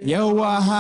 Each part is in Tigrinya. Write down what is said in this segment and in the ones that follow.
የዋሃ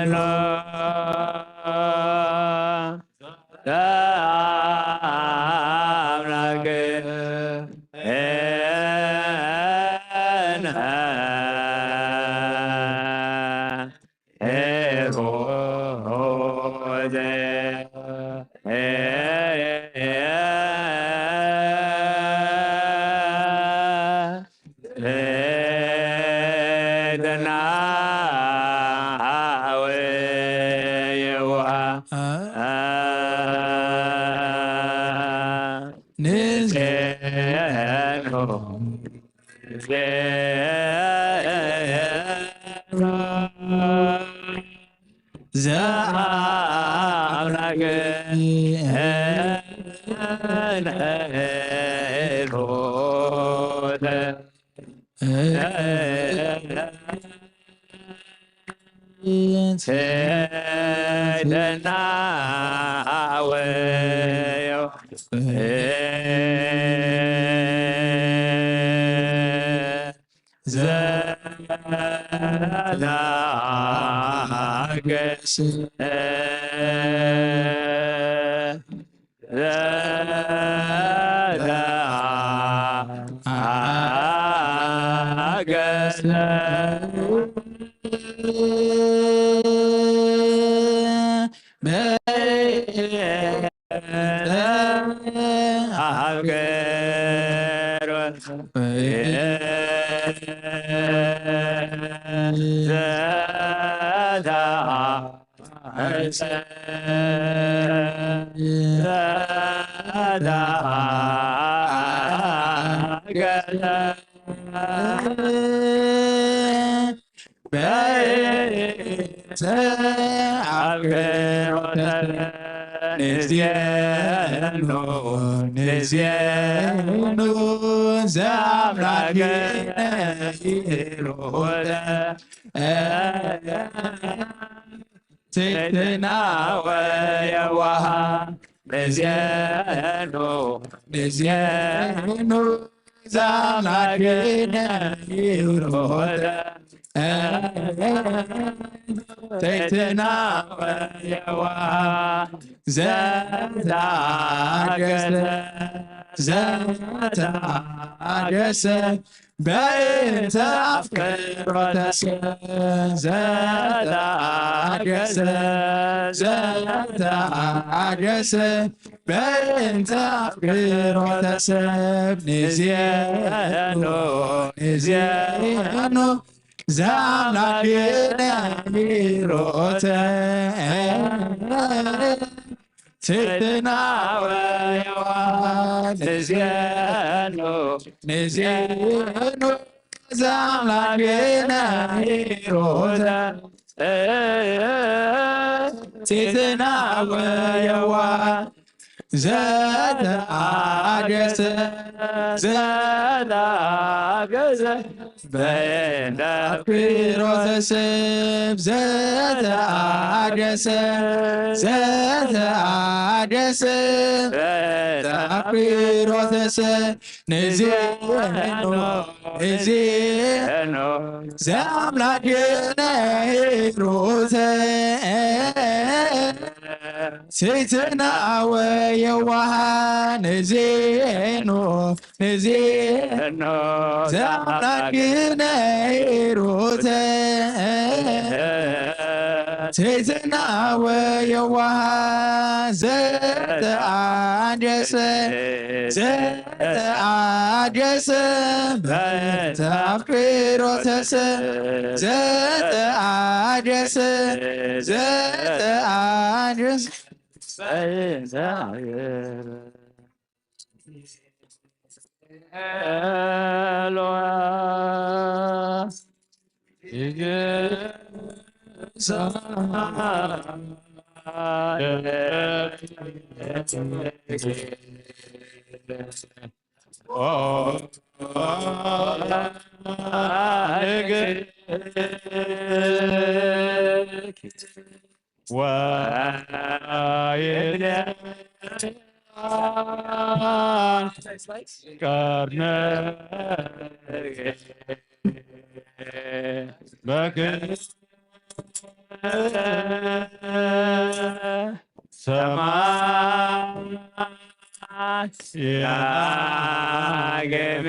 ኖ ለአምላክ ሄሮደ ሄደና ወየዋ ንዜኑ ዘአምላክ ሄሮደ ሄደና ወዮ ዘላገስ ዘላገስ በ በእንተ አፍቅሮተ ንዜኑ ንዜኑ ዘአምላክነ ሂሩተ ትሕትና ወየዋሃ ንዜኑ ንዜኑ ዘአምላክነ ሂሩተ ትሕትና ወየዋሃ ዘተአገሰ ዘተአገሰ በእንተ አፍቅሮተ ሰብ ዘተአገሰ ዘተአገሰ በእንተ አፍቅሮተ ሰብ ንዜኑ ንዜኑ ዘአምላክነ ሂሩተ ትሕትና ወየዋህ ንዜኑ ንዜኑ ዘአምላክነ ሂሩተ ትሕትና ወየዋህ ዘተአገሰ ዘተአገሰ በእንተ አፍቅሮተ ሰብ ዘተአገሰ ዘተአገሰ በእንተ አፍቅሮተ ሰብ ንዜኑ ንዜኑ ዘአምላክነ ሂሩተ ትሕትና ወየዋሃ ንዜኑ ንዜኑ ዘአምላክነ ሂሩተ ትሕትና ወየዋሃ ዘተአገሰ ዘተአገሰ በእንተ አፍቅሮተ ሰብ ዘተአገሰ ዘተአገሰ በእንተ አፍቅሮተ ሰማይ ያገመ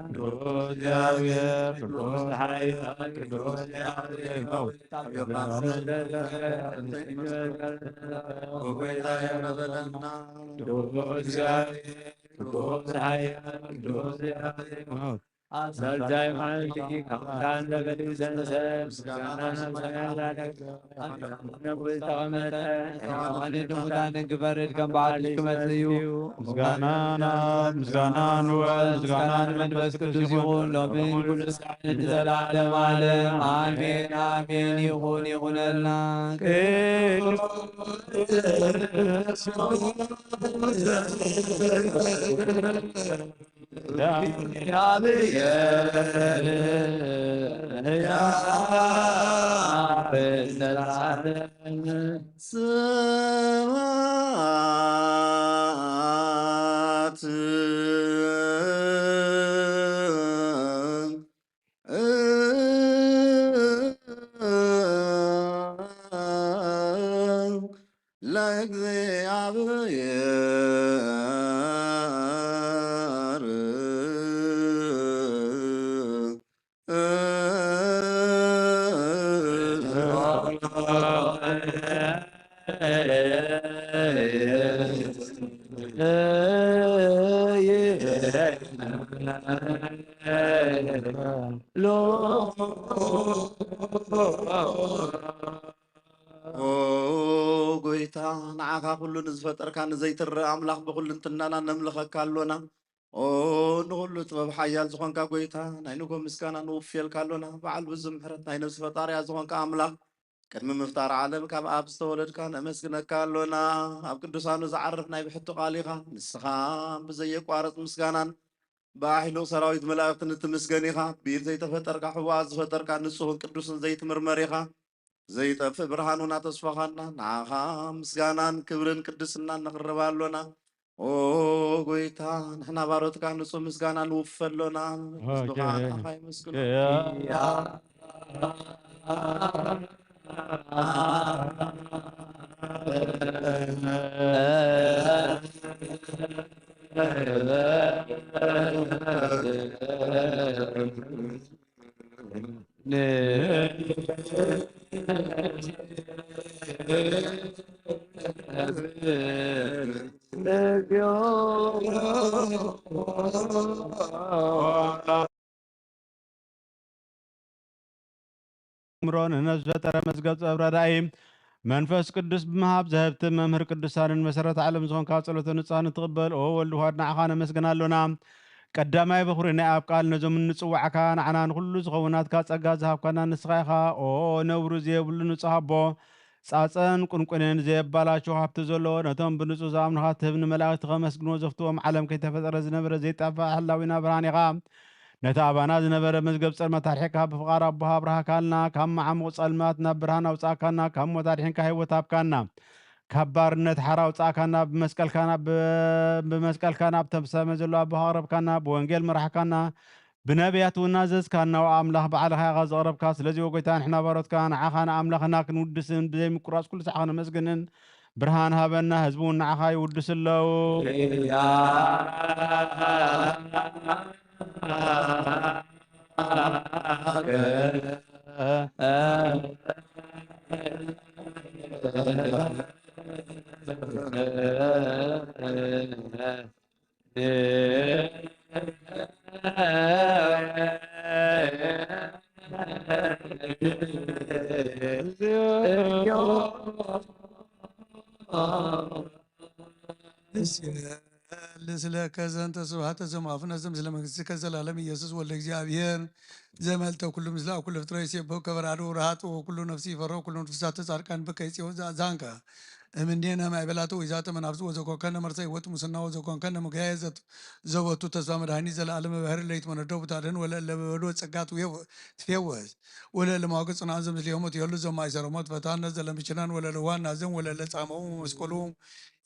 ቅዱስ እግዚአብሔር ቅዱስ ኃያል ቅዱስ እግዚአብሔር ነው። ቅዱስ እግዚአብሔር ቅዱስ ኃያል ቅዱስ እግዚአብሔር ነው። አሰልጣኝ ሓንቲ ካብ ካህን ዘገድል ዘንሰ ምስጋና ሰማያት ንጉሥ ተቐመጠ። ሕያዋንን ድሙታንን ግበርድ ከም በዓልሽ ክመጽእ እዩ። ምስጋና ናብ ምስጋና ንወልድ ምስጋና ንመንፈስ ቅዱስ ይኹን ሎምን ኩሉ ሰዓትን ንዘለዓለም ዓለም ኣሜን ኣሜን። ይኹን ይኹነልና። ስብሐት ለእግዚአብሔር። ኦ ጎይታ፣ ንዓኻ ኩሉ ንዝፈጠርካ ንዘይትረአ ኣምላኽ ብኹልንትናና ነምልኸካ ኣሎና። ኦ ንኹሉ ጥበብ ሓያል ዝኾንካ ጎይታ፣ ናይ ንጎ ምስጋና ንውፍየልካ ኣሎና። በዓል ብዙ ምሕረት ናይ ነፍሲ ፈጣሪያ ዝኾንካ ኣምላኽ፣ ቅድሚ ምፍጣር ዓለም ካብ ኣብ ዝተወለድካ ነመስግነካ ኣሎና። ኣብ ቅዱሳኑ ዝዓርፍ ናይ ብሕቱ ቃል ኢኻ። ንስኻ ብዘየቋርጽ ምስጋናን ብኣሕሉቕ ሰራዊት መላእኽትን እትምስገን ኢኻ። ብኢድ ዘይተፈጠርካ፣ ሕቡኣት ዝፈጠርካ፣ ንጹህን ቅዱስን ዘይትምርመር ኢኻ። ዘይጠፍእ ብርሃን ውና ተስፋኻና፣ ንዓኻ ምስጋናን ክብርን ቅድስናን ነቕርብ ኣሎና። ኦ ጎይታ፣ ንሕና ባሮትካ ንጹህ ምስጋና ንውፈ ኣሎና። ህዝብኻ ንዓኻ የመስግኑ። ኣእምሮ ንነፍሲ ፈጠረ መዝገብ ጥበብ ረዳኢ መንፈስ ቅዱስ ብምሃብ ዘህብቲ መምህር ቅዱሳንን መሰረት ዓለም ዝኾንካ ጸሎተ ንጹሃን ንትቕበል። ኦ ወልድ ውሃድ ንዓኻ ነመስግን ኣሎና። ቀዳማይ በኹሪ ናይ ኣብ ቃል ነዞም እንጽዋዕካ ንዓና ንኹሉ ዝኸውን ናትካ ጸጋ ዝሃብካና ንስኻ ኢኻ። ኦ ነውሪ ዘየብሉ ንጹህ ኣቦ፣ ጻጸን ቁንቁንን ዘየባላቸው ሃብቲ ዘለዎ፣ ነቶም ብንጹህ ዝኣምኑኻ ትህብ፣ ንመላእክቲ ከመስግንዎ ዘፍትዎም፣ ዓለም ከይተፈጠረ ዝነበረ ዘይጠፍእ ህላዊና ብርሃን ኢኻ። ነቲ ኣባና ዝነበረ መዝገብ ጸልማት ኣርሒቕካ ብፍቓር ኣቦኻ ኣብርሃካልና፣ ካብ መዓሙቕ ጸልማት ናብ ብርሃን ኣውጻእካና፣ ካብ ሞት ኣድሒንካ ህይወት ሃብካና፣ ካብ ባርነት ሓራ ኣውጻእካና፣ ብመስቀልካ ናብ፣ ብመስቀልካ ናብ ተምሳመ ዘሎ ኣቦኻ ኣቕረብካና፣ ብወንጌል መራሕካና፣ ብነቢያት እውን ኣዘዝካና። ወኣምላኽ ባዕልኻ ኢኻ ዘቕረብካ። ስለዚ ወጎይታ ንሕና ባሮትካ ንዓኻ ንኣምላኽና ክንውድስን ብዘይምቁራጽ ኩሉ ሳዕ ከነመስግንን ብርሃን ሃበና። ህዝቢ እውን ንዓኻ ይውድስ ኣለዉ። ስለከ ዘንተ ስብሐተ ዘማፍነ ዘምስለ መንግሥትከ ዘላለም ኢየሱስ ወልደ እግዚኣብሔር ዘመልተ ኩሉ ምስለ ኩሉ ፍጥረት ይሴብሖ ከበራዱ ረሃጡ ኩሉ ነፍሲ ይፈሮ ኩሉ ንፍሳተ ጻድቃን ብከይጽዮ ዛዛንከ እምኔነ ማእበላቱ ወይዛተ መናፍስ ወዘኮከነ መርሰ ህይወት ሙስና ወዘኮንከነ መጋየ ዘት ዘወቱ ተስፋ መድኃኒ ዘለዓለም ባህር ለይትመነዶ ብታደን ወለእለ በበዶ ጸጋ ትፌወስ ወለእለ ማወቅ ጽንዓን ዘምስሊሆም ወትየሉ ዘማይ ሰረሞት ፈታነ ዘለምችናን ወለእለ ዋና ዘን ወለእለ ጻመው መስቀሉ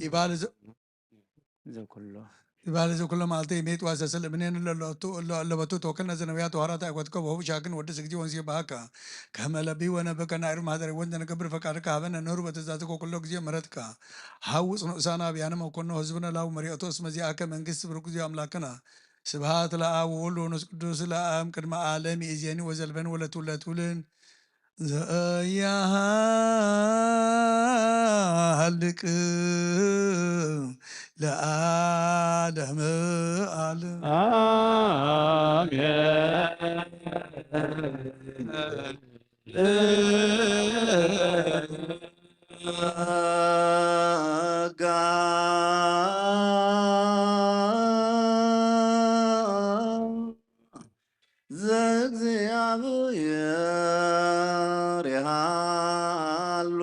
ይባል ዘኩሎ ይባል ዘኩሎ ማልተ ይሜት ዋሰስል እምኔን ለበቱ ተወከልነ ዘነቢያት ተዋራት ኣይወትከ ወሁብ ሻክን ወድስ እግዚኦ ወንስ ይባሃካ ከመ ለቢ ወነበከ ናይር ማህደር ወንዘ ንገብር ፈቃድካ ሃበነ ንህሩ በተዛዝኮ ኩሎ ግዜ ምረትካ ሃውፅ ንኡሳና ብያነ መኮኖ ህዝብነ ላው መሪኦቶ እስመ ዚኣከ መንግስት ብርኩ ዚኦ ኣምላክና ስብሃት ለኣብ ወወልድ ወመንፈስ ቅዱስ ለኣም ቅድመ ዓለም ይእዜኒ ወዘልፈን ወለትውለትውልን ዘያሃልቅ ለዓለም ዓለም። ዘእግዚኣብሔር ይሃሉ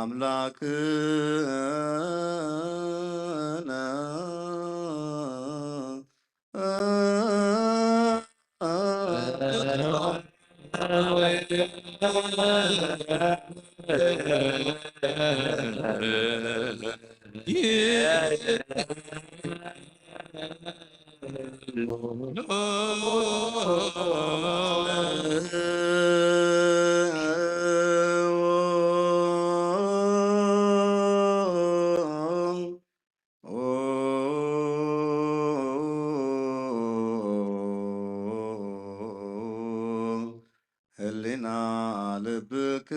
ኣምላክነ ህሊና ልብክሙ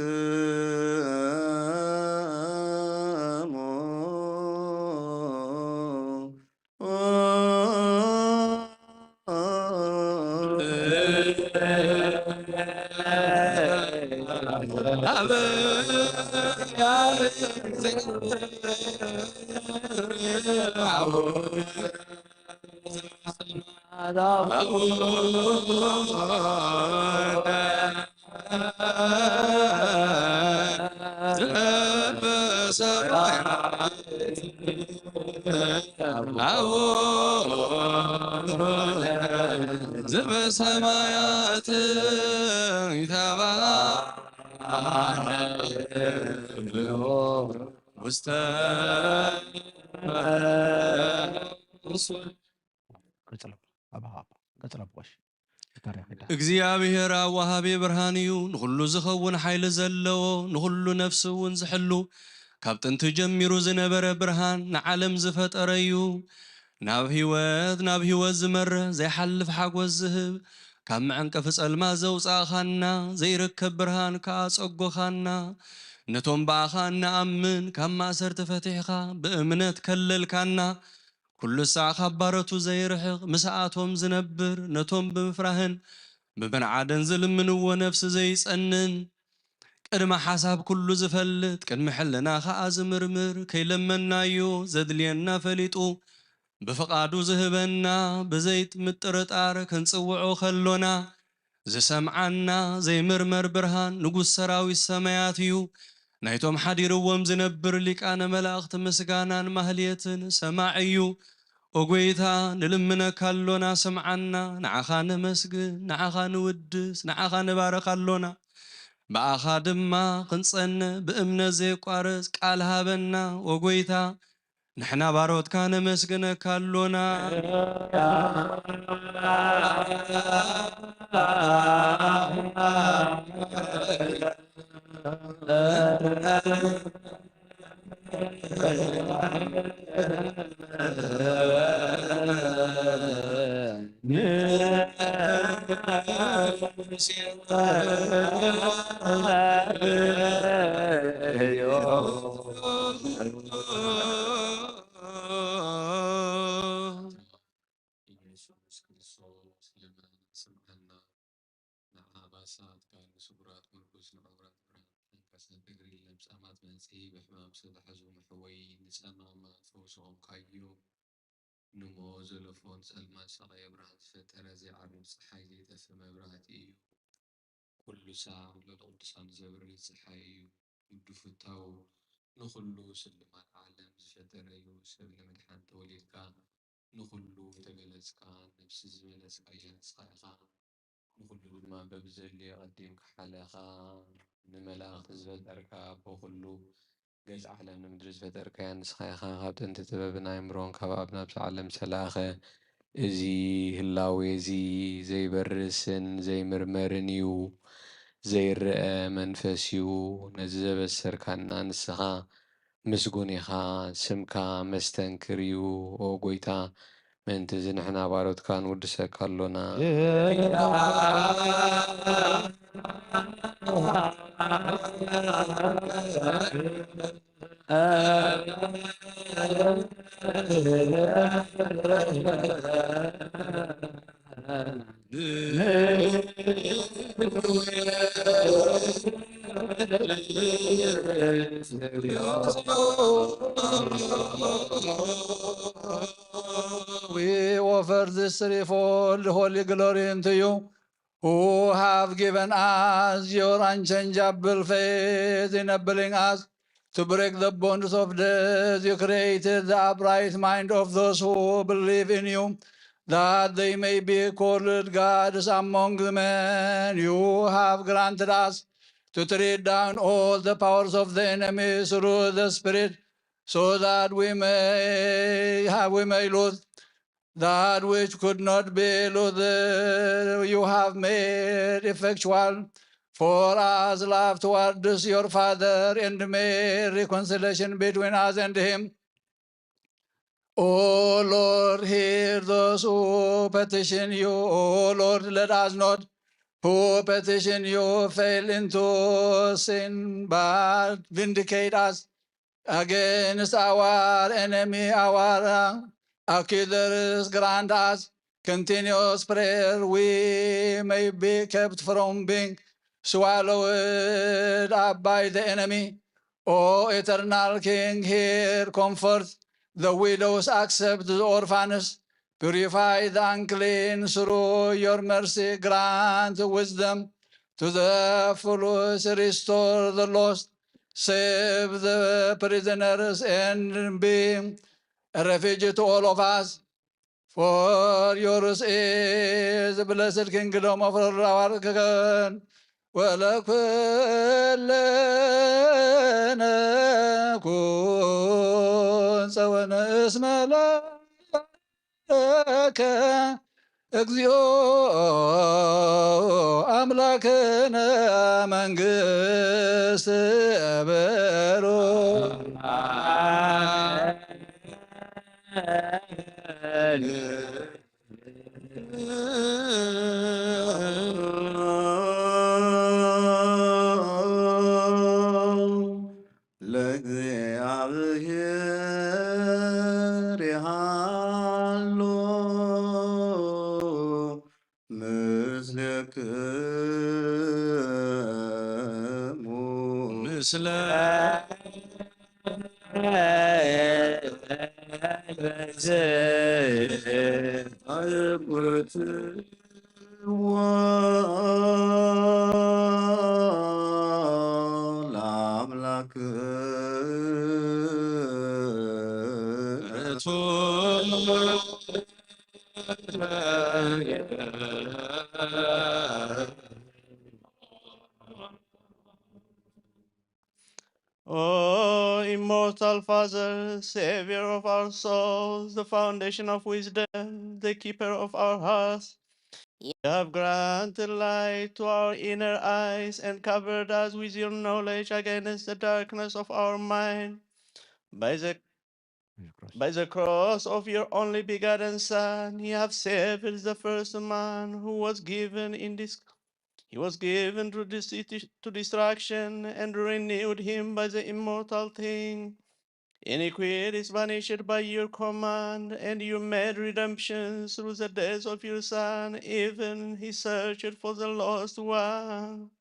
ዘበሰማያት ይትባረክ ውስተ እግዚኣብሔር ኣብ ወሃቢ ብርሃን እዩ። ንኹሉ ዝኸውን ሓይሊ ዘለዎ፣ ንኹሉ ነፍሲ እውን ዝሕሉ፣ ካብ ጥንቲ ጀሚሩ ዝነበረ ብርሃን ንዓለም ዝፈጠረ እዩ። ናብ ህይወት፣ ናብ ህይወት ዝመርሕ ዘይሓልፍ ሓጎስ ዝህብ፣ ካብ መዐንቀፊ ጸልማት ዘውጻእኻና፣ ዘይርከብ ብርሃን ከኣ ጸጎኻና። ነቶም ብኣኻ እንኣምን ካብ ማእሰርቲ ፈቲሕኻ ብእምነት ከለልካና። ኩሉ ሳዕ ካብ ባሮቱ ዘይርሕቕ፣ ምስኣቶም ዝነብር፣ ነቶም ብምፍራህን ብምንዓድን ዝልምንዎ ነፍሲ ዘይጸንን፣ ቅድመ ሓሳብ ኩሉ ዝፈልጥ፣ ቅድሚ ሕልና ኸኣ ዝምርምር፣ ከይለመናዮ ዘድልየና ፈሊጡ፣ ብፍቓዱ ዝህበና፣ ብዘይምጥርጣር ክንጽውዖ ከሎና፣ ዝሰምዓና ዘይምርመር ብርሃን ንጉስ ሰራዊት ሰማያት እዩ። ናይቶም ሓዲርዎም ዝነብር ሊቃነ መላእኽቲ ምስጋናን ማህሌትን ሰማዕ እዩ። ኦ ጐይታ፣ ንልምነካ ኣሎና፣ ስምዓና። ንዓኻ ነመስግን፣ ንዓኻ ንውድስ፣ ንዓኻ ንባርኽ ኣሎና። ብኣኻ ድማ ክንጸንዕ ብእምነት ዘየቋርጽ ቃል ሃበና። ኦ ጐይታ፣ ንሕና ባሮትካ ነመስግነካ ኣሎና። ኢየሱስ ክርስቶስ ለመን ስምዐና። ንዓባሳት ካህን፣ ንስጉራት ምርኩስ፣ ንዕውራት ብርሃን፣ ንዓንካሳት እግሪ፣ ለምጻማት መንጽሂ፣ ብሕማም ዝተታሕዙ ምሕወይ፣ ንጸማማት ፈውሲ ኾንካዮም። ንሞ ዘለፎን ጸልማት ሸቐየ ብርሃን ዝፈጠረ፣ ዘይዓርብ ጸሓይ፣ ዘይጠፍእ መብራህቲ እዩ። ኩሉ ሳዕ ልዕሊ ቅዱሳን ዘብርህ ጸሓይ እዩ። ውዱ ፍታው ንኹሉ ስልማት ዓለም ዝፈጠረ እዩ። ሰብ ንምድሓን ተወሊድካ፣ ንኹሉ ተገለጽካ፣ ነፍሲ ዝመለስካያ ንስኻ ኢኻ። ንኹሉ ድማ በብዘድልዮ ቀዲምካ ሓለኻ። ንመላእኽቲ ዝፈጠርካ ኣቦ ኩሉ፣ ገጽ ዓለም ንምድሪ ዝፈጠርካያ ንስኻ ኢኻ። ካብ ጥንቲ ጥበብን ኣእምሮን ካብ ኣብ ናብቲ ዓለም ዝተላእኸ፣ እዚ ህላዌ እዚ ዘይበርስን ዘይምርመርን እዩ። ዘይረኣ መንፈስ እዩ። ነዚ ዘበሰርካና ንስኻ ምስጉን ኢኻ። ስምካ መስተንክር እዩ። ኦ ጐይታ፣ ምእንቲ እዚ ንሕና ባሮትካ ንውድሰካ ኣሎና። We offer this threefold holy glory unto you, who have given us your unchangeable faith, enabling us to break the bonds of death. You created the upright mind of those who believe in you, that they may be called gods among the men. You have granted us to tread down all the powers of the enemy through the Spirit, so that we may have, we may lose that which could not be loosened. You have made effectual for us love towards your Father, and made reconciliation between us and him. O Lord, hear those who petition you. O Lord, let us not who petition you fail into sin, but vindicate us against our enemy, our accusers. Grant us continuous prayer, we may be kept from being swallowed up by the enemy. O eternal King, hear, comfort the widows, accept the orphans, purify the unclean. Through your mercy, grant wisdom to the foolish, restore the lost, save the prisoners, and be a refuge to all of us. For yours is the blessed kingdom of our King, ولكلنا ኩን ጸወነ እስመ ለከ እግዚኦ ኣምላክነ መንግስት በሮ። ለእግዚኣብሔር ይሃሎ ምስልክሙ። ምስለ ለአምላክ O immortal Father, Savior of our souls, the foundation of wisdom, the keeper of our hearts, you have granted light to our inner eyes and covered us with your knowledge against the darkness of our mind. By the By the cross of your only begotten Son, you have saved the first man who was given in dis- he was given to, dis- to destruction, and renewed him by the immortal thing. Iniquity is banished by your command, and you made redemption through the death of your Son. Even he searched for the lost one.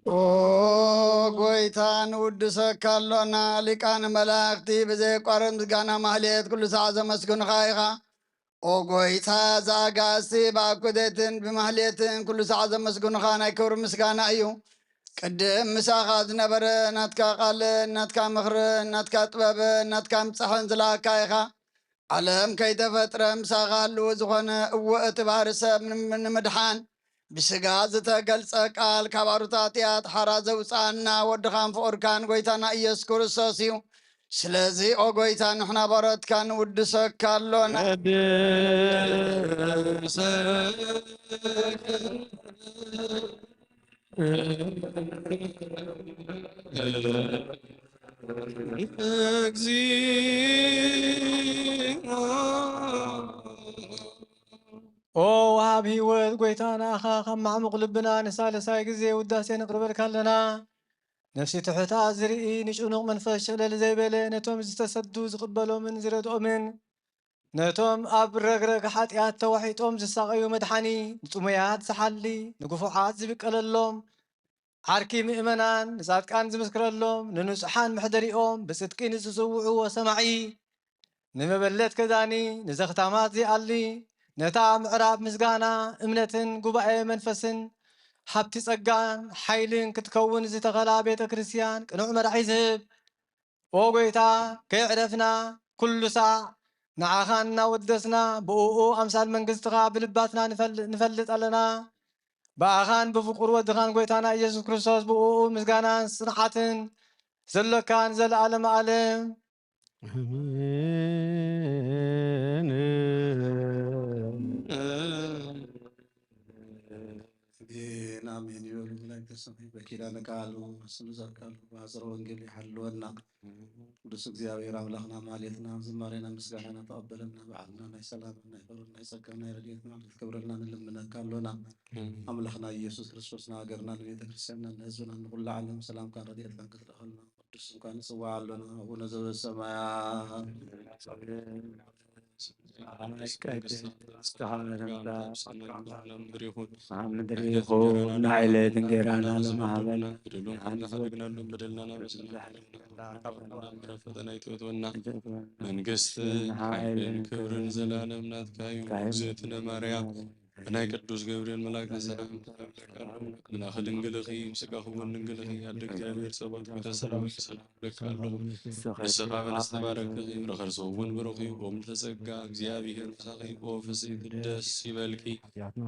ኦ ጎይታ፣ ንውድሰካ ኣሎና። ሊቃነ መላእክቲ ብዘየቋርጥ ምስጋና ማህሌት ኩሉ ሰዓት ዘመስግኑኻ ኢኻ። ኦ ጎይታ፣ ዘኣጋእዝቲ ብኣኩቴትን ብማህሌትን ኩሉ ሰዓት ዘመስግኑኻ ናይ ክብሪ ምስጋና እዩ። ቅድም ምሳኻ ዝነበረ ናትካ ቃልን ናትካ ምኽርን ናትካ ጥበብን ናትካ ምጻሕን ዝለኣካ ኢኻ። ዓለም ከይተፈጥረ ምሳኻ ህልው ዝኾነ፣ እወ፣ እቲ ባህሪ ሰብ ንም-፣ ንምድሓን ብስጋ ዝተገልጸ ቃል፣ ካብ ኣሩታት እያት ሓራ ዘውጽኣና ወድኻን ፍቑርካን ጎይታና ኢየሱስ ክርስቶስ እዩ። ስለዚ ኦ ጎይታ፣ ንሕና ባሮትካ ንውድሰካ ኣሎና። ኦ ወሃብ ህይወት ጎይታ፣ ንኣኻ ካብ ማዕሙቕ ልብና ንሳልሳይ ግዜ ውዳሴ ነቕርበልካ ኣለና። ነፍሲ ትሑታት ዝርኢ፣ ንጭኑቕ መንፈስ ሸለል ዘይበለ፣ ነቶም ዝተሰዱ ዝቕበሎምን ዝረድኦምን፣ ነቶም ኣብ ረግረግ ሓጢኣት ተዋሒጦም ዝሳቐዩ መድሓኒ፣ ንጽሙያት ዝሓሊ፣ ንግፉዓት ዝብቀለሎም፣ ዓርኪ ምእመናን፣ ንጻድቃን ዝምስክረሎም፣ ንንጹሓን መሕደሪኦም፣ ብጽድቂ ንዝስውዕዎ ሰማዒ፣ ንመበለት ከዳኒ፣ ንዘኽታማት ዚኣሊ፣ ነታ ምዕራብ ምስጋና፣ እምነትን ጉባኤ መንፈስን ሃብቲ ጸጋን ሓይልን ክትከውን ዝተኸላ ቤተ ክርስቲያን ቅኑዕ መራሒ ዝህብ፣ ኦ ጐይታ፣ ከየዕረፍና ኩሉ ሳዕ ንዓኻ እናወደስና፣ ብእኡ ኣምሳል መንግስትኻ ብልባትና ንፈል-፣ ንፈልጥ ኣለና። ብኣኻን ብፍቁር ወድኻን ጐይታና ኢየሱስ ክርስቶስ፣ ብእኡ ምስጋናን ጽንዓትን ዘሎካን ዘለዓለመ ዓለም። ኣሜን። ኣሜን፣ ኣሜን ይበሉ መላእክተ ሰማይ። በኪዳነ ቃሉ፣ ስሉሳት ቃሉ፣ በሐፀረ ወንጌል ይሓልወና። ቅዱስ እግዚኣብሔር ኣምላኽና፣ ማሌትና፣ ዝማሬና፣ ምስጋናና ተቐበለልና። በዓልና ናይ ሰላም፣ ናይ ፍቕሪ፣ ናይ ጸጋ፣ ናይ ረድኤት ማለት ክብረልና ንልምነካ ኣሎና። ኣምላኽና ኢየሱስ ክርስቶስ፣ ንሃገርና፣ ንቤተ ክርስቲያንና፣ ንህዝብና፣ ንኹሉ ዓለም ሰላምካን ረድኤትካን ክትልእኸልና ቅዱስ ስምካ ንጽውዕ ኣሎና። ኣቡነ ዘበሰማያት፣ ኣብ ምድሪ ይኹን፣ ንዕለት እንጀራና ሎሚ ሃበና፣ በደልና ሓድግና፣ በደልና ፈተና ይትወትወና። መንግስትን ሓይልን ክብርን ዘላለም ናትካ እዩ። እግዝእትነ ማርያም፣ ብናይ ቅዱስ ገብርኤል መልኣክ ሰላም ምልኣኺ ድንግል ኢኺ፣ ምስጋኺ እውን ድንግል ኢኺ። ኣደ እግዚኣብሔር ጸባኦት ሆይ ሰላም ሰላም እብለኪ ኣለኹ። ንስኻ ብንእስ ተባረኪ፣ ፍረ ከርሥኺ እውን ብሩኽ እዩ። ኦም ተጸጋ እግዚኣብሔር ምሳኺ፣ ኦ ፍስሕቲ ደስ ይበልኪ። ሓጢኣትና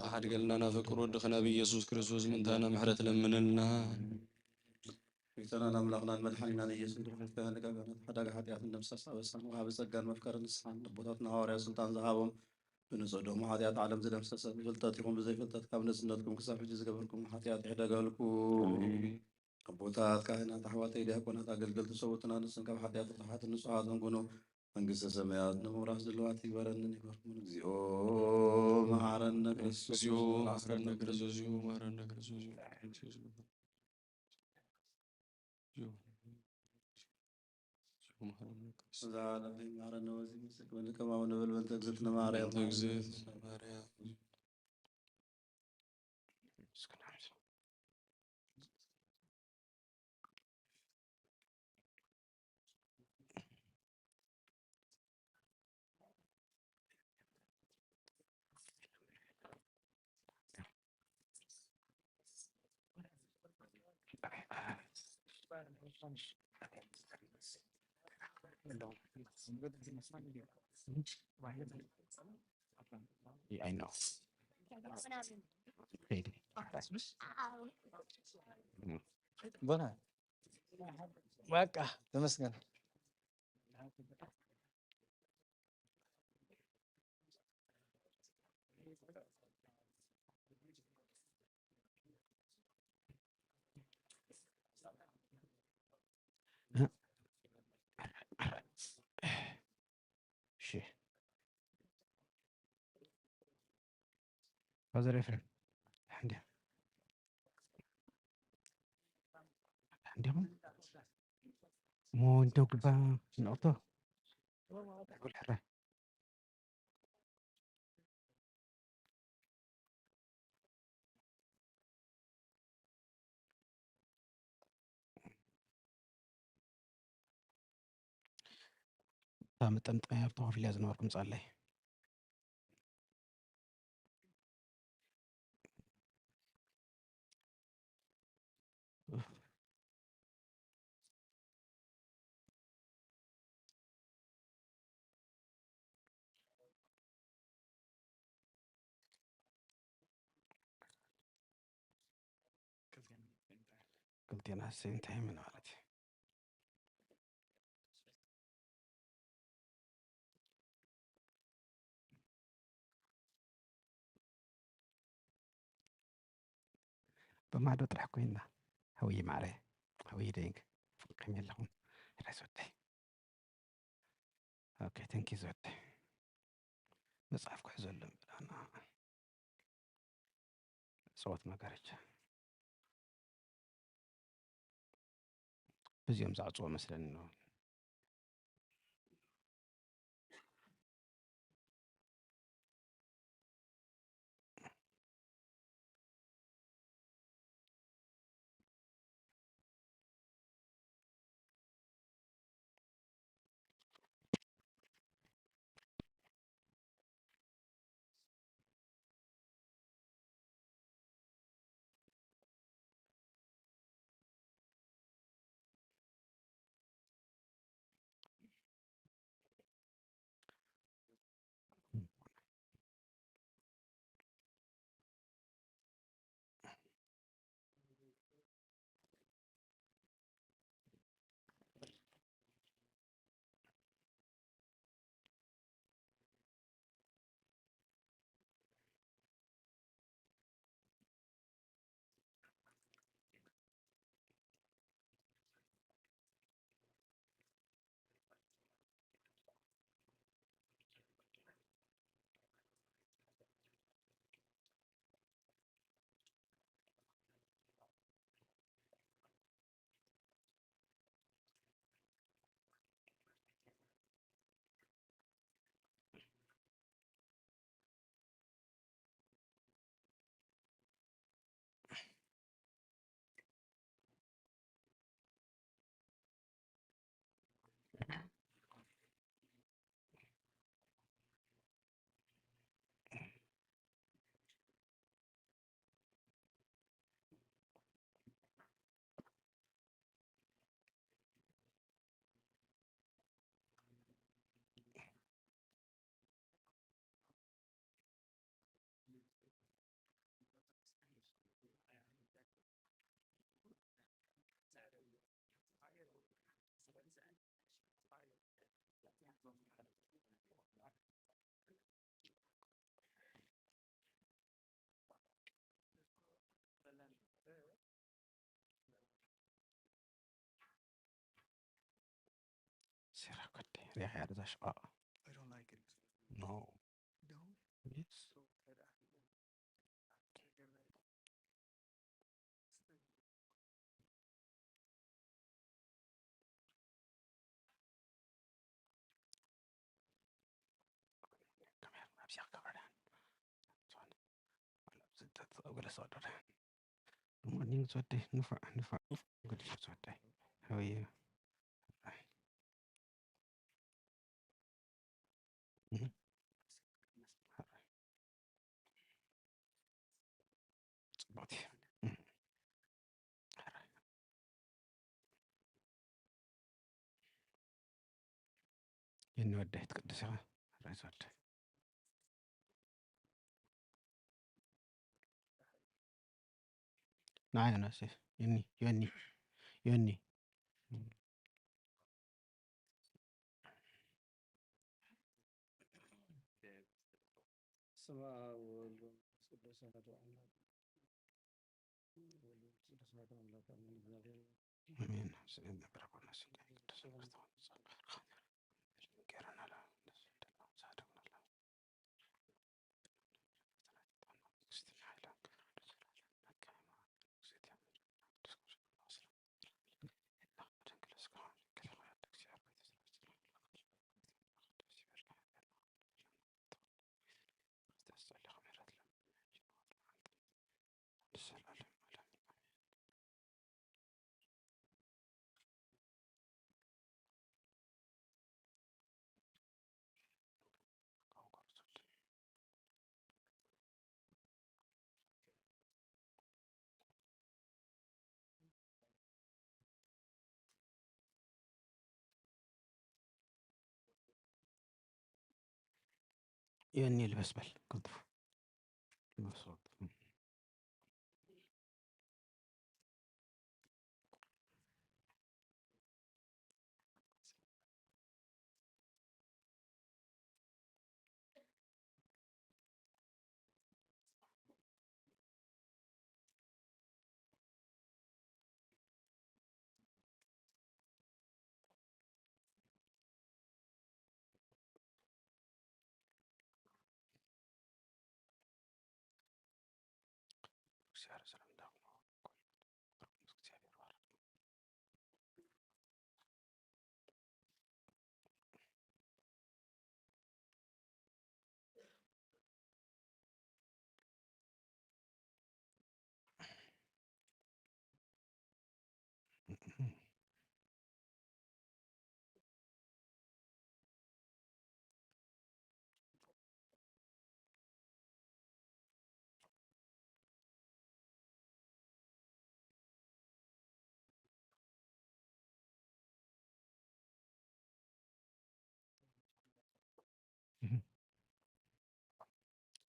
ክሓድገልና ናብ ፍቅር ወድኺ ናብ ኢየሱስ ክርስቶስ ምእንታና ምሕረት ለምንልና። ጌታናን ኣምላኽናን መድሓኒናን ኢየሱስ ክርስቶስ ተጋጋና ሓዳጋ ሓጢኣትን ደምሳስ ኣበሳን ወሃቢ ጸጋን መፍቀሪ ንስሓን ኣቦታትና ሃዋርያት ስልጣን ዝሃቦም ብንጹህ ደሙ ሓጢኣት ዓለም ዝደምሰሰ ብፍልጠት ይኹን ብዘይፍልጠት ካብ ንእስነትኩም ክሳብ ሕጂ ዝገበርኩም ሓጢኣት ይሕደገልኩም። ኣቦታት ካህናት ኣሕዋተይ ዲያቆናት ኣገልገልቲ ሰውትና ንስን ካብ ሓጢኣት ርቱሓትን ንጹሃትን ኩኑ መንግስተ ሰማያት ንምውራስ ድልዋት ይግበረንን ይግበርኩምን። እግዚኦ መሓረነ ክርስቶስ። እግዚኦ መሓረነ ክርስቶስ። እግዚኦ መሓረነ ክርስቶስ። እዛ ነቢይ ማረነ ወዚ ምስክር ከማው ንብል በእንተ እግዝእትነ ማርያም። በእንተ እግዝእትነ ማርያም። Yeah, I know. Really. Mm. በቃ ተመስገን። እሺ። ፋዘር ኤፍሬም፣ እንዲያ፣ እንዲያውም ሞ እንደው ግባ ነቕቶ። እታ መጠምጠሚያ ኣብታ ኮፍ ኢላ ዝነበርኩም ጻለይ። ክልቴና ሴም ታይም ማለት እዩ። ብማዶ ጥራሕ ኮይና። ሃውይ ማዕረ፣ ሃውይ ደይንክ፣ ከመይ ኣለኹም? ራስ ወደይ። ኦኬ፣ thank you ዝወደይ። መጽሓፍ ክሕዘሉ እምበኣና። ጸወት መጋረጃ። በዚኦም ዝዓጽዎ መስለኒ ነው። ዲኻ ያርዛ ሽቓቕ? No. Yes. Come here, I'm your guardian. Good morning, Swati. Nufa, nufa, good morning, Swati. How are you? Mhm. ጽቡቕ እዩ። የኒ ወደይ ትቅድስ ኢኻ። ራይዝ ወደይ። ንዓይ ኣናሲ። ዮኒ፣ ዮኒ፣ ዮኒ። ስመ አብ ወወልድ ወመንፈስ ቅዱስ አሐዱ አምላክ። ወወልድ ወመንፈስ ቅዱስ አሐዱ አምላክ አሜን። እግዚአብሔር አሜን። ስለ ነበረ በእውነት ስለ ቅዱስ ቅዱስ ጸሎት ጌረናል። ዮኒ ልበስ በል ቅልጥፍ። ልበስ ቅልጥፍ።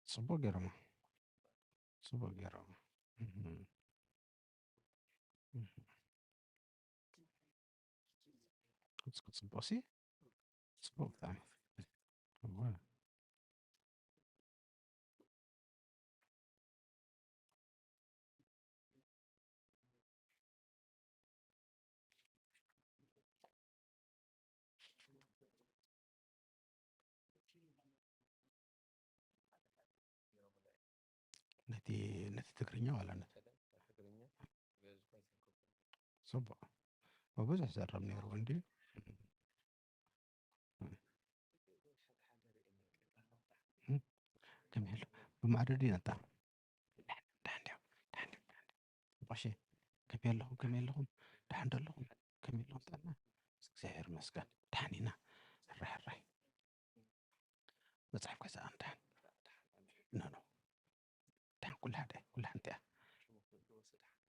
ጽቡቅ ገይሮማ። ጽቡቅ ገይሮማ። ጽቡቅ ሲ ጽቡቅ ብጣዕሚ። ነቲ ነቲ ትግርኛ ዋላ ነቲ ጽቡቕ ብብዙሕ ዘረብ ነይሩ እንዲ ከመይ ኣሎ ብማዕዶ ድዩ ነጣ ደሓን ድዮም ደሓን ድዮም ደሓን ድዮም ባሼ ከመይ ኣለኹም ከመይ ኣለኹም ደሓን ዶ ኣለኹም ከመይ ኣለኹም ጥዕና እግዚኣብሔር ይመስገን ደሓን ኢና ሕራይ ሕራይ መጽሓፍ ከሰኣን ደሓን ኖ ኖ ደሓን ኩላ ሓደ ኩላ ሓንቲ እያ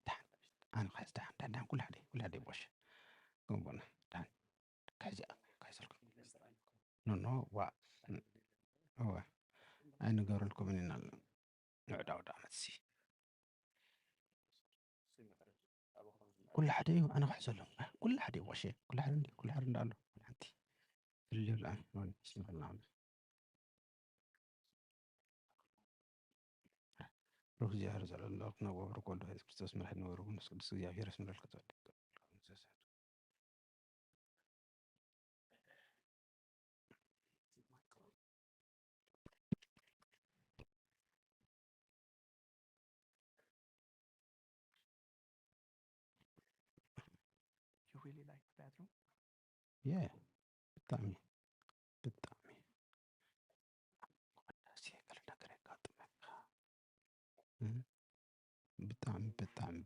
ደሓን ኣነ ካስ ደሓን ደሓን ደሓን ኩላ ሓደ ኩላ ሓደ ቦሽ ገንቦና ደሓን ካዚኣ ካይሰልኩም ኖ ኖ ዋ ዋ ኣይንገረልኩምን ኢና ኣሎ ንዕዳ ወዳ ዓመት ሲ ኩሉ ሓደ እዩ ኣነ ክሕዘሎም ኩሉ ሓደ እዩ ወሸ ኩሉ ሓደ እንዲ ኩሉ ሓደ እንዳሎ ሓንቲ ፍልልዩ ለኣን ስምዕልና ሩህ እግዚኣብሔር ዘለኣለማዊ ክነቦ ብርክ ወልድ ወመንፈስ ቅዱስ መድሓኒ ወሩ መንፈስ ቅዱስ እግዚኣብሔር የስምረልካ ተወልደ የ ብጣዕሚ ብጣዕሚ ደስ ይብል ነገር የጋጥመካ። እ? ብጣዕሚ ብጣዕሚ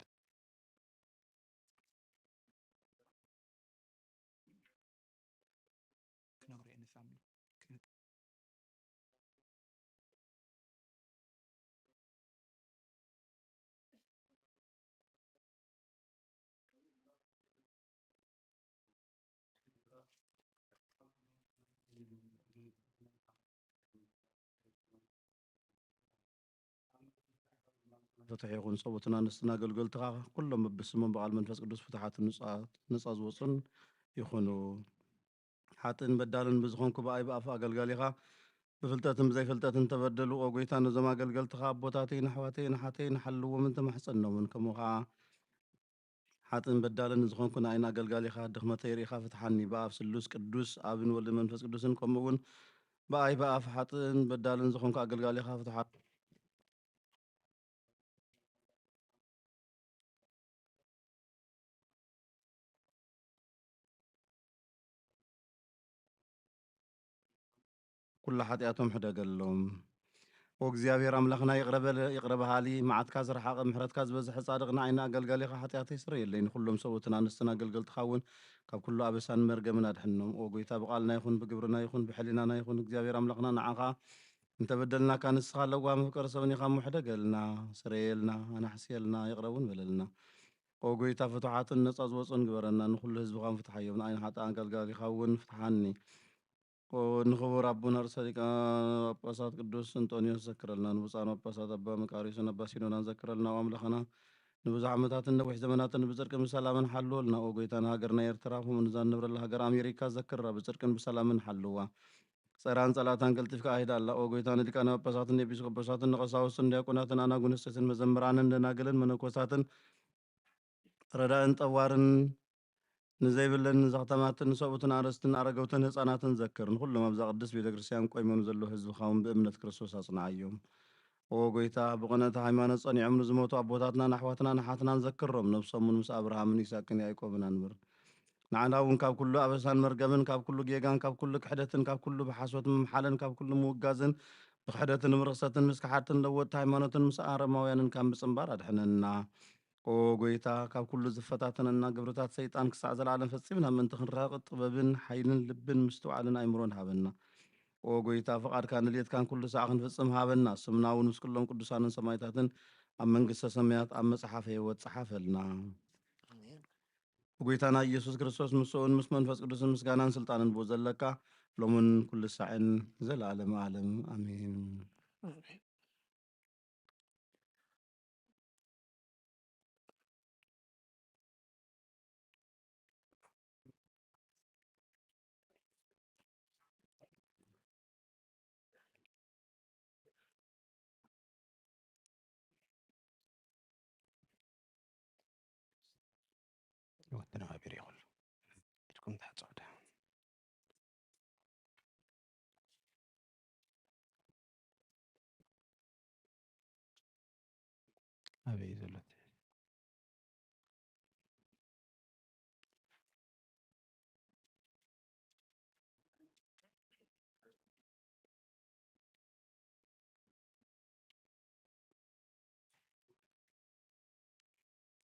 ክነግሮ እየ ንፋሚሊ። ፍትሕ ይኹን ሰብኡትን ኣንስትን ኣገልገልትኻ ኩሎም በብስሞም ብቓል መንፈስ ቅዱስ ፍትሓትን ንጹሃት ነጻ ዝወጹን ይኹኑ። ሓጥእን በዳልን ብዝኾንኩ ብኣይ ብኣፍ ኣገልጋሊኻ ብፍልጠትን ብዘይፍልጠትን ተበደሉ። ኦ ጎይታ፣ ነዞም ኣገልገልትኻ ኣቦታተይን ኣሕዋተይን ኣሓተይን ሓልዎምን ተማሕጸኖምን። ከምኡ ኸኣ ሓጥእን በዳልን ዝኾንኩ ንኣይን ኣገልጋሊኻ ድኽመተይ ርኢኻ ፍትሓኒ። ብኣብ ስሉስ ቅዱስ ኣብን ወልድን መንፈስ ቅዱስን ከምኡ እውን ብኣይ ብኣፍ ሓጥእን በዳልን ዝኾንኩ ኣገልጋሊኻ ፍትሓ። ኩሉ ሓጢኣቶም ሕደገሎም። ኦ እግዚኣብሔር ኣምላኽና፣ ይቕረ በል፣ ይቕረ በሃሊ፣ መዓትካ ዝረሓቐ፣ ምሕረትካ ዝበዝሐ ጻድቕ፣ ንዓይኒ ኣገልጋሊኻ ሓጢኣተይ ስረየለይ፣ ንኹሎም ሰብኡትን ኣንስትን ኣገልገልትኻ እውን ካብ ኩሉ ኣበሳን መርገምን ኣድሕኖም። ኦ ጎይታ፣ ብቓልና ይኹን ብግብርና ይኹን ብሕሊናና ይኹን እግዚኣብሔር ኣምላኽና ንዓኻ እንተበደልናካ፣ ንስኻ ለዋህ መፍቀሪ ሰብን ኢኻ እሞ፣ ሕደገልና፣ ስረየልና፣ ኣናሕስየልና፣ ይቕረ እውን በለልና። ኦ ጎይታ፣ ፍቱሓትን ነጻ ዝወጹን ግበረና፣ ንኹሉ ህዝብኻ እውን ፍትሓዮም፣ ንዓይኒ ሓጥኣን ኣገልጋሊኻ እውን ፍትሓኒ። ኦ፣ ንኽቡር ኣቦና ርእሰ ሊቃነ ጳጳሳት ቅዱስ እንጦንዮስ ዘክረልና፣ ንብፁዓን ጳጳሳት ኣባ መቃርዮስን ኣባ ሲኖዳን ዘክረልና፣ ኦ ኣምላኽና፣ ንብዙሕ ዓመታትን ነዊሕ ዘመናትን ብጽድቅን ብሰላምን ሓልወልና። ኦ ጎይታ፣ ንሃገርና ኤርትራ፣ ከምኡ ንዛ ንነብረላ ሃገር ኣሜሪካ ዘክራ፣ ብጽድቅን ብሰላምን ሓልዋ። ጸራን ጸላእታን ቀልጢፍካ ኣሂዳላ። ኦ ጎይታ፣ ንሊቃነ ጳጳሳትን ኤጲስቆጶሳትን ንቐሳውስትን ዲያቆናትን ኣናጉንስትን መዘምራንን ደናግልን መነኮሳትን ረዳእን ጠዋርን ንዘይብለን ንዘኽተማትን ንሰብኡትን ኣረስትን ኣረገውትን ህፃናትን ዘክር። ንኹሎም ኣብዛ ቅድስት ቤተ ክርስቲያን ቆይሞም ዘለዉ ህዝብኻ እውን ብእምነት ክርስቶስ ኣጽንዓዮም። ኦ ጎይታ፣ ብቕንዕቲ ሃይማኖት ጸኒዖም ንዝሞቱ ኣቦታትናን ኣሕዋትናን ኣሓትናን ዘክሮም። ነብሶም እውን ምስ ኣብርሃምን ይስሐቅን ያዕቆብን ኣንብር። ንዓና እውን ካብ ኩሉ ኣበሳን መርገምን፣ ካብ ኩሉ ጌጋን፣ ካብ ኩሉ ክሕደትን፣ ካብ ኩሉ ብሓሶት ምምሓልን፣ ካብ ኩሉ ምውጋዝን፣ ብክሕደትን ብርኽሰትን ምስ ከሓድትን ለወጥቲ ሃይማኖትን ምስ ኣረማውያንን ካብ ምጽንባር ኣድሕነና። ኦ ጎይታ፣ ካብ ኩሉ ዝፈታተነና ግብርታት ሰይጣን ክሳዕ ዘለዓለም ፈጺምና ምእንቲ ክንራቕቕ ጥበብን ሓይልን ልብን ምስትውዓልን ኣእምሮን ሃበና። ኦ ጎይታ፣ ፍቓድካን ድልየትካን ኩሉ ሳዕ ክንፍጽም ሃበና። ስምና እውን ምስ ኩሎም ቅዱሳንን ሰማዕታትን ኣብ መንግስተ ሰማያት ኣብ መጽሓፈ ህይወት ጸሓፈልና። ኣሜን። ብጎይታና ኢየሱስ ክርስቶስ ምስኡን ምስ መንፈስ ቅዱስን ምስጋናን ስልጣንን ብኡ ዘለካ ሎምን ኩሉ ሳዕን ዘለዓለም ዓለም ኣሜን። ኣሜን። ወድና ሃቢር ይኹን ኢድኩም ተሓጽቡ ዳ። ኣበይ ዘሎ?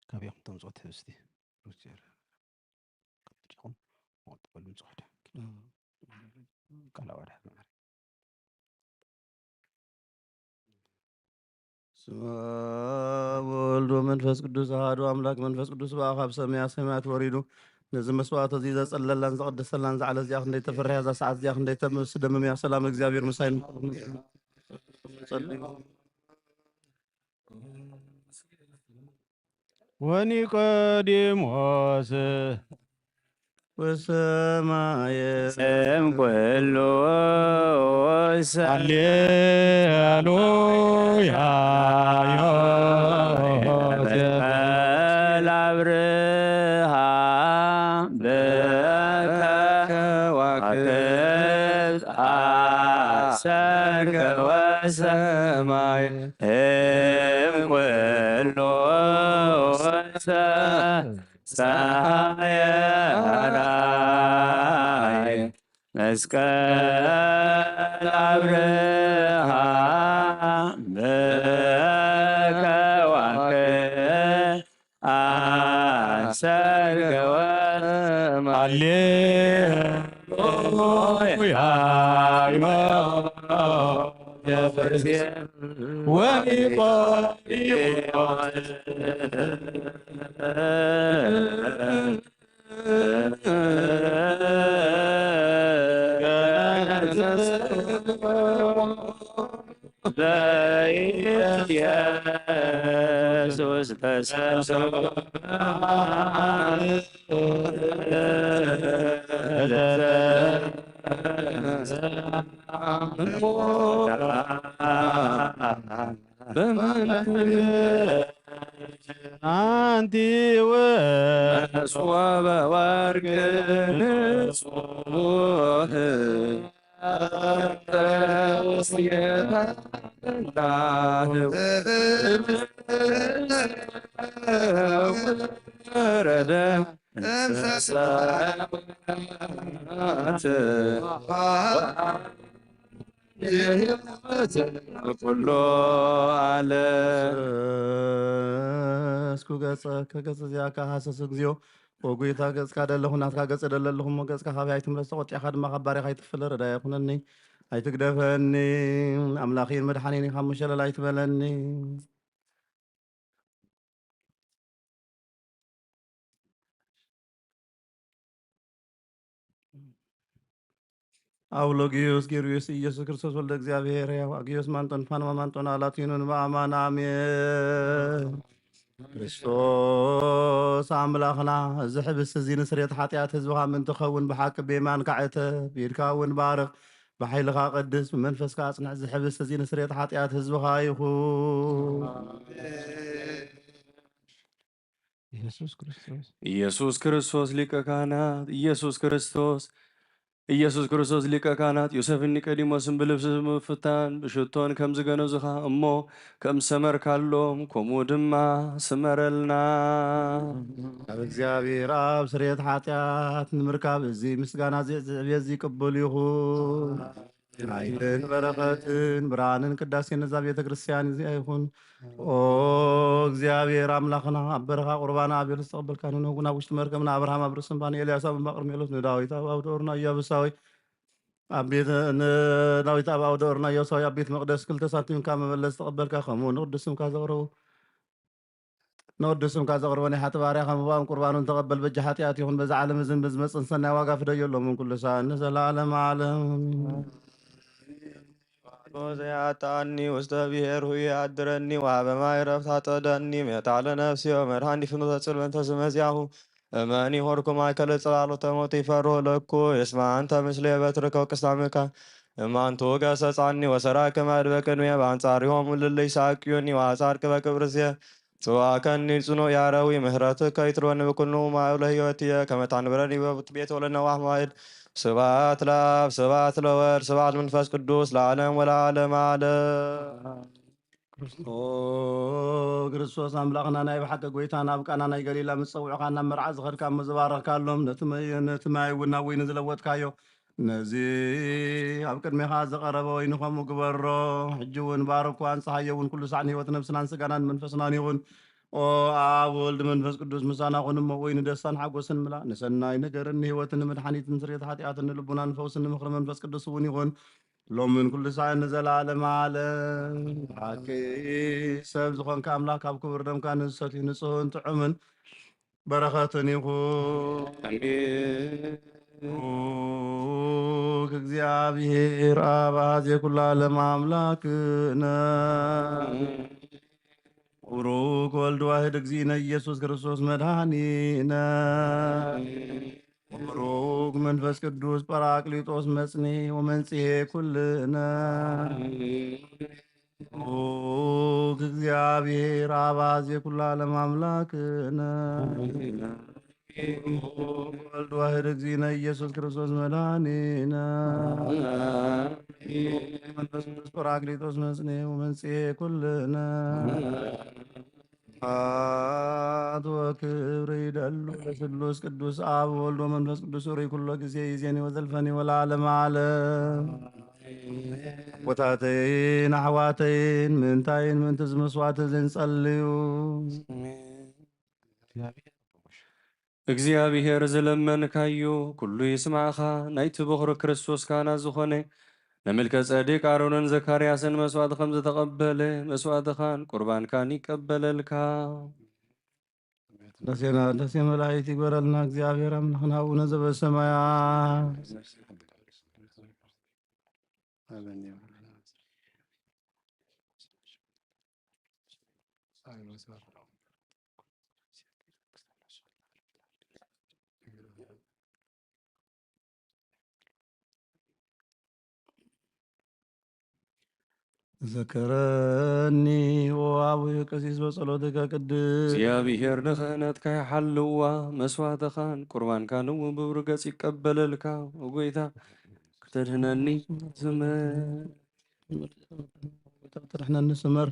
ካበይ ኢኹም ተምጽኡ እቲ ህብስቲ? ሩዝ ጀር-፣ ካብ ትጨኹም መቕጥ በሉ ምጽሑ ዳ። ቃል ኣዋዳ መዓር። ስመ አብ ወወልድ ወመንፈስ ቅዱስ አሐዱ አምላክ። መንፈስ ቅዱስ ብኣኻ ኣብ ሰማያ ሰማያት ወሪዱ ነዚ መስዋዕት እዚ ዘጸለላን ዘቐደሰላን፣ እዛ ዕለት እዚኣ ክንደይ ተፈርሕያ፣ እዛ ሰዓት እዚኣ ክንደይ ተስደምም እያ። ሰላም እግዚኣብሔር ምሳይ። ጸልዩ። ወኒቆዲሞስ ወሰማየ ስም ኩሉ ሃሌሉያ ዮሴፍ። ለአብርሃም በከዋክብት አሰርገ ወሰማይ እም ኩሉ ወሰ ጸሓየ ራእይ መስቀል ኣብርሃ ብከዋክብት ኣሰርገወ። ሃሌሉያ። በኢየሱስ ተሰብስቦ በመንፈስ አንቲ ወሶበ ወርቅ ንጹሕ ኩሎ ዓለም። እስኩ ገጸ ከገጽ እዚኣ ከሃሰስ እግዚኦ። ወጉይታ ገጽካ ደለኹ ናትካ ገጽ ደለኹ እሞ ገጽካ ካባይ ኣይትምለስ፣ ተቖጢዕካ ድማ ካብ ባርያኻ ኣይትፍለ። ረዳይ ኣይኩነኒ፣ ኣይትግደፈኒ። ኣምላኽን መድሓኒን ኢኻ እሞ ሸለል ኣይትበለኒ። ኣውሎጊዮስ ጌርዮስ ኢየሱስ ክርስቶስ ወልደ እግዚኣብሔር፣ ያው ኣጊዮስ ማንጦን ፋንማ ማንጦን ኣላቲኑን በኣማን ኣሜን። ክርስቶስ ኣምላኽና፣ እዚ ሕብስቲ እዚ ንስርየት ሓጢኣት ህዝብኻ ምእንቲ ኸውን ብሓቂ ብየማንካ ዕተብ፣ ብኢድካ እውን ባርኽ፣ ብሓይልኻ ቀድስ፣ ብመንፈስካ ኣጽንዕ። እዚ ሕብስቲ እዚ ንስርየት ሓጢኣት ህዝብኻ ይኹን። ኢየሱስ ክርስቶስ። ኢየሱስ ክርስቶስ ሊቀ ካህናት፣ ኢየሱስ ክርስቶስ፣ ኢየሱስ ክርስቶስ ሊቀ ካህናት፣ ዮሴፍን ኒቆዲሞስን ብልብሲ ብምፍታን ብሽቶን ከም ዝገነዙኻ እሞ ከም ዝሰመርካሎም፣ ከምኡ ድማ ስመረልና። ኣብ እግዚኣብሔር ኣብ ስርየት ሓጢኣት ንምርካብ እዚ ምስጋና እዚ ዕብየት እዚ ቅቡል ይኹን። ኃይልን በረከትን ብርሃንን ቅዳሴን ነዛ ቤተ ክርስቲያን እዚኣ ይኹን። ኦ እግዚኣብሔር ኣምላኽና፣ ኣብ በረኻ ቁርባና ኣቤል ዝተቐበልካ፣ ንኖህ እውን ኣብ ውሽጢ መርከብ ንኣብርሃም ኣብ ርእሲ እምባ፣ ንኤልያስ ኣብ እምባ ቀርሜሎስ፣ ንዳዊት ኣብ ኣውደ ኦርና ኢያቡሳዊ ኣብ ቤት፣ ንዳዊት ኣብ ኣውደ ኦርና ኢያቡሳዊ ኣብ ቤት መቕደስ ክልተ ሳንቲም ካብ መበለት ዝተቐበልካ፣ ከምኡ ንቅዱስ ስምካ ዘቕረቡ ንቅዱስ ስምካ ዘቕርቦ ናይ ሓጥእ ባርያኻ መባኦም ቁርባኑን ተቐበል። በጃ ሓጢኣት ይኹን በዛ ዓለም እዝን ብዝመጽእን ሰናይ ዋጋ ፍደዮ፣ ሎምን ኩሉ ሰዓት ንዘለዓለመ ዓለም። ዘይኣትኣኒ ውስተ ብሔርሁ የአድረኒ ወሀበ ማይ ዕረፍት አጸደኒ። ሜታ ለነፍስዮ መድኃኒ ፍኖተ ጽልመተ ስመዚያሁ እመኒ ሆርኩ ማእከለ ጽላሎተ ሞት ይፈርሁ ለኩ እስመ አንተ ምስሌ በትርከ ወቅስተ አምከ እማንቱ ገሰጻኒ ወሰራክ ማዕድ በቅድሜ በአንጻሪሆሙ ልልይ ሳቅዩኒ ወአጻድቅ በክብር ዜ ጽዋከኒ ጽኑዕ ያረዊ ምህረትከ ይትሮኒ ብኩሉ ማእለ ሕይወትየ ከመ ታንብረኒ በብቱ ቤት ወለነዋህ መዋዕል። ስብሐት ለአብ ስብሐት ለወልድ ስብሐት ለመንፈስ ቅዱስ ለዓለም ወለዓለም ዓለም። ኦ ክርስቶስ ኣምላኽና ናይ ብሓቂ ጎይታ ናብ ቃና ናይ ገሊላ ምስ ጸውዕካ ናብ መርዓ ዝኸድካ እሞ ዝባረኽካሎም ነቲ መ-፣ ነቲ ማይ እውን ናብ ወይኒ ዝለወጥካዮ ነዚ ኣብ ቅድሜኻ ዝቐረበ ወይኒ ከምኡ ግበሮ። ሕጂ እውን ባርኮ፣ ኣንጽሃዮ እውን ኩሉ ሳዕ ንህይወት ነብስናን ስጋናን መንፈስናን ይኹን። ኦ ኣብ ወልድ መንፈስ ቅዱስ ምሳና ኩን እሞ ወይኒ ደስታን ሓጎስን ምላእ። ንሰናይ ነገርን ንህይወትን ንመድሓኒትን ስርየት ሓጢኣትን ንልቡናን ፈውስን ንምኽሪ መንፈስ ቅዱስ እውን ይኹን። ሎምን ኩሉ ሳዕን ንዘለዓለመ ዓለም። ሓቂ ሰብ ዝኾንካ ኣምላኽ ካብ ክቡር ደምካ ንዝሰትዩ ንጹህን ጥዑምን በረኸትን ይኹን። ኣሜን። ብሩክ እግዚኣብሔር ኣብ ኣዜ ኩሉ ዓለም ኣምላክነ። ብሩክ ወልድ ዋህድ እግዚእነ ኢየሱስ ክርስቶስ መድኃኒነ። ብሩክ መንፈስ ቅዱስ ጳራቅሊጦስ መጽኔ ወመንጽሔ ኩልነ። ብሩክ እግዚኣብሔር ኣብ ኣዜ ኩሉ ዓለም ኣምላክነ። ብሩክ ወልድ ዋህድ እግዚእነ ኢየሱስ ክርስቶስ መድኃኒነ። መንፈስ ቅዱስ ጳራቅሊጦስ መጽኔ ወመንጽሔ ኩልነ። ስብሐት ወክብር ይደሉ ለስሉስ ቅዱስ ኣብ ወልድ ወመንፈስ ቅዱስ ሩይ ኩሎ ግዜ ይዜኒ ወዘልፈኒ ወለዓለመ ዓለም። ኣቦታተይን ኣሕዋተይን ምእንታይን ምእንቲ ዝመስዋዕት እዚ ንጸልዩ። እግዚኣብሔር ዝለመንካዮ ኩሉ ይስማዕኻ፣ ናይቲ በኹሪ ክርስቶስ ካህናት ዝኾነ ነመልከ ጸዴቅ ኣሮንን ዘካርያስን መስዋዕቲ ከም ዝተቐበለ መስዋዕትኻን ቁርባንካን ይቀበለልካ። ቅዳሴና ቅዳሴ መላእክት ይግበረልና እግዚኣብሔር ኣምላኽና ኣቡነ ዘበሰማያት። ዘከረኒ ኦ አቡየ ቀሲስ በጸሎትከ ቅድስ። እግዚኣብሔር ንክህነትካ ይሓልዋ፣ መስዋዕትኻን ቁርባንካን እውን ብብሩህ ገጽ ይቀበለልካ። ኦ ጎይታ፣ ክተድህነኒ ስመር። ክተድህነኒ ስመር።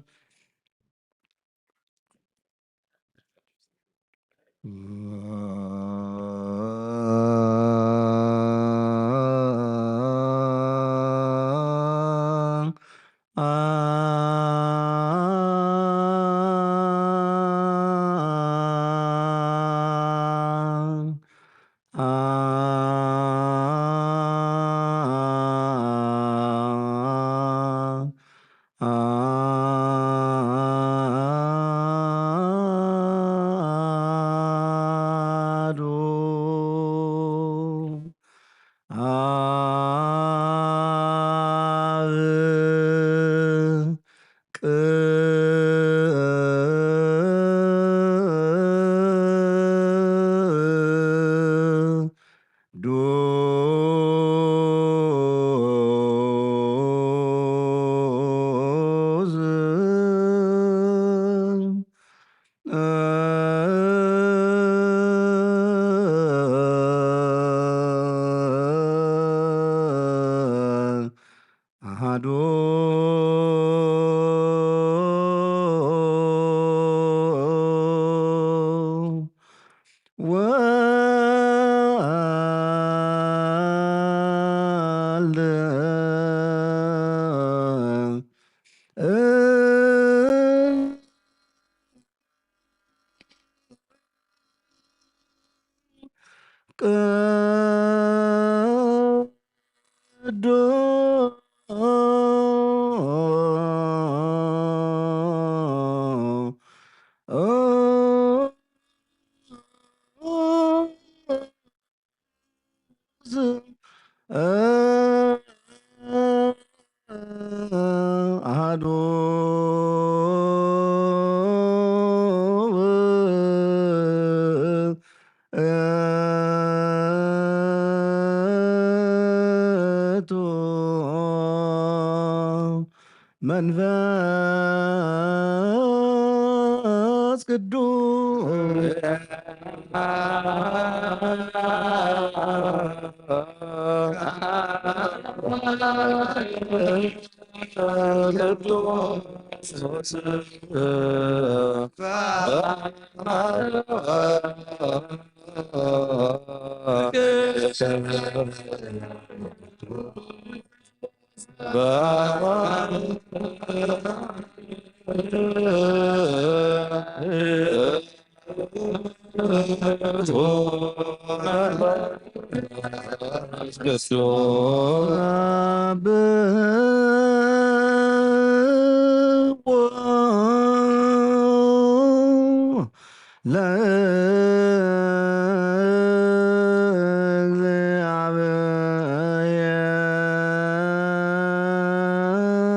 መንፈስ ቅዱስ።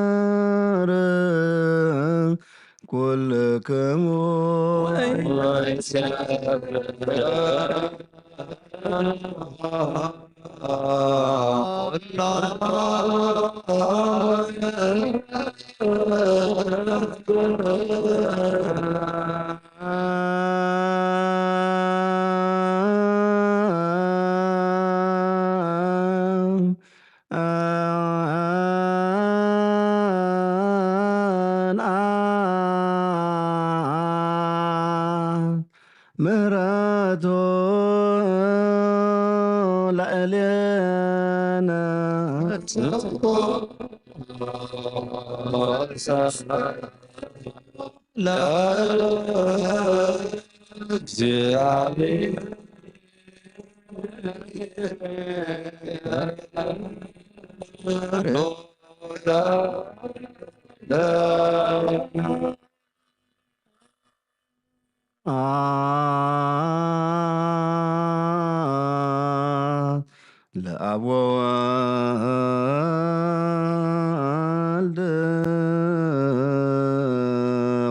ለእግዚአብሔር ኩልክሙ ምሕረቱ ለዕሌነ ለእግዚአብሔር። ለአብ ወወልድ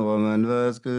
ወመንፈስ ቅዱስ።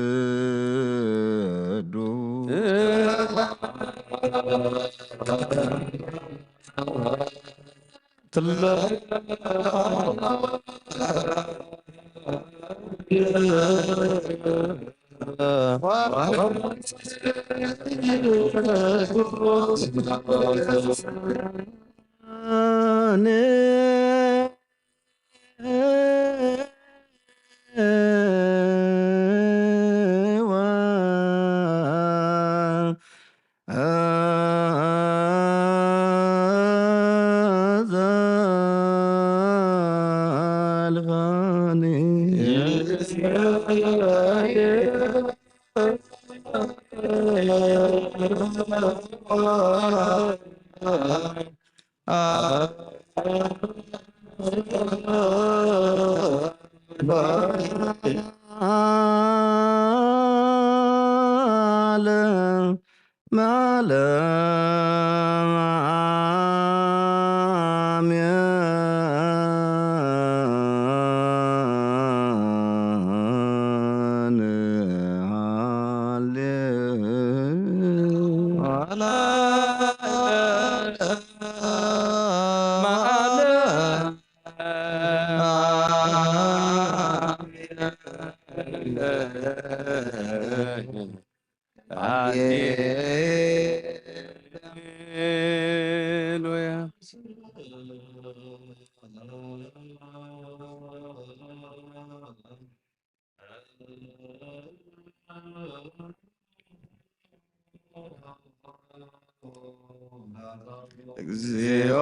እግዚኦ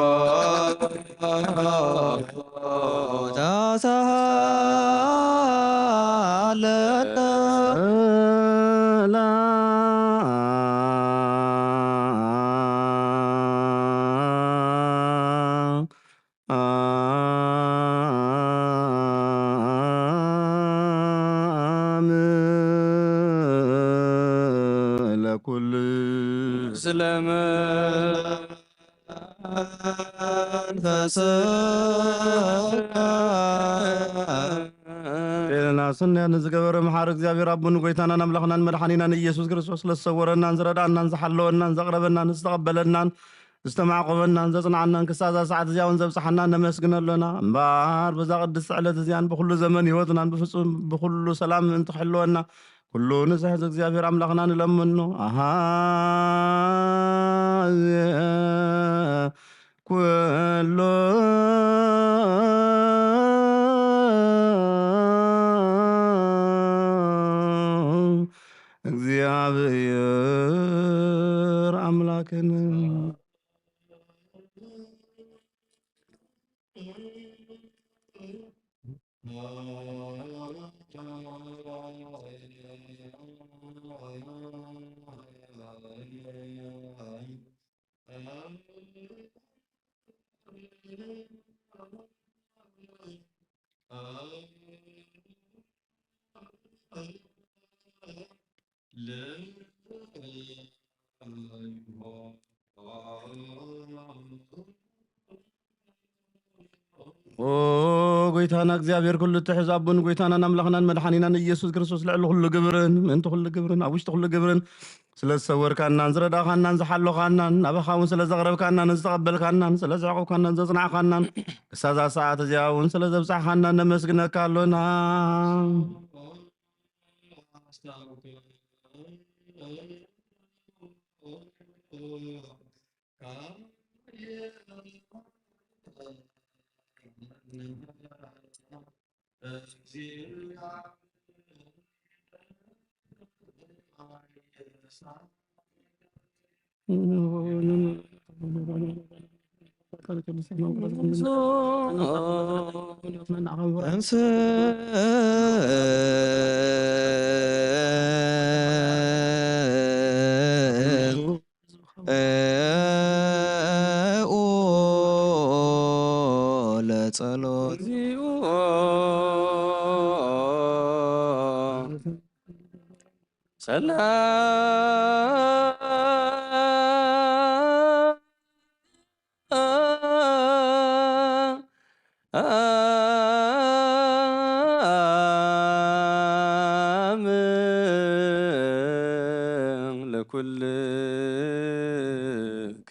ተሳሃለነ። ለኩሉ ስለመ መንፈስከ ሌለና ስንያ ንዝገበረ መሓሪ እግዚኣብሔር ኣቦን ጎይታናን ኣምላኽናን መድሓኒናን ኢየሱስ ክርስቶስ ስለዝሰወረናን ዝረድኣናን ዝሓለወናን ዘቕረበናን ዝተቐበለናን ዝተማዕቆበናን ዘጽንዓናን ክሳዛ ሰዓት እዚኣ እውን ዘብጽሓና ነመስግነሎና። እምበኣር በዛ ቅድስቲ ዕለት እዚኣን ብኹሉ ዘመን ህይወትናን ብፍጹም ብኹሉ ሰላም ምእንቲ ክሕልወና ኩሉ ንዝሕዝ እግዚኣብሔር ኣምላኽና ንለምኖ። ኣሃዜ ኩሉ እግዚኣብሔር ኣምላክን ኦ ጎይታና እግዚኣብሔር ኩሉ እትሕዝ ኣቦን ጎይታናን ኣምላኽናን መድሓኒናን ኢየሱስ ክርስቶስ ልዕሊ ኩሉ ግብርን ምእንቲ ኩሉ ግብርን ኣብ ውሽጢ ኩሉ ግብርን ስለ ዝሰወርካናን ዝረዳእካናን ዝሓሎኻናን ናባኻ እውን ስለ ዘቕረብካናን ዝተቐበልካናን ስለ ዘዕቆብካናን ዘጽናዕካናን ክሳዛ ሰዓት እዚኣ እውን ስለ ዘብጻሕካናን ነመስግነካ ኣሎና። እንስ ኡ ለጸሎት። ሰላም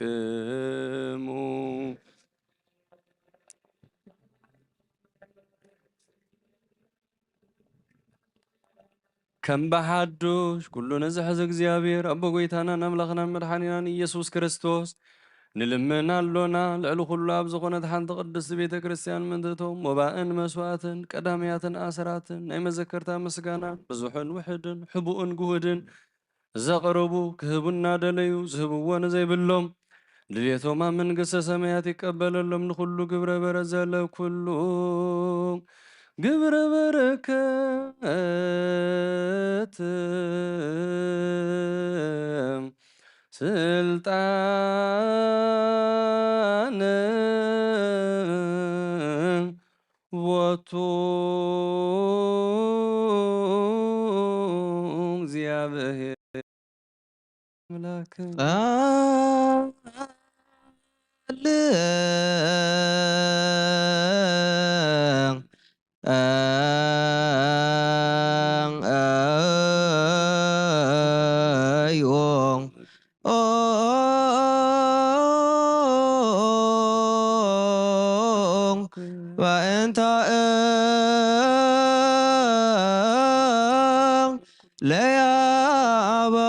ለኩልክሙ። ከም ብሓዱሽ ኩሉ ንዝሕዝ እግዚኣብሔር ኣቦ ጐይታናን ኣምላኽናን መድሓኒናን ኢየሱስ ክርስቶስ ንልምን ኣሎና። ልዕሊ ኩሉ ኣብ ዝኾነት ሓንቲ ቅድስቲ ቤተ ክርስቲያን ምእንተ እቶም መባእን መስዋእትን ቀዳምያትን ኣስራትን ናይ መዘከርታ ምስጋና ብዙሕን ውሕድን ሕቡእን ግሁድን ዘቕርቡ ክህቡ እናደለዩ ዝህብዎ ንዘይብሎም ድሌቶም ኣብ መንግስተ ሰማያት ይቀበለሎም። ንኹሉ ግብረ በረከት ዘለ ኩሉ ግብረ በረከት ስልጣን ቦቱ እግዚኣብሔር ኣምላክ ቃል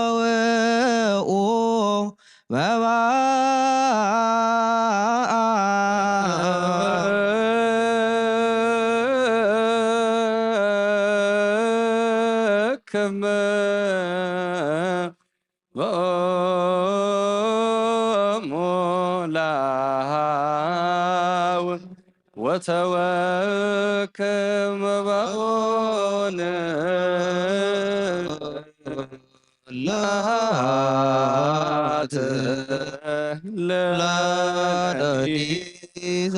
ለያበውኡ መባእ ከመ በኦሙ ለሃው ወተወከመ በኦነ ለሃት ለዳዲት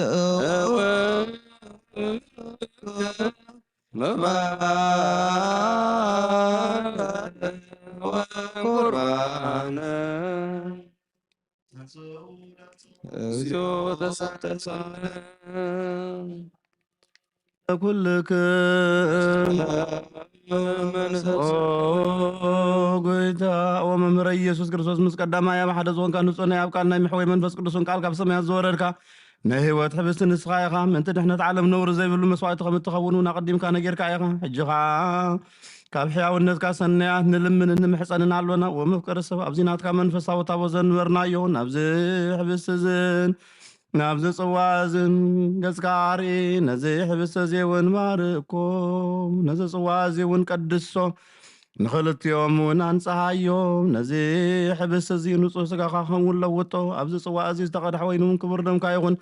ቁርባነ። እግዚኦ ተሳተሳነ ኩልክም መንፈስ ኦ ጎይታ፣ ኦ መምህረ ኢየሱስ ክርስቶስ፣ ምስ ቀዳማይ ኣብ ሓደ ዝኾንካ ንጹህ ናይ ኣብ ቃል ናይ መሕወይ መንፈስ ቅዱስን ቃል ካብ ሰማያት ዝወረድካ ናይ ህይወት ሕብስቲ ንስኻ ኢኻ። ምእንቲ ድሕነት ዓለም ነውሪ ዘይብሉ መስዋዕቲ ከም እትኸውን እውን ኣቐዲምካ ነጊርካ ኢኻ። ሕጂ ኸዓ ካብ ሕያውነትካ ሰናያት ንልምንን ንምሕጸንን ኣሎና። ወመፍቀሪ ሰብ ኣብዚ ናትካ መንፈሳዊ ታቦት ዘንበርናዮ ናብዚ ሕብስቲ እዝን ናብዚ ጽዋ እዝን ገጽካ ኣርኢ። ነዚ ሕብስቲ እዚ እውን ባርኮ፣ ነዚ ጽዋ እዚ እውን ቀድሶ፣ ንኽልቲኦም እውን ኣንጽሃዮም። ነዚ ሕብስቲ እዚ ንጹህ ስጋኻ ክኸውን ለውጦ። ኣብዚ ጽዋ እዚ ዝተቐድሐ ወይኒ እውን ክቡር ደምካ ይኹን።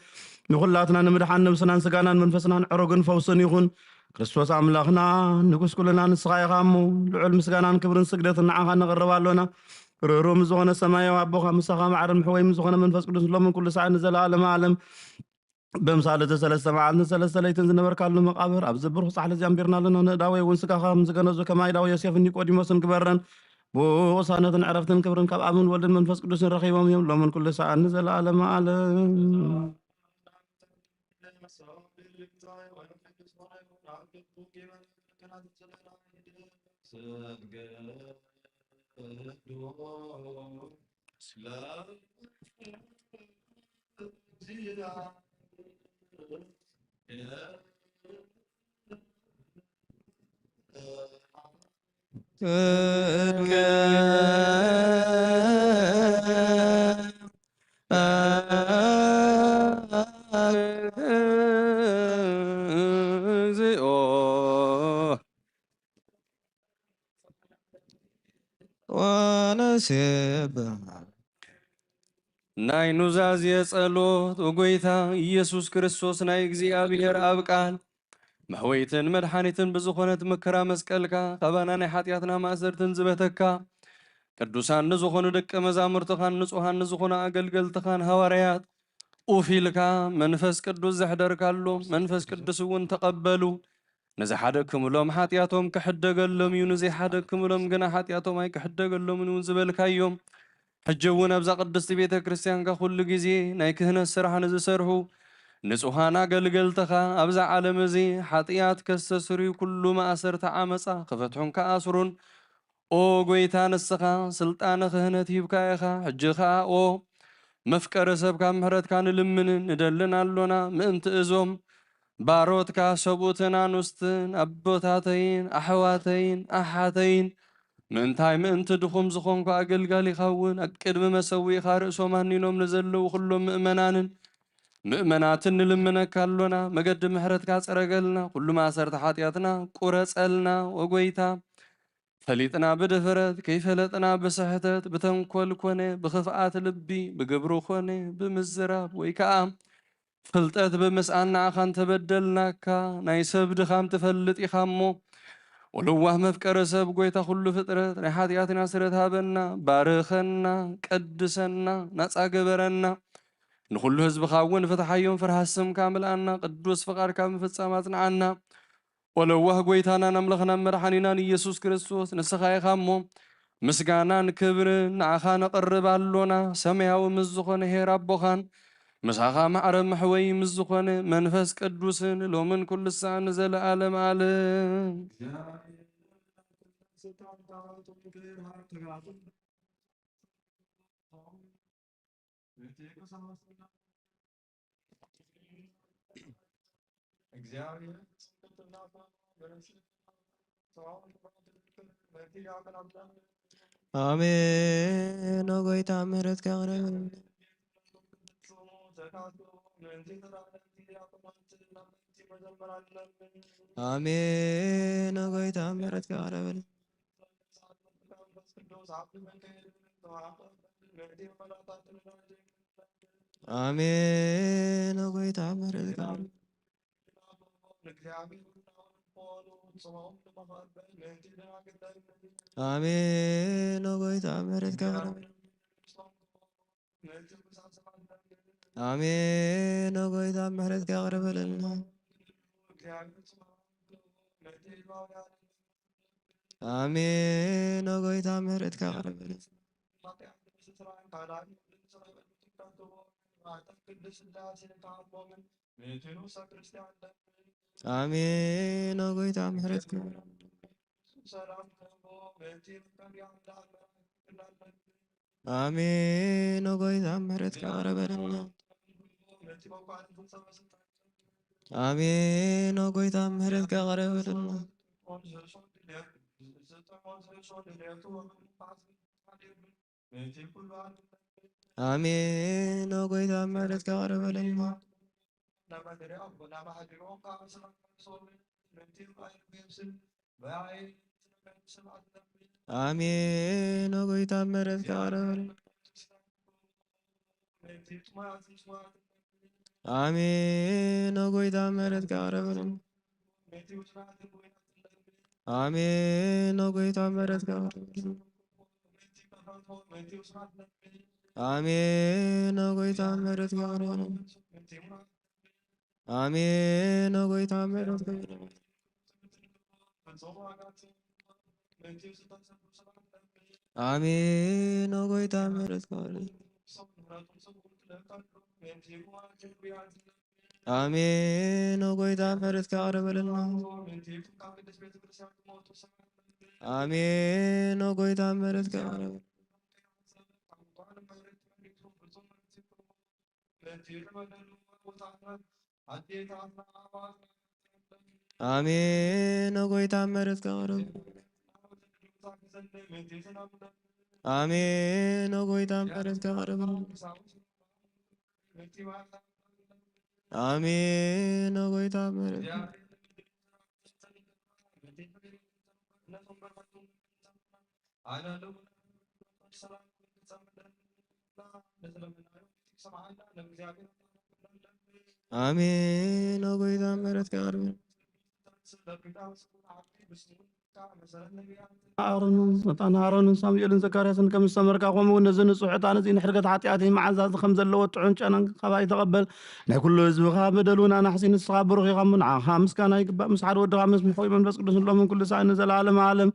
ንኹላትና ንምድሓን ነብስናን ስጋናን መንፈስናን ዕሩግን ፈውስን ይኹን። ክርስቶስ ኣምላኽና ንጉስ ኩልና ንስኻ ኢኻ እሞ፣ ልዑል ምስጋናን ክብርን ስግደትን ንዓኻ ነቕርብ ኣሎና። ርህሩህ ምስ ዝኾነ ሰማያዊ ኣቦኻ፣ ምሳኻ ማዕርን ምሕወይ ምስ ዝኾነ መንፈስ ቅዱስ፣ ሎምን ኩሉ ሰዓት ንዘለኣለመ ዓለም። በምሳል እቲ ሰለስተ መዓልትን ሰለስተ ለይትን ዝነበርካሉ መቓብር፣ ኣብዚ ብሩኽ ጻሕሊ እዚ ኣንቢርና ኣለና። ንእዳወይ እውን ስጋኻ ከም ዝገነዙ፣ ከም ኣይዳዊ ዮሴፍን ኒቆዲሞስን ግበረን። ብኡ ቅሳነትን ዕረፍትን ክብርን ካብ ኣብን ወልድን መንፈስ ቅዱስን ረኺቦም እዮም፣ ሎምን ኩሉ ሰዓት ንዘለኣለመ ዓለም። ወንሴብሖ። ናይ ኑዛዜ ጸሎት። ኦ ጎይታ ኢየሱስ ክርስቶስ፣ ናይ እግዚኣብሔር ኣብ ቃል መሕወይትን መድሓኒትን ብዝኾነት መከራ መስቀልካ፣ ካባና ናይ ሓጢኣትና ማእሰርትን ዝበተካ፣ ቅዱሳን ንዝኾኑ ደቀ መዛሙርትኻን ንጹሃን ንዝኾኑ ኣገልገልትኻን ሃዋርያት ኡፍ ኢልካ መንፈስ ቅዱስ ዘሕደርካሎም፣ መንፈስ ቅዱስ እውን ተቐበሉ። ንዝሓደግክምሎም ሓጢኣቶም ክሕደገሎም እዩ፣ ንዘይሓደግክምሎም ግና ሓጢኣቶም ኣይክሕደገሎምን እውን ዝበልካዮም፣ ሕጂ እውን ኣብዛ ቅድስቲ ቤተ ክርስቲያንካ ኩሉ ግዜ ናይ ክህነት ስራሕ ንዝሰርሑ ንጹሃን ኣገልገልትኻ፣ ኣብዛ ዓለም እዚ ሓጢኣት ከስተስርዩ ኩሉ ማእሰርቲ ዓመጻ ክፈትሑን ክኣስሩን፣ ኦ ጎይታ፣ ንስኻ ስልጣነ ክህነት ሂብካ ኢኻ። ሕጂ ኸኣ ኦ መፍቀሪ ሰብ፣ ካብ ምሕረትካ ንልምንን ንደልን ኣሎና። ምእንቲ እዞም ባሮትካ ሰብኡትን ኣኑስትን ኣቦታተይን ኣሕዋተይን ኣሓተይን ምእንታይ ምእንቲ ድኹም ዝኾንኩ ኣገልጋሊኻ እውን ኣብ ቅድሚ መሰውኢኻ ርእሶም ኣኒኖም ንዘለዉ ኩሎም ምእመናንን ምእመናትን ንልምነካ ኣሎና። መገዲ ምሕረትካ ጽረገልና፣ ኩሉ ማእሰርቲ ሓጢኣትና ቁረጸልና። ወጎይታ፣ ፈሊጥና ብድፍረት፣ ከይፈለጥና ብስሕተት፣ ብተንኮል ኮነ ብኽፍኣት ልቢ፣ ብግብሪ ኮነ ብምዝራብ፣ ወይ ከኣ ፍልጠት ብምስኣን ንዓኻ እንተበደልናካ፣ ናይ ሰብ ድኻም ትፈልጥ ኢኻ እሞ፣ ወለዋህ መፍቀሪ ሰብ፣ ጎይታ ኩሉ ፍጥረት፣ ናይ ሓጢኣትና ስረት ሃበና፣ ባርኸና፣ ቀድሰና፣ ናጻ ገበረና። ንኹሉ ህዝብኻ እውን ፍትሓዮም፣ ፍርሃት ስምካ ምልኣና፣ ቅዱስ ፍቓድካ ምፍጻም ኣጽንዓና። ወለዋህ ጎይታናን ኣምላኽናን መድሓኒናን ኢየሱስ ክርስቶስ፣ ንስኻ ኢኻ እሞ፣ ምስጋናን ክብርን ንዓኻ ነቕርብ ኣሎና። ሰማያዊ ምስ ዝኾነ ኄር ኣቦኻን ምሳኻ ማዕረ መሕወዪ ምስ ዝኾነ መንፈስ ቅዱስን፣ ሎምን ኩሉ ሰዓን ንዘለኣለም ኣለም። ኣሜን። ኦ ጎይታ፣ ምሕረትካ ቅረበልና። ኣሜን። ኦ ጎይታ፣ ምሕረትካ ቅረበልና። ኣሜን። ኦ ጎይታ፣ ምሕረትካ ቅረበልና። ኣሜን። ኦ ጎይታ፣ ምሕረትካ ቅረበልና። ኣሜን። ኦ ጎይታ፣ ምሕረትካ ቅረበልና። ኣሜን። ኦ ጎይታ፣ ምሕረትካ ቅረበልና። ኣሜን። ኦ ጎይታ፣ ምሕረትካ ቅረበልና። ኣሜን። ኦ ጎይታ፣ ምሕረትካ ቅረበልና። ኣሜን። ኦ ጎይታ፣ ምሕረትካ ቅረበልና። ኣሜን። ኦ ጎይታ፣ ምሕረትካ ቅረበልና። ኣሜን። ኦ ጎይታ፣ ምሕረትካ ቅረበልና። ኣሜን። ኦ ጎይታ፣ ምሕረትካ ቅረበልና። ኣሜን። ኦ ጎይታ፣ ምሕረትካ ቅረበልና። ኣሜን። ኦ ጎይታ፣ ምሕረትካ ቅረበልና። ኣሜን። ኦ ጎይታ፣ ምሕረትካ ቅረበልና። ኣሜን። ኦ ጎይታ፣ ምሕረትካ ቅረበልና። ኣሜን። ኦ ጎይታ፣ ምሕረትካ ቅረበልና። ኣሜን። ኦ ጎይታ፣ ምሕረትካ ቅረበልና። ኣሜን። ኦ ጎይታ፣ ምሕረትካ ቅረብ። ኣሜን። ኦ ጎይታ፣ ምሕረትካ ቅረብ። ኣሜን። ኦ ጎይታ፣ ምሕረትካ። ኣነ ኣሜን። ኦ ጎይታ ምሕረትካ ቅርብ ኣሮንን መታን ኣሮንን ሳሙኤልን ዘካርያስን ከም ዝተመርካ፣ ከምኡ እውን ነዚ ንጹሕ ዕጣን እዚ ንሕርገት ሓጢኣተይ መዓዛ እዚ ከም ዘለዎ ጥዑም ጨናን ካባይ ተቐበል። ናይ ኩሉ ህዝብኻ በደሉን ኣናሕሲ ንስኻ ብሩኽ ኢኻ እሞ፣ ንዓኻ ምስጋና ይግባእ፣ ምስ ሓደ ወድኻ ምስ ምሕዊ መንፈስ ቅዱስ ንሎምን ኩሉ ሳዕ ንዘለዓለመ ዓለም።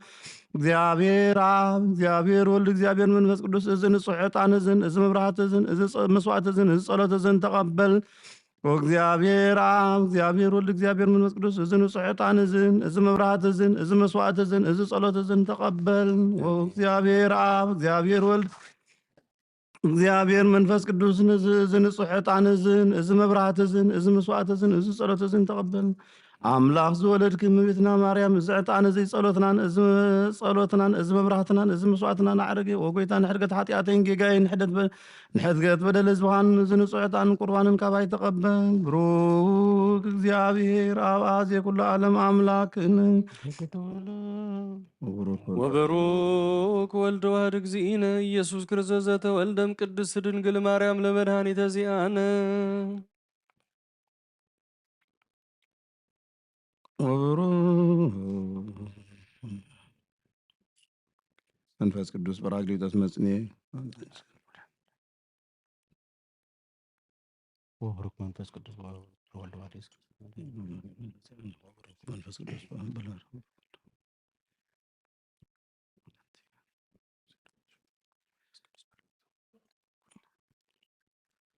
እግዚኣብሔር ኣብ፣ እግዚኣብሔር ወልድ፣ እግዚኣብሔር መንፈስ ቅዱስ፣ እዚ ንጹሕ ዕጣን እዝን፣ እዚ መብራህቲ እዝን፣ እዚ ጸ-፣ መስዋዕቲ እዝን፣ እዚ ጸሎት እዝን ተቐበል። ኦ እግዚኣብሔር ኣብ፣ እግዚኣብሔር ወልድ፣ እግዚኣብሔር መንፈስ ቅዱስ፣ እዚ ንጹሕ ዕጣን እዝን፣ እዚ መብራህቲ እዝን፣ እዚ መስዋዕቲ እዝን፣ እዚ ጸሎት እዝን ተቐበል። ኦ እግዚኣብሔር ኣብ፣ እግዚኣብሔር ወልድ፣ እግዚኣብሔር መንፈስ ቅዱስ፣ ነዚ፣ እዚ ንጹሕ ዕጣን እዝን፣ እዚ መብራህቲ እዝን፣ እዚ መስዋዕቲ እዝን፣ እዚ ጸሎት እዝን ተቐበል። ኣምላኽ ዝወለድኪ እመቤትና ማርያም፣ እዚ ዕጣን እዚ ጸሎትናን፣ እዚ ጸሎትናን፣ እዚ መብራህትናን፣ እዚ መስዋዕትናን ኣዕረገ። ኦ ጎይታ፣ ንሕድገት ሓጢኣተይን ጌጋይን፣ ንሕደት በ-፣ ንሕድገት በደል ህዝብኻን፣ እዚ ንጹሕ ዕጣን ቁርባንን ካባይ ተቐበል። ብሩክ እግዚኣብሔር ኣብ ኣዜ ኩሉ ዓለም ኣምላክን ወቡሩክ ወልድ ዋህድ እግዚእነ ኢየሱስ ክርስቶስ ዘተወልደም ቅድስት ድንግል ማርያም ለመድኃኒተ ዚአነ። ወቡሩክ መንፈስ ቅዱስ ጳራቅሊጦስ መጽንኤ። ወቡሩክ መንፈስ ቅዱስ ወወልድ ዋህድ መንፈስ ቅዱስ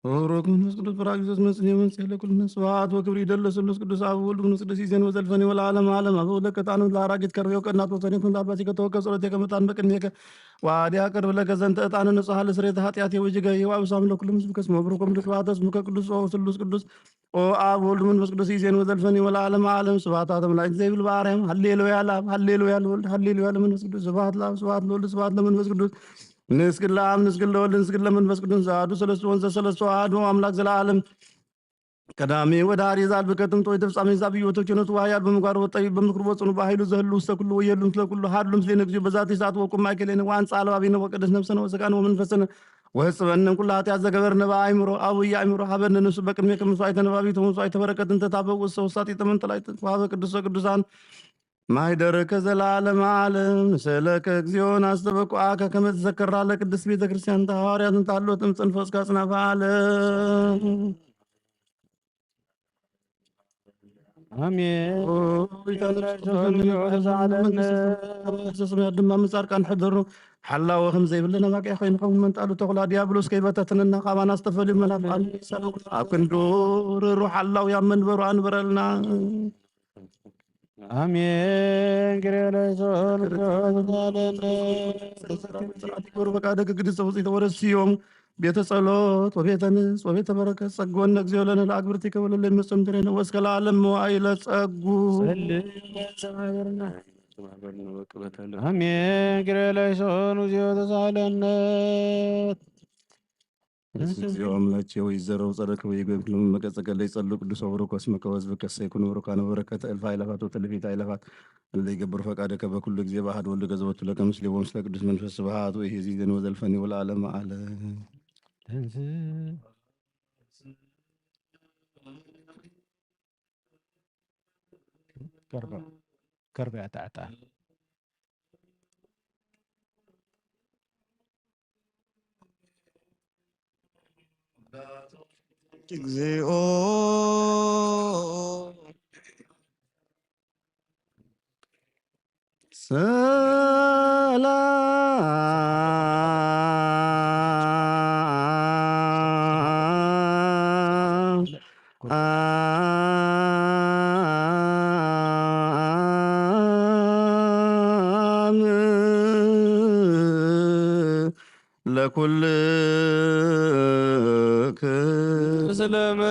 ወቡሩክ መንፈስ ቅዱስ ጳራቅሊጦስ መጽንኤ መንጽሔ ለኩልነ ስብሐት ወክብር ይደለ ስሉስ ቅዱስ አብ ወልድ መንፈስ ቅዱስ ይዜን ወዘልፈኒ ወለዓለመ ዓለም። አብ ወለከ ጣኑ ለአራጊት ከርቤው ቀናት ወሰኔት እንዳባሲ ከተወከ ጸሎቴ ከመጣን በቅድሜከ ዋዲ አቅርብ ለከ ዘንተ ዕጣነ ንጹሐ ለስሬተ ኃጢአቴ ወጅገ ይዋ ብሳም ለኩሉ ምስብከ ስመ ብሩኮም ስብሐተ ስምከ ቅዱስ ኦ ስሉስ ቅዱስ ኦ አብ ወልድ መንፈስ ቅዱስ ይዜን ወዘልፈኒ ወለዓለመ ዓለም። ስብሐት አተ መላእክት ዘይብል በአርያም ሃሌሉያ ለአብ ሃሌሉያ ለወልድ ሃሌሉያ ለመንፈስ ቅዱስ ስብሐት ለአብ ስብሐት ለወልድ ስብሐት ለመንፈስ ቅዱስ ንስግድ ለአብ ንስግድ ለወልድ ንስግድ ለመንፈስ ቅዱስ ዘአሐዱ ሰለስቱ ወንዘ ሰለስቱ አሐዱ አምላክ ዘለዓለም ቀዳሚ ወዳሪ ዛል ብከትም ጦይ ተፍጻሜ ዛብ ህይወቱ ችኖት ዋህያል በምግባር ወጠቢብ በምክር ወጽኑ በኃይሉ ዘህሉ ውስተ ኩሉ ወየህሉ ምስለ ኩሉ ሀድሉ ምስሌነ እግዚኦ በዛቲ ሰዓት ወቁም ማእከሌነ ወአንጻ አልባቢነ ወቀደስ ነፍሰነ ወስጋነ ወመንፈስነ ወህጽበነ ኩሉ ኃጢአት ዘገበርነ በአእምሮ አውያ አእምሮ ሀበነ ንሱ በቅድሜ ከመስዋዕተ ነባቢት ወመስዋዕተ በረከት እንተ ታበው ውስተ ውሳጢ ተመንጠላይት ተዋህበ ቅዱሰ ቅዱሳን ማይደርከ ዘለዓለመ ዓለም ንስእለከ እግዚኦ ናስተበቁዓከ ከመ ትዘከራ ለቅድስት ቤተ ክርስቲያን እንተ ሐዋርያት እንተ ሃሎት እምፅንፈስ ካጽናፈ ዓለም። አሜን። ሰማያት ድማ ምጻድቃን ሕደሩ ሓላወ ከም ዘይብልና ባቅያ ኮይኑ ከም መንጣሉ ተኹላ ዲያብሎስ ከይበተትንና ካባና ዝተፈልዩ መናፍቃን ኣብ ክንዱ ርሩ ሓላው ኣብ መንበሩ ኣንበረልና። አሜን። ግሬለሶን ስርዓት ይግበሩ በቃ ደግ ግድስ ውፅኢት ወረስዮም ቤተ ጸሎት ወቤተ ንስ ወቤተ በረከት ጸግወነ እግዚኦ ለነ ለአግብርቲከ ወለለ ይመጽእ ምድሬነ ወእስከ ለዓለም መዋዕለ ጸጉ። አሜን። ግሬለሶን ውዚዮ ተሳለነት። እስመ እግዚኦ አምላኬ ወይዘረው ጸረከ ወይጎብክሉ መቀጸቀለ ይጸሉ ቅዱስ ወብሩክ ወስመከ ወሕዝብከ ሰይኩን ብሩካነ በረከተ እልፍ አእላፋት ወትእልፊት አእላፋት እለ ይገብሩ ፈቃደከ በኩሉ ጊዜ በአሐዱ ወልድ ገዘወቱ ለከ ምስሌ ወምስለ ቅዱስ መንፈስ ስብሐት ወይሄዚ ዘን ወዘልፈኒ ወለዓለመ ዓለም። ከርበ ከርበ ያታዕታ እግዚኦ ሰላም አም ለኩልክ ስለመ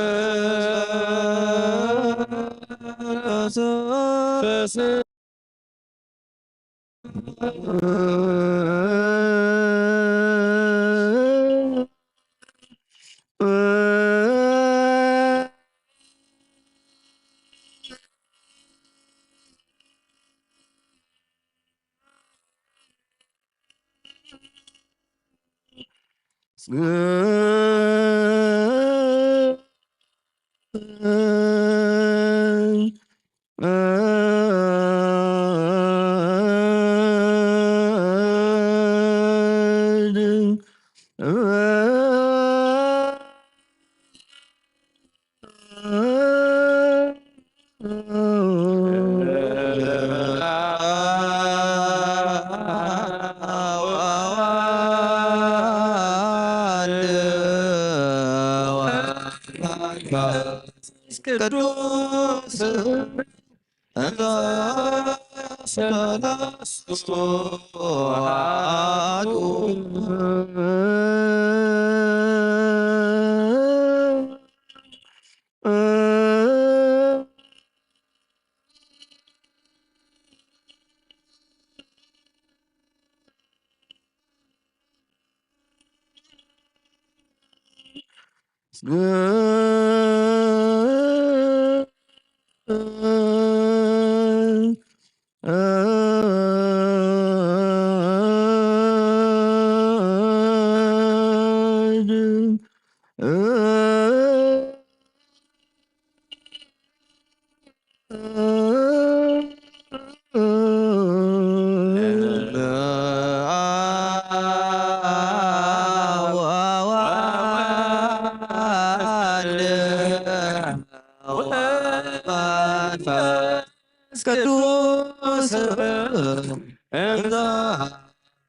ቅዱስ እንተ ሰለስቱ አሐዱ። ቅዱስ እንተ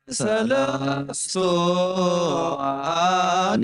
ሰለስቱ አሐዱ።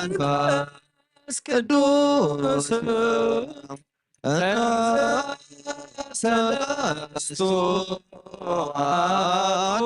መንፈስ ቅዱስ ሰለስቱ አሐዱ።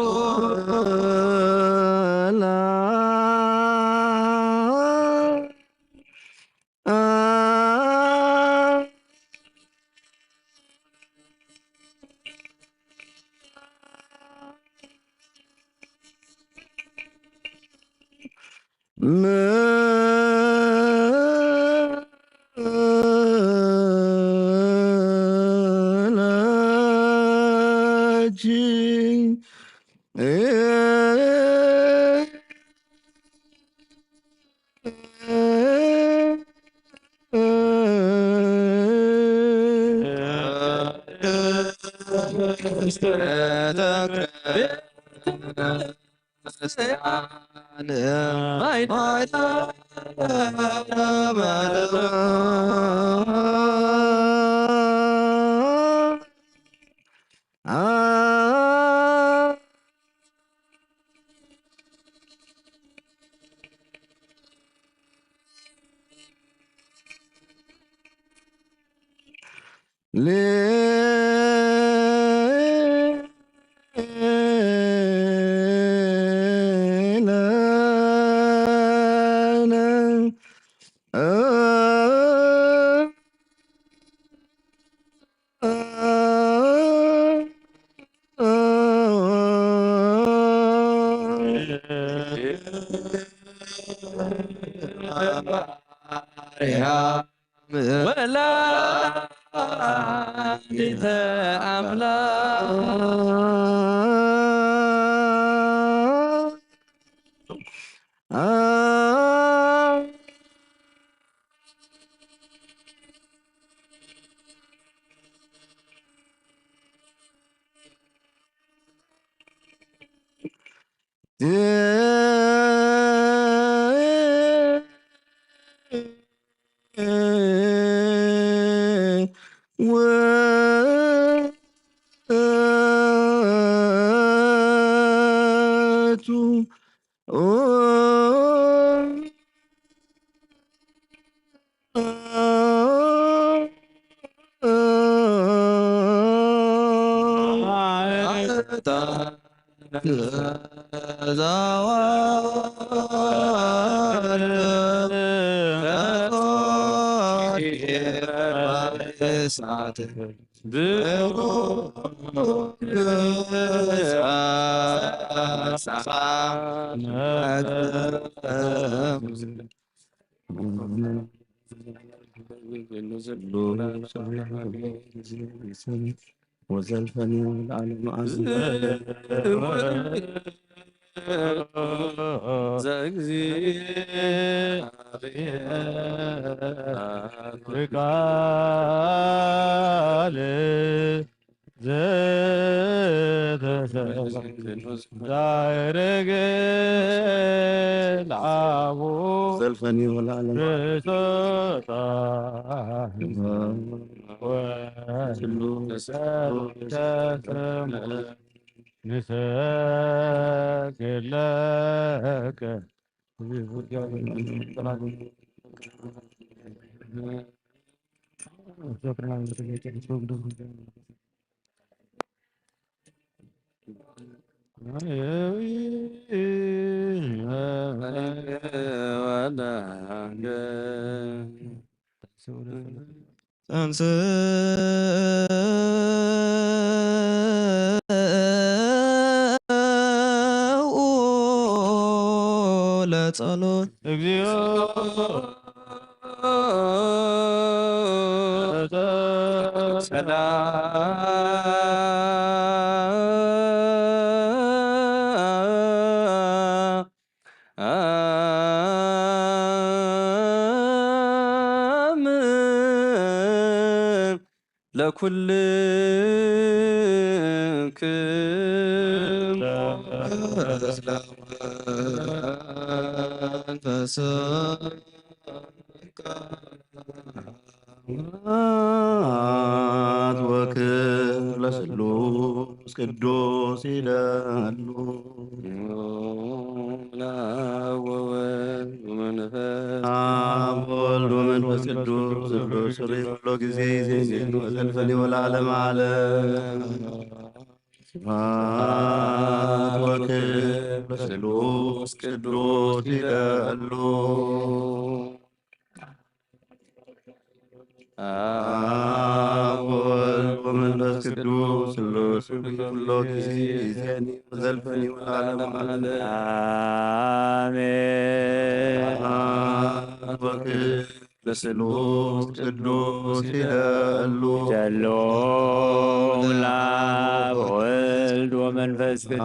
ወላዲተ ኣምላክ። ወዘልፈኒ ለዓለመ ዓለም። ዘልፈኒ ወለዓለም። ንሰግድ ለከ። ተንሥኡ ለጸሎት። እግዚኦ ሰላም ለኩልክሙ። ስብሐት ወክብር ለስሉስ ቅዱስ ይደሉ። ለአብ ወወልድ ወመንፈስ አብ ወወልድ ወመንፈስ ቅዱስ ቅዱስ ስሉስ ኩሎ ጊዜ ይዜን ወዘልፈኒ ወለዓለመ ዓለም። ስብሐት ወክብር ለስሉስ ቅዱስ ይደሉ። አብ ወወልድ ወመንፈስ ቅዱስ ስሉስ ኩሎ ጊዜ ይዜኒ ወዘልፈኒ ወለዓለመ ዓለም። አሜን። ስብሐት ወክብር ለስሉስ ቅዱስ ይደሉ። ይደሉ ለአብ ወወልድ ወመንፈስ ቅዱስ።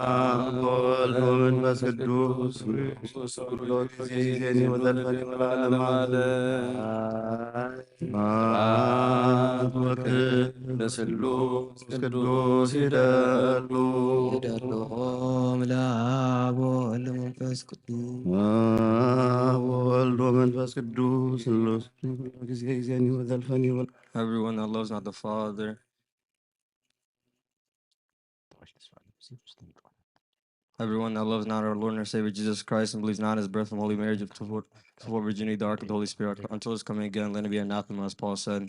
አብ ወወልድ ወመንፈስ ቅዱስ ስሉስ ኩሎ ጊዜ ይዜኒ ወዘልፈኒ ወለዓለመ ዓለም። ስብሐት ወክብር ለስሉስ ቅዱስ ይደሉ። ይደሉ ለአብ ወወልድ ወመንፈስ ቅዱስ። አብ ወወልድ ወመንፈስ ቅዱስ ስሉስ ጊዜ ይዜኒ ወዘልፈኒ ወለ- Everyone that loves not the Father. Everyone that loves not our Lord and our Savior Jesus Christ and believes not in his birth from holy marriage of before, before virginity, the ark of the Holy Spirit, until his coming again, let him be anathema, as Paul said.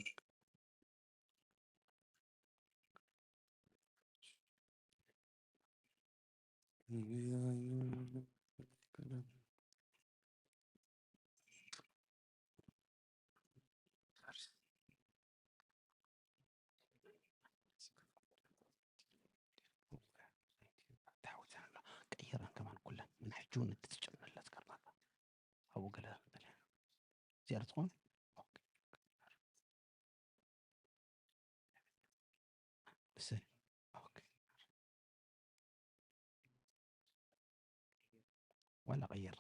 ቀይረን ከማን ኩለን ምን ሕጂ እውን እትትጨምረላ ዝገርማካ ኣብኡ ገለ እዚኣ ትኾን። እሰይ። ኦኬ። ዋላ ቀይር።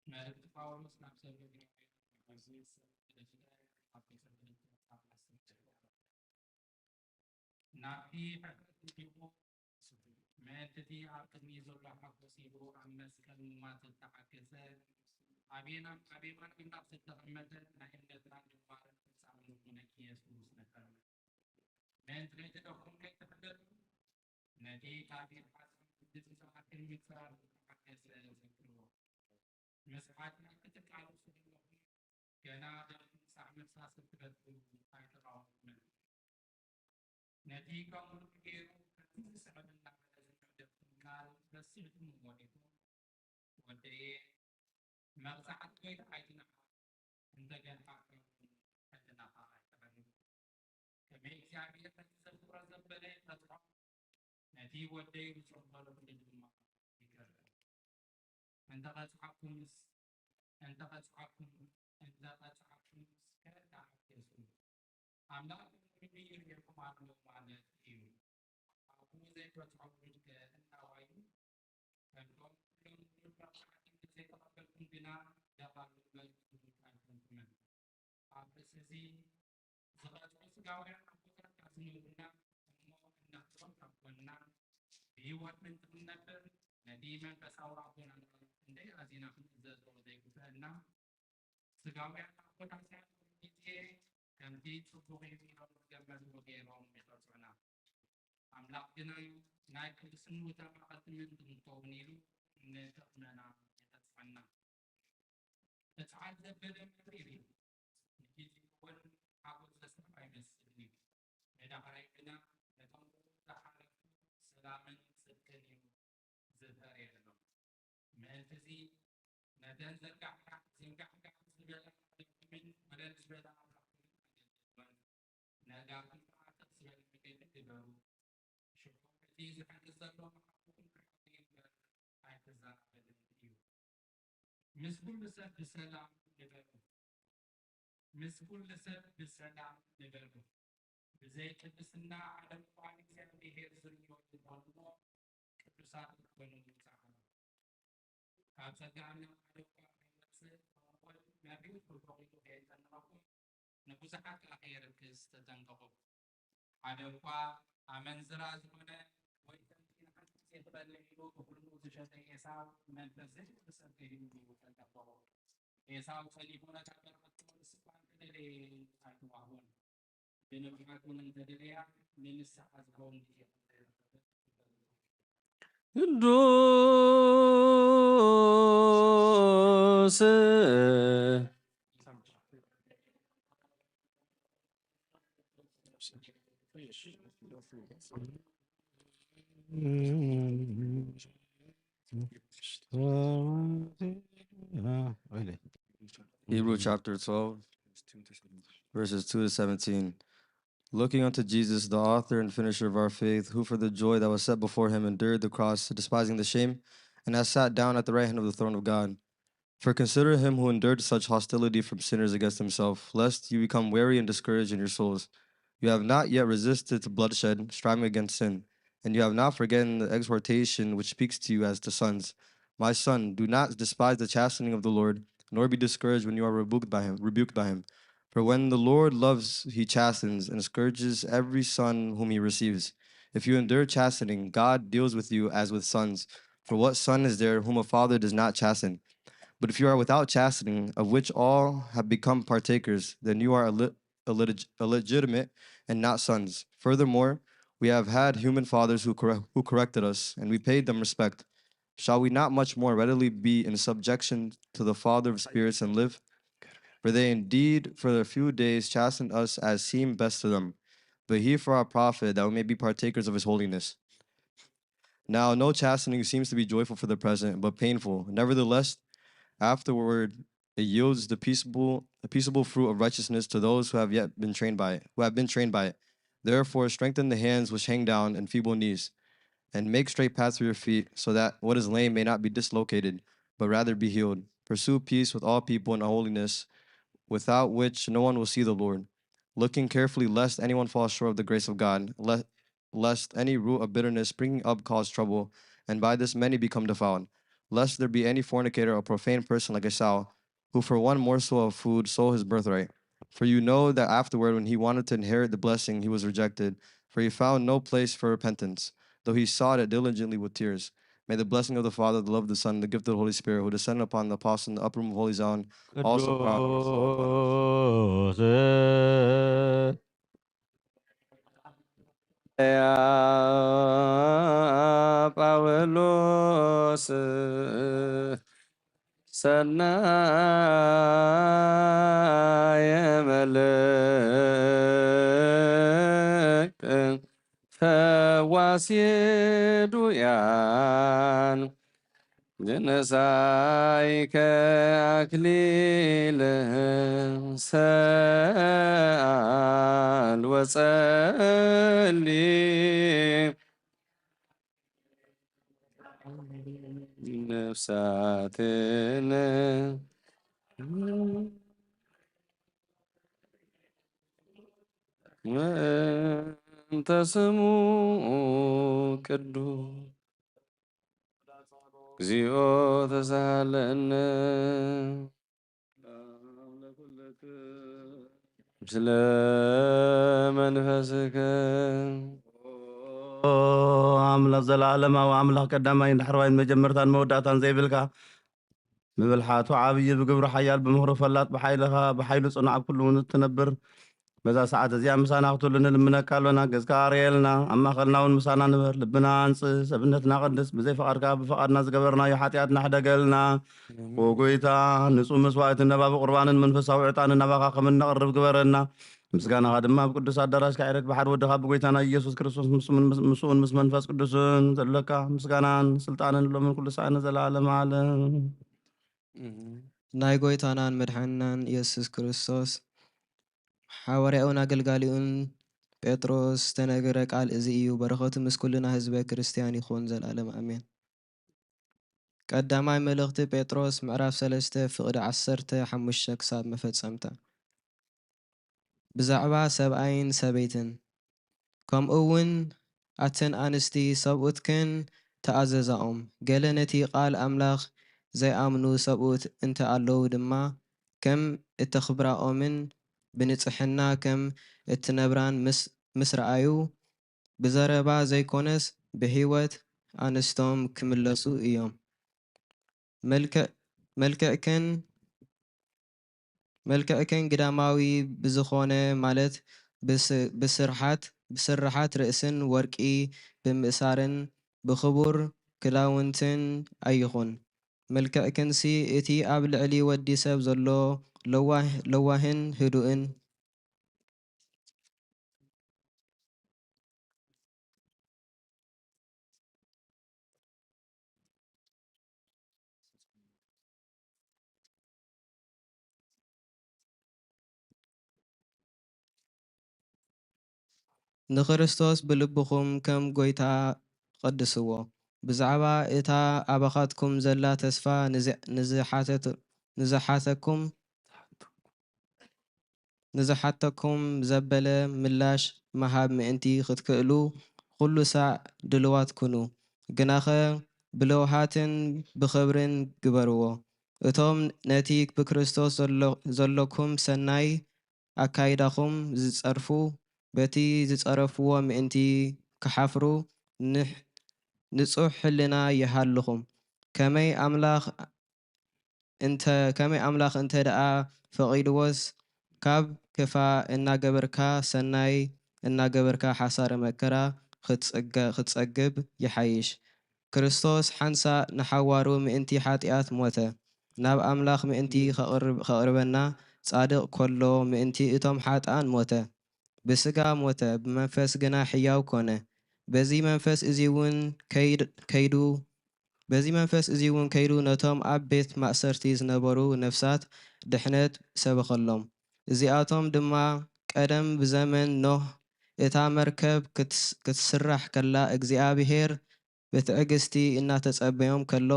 መልእኽቲ ጳውሎስ ናብ ሰሎሚያውያን ኣብ ዝወሰድ መልእኽቲ ኣብ ቤተ ክርስቲያን ናብቲ ሕፍረት ልቡ ምእንቲ እቲ ኣብ ቅድሚኡ ዘሎ ሓጎስ ኢሉ ኣብ መስቀል ምሟት ዝተሓገዘ ኣብ የማን ኣምላኽ ዝተቐመጠ ናይ እምነትና ግንባርን ፍጻሜን ዝኾነኪ የሱስ ነፈርመ። ምእንቲ ነቲ ደኹም ከይትሕደሩ፣ ነቲ ካብ ኢድ ሓጺን ቅድስቲ ሰዓትን ምጽራር ዝመሓገሰ ዘክርዎ። ምስ ሓጢኣት ክትቃለሱ ዘለኹም፣ ገና ደም ክሳዕ መፍሳስ ክትበጽሑ ኣይተቓወሙን። ነቲ ከምኡ ገይሩ ከምዚ ዝስዕብ እናበለ ዝመደብኩም ቃል ረሲዕኩምዎ ዲኹም? ወደየ፣ መቕጻዕቲ ጐይታ ኣይትንዓቕ፣ እንተ ገንሓዕካ እውን ሕልናኻ ኣይትዓንው። ከመይ እግዚኣብሔር ነቲ ዘፍቅሮ ዘበለ ይቐጽዖ፣ ነቲ ወደዩ ዝጸበሎ ፍልል ድማ ይገርም። እንተ ቐጽዓኩምስ፣ እንተ ቐጽዓኩም፣ እንተ ቐጽዓኩምስ ከ ተዓገሱ። ኣምላኽ ንብይን ይርሕም ኣሎ ማለት እዩ። ኣብኡ ዘይበጽሖ ውሉድ ከ እንታዋይ እዩ? ከምቶም ኩሎም ውሉድ መቕጻዕቲ ዘይተቐበልኩም ግና ደቓሉ እምበር ውሉድ ኣይኮንኩምን። ኣብ ርእሲ እዚ ዝቐጽዑ ስጋውያን ኣቦታትና ዝነብሩና እሞ እነኽብሮም ካብ ኮንና፣ ብህይወት ምእንቲ ክንነብር ነቲ መንፈሳዊ ኣቦና ክንደይ ኣዚና ክንእዘዞ ዘይግብአና። ስጋውያን ኣቦታትና ኩሉ ግዜ ከምቲ ጽቡቕ እዩ ኢሎም ዝገመትዎ ገይሮም ይቐጽዑና። ኣምላኽ ግና ናይ ቅድስንኡ ተማቐልቲ ምእንቲ ክንከውን ኢሉ ንጥቕመና ይቐጽዓና። እጽዓት ዘበለ መሪር እዩ። ንጊዜኡ እውን ሓጎስ ዘስዕብ ኣይመስልን እዩ። ንዳሕራይ ግና ነቶም ዝሓለፉ ሰላምን ጽድቅን እዩ ዝፈርየሎም። ምእንቲ እዚ ነተን ዘንጋሕጋሕ ዘንጋሕጋሕ ዝበላ ኣእዳውኩምን ወለል ዝበላ ኣእጋርኩምን ኣገልግልወን። ነእጋርኩም ብዓርተት ዝበለ መገዲ ግበሩ። ሽዑ እቲ ዝሕግዝ ዘሎ መሓውርኩም ክሓዊ እምበር ኣይተዘናበልን እዩ። ምስ ኩሉ ሰብ ብሰላም ንበሩ። ምስ ኩሉ ሰብ ብሰላም ንበሩ። ብዘይ ቅድስና ዓለም እኳ ንእግዚኣብሔር ዝርእዮ ይኾን እሞ ቅዱሳት ክትኮኑ ጸዓሩ። ካብ ጸጋ ኣምላኽ ሓደ እኳ ከይወጽእ ተንኮል መሪር ክብሎ ኢሉ ከየጨነቐኩም ንብዙሓት ከኣ ከየርክስ ተጠንቀቑ። ሓደ እኳ ኣመንዝራ ዝኾነ ወይ ከምቲ ንሓንቲ ግዜ ትበልዕ ኢሉ ብኹሉ ዝሸጠ ኤሳው መንፈስ ዘይብሉ ሰብ ከይህሉ ተጠንቀቑ። ኤሳው ጸኒሑ ነታ በረኸት ክወርስ እኳ እንተደለየ ኣይተዋህቦን። ብንብዓት እውን እንተደለያ ንንስሓ ዝኸውን ግዜ ቅዱስ Hebrew chapter twelve, verses two to seventeen. Looking unto Jesus, the author and finisher of our faith, who for the joy that was set before him endured the cross, despising the shame, and has sat down at the right hand of the throne of God. For consider him who endured such hostility from sinners against himself, lest you become weary and discouraged in your souls. You have not yet resisted to bloodshed, striving against sin, and you have not forgotten the exhortation which speaks to you as to sons. My son, do not despise the chastening of the Lord, nor be discouraged when you are rebuked by him, rebuked by him. For when the Lord loves, he chastens and scourges every son whom he receives. If you endure chastening, God deals with you as with sons. For what son is there whom a father does not chasten? But if you are without chastening, of which all have become partakers, then you are illi- illeg- illegitimate and not sons. Furthermore, we have had human fathers who, corre- who corrected us, and we paid them respect. Shall we not much more readily be in subjection to the Father of spirits and live? For they indeed for a few days chastened us as seemed best to them, but he for our profit, that we may be partakers of his holiness. Now, no chastening seems to be joyful for the present, but painful. Nevertheless, afterward, it yields the peaceable, the peaceable fruit of righteousness to those who have yet been trained by it, who have been trained by it. Therefore, strengthen the hands which hang down and feeble knees, and make straight paths for your feet, so that what is lame may not be dislocated, but rather be healed. Pursue peace with all people and holiness, without which no one will see the Lord. Looking carefully lest anyone fall short of the grace of God, le- lest any root of bitterness springing up cause trouble, and by this many become defiled. Lest there be any fornicator or profane person like Esau, who for one morsel of food sold his birthright. For you know that afterward, when he wanted to inherit the blessing, he was rejected, for he found no place for repentance, though he sought it diligently with tears. May the blessing of the Father, the love of the Son, and the gift of the Holy Spirit, who descended upon the apostles in the upper room of Holy Zion, also prosper. ጳውሎስ ሰናየ መልእክት ፈዋሲ ዱያን ንነሳይከ ኣክሊል ሰኣል ወጸሊ ነፍሳትን ምእንተ ስሙ ቅዱስ እግዚኦ ተሳሃለነ ምስለ መንፈስከ። ኣምላኽ ዘለኣለማዊ ኣምላኽ ቀዳማይን ዳሕረዋይን መጀመርታን መወዳእታን ዘይብልካ ብብልሓቱ ዓብዪ ብግብሩ ሓያል ብምኽሩ ፈላጥ ብሓይልኻ ብሓይሉ ጽኑዕ ኣብ ኩሉ እውን እትነብር በዛ ሰዓት እዚኣ ምሳና ክትህሉ ንልምነካ ኣሎና። ገጽካ ኣርየልና፣ ኣብ ማእኸልና እውን ምሳና ንበር። ልብና ኣንጽህ፣ ሰብነትና ቀድስ፣ ብዘይ ፍቓድካ ብፍቓድና ዝገበርናዮ ሓጢኣትና ሕደገልና። ኦ ጎይታ፣ ንጹህ መስዋእትን ነባቢ ቁርባንን መንፈሳዊ ዕጣንን ናባኻ ከም እነቕርብ ግበረና። ምስጋናኻ ድማ ኣብ ቅዱስ ኣዳራሽካ ይረክ ብሓደ ወድኻ ብጎይታና ኢየሱስ ክርስቶስ ምስኡን ምስ መንፈስ ቅዱስን ዘሎካ ምስጋናን ስልጣንን ሎምን ኩሉ ሰዓት ንዘለዓለመ ዓለም። ናይ ጎይታናን መድሓንናን ኢየሱስ ክርስቶስ ሓዋርያኡን ኣገልጋሊኡን ጴጥሮስ ዝተነገረ ቃል እዚ እዩ። በረኸቱ ምስ ኩልና ህዝበ ክርስትያን ይኹን ዘልኣለም ኣሜን። ቀዳማይ መልእኽቲ ጴጥሮስ ምዕራፍ ሰለስተ ፍቕዲ ዓሰርተ ሓሙሽተ ክሳብ መፈጸምታ። ብዛዕባ ሰብኣይን ሰበይትን ከምኡ እውን ኣተን ኣንስቲ ሰብኡትክን ተኣዘዛኦም። ገለ ነቲ ቃል ኣምላኽ ዘይኣምኑ ሰብኡት እንተ ኣለዉ ድማ ከም እተኽብራኦምን ብንጽሕና ከም እትነብራን ምስ ምስ ረኣዩ ብዘረባ ዘይኮነስ ብህይወት ኣንስቶም ክምለሱ እዮም። መልክዕ መልክዕክን መልክዕክን ግዳማዊ ብዝኾነ ማለት ብስርሓት ብስርሓት ርእስን ወርቂ ብምእሳርን ብኽቡር ክዳውንትን ኣይኹን። መልክዕክንሲ እቲ ኣብ ልዕሊ ወዲ ሰብ ዘሎ ለዋህን ህዱእን ንክርስቶስ ብልብኹም ከም ጐይታ ቐድስዎ። ብዛዕባ እታ ኣባኻትኩም ዘላ ተስፋ ንዝሓተኩም ዘበለ ምላሽ ምሃብ ምእንቲ ክትክእሉ፣ ኹሉ ሳዕ ድሉዋት ኩኑ። ግናኸ፣ ብለውሃትን ብኽብርን ግበርዎ። እቶም ነቲ ብክርስቶስ ዘሎኩም ሰናይ ኣካይዳኹም ዝጸርፉ፣ በቲ ዝጸረፍዎ ምእንቲ ክሓፍሩ ንጹሕ ሕልና ይሃልኹም። ከመይ ኣምላኽ እንተ ከመይ ኣምላኽ እንተ ደኣ ፈቒድዎስ ካብ ክፋእ እናገበርካ ሰናይ እናገበርካ ሓሳረ መከራ ክትጸገ ክትጸግብ ይሓይሽ። ክርስቶስ ሓንሳእ ንሓዋሩ ምእንቲ ሓጢኣት ሞተ፣ ናብ ኣምላኽ ምእንቲ ከቕርብ ከቕርበና ጻድቕ ኮሎ ምእንቲ እቶም ሓጥኣን ሞተ። ብስጋ ሞተ፣ ብመንፈስ ግና ሕያው ኮነ። በዚ መንፈስ እዚውን ከይድ ከይዱ በዚ መንፈስ እዚውን ከይዱ ነቶም ኣብ ቤት ማእሰርቲ ዝነበሩ ነፍሳት ድሕነት ሰበኸሎም። እዚኣቶም ድማ ቀደም ብዘመን ኖህ እታ መርከብ ክትስ ክትስራሕ ከላ እግዚኣብሄር ብትዕግስቲ እናተጸበዮም ከሎ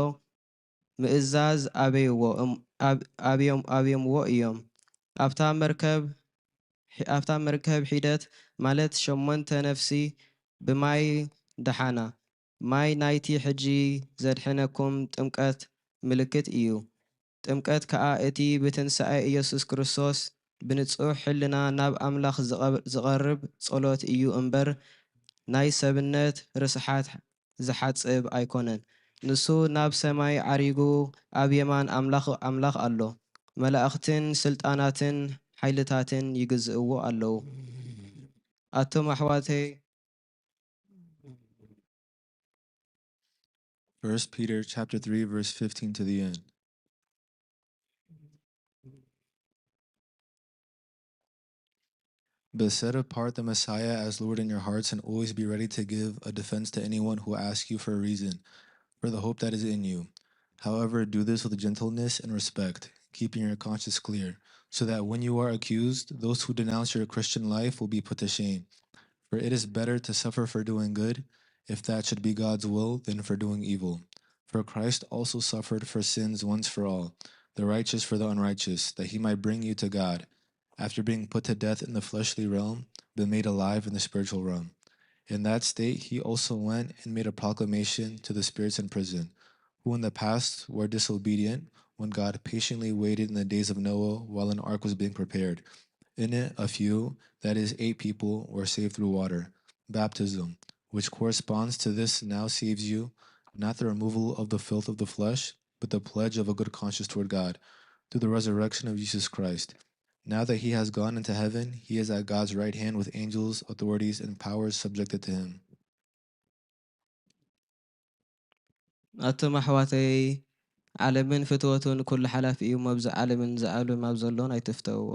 ምእዛዝ ኣበይዎ እም ኣብ ኣብዮም ኣብዮምዎ እዮም። ኣብታ መርከብ ኣብታ መርከብ ሒደት ማለት ሸሞንተ ነፍሲ ብማይ ደሓና። ማይ ናይቲ ሕጂ ዘድሕነኩም ጥምቀት ምልክት እዩ። ጥምቀት ከኣ እቲ ብትንሳኤ ኢየሱስ ክርስቶስ ብንጹሕ ሕልና ናብ ኣምላኽ ዝቐርብ ጸሎት እዩ እምበር ናይ ሰብነት ርስሓት ዝሓጽብ ኣይኮነን። ንሱ ናብ ሰማይ ዓሪጉ ኣብ የማን ኣምላኽ፣ ኣምላኽ ኣሎ። መላእኽትን ስልጣናትን ሓይልታትን ይግዝእዎ ኣለዉ። ኣቶም ኣሕዋተይ፣ First Peter chapter three, verse fifteen to the end. But set apart the Messiah as Lord in your hearts, and always be ready to give a defense to anyone who asks you for a reason, for the hope that is in you. However, do this with gentleness and respect, keeping your conscience clear, so that when you are accused, those who denounce your Christian life will be put to shame. For it is better to suffer for doing good, if that should be God's will, than for doing evil. For Christ also suffered for sins once for all, the righteous for the unrighteous, that he might bring you to God, after being put to death in the fleshly realm, but made alive in the spiritual realm. In that state, he also went and made a proclamation to the spirits in prison, who in the past were disobedient, when God patiently waited in the days of Noah while an ark was being prepared. In it, a few, that is, eight people, were saved through water, baptism, which corresponds to this now saves you, not the removal of the filth of the flesh, but the pledge of a good conscience toward God, through the resurrection of Jesus Christ. Now that he has gone into heaven, he is at God's right hand with angels, authorities, and powers subjected to him. ኣቶም ኣሕዋተይ፣ ዓለምን ፍትወቱን ኩሉ ሓላፊ እዩ። ኣብዚ ዓለምን እዚ ዓለም ኣብ ዘሎን ኣይትፍተውዎ።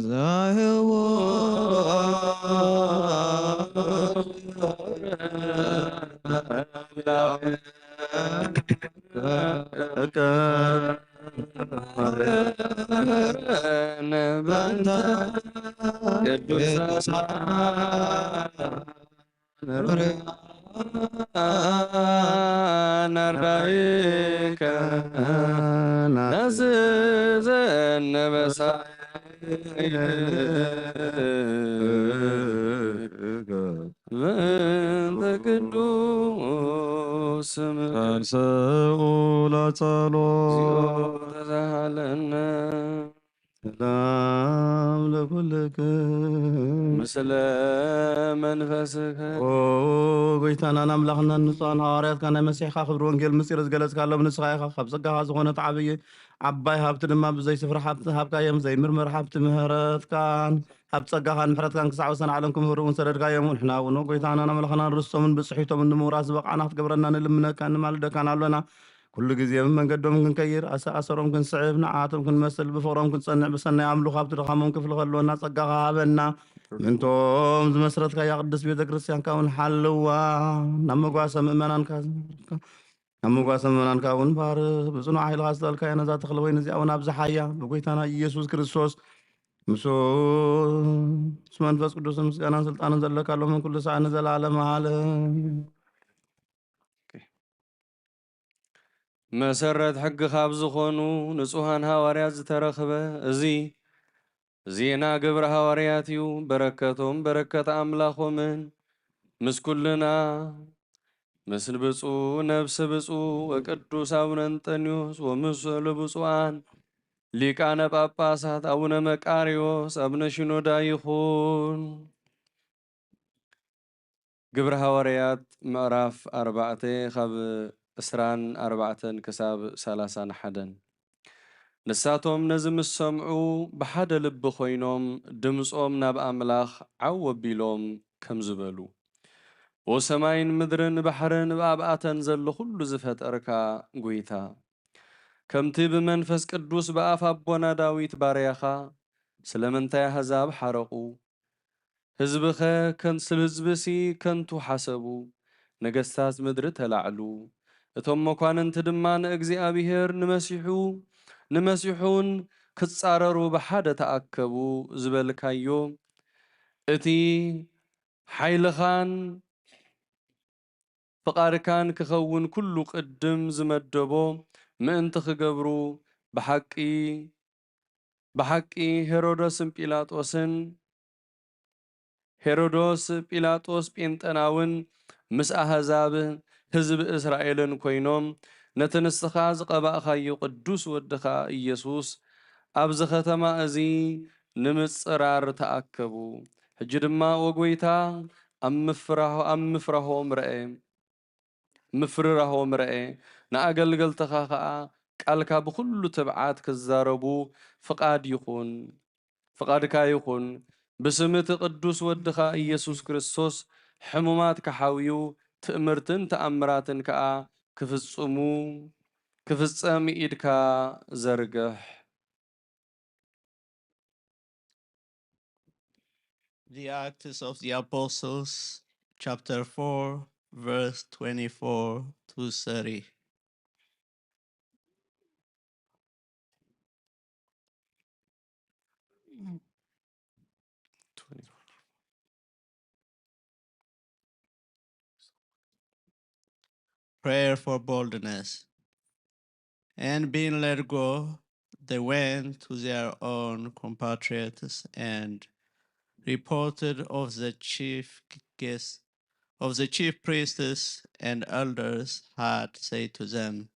ዛህዎ ሰላም ለኩልክም። ምስለ መንፈስከ። ኦ ጎይታናን ኣምላኽናን ንጹሃን ሃዋርያትካ ናይ መሲሕካ ክብሪ ወንጌል ምስጢር ዝገለጽካሎም ንስኻ ኢኻ። ካብ ጸጋኻ ዝኾነት ዓብዪ ዓባይ ሃብቲ ድማ ብዘይ ስፍራ ሃብቲ ሃብካዮም። ዘይምርመር ሃብቲ ምህረትካን ሃብቲ ጸጋኻን ምሕረትካን ክሳዕ ወሰን ዓለም ክምህሩ እውን ሰደድካዮም። ንሕና እውን ጎይታናን ኣምላኽናን ርስቶምን ብጽሒቶምን ንምውራስ ዝበቕዓና ክትገብረና ንልምነካን ንማልደካን ኣሎና። ኩሉ ግዜ ብመንገዶም ክንከይድ፣ ኣሰኣሰሮም ክንስዕብ፣ ንዓኣቶም ክንመስል፣ ብፍቕሮም ክንጸንዕ፣ ብሰናይ ኣምልኾ ኣብቲ ድኻሞም ክፍሊ ከልወና ጸጋኻ ሃበና። ምእንቶም ዝመስረትካያ ቅድስት ቤተ ክርስቲያንካ እውን ሓልዋ። ናብ መጓሰ ምእመናንካ ናብ መጓሰ ምእመናንካ እውን ባርኽ። ብጽኑዕ ሓይልኻ ዝተልካያ ነዛ ተኽለ ወይኒ እዚኣ እውን ኣብዝሓያ። ብጎይታና ኢየሱስ ክርስቶስ ምስ መንፈስ ቅዱስን ምስጋናን ስልጣንን ዘለካ ሎምን ኩሉ ሰዓት ንዘለዓለመ ዓለም። መሰረት ሕጊ ካብ ዝኾኑ ንጹሃን ሃዋርያት ዝተረኽበ እዚ ዜና ግብረ ሃዋርያት እዩ። በረከቶም በረከት ኣምላኾምን ምስ ኩልና፣ ምስ ብፁዕ ነብሲ ብፁዕ ወቅዱስ ኣቡነ እንጠንዮስ ወምስሉ ብፁዓን ሊቃነ ጳጳሳት ኣቡነ መቃርዮስ ኣቡነ ሽኖዳ ይኹን። ግብረ ሃዋርያት ምዕራፍ ኣርባዕተ ካብ ዕስራን ኣርባዕተን ክሳብ ሰላሳን ሓደን። ንሳቶም ነዚ ምስ ሰምዑ ብሓደ ልቢ ኮይኖም ድምጾም ናብ ኣምላኽ ዓው ኣቢሎም ከምዚ በሉ። ኦ ሰማይን ምድርን ባሕርን ብኣብኣተን ዘሎ ኩሉ ዝፈጠርካ ጎይታ፣ ከምቲ ብመንፈስ ቅዱስ ብኣፍ ኣቦና ዳዊት ባርያኻ ስለምንታይ ኣህዛብ ሓረቑ፣ ህዝብኸ ከን ስለ ህዝብሲ ከንቱ ሓሰቡ፣ ነገስታት ምድሪ ተላዕሉ፣ እቶም መኳንንቲ ድማ ንእግዚኣብሔር ንመሲሑ ንመሲሑን ክጻረሩ ብሓደ ተኣከቡ ዝበልካዮ፣ እቲ ሓይልኻን ፍቓድካን ክኸውን ኩሉ ቅድም ዝመደቦ ምእንቲ ክገብሩ ብሓቂ ብሓቂ ሄሮዶስን ጲላጦስን ሄሮዶስ ጲላጦስ ጴንጠናውን ምስ ኣህዛብ ህዝቢ እስራኤልን ኮይኖም ነቲ ንስኻ ዝቐባእካዮ ቅዱስ ወድኻ ኢየሱስ ኣብዚ ኸተማ እዚ ንምጽራር ተኣከቡ። ሕጂ ድማ፣ ወ ጐይታ፣ ኣብ ምፍራሆ-፣ ኣብ ምፍራሆም ርኤ፣ ምፍርራሆም ርኤ፣ ንኣገልገልትኻ ኸኣ ቃልካ ብኹሉ ትብዓት ክዛረቡ ፍቓድ ይኹን። ፍቓድካ ይኹን። ብስም እቲ ቅዱስ ወድኻ ኢየሱስ ክርስቶስ ሕሙማት ክሓውዩ፣ ትእምርትን ተኣምራትን ከኣ ክፍጽሙ፣ ክፍጸም ኢድካ ዘርግሕ። The Acts of the Apostles, chapter four, verse twenty-four to thirty. Prayer for boldness. And being let go, they went to their own compatriots and reported of the chief guests, of the chief priests and elders had said to them.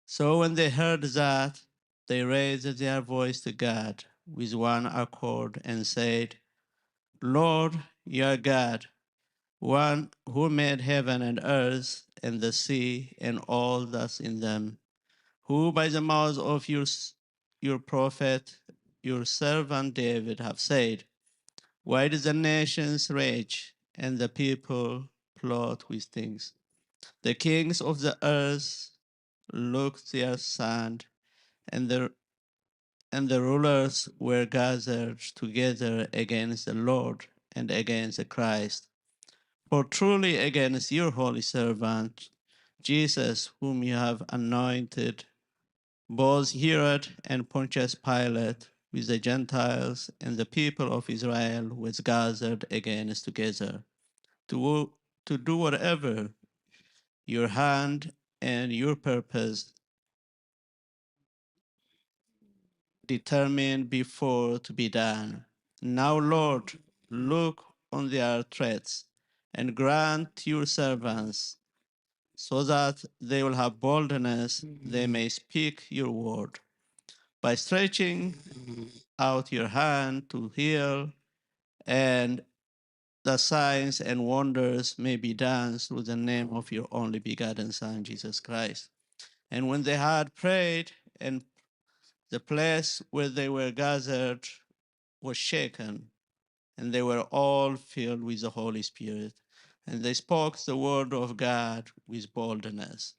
So when they heard that, they raised their voice to God with one accord and said, Lord, you are God, one who made heaven and earth and the sea and all that's in them, who by the mouth of your, s- your prophet, your servant David, have said, why do the nations rage and the people plot with things? The kings of the earth looked their sand, and the and the rulers were gathered together against the Lord and against the Christ. For truly against your holy servant Jesus, whom you have anointed, both Herod and Pontius Pilate, with the Gentiles and the people of Israel, was gathered against together to, to do whatever your hand and your purpose determined before to be done. Now, Lord, look on their threats and grant your servants so that they will have boldness, they may speak your word. By stretching out your hand to heal, and the signs and wonders may be done through the name of your only begotten Son, Jesus Christ. And when they had prayed, and the place where they were gathered was shaken, and they were all filled with the Holy Spirit, and they spoke the word of God with boldness.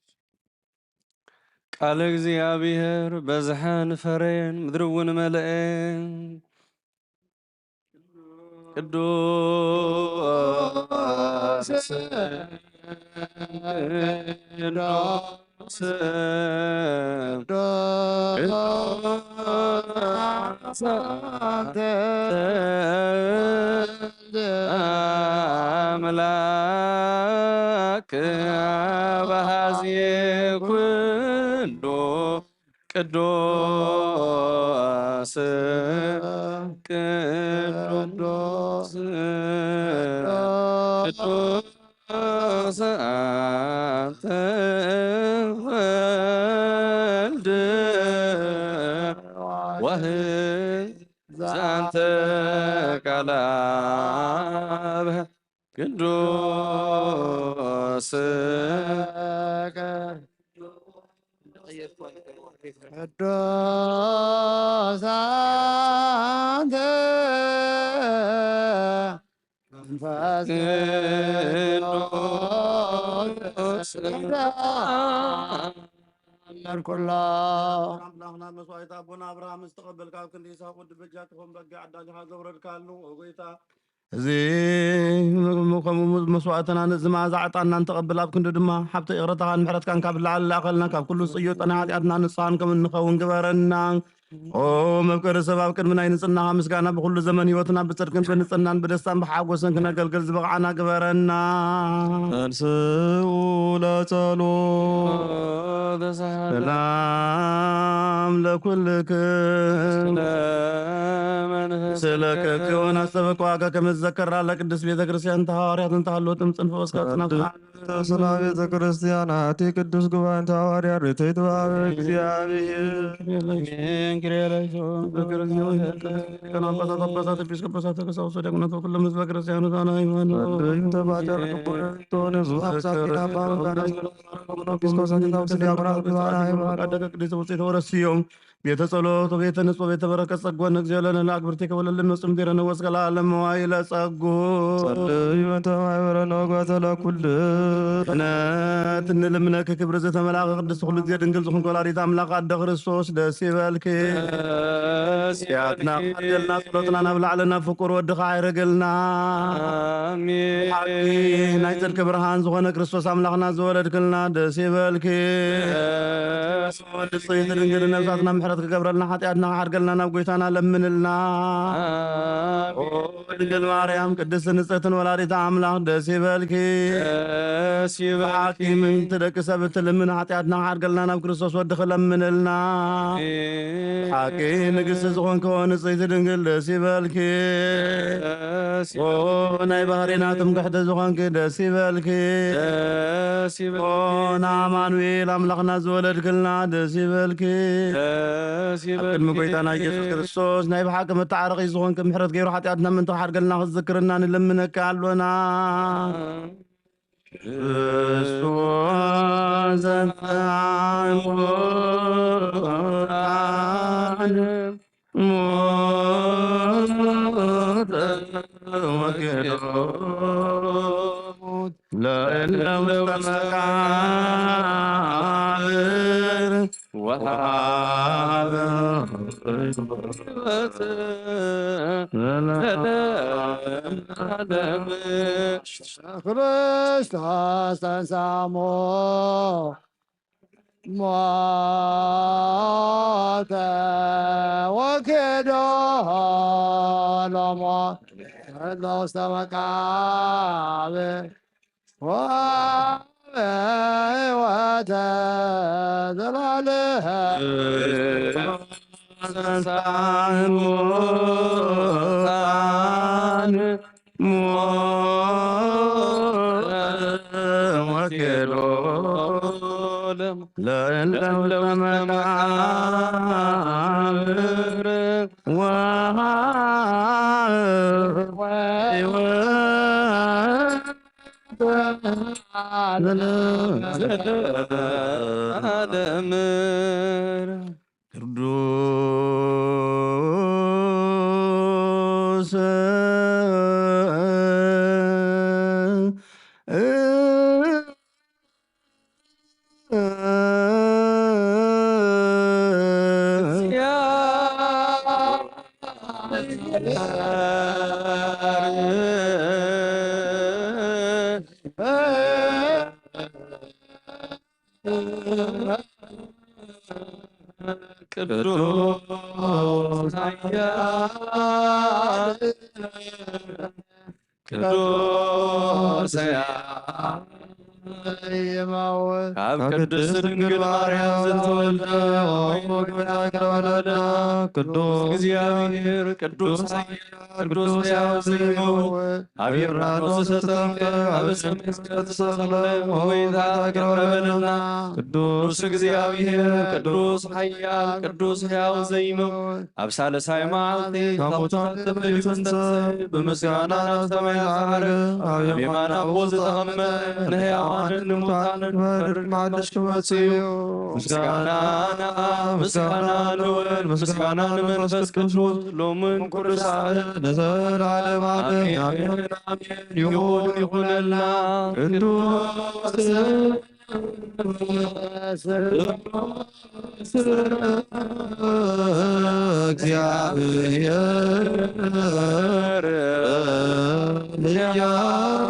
ቃለ እግዚኣብሔር በዝሐን ፈረየን፣ ምድሪ እውን መለኤን። ቅዱስ፣ ቅዱስ፣ ቅዱስ አንተ አምላክ አበ ኃዜ ኩሉ ቅዱስ፣ ቅዱስ፣ ቅዱስ አንተ ወልድ ዋህድ ዘአንተ ቃለ አብ ቅዱስ፣ ቅዱስ አንተ መንፈስ ቅዱስ ኩሎ። ኣምላኽና መስዋዕት ኣቦና ኣብርሃም ዝተቐበልካ፣ ኣብ ክንዲ ይስሐቅ ወዲ በጃ ክኾን በጊዕ ኣዳልኻ ዘውረድካሉ፣ ኦ ጎይታ፣ እዚ ከምኡ መስዋዕትና ነዚ መኣዛ ዕጣንና እንተቐብል፣ ኣብ ክንዲ ድማ ሓብተ ይቕረታኻን ምሕረትካን ካብ ላዕሊ ላእኸልና፣ ካብ ኩሉ ጽዩጥና ሓጢኣትና ንጹሃን ከም እንኸውን ግበረና። ኦ መፍቀሪ ሰብ፣ ኣብ ቅድሚ ናይ ንጽህናኻ ምስጋና ብኹሉ ዘመን ህይወትና ብጽድቅን ብንጽህናን ብደስታን ብሓጎስን ክነገልግል ዝበቕዓና ግበረና። ተንስኡ ለጸሎት። ሰላም ለኩልክም። ስለከ ክውን ኣሰበክ ዋጋ ከም ዝዘከራ ለቅድስት ቤተ ክርስቲያን ተሃዋርያት እንተሃለወትም ጽንፈ ወስካ ጽናፍ ስለ ቤተ ክርስቲያን ኣቲ ቅዱስ ጉባኤን ተሃዋርያ ርትይ ትባብ እግዚኣብሔር። ሊቃነ ጳጳሳት፣ ጳጳሳት፣ ኤጲስቆጶሳት፣ ቀሳውስት፣ ዲያቆናት ወኩሎም ህዝበ ክርስቲያኑ ዛና ሃይማኖት። ወደይም ተባጨር ቅቡር ቶን ህዝቡ ሀብሳት ዲና ባሁን ዛና ሃይማኖት። ኤጲስቆጶሳት፣ ቀሳውስት፣ ዲያቆናት ዛና ሃይማኖት። አደቀ ቅድስት ውፅኢት ወረስዮም። ቤተ ጸሎት ወቤተ ንጽሕ ወቤተ በረከት ጸጎን እግዚኦ ለነ ለአግብርቲከ ወለልን ወጽም ዲረነ ወስከ ለዓለም መዋይለ ጸጉ። ጸልዩ እንተ ማይበረ ነጎተ ለኩል። ክህነት እንልምነኪ ክብሪ ዝተመላእከ ቅድስት ኩሉ ግዜ ድንግል ዝኾንኪ ወላዲት ኣምላኽ ኣደ ክርስቶስ ደስ ይበልኪ። ደስ ያትና ይበልኪ። ሓደልና ጸሎትና ናብ ላዕሊ ናብ ፍቁር ወድኻ ኣይረገልና። ኣሜን። ሓቂ ናይ ጽድቂ ብርሃን ዝኾነ ክርስቶስ ኣምላኽና ዝወለድክልና ደስ ይበልኪ። ደስ ንጽሕቲ ድንግል ነብሳትና ምሕረት ክገብረልና ሓጢኣትና ክሓድገልና ናብ ጎይታና ለምንልና። ኦ ድንግል ማርያም ቅድስት ንጽሕትን ወላዲት ኣምላኽ ደስ ይበልኪ። ደስ ይበልኪ። ብሓቂ ምእንቲ ደቂ ሰብ እትልምን ሓጢኣትና ክሓድገልና ናብ ክርስቶስ ወድኺ ለምንልና። ኣሜን። ብሓቂ ንግስቲ ዝኾንኪ ኦ ንጽሕቲ ድንግል ደስ ይበልኪ። ደስ ኦ ናይ ባህሪና ትምክሕቲ ዝኾንኪ ደስ ይበልኪ። ደስ ይበልኪ። ኦ ንኣማኑኤል ኣምላኽና ዝወለድክልና ደስ ይበልኪ። ደስ ኣብ ቅድሚ ይበልኪ። ጎይታና ኢየሱስ ክርስቶስ ናይ ብሓቂ መተዓረቒ ዝኾንኪ ምሕረት ገይሩ ሓጢኣትና ምእንቲ ክሓድገልና ክትዝክርና ንልምነኪ ኣሎና። ክርስቶስ ዘንተዓሞ ዓለም ሞተ ወገዶ ለእለ ውስተ መቃብር ወሃበ ዘላለም። ክርስቶስ ተንሳሞ ሞተ ወኬዶ ሎሞ ለውስተ መቃብር ወበሕይወተ ዘላለም። ሙታን ሞተ ወኬዶ ለእለ ውስተ መቃብር ወሃበ ሕይወተ ዘላለም። ቅዱስ ቅዱስ ኃያል ቅዱስ ኃያል ይመውት። ካብ ቅድስት ድንግል ማርያም ዝተወልደ ወመድኃኒነ ቅዱስ እግዚአብሔር ቅዱስ ኃያል ቅዱስ ሕያው ዘይመውት ኣብ ዮርዳኖስ ተጠምቀ፣ ኣብ ዕፀ መስቀል ተሰቕለ፣ ኦ ጎይታ ይቅረ በለልና። ቅዱስ እግዚኣብሔር፣ ቅዱስ ኃያል፣ ቅዱስ ሕያው ዘይመውት፣ ኣብ ሳልሳይ መዓልቲ ካብ ሙታን ተመሊሱ ዝተንሥአ፣ ብምስጋና ናብ ሰማይ ዝዓረገ፣ ኣብ የማን ኣቦ ዝተቐመጠ፣ ንሕያዋንን ንሙታንን ክፈርድ መዓልቲ ክመጽእ እዩ። ምስጋና ንኣብ፣ ምስጋና ንወልድ፣ ምስጋና ንመንፈስ ቅዱስ፣ ሎምን ኩሉ ሰዓት ንዘለዓለም ዓለም። ኣሜን፣ ኣሜን፣ ኣሜን። ይኹን፣ ይኹነልና። ቅዱስ እግዚአብሔር ሕያው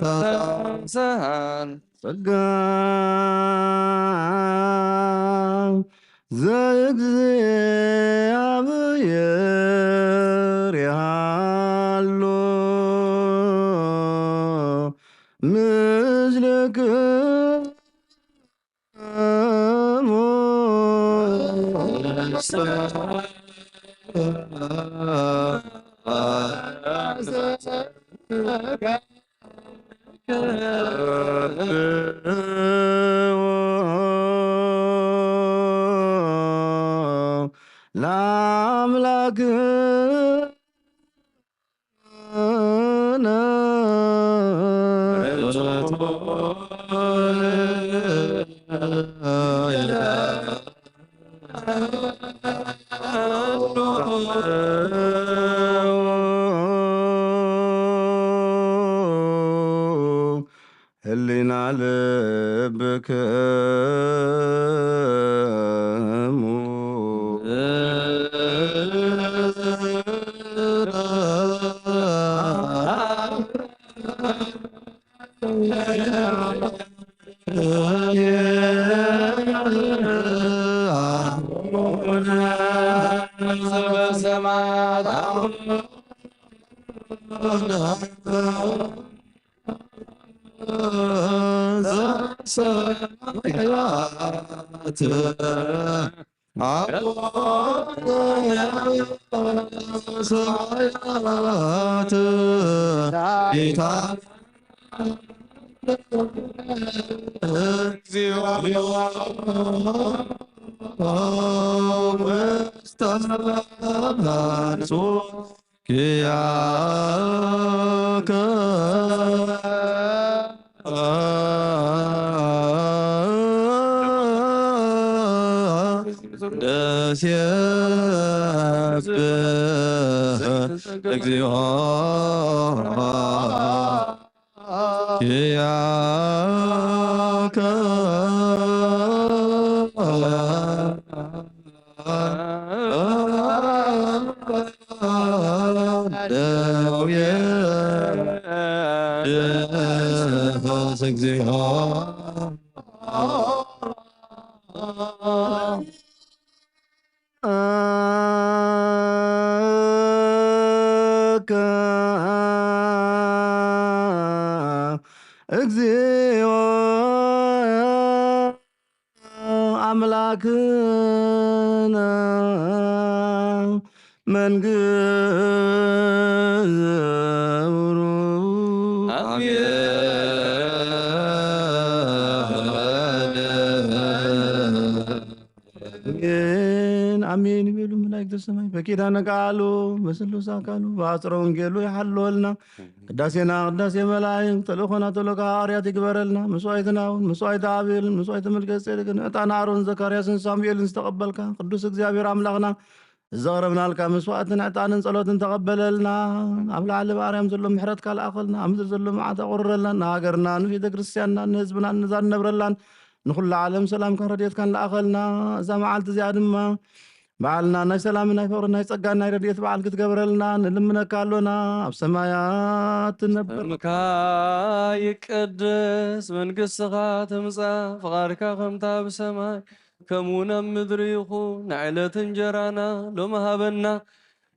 ተንሥአ። ጸጋ ዘእግዚአብሔር ይሃሉ ምስልክሙ። ለአምላክነ ህሊና ልብክሙ ኪያከ ደስ የብል እግዚኦ ኪያከ ደውየ ድህስ እግዚኦ እግዚኦ ኣምላክነ መንግስት ዘብሩ አሜን አሜን ይበሉ መላእክተ ሰማይ። በኪዳነ ቃሉ በስሉስ አካሉ በአጽረ ወንጌሉ ይሓልወልና። ቅዳሴና ቅዳሴ መላእክት፣ ተልእኾና ተልእኮ ሃዋርያት ይግበረልና። መስዋዕትና እውን መስዋዕተ አቤልን መስዋዕተ መልከ ጼዴቅን ዕጣን አሮን ዘካርያስን ሳሙኤልን ዝተቐበልካ ቅዱስ እግዚኣብሔር አምላኽና፣ ዘቕረብናልካ መስዋዕትን ዕጣንን ጸሎትን ተቐበለልና። ኣብ ላዕሊ ብኣርያም ዘሎ ምሕረትካ ልኣኸልና፣ ኣብ ምድሪ ዘሎ መዓት ኣቑርረልና። ንሃገርና፣ ንቤተ ክርስቲያንና፣ ንህዝብና፣ ነዛ ንነብረላን ንኹላ ዓለም ሰላምካን ረድኤትካን ልኣኸልና። እዛ መዓልቲ እዚኣ ድማ በዓልና ናይ ሰላምን ናይ ፍቕርን ናይ ጸጋን ናይ ረድኤት በዓል ክትገብረልና ንልምነካ ኣሎና። ኣብ ሰማያት ትነብር ስምካ ይቀደስ፣ መንግስትኻ ትምጻእ፣ ፍቓድካ ከምታ ብሰማይ ከምኡ እውን ኣብ ምድሪ ይኹን። ናይ ዕለት እንጀራና ሎሚ ሃበና፣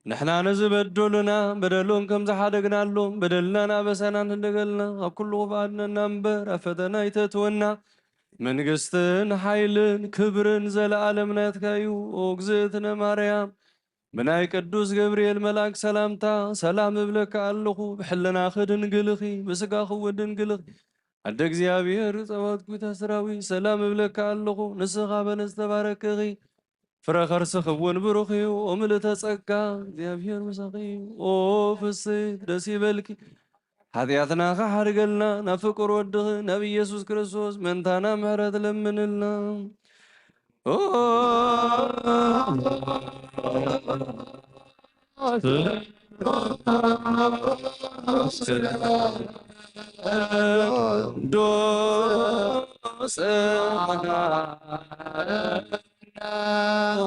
ንሕና ንዝበደሉና በደሎም ከም ዝሓደግናሎም በደልናን ኣበሳናን ንሕደገልና፣ ካብ ኩሉ ክፉእ ኣድነና እምበር ኣብ ፈተና ኣይተእትወና። መንግስትን ሓይልን ክብርን ዘለኣለም ናትካ እዩ። ኦ እግዝእትነ ማርያም፣ ብናይ ቅዱስ ገብርኤል መልኣክ ሰላምታ ሰላም እብለካ ኣለኹ። ብሕልናኺ ድንግል ኢኺ፣ ብስጋኺ እውን ድንግል ኢኺ። ኣደ እግዚኣብሔር፣ ጸባኦት ጒታ ሰራዊት፣ ሰላም እብለካ ኣለኹ። ንስኻ በለ ዝተባረክ ኢኺ፣ ፍረ ከርስኺ እውን ብሩኽ እዩ። ኦ ምልእተ ጸጋ፣ እግዚኣብሔር ምሳኺ እዩ። ኦ ፍስሕት፣ ደስ ይበልኪ፣ ሓጢኣትና ኸሓድገልና፣ ናብ ፍቁር ወድኺ ናብ ኢየሱስ ክርስቶስ ምእንታና ምሕረት ለምንልና። ኦ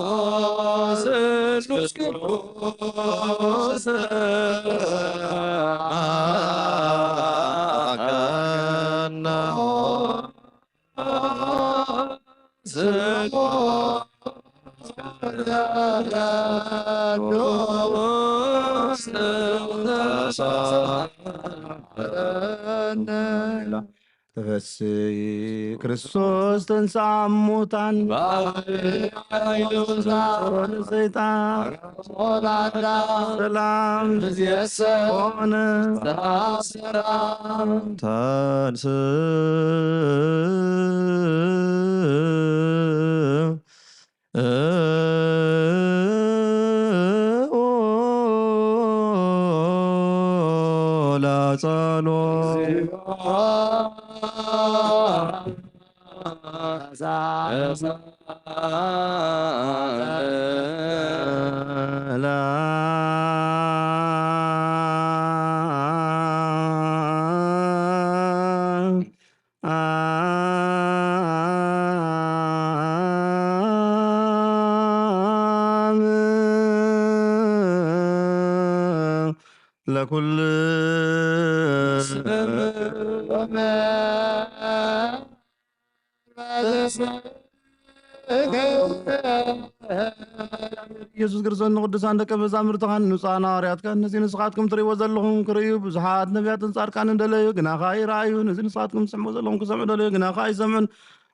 ቅዱስ ስሉስ ቅዱስ አከና ክርስቶስ ተንሥአ እሙታን ባሕሪ ኃይሉ ንሰይጣን ሞላዳ ሰላም ብዝየሰ ሆነ። ሰላም ተንስ ላጸሎ ለኩል ኢየሱስ ክርስቶስ ንቅዱሳን ደቀ መዛሙርትኻን ንጹሓን ሃዋርያትካን ነዚ ንስኻትኩም ትርእይዎ ዘለኹም ክርእዩ ብዙሓት ነቢያትን ጻድቃንን ደለዩ ግና ኸኣ ይረኣዩ። ነዚ ንስኻትኩም ትሰምዑ ዘለኹም ክሰምዑ ደለዩ ግና ኸኣ ኣይሰምዑን።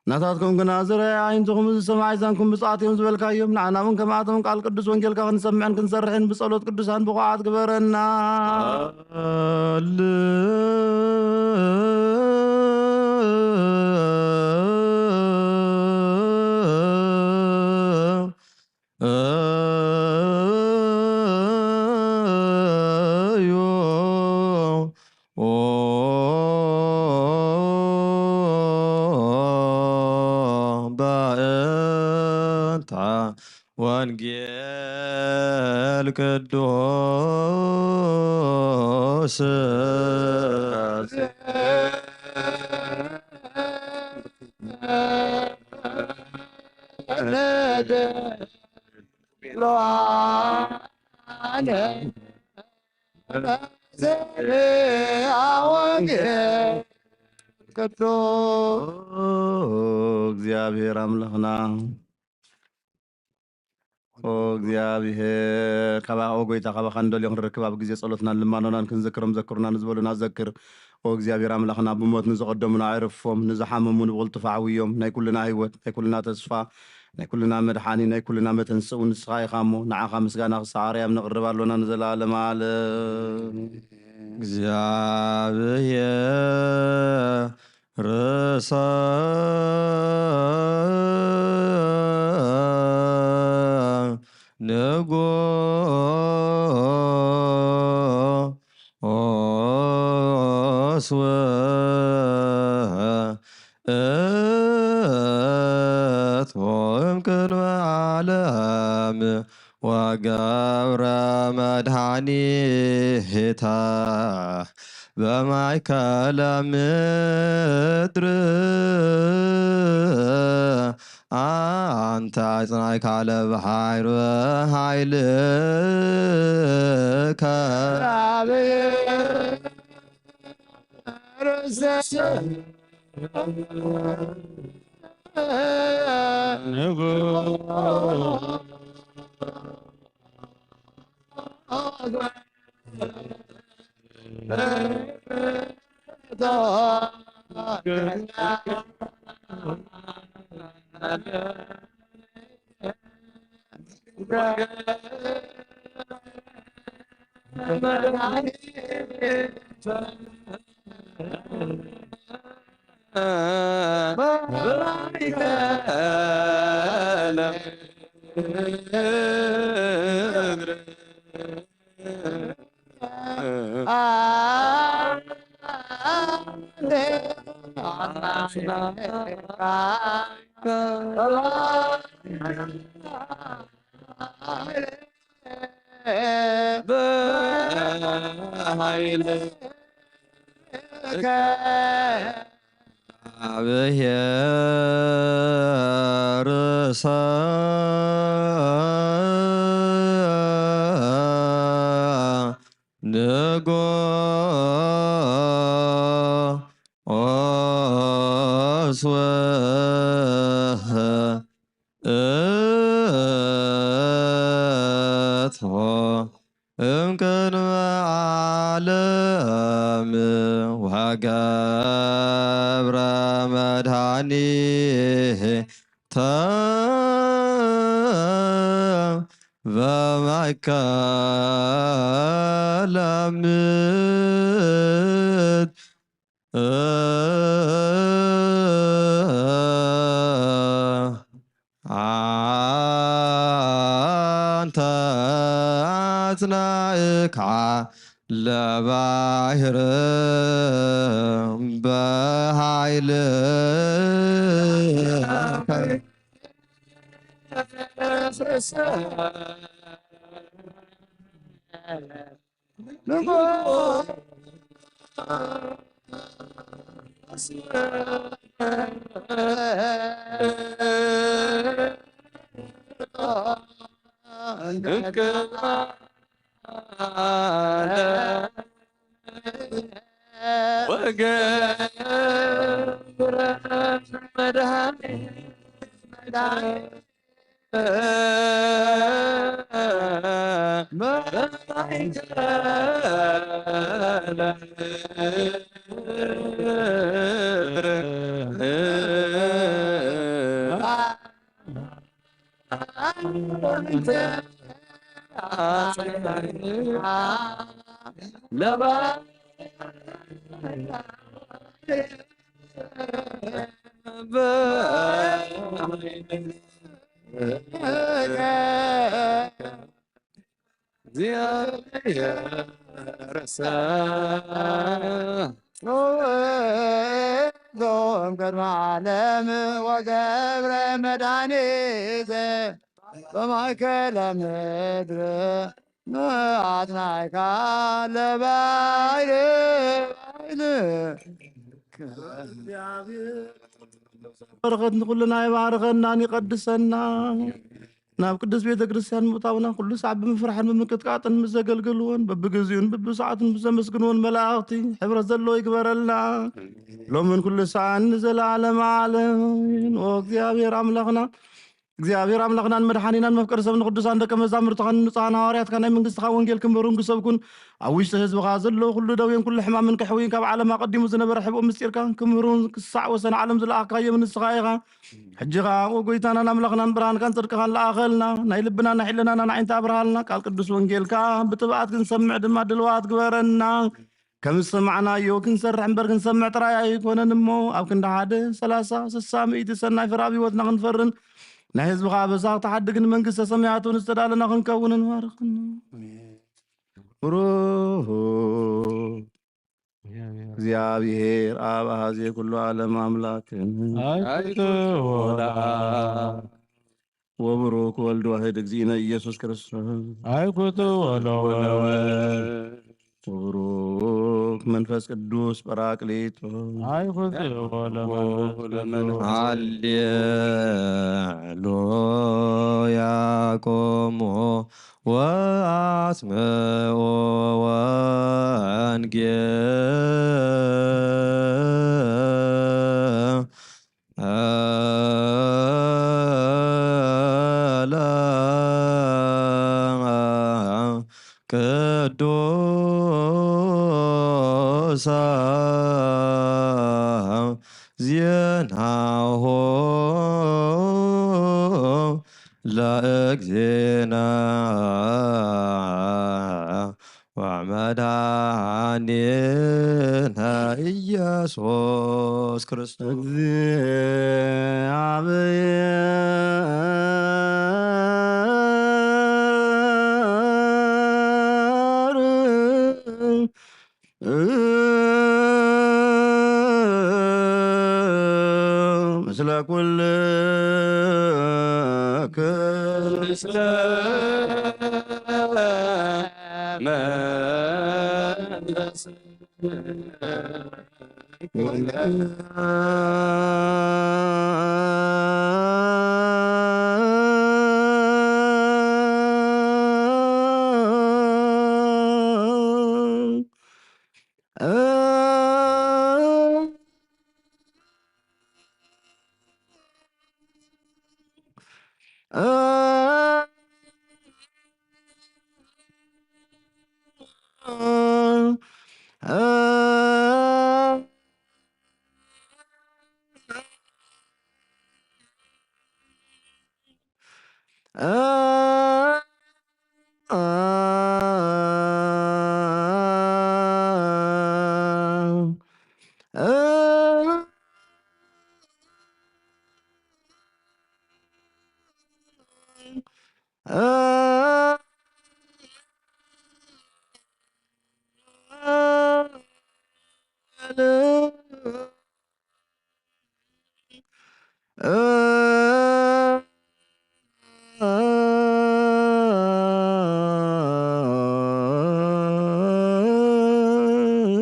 ናታትኩም ግና ዝረኣየ ኣዒንትኹም ዝሰምዐ ኣእዛንኩም ብፁዓት እዮም ዝበልካዮም ንዓና እውን ከምኣቶም ቃል ቅዱስ ወንጌልካ ክንሰምዕን ክንሰርሕን ብጸሎት ቅዱሳን ብቑዓት ግበረና። በእንተ ወንጌል ቅዱስ እግዚአብሔር ኣምላኽና ኦ እግዚኣብሔር፣ ካባኻ ኦ ጎይታ፣ ካባኻ ንደልዮ ክንረክብ ኣብ ግዜ ጸሎትናን ልማኖናን ክንዝክሮም ዘክሩና ንዝበሉና ዘክር። ኦ እግዚኣብሔር ኣምላኽና፣ ብሞት ንዝቐደሙና ኣዕርፎም፣ ንዝሓመሙ ንብቕልጡፍ ኣዕውዮም። ናይ ኩልና ህይወት፣ ናይ ኩልና ተስፋ፣ ናይ ኩልና መድሓኒ፣ ናይ ኩልና መተንስኡ ንስኻ ኢኻ እሞ፣ ንዓኻ ምስጋና ክሳዕ ኣርያም ነቕርብ ኣሎና ንዘለኣለመ ዓለም። እግዚኣብሔር ርእሰ ንጉስ ውእቱ እምቅድመ ዓለም ወገብረ መድኃኒተ በማእከለ ምድር። አንተ አጽናዕካ ለበኃይል በኃይልከ። በኃይልከ እግዚአብሔር ርእሰ ንጉስ ውእቱ እምቅድመ ዓለም ወገብረ መድኃኒተ በማእከለ ምድር አንተ አጽናእካ ለባሕር በኃይልከ። ወገብረ መድኃኒት ዞም ቅድመ ዓለም ወገብረ መድኃኒት በማእከለ ምድር ኣጽናዕካ ለባይል ባይል። በረኸት ንኩልና ይባርከናን ይቐድሰና። ናብ ቅድስት ቤተ ክርስቲያን ምእታውና ኩሉ ሳዕ ብምፍራሕን ብምንቅጥቃጥን ምስ ዘገልግልዎን በብግዜኡን በብሰዓቱን ምስ ዘመስግንዎን መላእኽቲ ሕብረት ዘለዎ ይግበረልና። ሎምን ኩሉ ሳዕን ንዘለዓለመ ዓለምን። ኦ እግዚኣብሔር ኣምላኽና፣ እግዚኣብሔር ኣምላኽናን መድሓኒናን መፍቀሪ ሰብ ንቅዱሳን ደቀ መዛሙርትኻን ንጹሓን ሃዋርያትካ ናይ መንግስትኻ ወንጌል ክምህሩን ክሰብኩን ኣብ ውሽጢ ህዝብኻ ዘለዉ ኩሉ ደዌን ኩሉ ሕማምን ከሕውይን ካብ ዓለም ኣቐዲሙ ዝነበረ ሕብኡ ምስጢርካ ክምህሩን ክሳዕ ወሰን ዓለም ዝለኣኽካዮም ንስኻ ኢኻ። ሕጂ ኸኣ ኦ ጎይታናን ኣምላኽናን ብርሃንካን ጽድቅኻን ለኣኸልና። ናይ ልብና ናይ ሕልናና ናይ ዓይንታ ኣብርሃልና። ቃል ቅዱስ ወንጌልካ ብትብዓት ክንሰምዕ ድማ ድልዋት ግበረና። ከም ዝሰማዕናዮ ክንሰርሕ እምበር ክንሰምዕ ጥራይ ኣይኮነን እሞ ኣብ ክንዲ ሓደ ሰላሳ ስሳ ሚእቲ ሰናይ ፍረ ኣብ ህይወትና ክንፈርን ናይ ህዝብኻ ኣበሳ ክትሓድግን መንግስተ ሰማያት እውን ዝተዳለና ክንከውንን ባርኽና። ብሩክ እግዚኣብሔር ኣብ ኣሃዜ ኩሉ ዓለም ኣምላክን ኣይትወላ። ወብሩክ ወልድ ዋሕድ እግዚእነ ኢየሱስ ክርስቶስ ኣይኩቱ ወለወ። ወብሩክ መንፈስ ቅዱስ ጳራቅሊጦስ ኣይኩቱ ወለመ። ሃሌሉያ ቆሞ ወአስምኦ ወንጌል ለእግዚእነ ወመድኃኒነ ኢየሱስ ክርስቶስ። ምስለ ኩልክም።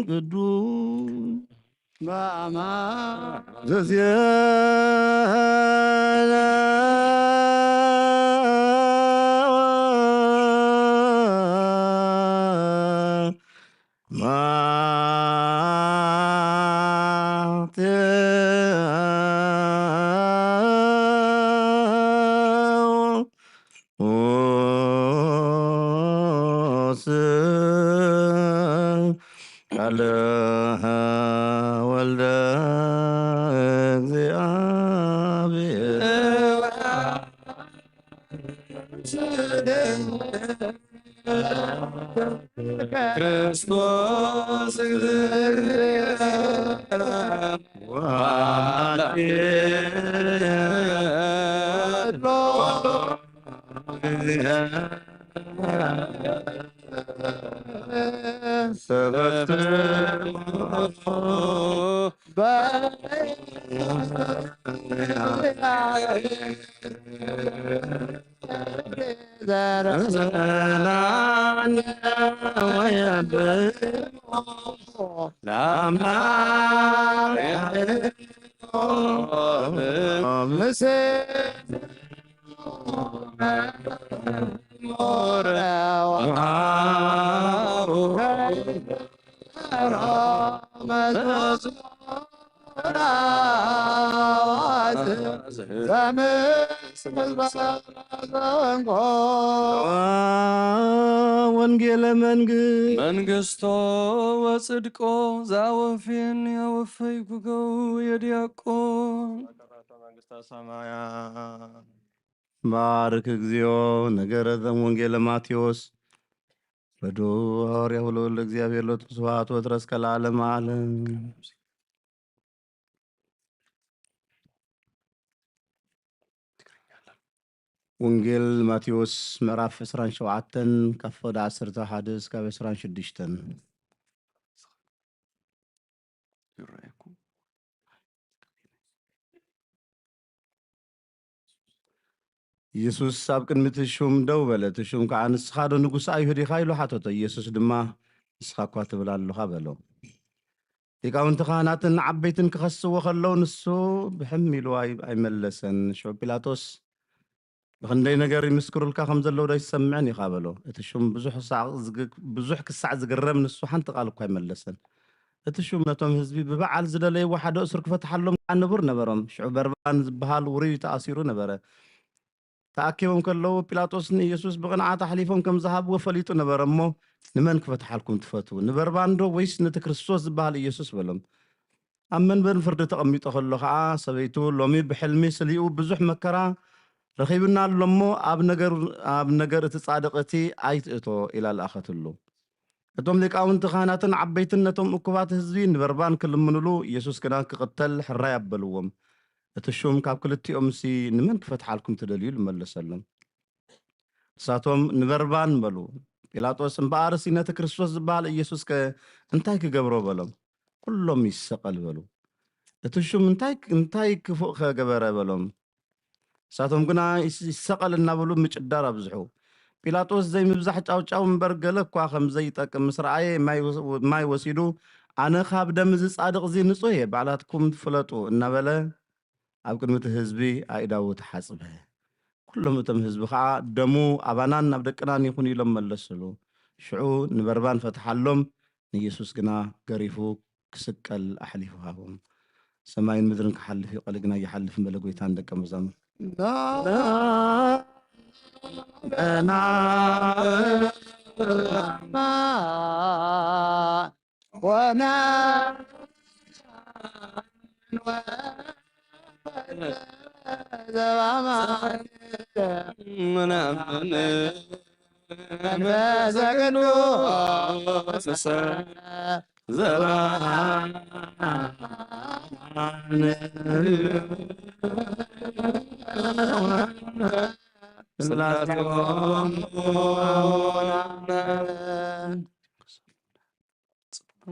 ቅዱስ ዘዜነ ማቴዎስ ቃለ ወልደ እግዚአብሔር ክርስቶስ ወንጌለ መንግስት መንግስቶ ወጽድቆ ዛወፌን ያወፈይ ኩገው የዲያቆን መንግስተ ሰማያ ባርክ እግዚኦ ነገረ ዘም ወንጌለ ማቴዎስ ወዱ ሐዋርያ ወለወልደ እግዚአብሔር ሎቱ ስብሐት ወትረ እስከ ለዓለመ ዓለም። ወንጌል ማቴዎስ ምዕራፍ ዕስራን ሸውዓተን ካብ ፈቐደ ዓሰርተ ሓደ እስካብ ዕስራን ሽዱሽተን። ይረኣየኩም። ኢየሱስ ኣብ ቅድሚ እቲ ሹም ደው በለ። እቲ ሹም ከኣ፣ "ንስኻ ዶ ንጉስ ኣይሁድ ኢኻ?" ኢሉ ሓተቶ። ኢየሱስ ድማ፣ "ንስኻ እኳ ትብል ኣለኻ" በሎ። ሊቃውንቲ ካህናትን ዓበይትን ክኸስዎ ከለዉ፣ ንሱ ብሕም ኢሉ ኣይ-፣ ኣይመለሰን። ሽዑ ጲላጦስ፣ "ብኽንደይ ነገር ይምስክሩልካ ከም ዘለዉ ዶ ኣይትሰምዕን ኢኻ?" በሎ። እቲ ሹም ብዙሕ ሳዕ ዝግ-፣ ብዙሕ ክሳዕ ዝግረም፣ ንሱ ሓንቲ ቃል እኳ ኣይመለሰን። እቲ ሹም ነቶም ህዝቢ፣ "ብበዓል ዝደለይዎ ሓደ እሱር ክፈትሓሎም ከኣ ንቡር ነበሮም። ሽዑ በርባን ዝበሃል ውሩይ ተኣሲሩ ነበረ። ተኣኪቦም ከለዉ፣ ጲላጦስ ንኢየሱስ ብቕንዓት ኣሕሊፎም ከም ዝሃብዎ ፈሊጡ ነበረ እሞ፣ 'ንመን ክፈትሓልኩም ትፈትዉ? ንበርባን ዶ ወይስ ነቲ ክርስቶስ ዝበሃል ኢየሱስ?' በሎም። ኣብ መንበር ፍርዲ ተቐሚጡ ከሎ ኸኣ፣ ሰበይቱ፣ 'ሎሚ ብሕልሚ ስሊኡ ብዙሕ መከራ ረኺብና ኣሎ እሞ፣ ኣብ ነገር፣ ኣብ ነገር እቲ ጻድቕ እቲ ኣይትእቶ' ኢላ ለኣኸትሉ። እቶም ሊቃውንቲ ካህናትን ዓበይትን ነቶም እኩባት ህዝቢ ንበርባን ክልምኑሉ፣ ኢየሱስ ግና ክቕተል ሕራይ ኣበልዎም። እቲ ሹም ካብ ክልቲኦምሲ ንመን ክፈትሓልኩም ትደልዩ? ኢሉ መለሰሎም። ንሳቶም ንበርባን በሉ። ጲላጦስ እምበኣርሲ ነቲ ክርስቶስ ዝበሃል ኢየሱስከ እንታይ ክገብሮ በሎም። ኩሎም ይሰቐል በሉ። እቲ ሹም እንታይ፣ እንታይ ክፉእ ከገበረ በሎም። ንሳቶም ግና ይስ-፣ ይሰቐል እናበሉ ምጭዳር ኣብዝሑ። ጲላጦስ ዘይምብዛሕ ጫውጫው እምበር ገለ እኳ ከም ዘይጠቅም ምስ ረኣየ ማይ ወስ-፣ ማይ ወሲዱ፣ "ኣነ ካብ ደም እዚ ጻድቕ እዚ ንጹህ እየ፣ ባዕላትኩም ፍለጡ" እናበለ ኣብ ቅድሚ እቲ ህዝቢ ኣእዳዉ ተሓጽበ። ኩሎም እቶም ህዝቢ ኸኣ፣ "ደሙ ኣባናን ኣብ ደቅናን ይኹን" ኢሎም መለስሉ። ሽዑ ንበርባን ፈትሓሎም፣ ንኢየሱስ ግና ገሪፉ ክስቀል ኣሕሊፉ ሃቦም። ሰማይን ምድርን ክሓልፍ እዩ፣ ቃል ግና ኣይሓልፍን በለ ጎይታ ንደቀ መዛሙርቱ። ወና ዘባማን ምናምን መንፈሰ ቅዱስ ዘባ ስላሴሆሙ ጽቡቕ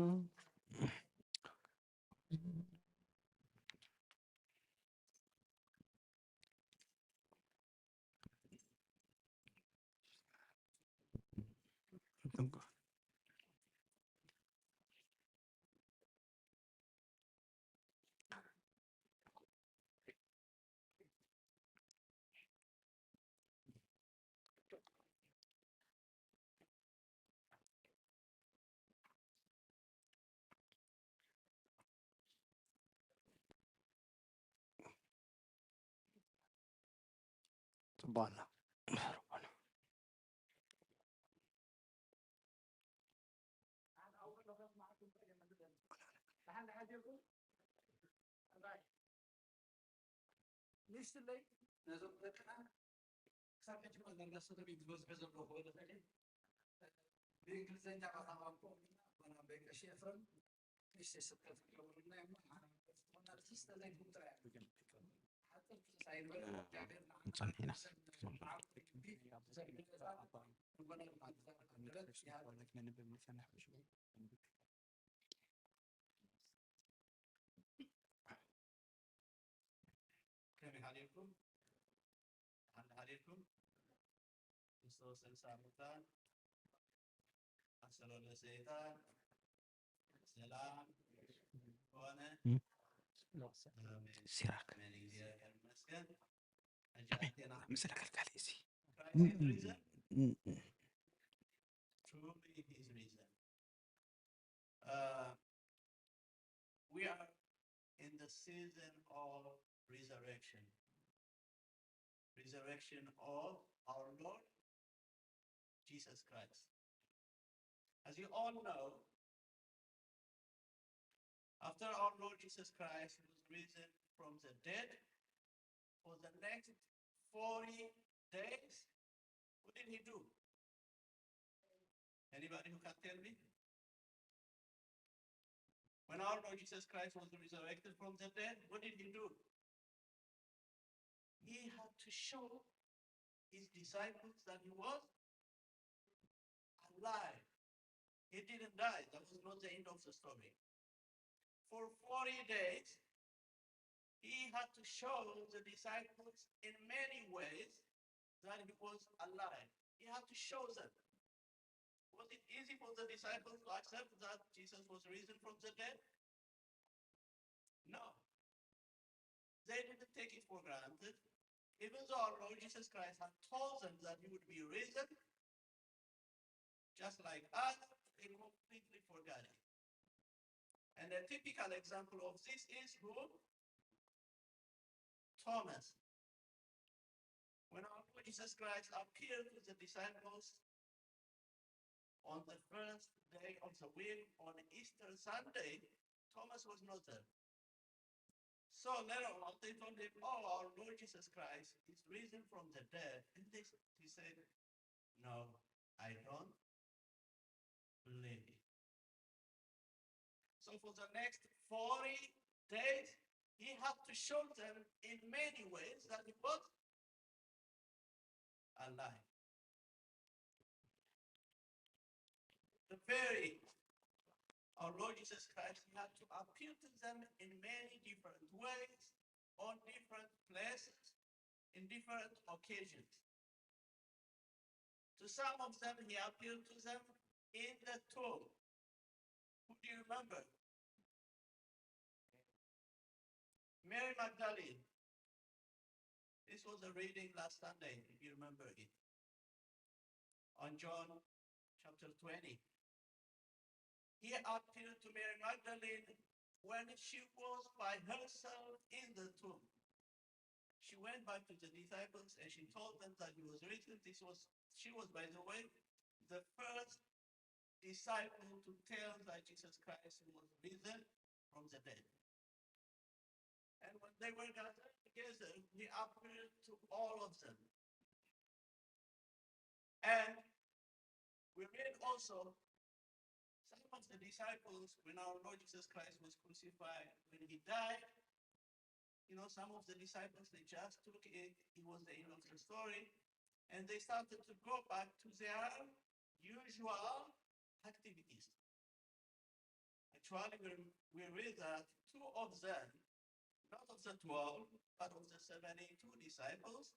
ኣሎ። ንእሽትለይ ነዞም ደቅና ክሳብ ሕጂ እኳ ዳርጋ ሰለስተ ሚእቲ ዝበዝሑ ዘለዉ ክበሉ ይኽእል። ብእንግሊዝኛ ቋንቋ ኣቦና ኣቦይ ቀሺ ኤፍረም ንእሽተይ ስብከት ክገብሩልና እዮም። ሓንቲ ዝኾነ ኣርእስቲ ዘይትውጣ እያ። ሓንቲ ሳይንበል እግዚኣብሔር ንዓና ንጸንሕ ኢና። ሰብ ንዓና ንጎነና ማለት እዩ። ከመይ ሓዲርኩም? ደሓን ሓዲርኩም? ክርስቶስ ተንሥአ እሙታን፣ ኣሰሮ ለሰይጣን፣ ሰላም ሆነ። እም። ኣሜን። ሲራክ። ኣሜን። እግዚኣብሔር ይመስገን። ሕጂ ኣሜን። ኣቴና ምስለ ከልካሊ እዚ። Christ is risen. እም፣ እም። Truly he is risen. Uh, we are in the season of resurrection. Resurrection of our Lord Jesus Christ. As you all know, after our Lord Jesus Christ was risen from the dead, for the next forty days, what did he do? Anybody who can tell me? When our Lord Jesus Christ was resurrected from the dead, what did he do? He had to show his disciples that he was alive. He didn't die. That was not the end of the story. For forty days, he had to show the disciples in many ways that he was alive. He had to show them. Was it easy for the disciples to accept that Jesus was risen from the dead? No. They didn't take it for granted. Even though our Lord Jesus Christ had told them that he would be risen, just like us, they completely forgot it. And a typical example of this is who? Thomas. When our Lord Jesus Christ appeared to the disciples on the first day of the week, on Easter Sunday, Thomas was not there. So later on, they told him, "Oh, our Lord Jesus Christ is risen from the dead." And they, he said, "No, I don't believe it." So for the next forty days, he had to show them in many ways that he was alive. The very, our Lord Jesus Christ, he had to appear to them in many different ways, on different places, in different occasions. To some of them, he appeared to them in the tomb. Who do you remember? Mary Magdalene. This was a reading last Sunday, if you remember it. On John chapter twenty. He appeared to Mary Magdalene when she was by herself in the tomb. She went back to the disciples and she told them that he was risen. This was, she was, by the way, the first disciple to tell that Jesus Christ was risen from the dead. And when they were gathered together, he appeared to all of them. And we read also some of the disciples, when our Lord Jesus Christ was crucified, when he died, you know, some of the disciples, they just took it, it was the end of the story, and they started to go back to their usual activities. Actually, we, we read that two of them, not of the twelve, but of the seventy-two disciples,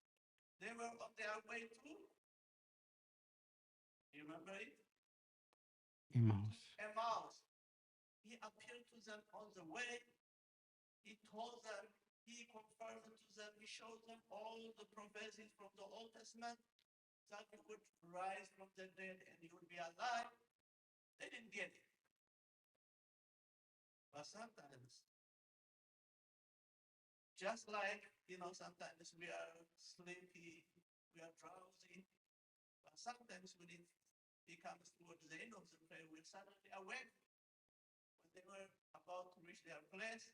they were on their way to, you remember it? Emmaus. Emmaus. He appeared to them on the way. He told them, he confirmed to them, he showed them all the prophecies from the Old Testament that he would rise from the dead and he would be alive. They didn't get it. But sometimes, just like, you know, sometimes we are sleepy, we are drowsy, but sometimes when it becomes towards the end of the prayer, we're suddenly awake. When they were about to reach their place,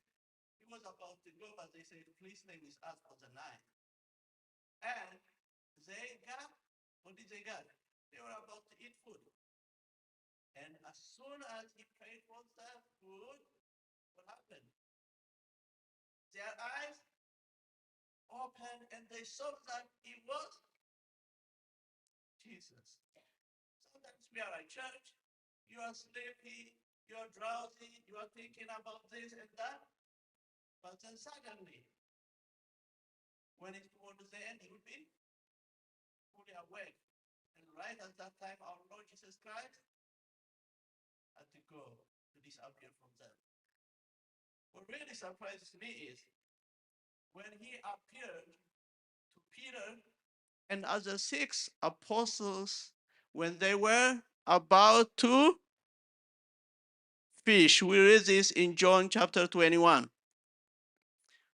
he was about to go, but they said, "Please stay with us for the night." And they got, what did they get? They were about to eat food. And as soon as he prayed for the food, what happened? Their eyes opened and they saw that it was Jesus. Sometimes we are at church, you are sleepy, you are drowsy, you are thinking about this and that. But then suddenly, when it's towards the end, you will be fully awake. And right at that time, our Lord Jesus Christ had to go to disappear from them. What really surprises me is when he appeared to Peter and other six apostles when they were about to fish. We read this in John chapter twenty-one.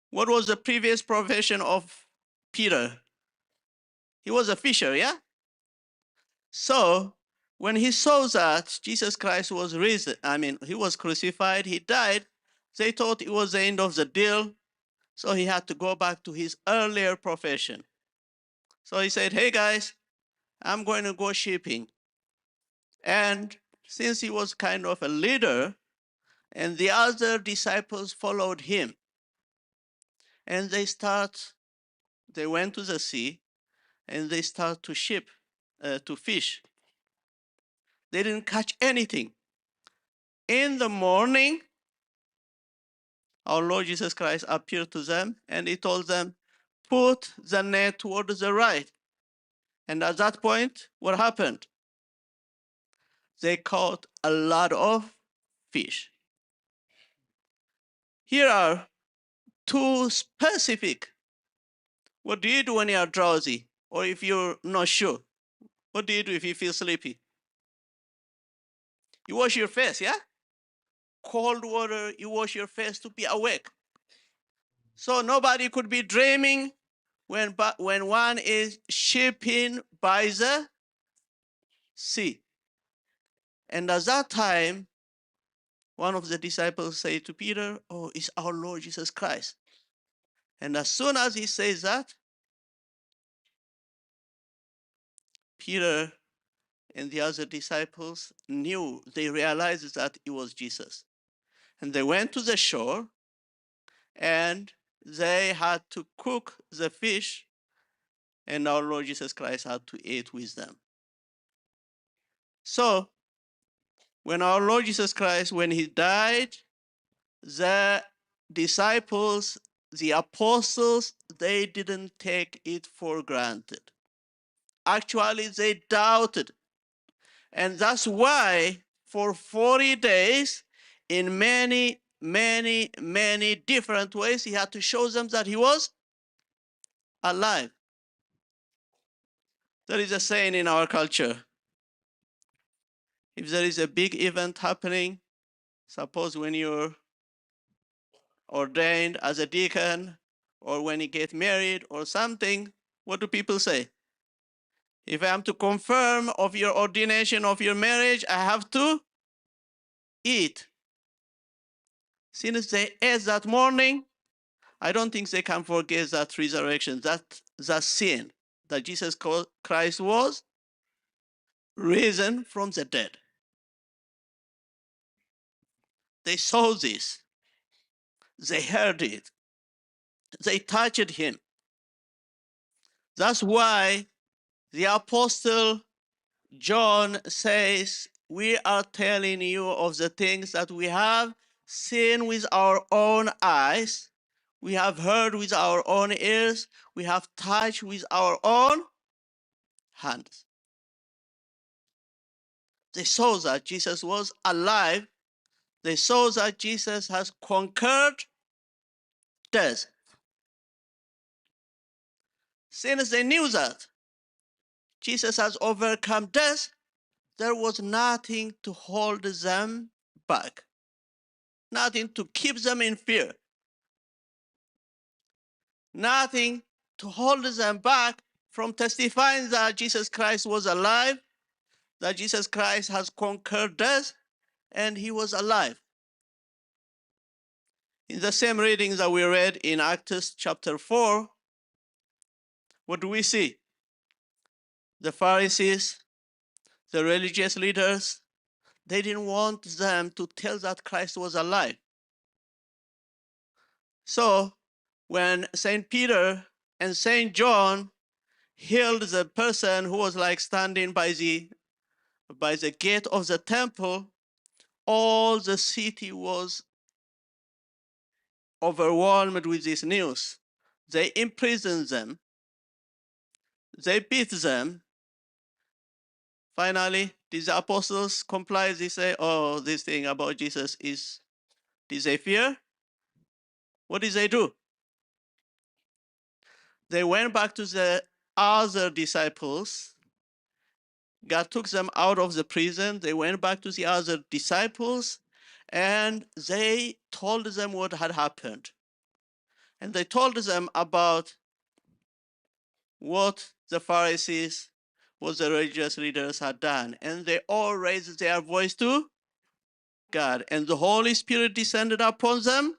What was the previous profession of Peter? He was a fisher, yeah? So when he saw that Jesus Christ was risen, I mean, he was crucified, he died, they thought it was the end of the deal. So he had to go back to his earlier profession. So he said, "Hey guys, I'm going to go shipping." And since he was kind of a leader, and the other disciples followed him, and they start, they went to the sea, and they start to ship, uh, to fish. They didn't catch anything. In the morning, our Lord Jesus Christ appeared to them and he told them, "Put the net toward the right." And at that point, what happened? They caught a lot of fish. Here are two specific. What do you do when you are drowsy or if you're not sure? What do you do if you feel sleepy? You wash your face, yeah? Cold water, you wash your face to be awake. So nobody could be dreaming when, when one is shipping by the sea. And at that time, one of the disciples said to Peter, "Oh, it's our Lord Jesus Christ." And as soon as he says that, Peter and the other disciples knew, they realized that it was Jesus. And they went to the shore and they had to cook the fish, and our Lord Jesus Christ had to eat with them. So when our Lord Jesus Christ, when he died, the disciples, the apostles, they didn't take it for granted. Actually, they doubted. And that's why for forty days, in many, many, many different ways, he had to show them that he was alive. There is a saying in our culture, if there is a big event happening, suppose when you're ordained as a deacon or when you get married or something, what do people say? If I am to confirm of your ordination of your marriage, I have to eat. Since they ate that morning, I don't think they can forget that resurrection, that, that sin, that Jesus Christ was risen from the dead. They saw this. They heard it. They touched him. That's why the apostle John says, "We are telling you of the things that we have seen with our own eyes, we have heard with our own ears, we have touched with our own hands." They saw that Jesus was alive. They saw that Jesus has conquered death. Since they knew that Jesus has overcome death, there was nothing to hold them back, nothing to keep them in fear, nothing to hold them back from testifying that Jesus Christ was alive, that Jesus Christ has conquered death, and he was alive. In the same reading that we read in Acts chapter four, what do we see? The Pharisees, the religious leaders, they didn't want them to tell that Christ was alive. So when Saint Peter and Saint John healed the person who was, like, standing by the, by the gate of the temple, all the city was overwhelmed with this news. They imprisoned them. They beat them. Finally, did the apostles comply? They say, "Oh, this thing about Jesus is," did they fear? What did they do? They went back to the other disciples. God took them out of the prison. They went back to the other disciples and they told them what had happened. And they told them about what the Pharisees, what the religious leaders had done. And they all raised their voice to God. And the Holy Spirit descended upon them,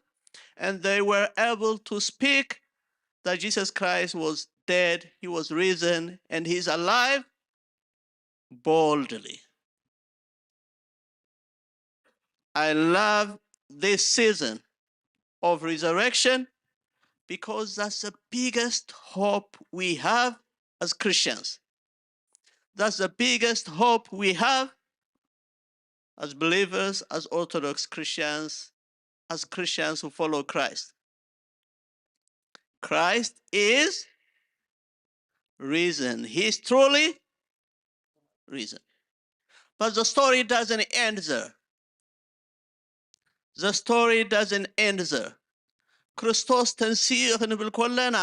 and they were able to speak that Jesus Christ was dead, he was risen, and he's alive boldly. I love this season of resurrection because that's the biggest hope we have as Christians. That's the biggest hope we have as believers, as Orthodox Christians, as Christians who follow Christ. Christ is risen. He is truly risen. But the story doesn't end there. The story doesn't end there. ክርስቶስ ተንሲኡ ክንብል ከለና፣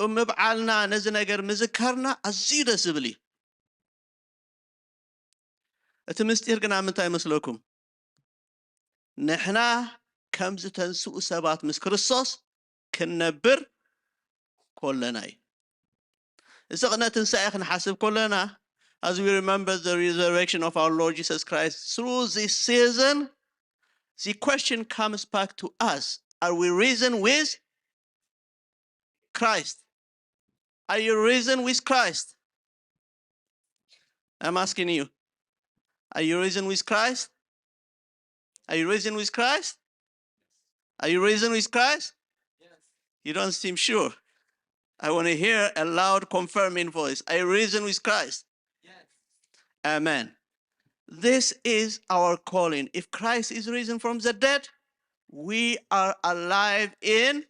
እምብዓልና ነዚ ነገር ምዝካርና ኣዝዩ ደስ ዝብል እዩ። እቲ ምስጢር ግና ምንታይ ይመስለኩም? ንሕና ከም ዝተንስኡ ሰባት ምስ ክርስቶስ ክንነብር ከለና እዩ። እዚ ቅነ ትንሳኤ ክንሓስብ ከለና፣ as we remember the resurrection of our Lord Jesus Christ through this season, the question comes back to us: are we risen with Christ? Are you risen with Christ? I'm asking you. Are you risen with Christ? Are you risen with Christ? Are you risen with Christ? You don't seem sure. I want to hear a loud confirming voice. Are you risen with Christ? Amen. This is our calling. If Christ is risen from the dead, we are alive in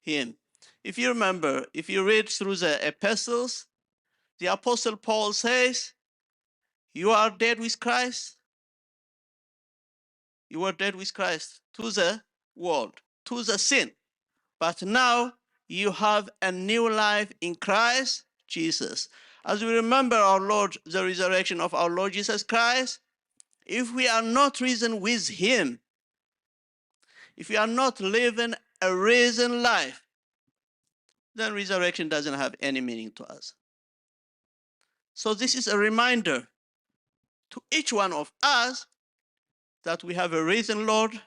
him. If you remember, if you read through the epistles, the apostle Paul says, "You are dead with Christ. You were dead with Christ to the world, to the sin. But now you have a new life in Christ Jesus." As we remember our Lord, the resurrection of our Lord Jesus Christ, if we are not risen with him, if we are not living a risen life, then resurrection doesn't have any meaning to us. So this is a reminder to each one of us that we have a risen Lord,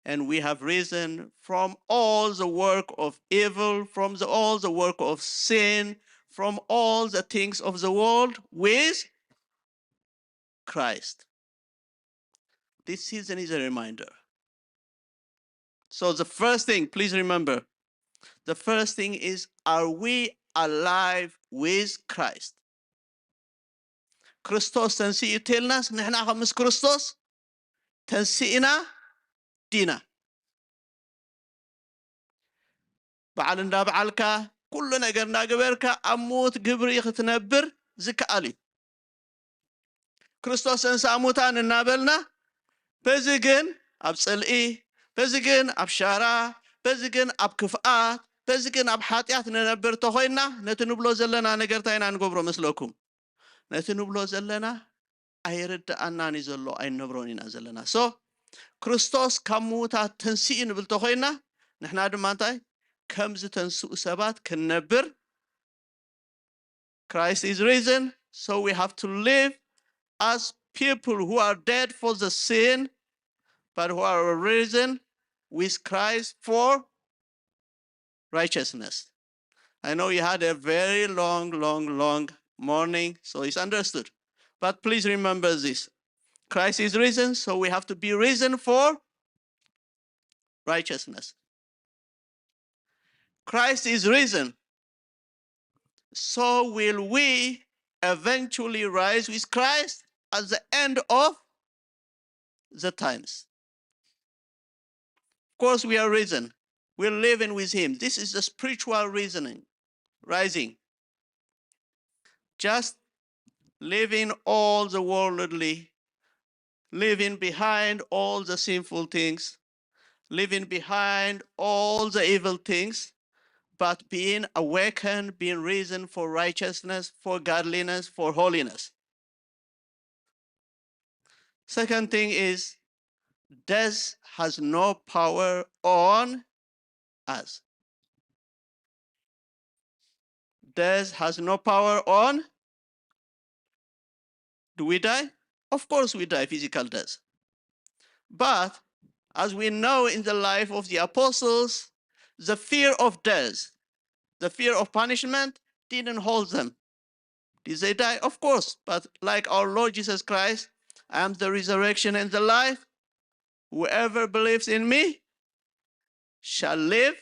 and we have risen from all the work of evil, from the, all the work of sin, from all the things of the world with Christ. This season is a reminder. So the first thing, please remember, the first thing is, are we alive with Christ? ክርስቶስ ተንስኡ ተልናስ ንሕና ከም ምስ ክርስቶስ ተንስእና ዲና? በዓል እንዳ በዓልካ፣ ኩሉ ነገር እናገበርካ ኣብ ምዉት ግብሪ ክትነብር ዝከኣል እዩ። ክርስቶስ ተንስኣ ሙታን እናበልና፣ በዚ ግን ኣብ ጽልኢ፣ በዚ ግን ኣብ ሻራ፣ በዚ ግን ኣብ ክፍኣት፣ በዚ ግን ኣብ ሓጢኣት ንነብር ተኾይንና፣ ነቲ ንብሎ ዘለና ነገር እንታይ ኢና ንገብሮ መስለኩም? ነቲ ንብሎ ዘለና ኣይርድኣናን እዩ ዘሎ፣ ኣይንነብሮን ኢና ዘለና። So ክርስቶስ ካብ ምዉታት ተንስኡ ንብል ተኾይንና፣ ንሕና ድማ እንታይ? ከም ዝተንስኡ ሰባት ክንነብር። Christ is risen, so we have to live as people who are dead for the sin, but who are risen with Christ for righteousness. I know you had a very long, long, long morning, so it's understood. But please remember this. Christ is risen, so we have to be risen for righteousness. Christ is risen, so will we eventually rise with Christ at the end of the times. Of course, we are risen. We're living with him. This is the spiritual reasoning, rising. Just leaving all the worldly, leaving behind all the sinful things, leaving behind all the evil things, but being awakened, being risen for righteousness, for godliness, for holiness. Second thing is, death has no power on us. Death has no power on. Do we die? Of course we die, physical death. But as we know in the life of the apostles, the fear of death, the fear of punishment didn't hold them. Did they die? Of course. But like our Lord Jesus Christ, "I am the resurrection and the life. Whoever believes in me shall live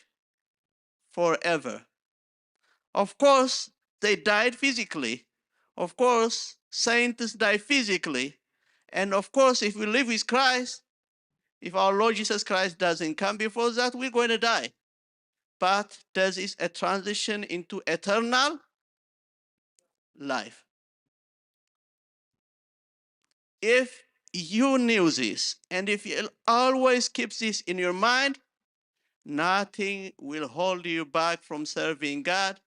forever." Of course, they died physically. Of course, saints die physically. And of course, if we live with Christ, if our Lord Jesus Christ doesn't come before that, we're going to die. But death is a transition into eternal life. If you knew this, and if you always keep this in your mind, nothing will hold you back from serving God,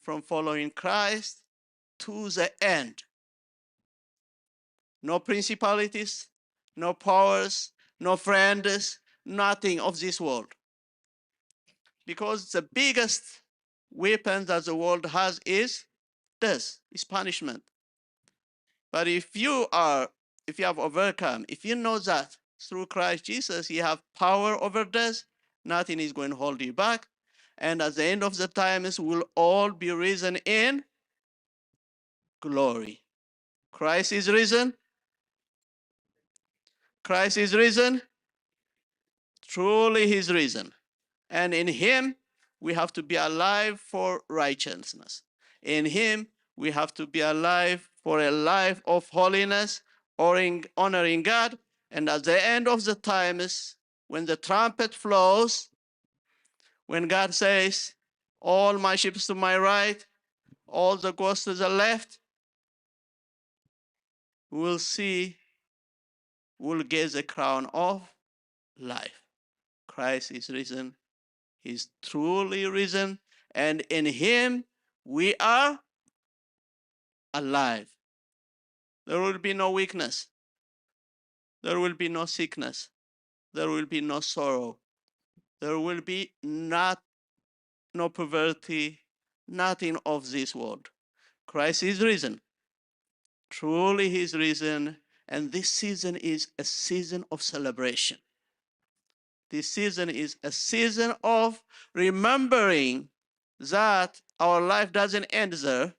from following Christ to the end. No principalities, no powers, no friends, nothing of this world. Because the biggest weapon that the world has is death, is punishment. But if you are, if you have overcome, if you know that through Christ Jesus you have power over death, nothing is going to hold you back. And at the end of the times, we'll all be risen in glory. Christ is risen. Christ is risen. Truly, he's risen. And in him, we have to be alive for righteousness. In him, we have to be alive for a life of holiness, or in honoring God. And at the end of the times, when the trumpet blows, when God says, "All my sheep to my right, all the goats to the left," we'll see, we'll get the crown of life. Christ is risen. He's truly risen. And in him, we are alive. There will be no weakness. There will be no sickness. There will be no sorrow. There will be not, no poverty, nothing of this world. Christ is risen. Truly, he is risen, and this season is a season of celebration. This season is a season of remembering that our life doesn't end there,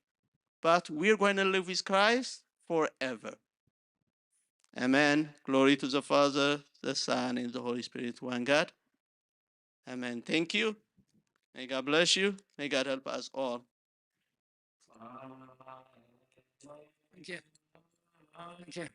but we're going to live with Christ forever. Amen. Glory to the Father, the Son, and the Holy Spirit, one God. Amen. Thank you. May God bless you. May God help us all. Thank you. Thank you.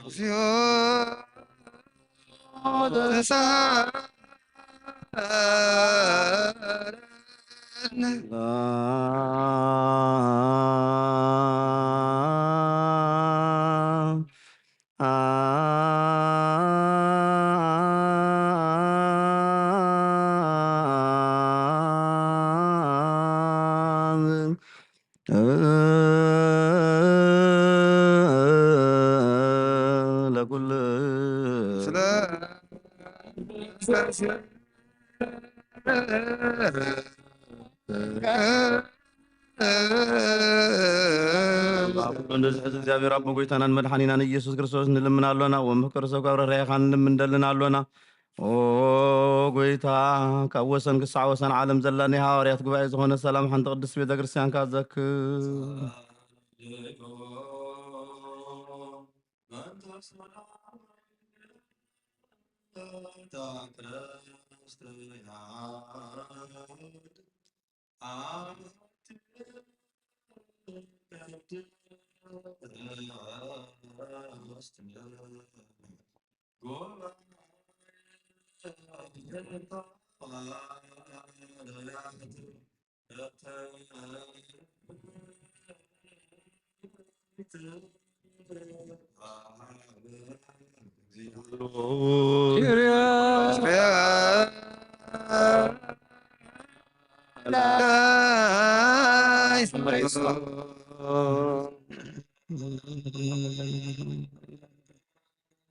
እግዚኦ ተሳረነ። ለኩሉ እንደዚህ ሕዚ እግዚኣብሔር ኣቦ ጎይታናን መድሓኒናን ኢየሱስ ክርስቶስ ንልምን ኣሎና። ወምክር ሰብ ካብ ርህራሄኻ ንልምን እንደልን ኣሎና። ኦ ጎይታ፣ ካብ ወሰን ክሳዕ ወሰን ዓለም ዘላ ናይ ሃዋርያት ጉባኤ ዝኾነ ሰላም ሓንቲ ቅድስት ቤተ ክርስቲያንካ ዘክር።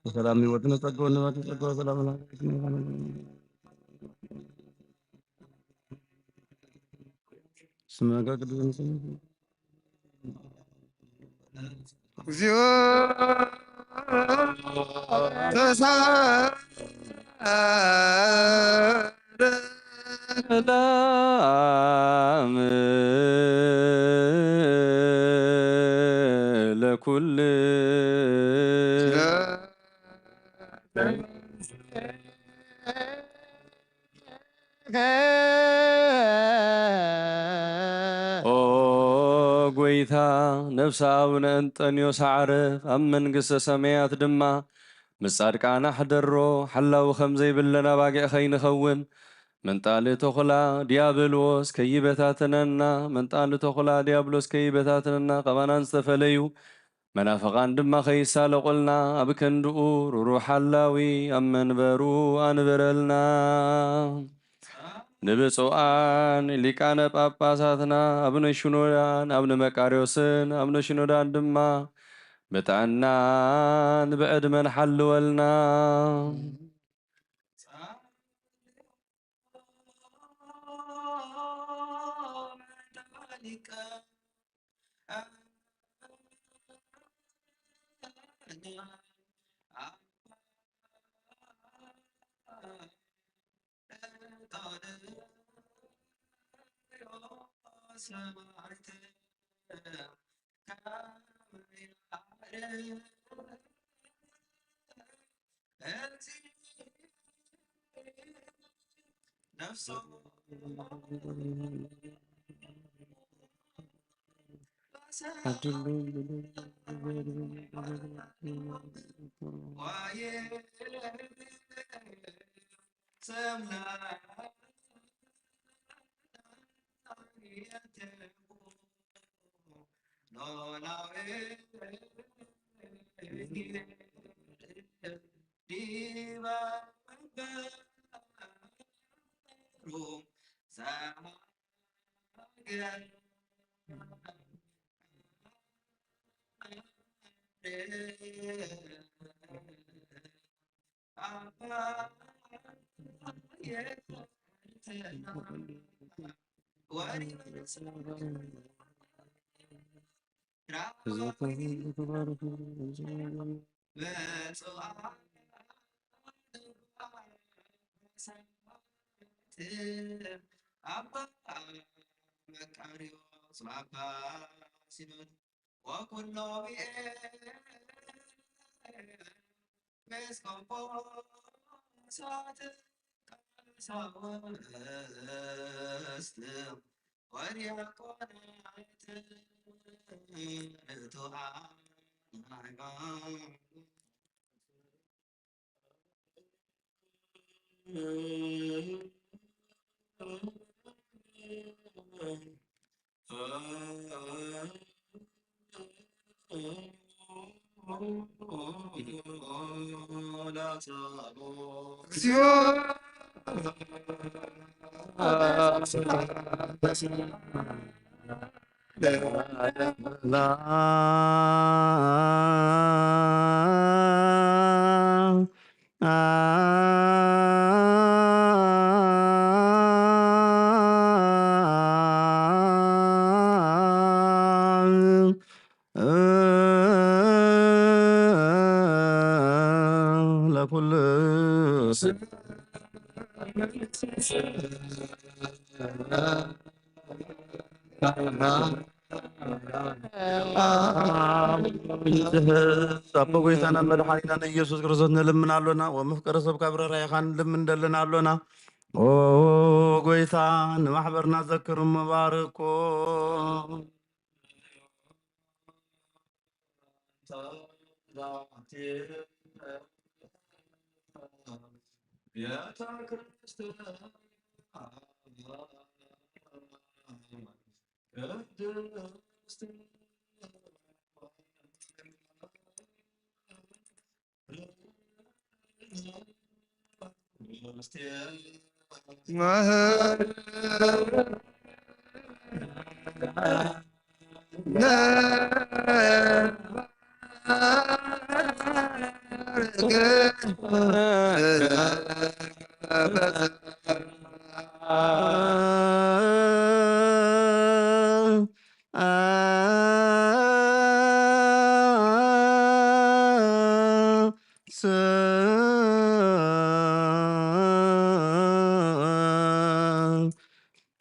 ሰላም ህይወት ነጸገው ንባት ነጸገው ሰላም ስመ ቅዱስ እግዚኦ ተሳረነ። ሰላም ለኩል ኦ ጎይታ፣ ነፍሲ ኣቡነ እንጠንዮስ ኣዕርፍ፣ ኣብ መንግስተ ሰማያት ድማ ምስ ጻድቃን ኣሕደሮ። ሓላዊ ከም ዘይብለን ኣባጊዕ ከይንኸውን፣ መንጣሊ ተኹላ ዲያብሎስ ከይበታተነና፣ መንጣሊ ተኹላ ዲያብሎስ ከይበታተነና፣ ካባና ዝተፈለዩ መናፍቓን ድማ ከይሳለቑልና፣ ኣብ ክንድኡ ርሩሕ ሓላዊ ኣብ መንበሩ ኣንብረልና። ንብፁዓን ሊቃነ ጳጳሳትና ኣቡነ ሽኖዳን ኣቡነ መቃርዮስን ኣቡነ ሽኖዳን ድማ ብጥዕናን ብዕድመን ሓልወልና። ኣባ መቃርዮስ ኣባ ሲኖድ ወኩሎም ኤጲስቆጶሳት ቀሳውስት ወዲያቆናት ርቱዓን ሃይማኖት ለኩሉ ኣቦ ጎይታናን መድሓኒናን ኢየሱስ ክርስቶስ ንልምን ኣሎና። ወመፍቀረ ሰብ ካብ ርህራሄኻ ንልምን እንደልን ኣሎና። ኦ ጎይታ ንማሕበርና ዘክር እሞ ባርኮ።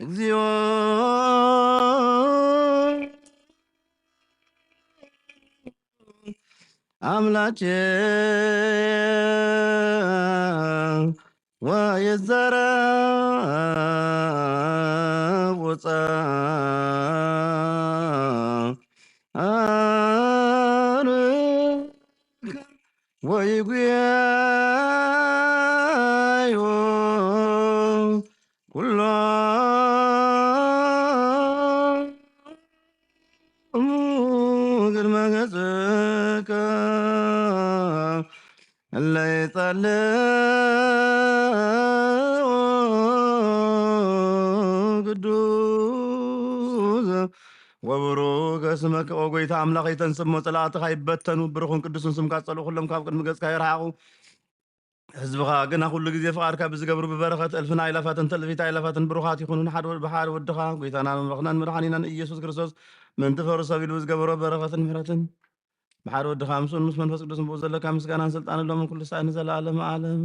እግዚኦ ኣምላኬ ወይዘረብ ውፀ ኣርክ ወይጉያዮ ኩሎ ቅድመ ገጽከ እለ ይጸልእ ቅዱስ ወብሩክ ስመከ። ኦ ጎይታ ኣምላኽ፣ ይተንስእ እሞ ጸላእትኻ ይበተኑ። ብሩኽን ቅዱስን ስምካ ጸልኡ፣ ኩሎም ካብ ቅድሚ ገጽካ ይርሓቑ። ህዝብኻ ግና ኩሉ ግዜ ፍቓድካ ብዝገብሩ ብበረኸት እልፍን ኣእላፋትን ትእልፊት ኣእላፋትን ብሩኻት ይኹኑ። ንሓደ ወ-፣ ብሓደ ወድኻ ጎይታናን ኣምላኽናን መድሓኒናን ኢየሱስ ክርስቶስ ምእንቲ ፈሩ ሰብ ኢሉ ዝገበሮ በረኸትን ምሕረትን ብሓደ ወድኻ ምስኡን ምስ መንፈስ ቅዱስን ብኡ ዘለካ ምስጋናን ስልጣንን ሎምን ኩሉ ሳዕ ንዘለኣለመ ዓለም።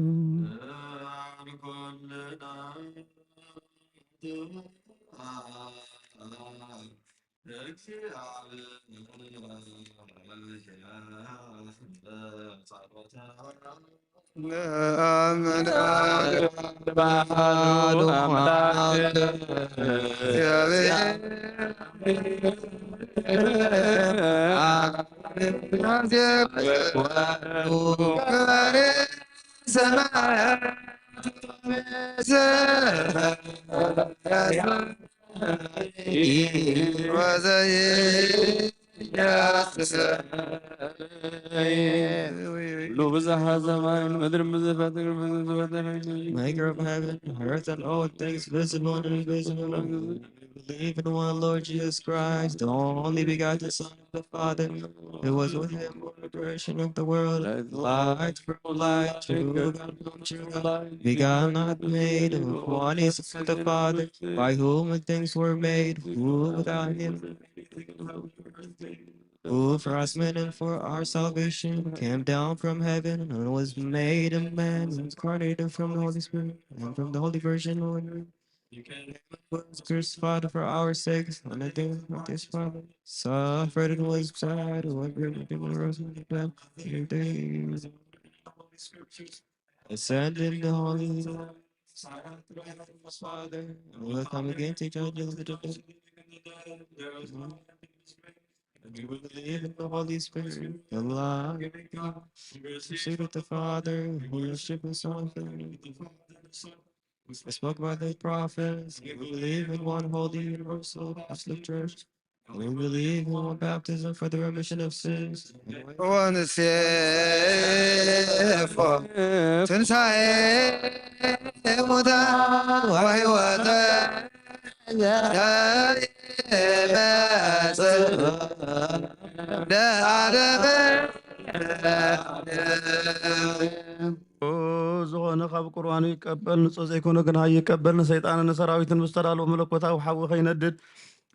Maker of heaven, earth, and all things visible and invisible. We believe in one Lord Jesus Christ, the only begotten Son of the Father, who was with him for the creation of the world, light from light, true God from true God, begotten, not made, who one is with the Father, by whom things were made, who without him who for us men and for our salvation came down from heaven and was made a man, incarnated from the Holy Spirit and from the Holy Virgin Mary. He came and was crucified for our sakes on the day of his Father, suffered and was crucified, was buried and rose from the dead, three days. Ascended in the Holy Father, and will come again to judge the living and the dead. And we will believe in the Holy Spirit, the Lord, the Spirit of the Father, who worship and sanctify. We spoke by the prophets. We believe in one holy universal Catholic Church. We believe in one baptism for the remission of sins. ወንሴፎ ትንሣኤ ሙታን ወሕይወተ ዝኾነ ካብ ቁርባኑ ይቀበል፣ ንጹህ ዘይኮነ ግና ይቀበል። ንሰይጣንን ንሰራዊትን ብዝተዳለወ መለኮታዊ ሓዊ ከይነድድ፣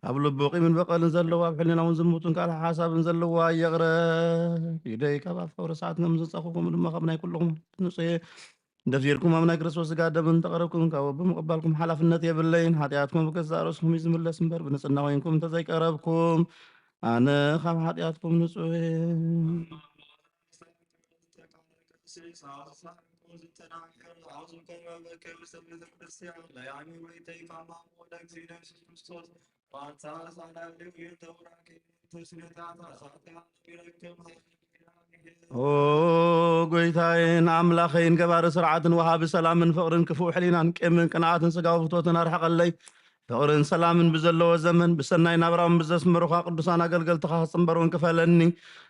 ኣብ ልቡ ቂምን በቐልን ዘለዎ፣ ኣብ ሕሊናውን ዝሙትን ካልእ ሓሳብን ዘለዎ ኣየቕረብ። ኢደይ ካብ ኣፍ ከውረ ሰዓት ከም ዝጸኹ፣ ከምኡ ድማ ካብ ናይ ኩልኹም ንጹህ እየ። ደፊርኩም ኣብ ናይ ክርስቶስ ስጋ ደም እንተቐረብኩም፣ ካብኡ ብምቕባልኩም ሓላፍነት የብለይን። ሓጢኣትኩም ብገዛእ ርእስኹም እዩ ዝምለስ እምበር፣ ብንጽህና ኮይንኩም እንተዘይቀረብኩም፣ ኣነ ካብ ሓጢኣትኩም ንጹህ እየ። ኦ ጎይታዬን ኣምላኸይን፣ ገባሪ ስርዓትን ወሃቢ ሰላምን ፍቕርን፣ ክፉእ ሕሊናን ቂምን ቅንዓትን ስጋዊ ፍትወትን ኣርሕቐለይ። ፍቕርን ሰላምን ብዘለዎ ዘመን፣ ብሰናይ ናብራኦም ብዘስመሩኻ ቅዱሳን ኣገልገልትኻ ክጽንበሩን ክፈለኒ።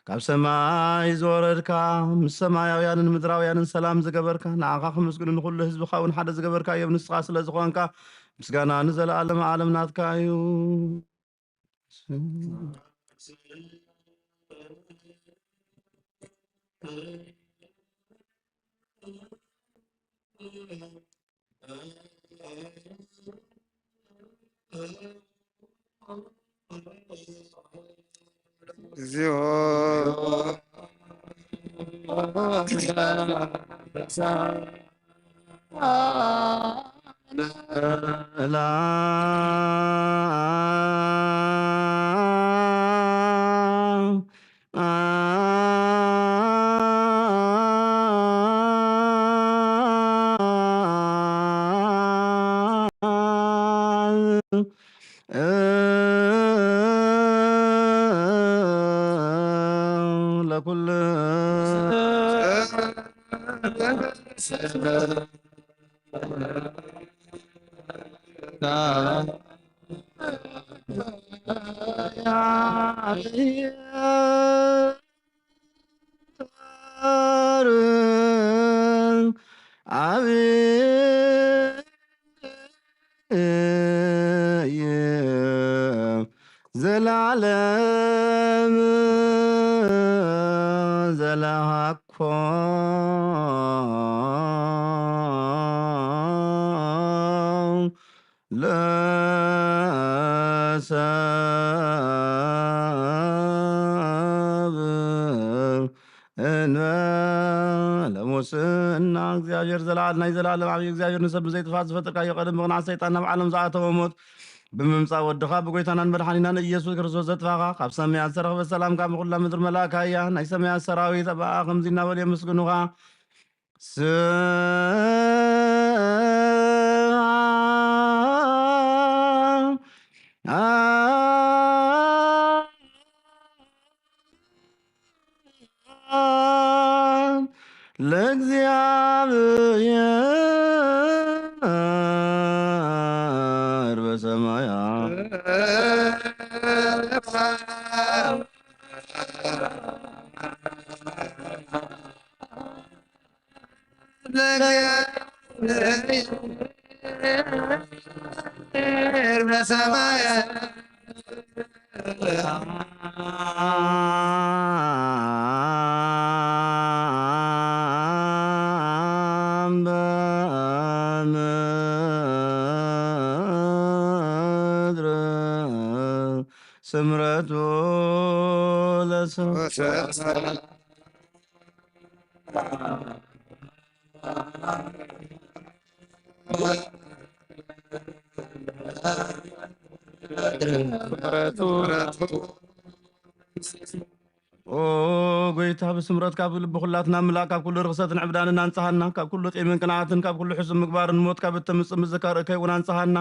ካብ ሰማይ ዝወረድካ፣ ምስ ሰማያውያንን ምድራውያንን ሰላም ዝገበርካ፣ ንዓኻ ክምስግኑ ንኹሉ ህዝብኻ እውን ሓደ ዝገበርካ እዮም። ንስኻ ስለ ዝኾንካ፣ ምስጋና ንዘለኣለም ዓለም ናትካ እዩ። እግዚኦ። ለኩሉ ዘላለም ዘለሃኮ ለሰብ እንበለ ሙስና። እግዚኣብሔር ዘለዓል ናይ ዘለዓለም ዓብዪ እግዚኣብሔር፣ ንሰብ ብዘይጥፋእ ዝፈጠርካዮ፣ ቀደም ብቕንዓት ሰይጣን ናብ ዓለም ዝኣተወ ሞት ብምምጻእ ወድኻ ብጎይታናን መድሓኒናን ኢየሱስ ክርስቶስ ዘጥፋኻ፣ ካብ ሰማያት ዝተረኽበ ሰላምካ ብኹላ ምድሪ መላእካ እያ። ናይ ሰማያት ሰራዊት ኣብኣ ከምዚ እናበሉ የመስግኑኻ። ስብሐት ለእግዚኣብሔር በሰማያት በሰማይ በምድር ስምረቱ ለሰብ ኦ ጎይታ፣ ብስምረትካ ብልቢ ኩላትና ምላእ፣ ካብ ኩሉ ርኽሰትን ዕብዳንን ኣንጽሃና፣ ካብ ኩሉ ቂምን ቅንዓትን፣ ካብ ኩሉ ሕሱም ምግባርን ሞት ካብ እተምጽእ ምዝካር እከይ እውን ኣንጽሃና።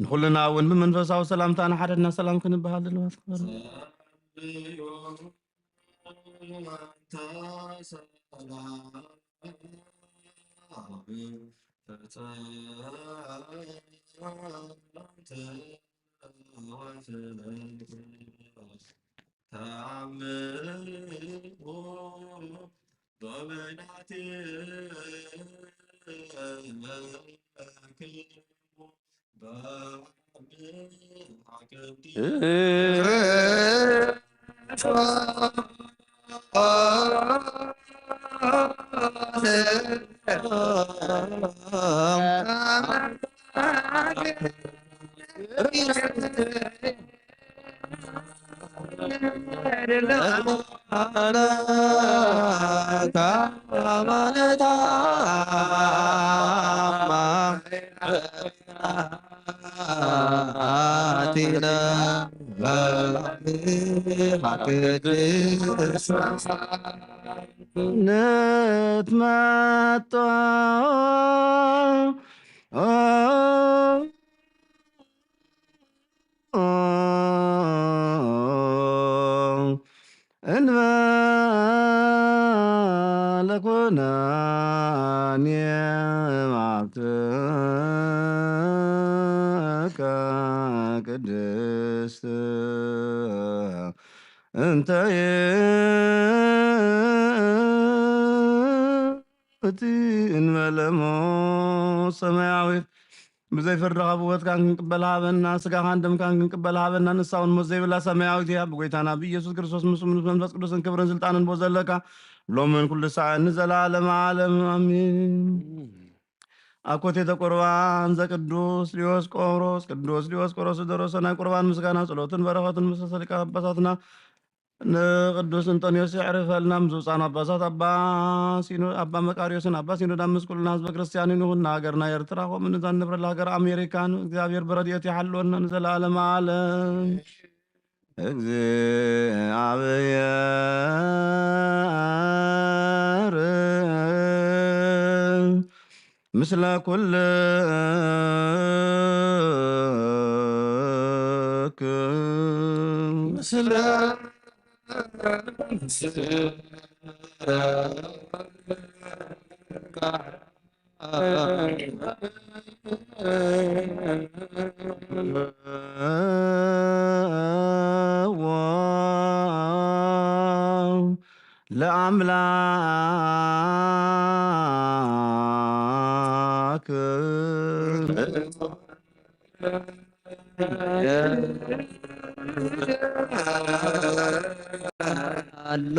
ንኹልና እውን ብመንፈሳዊ ሰላምታ ንሓደና ሰላም ክንበሃል ድልዋት ክበሩ። እንበለ ኩነኔ ማብትከ ቅድስት እንተ ይእቲ እንበለ ሞት ሰማያዊት ብዘይ ፍርድኻ ብወትካን ክንቅበል ሃበና፣ ስጋኻን ደምካን ክንቅበል ሃበና። ንሳ እውን ሞት ዘይብላ ሰማያዊት እያ። ብጎይታና ብኢየሱስ ክርስቶስ ምስ ምስ መንፈስ ቅዱስን ክብርን ስልጣንን ቦ ዘለካ ሎምን ኩሉ ሳዕን ንዘለዓለመ ዓለም ኣሜን። ኣኮቴተ ቁርባን ዘቅዱስ ዲዮስቆሮስ ቅዱስ ዲዮስቆሮስ ዝደረሶ ናይ ቁርባን ምስጋና ጸሎትን በረኸትን ምስ ሰሊቃ ኣባታትና ንቅዱስ እንጠንዮስ የዕርፈልና። ምስ ብፁዓን ኣባሳት ኣባ ሲኖ ኣባ መቃርዮስን ኣባ ሲኖዳ ምስ ኩልና ህዝበ ክርስትያንን ይኹን ንሃገርና ኤርትራ ከምኡ ንዛ ንነብረላ ሃገር ኣሜሪካን እግዚኣብሔር ብረድኤት ይሓልወና ንዘለዓለመ ዓለም። እግዚኣብሔር ምስለ ኩልክም። ለአምላክ ኣሎ።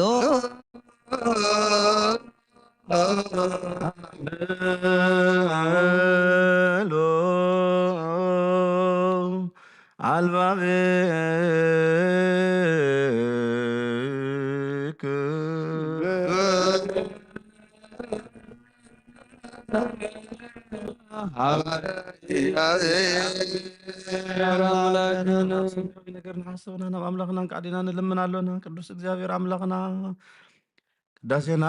ነገር ንሓስብና ናብ ኣምላኽና እንቃዕ ዲና ንልምን ኣሎና። ቅዱስ እግዚኣብሔር ኣምላኽና ቅዳሴና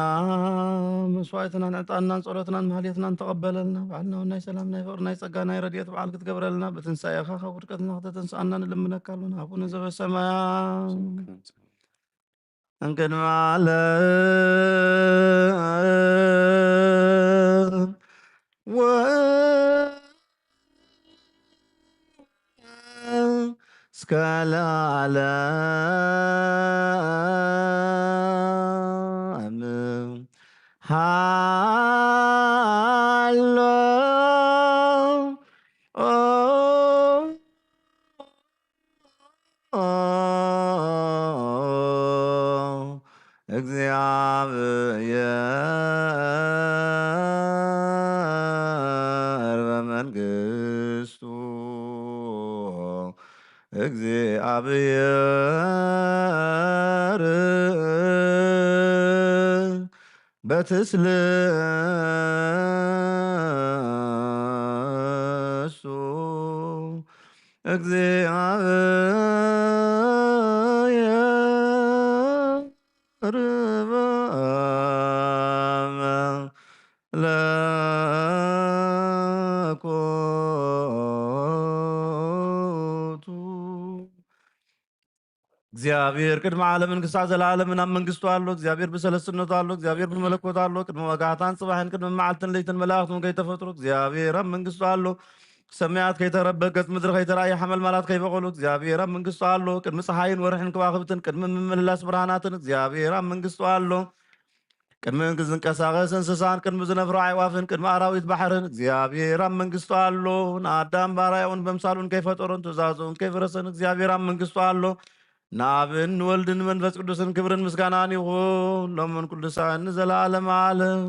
መስዋዕትናን ዕጣንናን ጸሎትናን ማህሌትናን ተቐበለልና። በዓልና እውን ናይ ሰላም ናይ ፍቕሪ ናይ ጸጋ ናይ ረድኤት በዓል ክትገብረልና ብትንሳኤኻ ካብ ውድቀትና ከተተንስኣና ንልምነካ ኣሎና። ኣቡነ ዘበሰማያት እንቅድሚ ዓለም ወ እስከ ለዓለም ሃሎ። ኦ እግዚኣብሔር በትስልሱ እግዚአብሔር በመለኮቱ። እግዚኣብሔር ቅድሚ ዓለምን ክሳዕ ዘለዓለምን ኣብ መንግስቱ ኣሎ። እግዚኣብሔር ብሰለስትነቱ ኣሎ። እግዚኣብሔር ብመለኮት ኣሎ። ቅድሚ ወጋሕታን ጽባሕን ቅድሚ መዓልትን ለይትን መላእኽቲ እውን ከይተፈጥሩ እግዚኣብሔር ኣብ መንግስቱ ኣሎ። ሰማያት ከይተረበ፣ ገጽ ምድሪ ከይተራእየ፣ ሓመልማላት ከይበቐሉ እግዚኣብሔር ኣብ መንግስቱ ኣሎ። ቅድሚ ጸሓይን ወርሕን ከዋኽብትን ቅድሚ ምምልላስ ብርሃናትን እግዚኣብሔር ኣብ መንግስቱ ኣሎ። ቅድሚ ዝንቀሳቐስ እንስሳን ቅድሚ ዝነፍሩ ኣዕዋፍን ቅድሚ ኣራዊት ባሕርን እግዚኣብሔር ኣብ መንግስቱ ኣሎ። ንኣዳም ባራያውን በምሳሉን ከይፈጠሮን ትእዛዙን ከይፈረሰን እግዚኣብሔር ኣብ መንግስቱ ኣሎ። ንኣብን ንወልድን ንመንፈስ ቅዱስን ክብርን ምስጋናን ይኹን ሎምን ኩሉ ሳዕን ንዘለዓለመ ዓለም።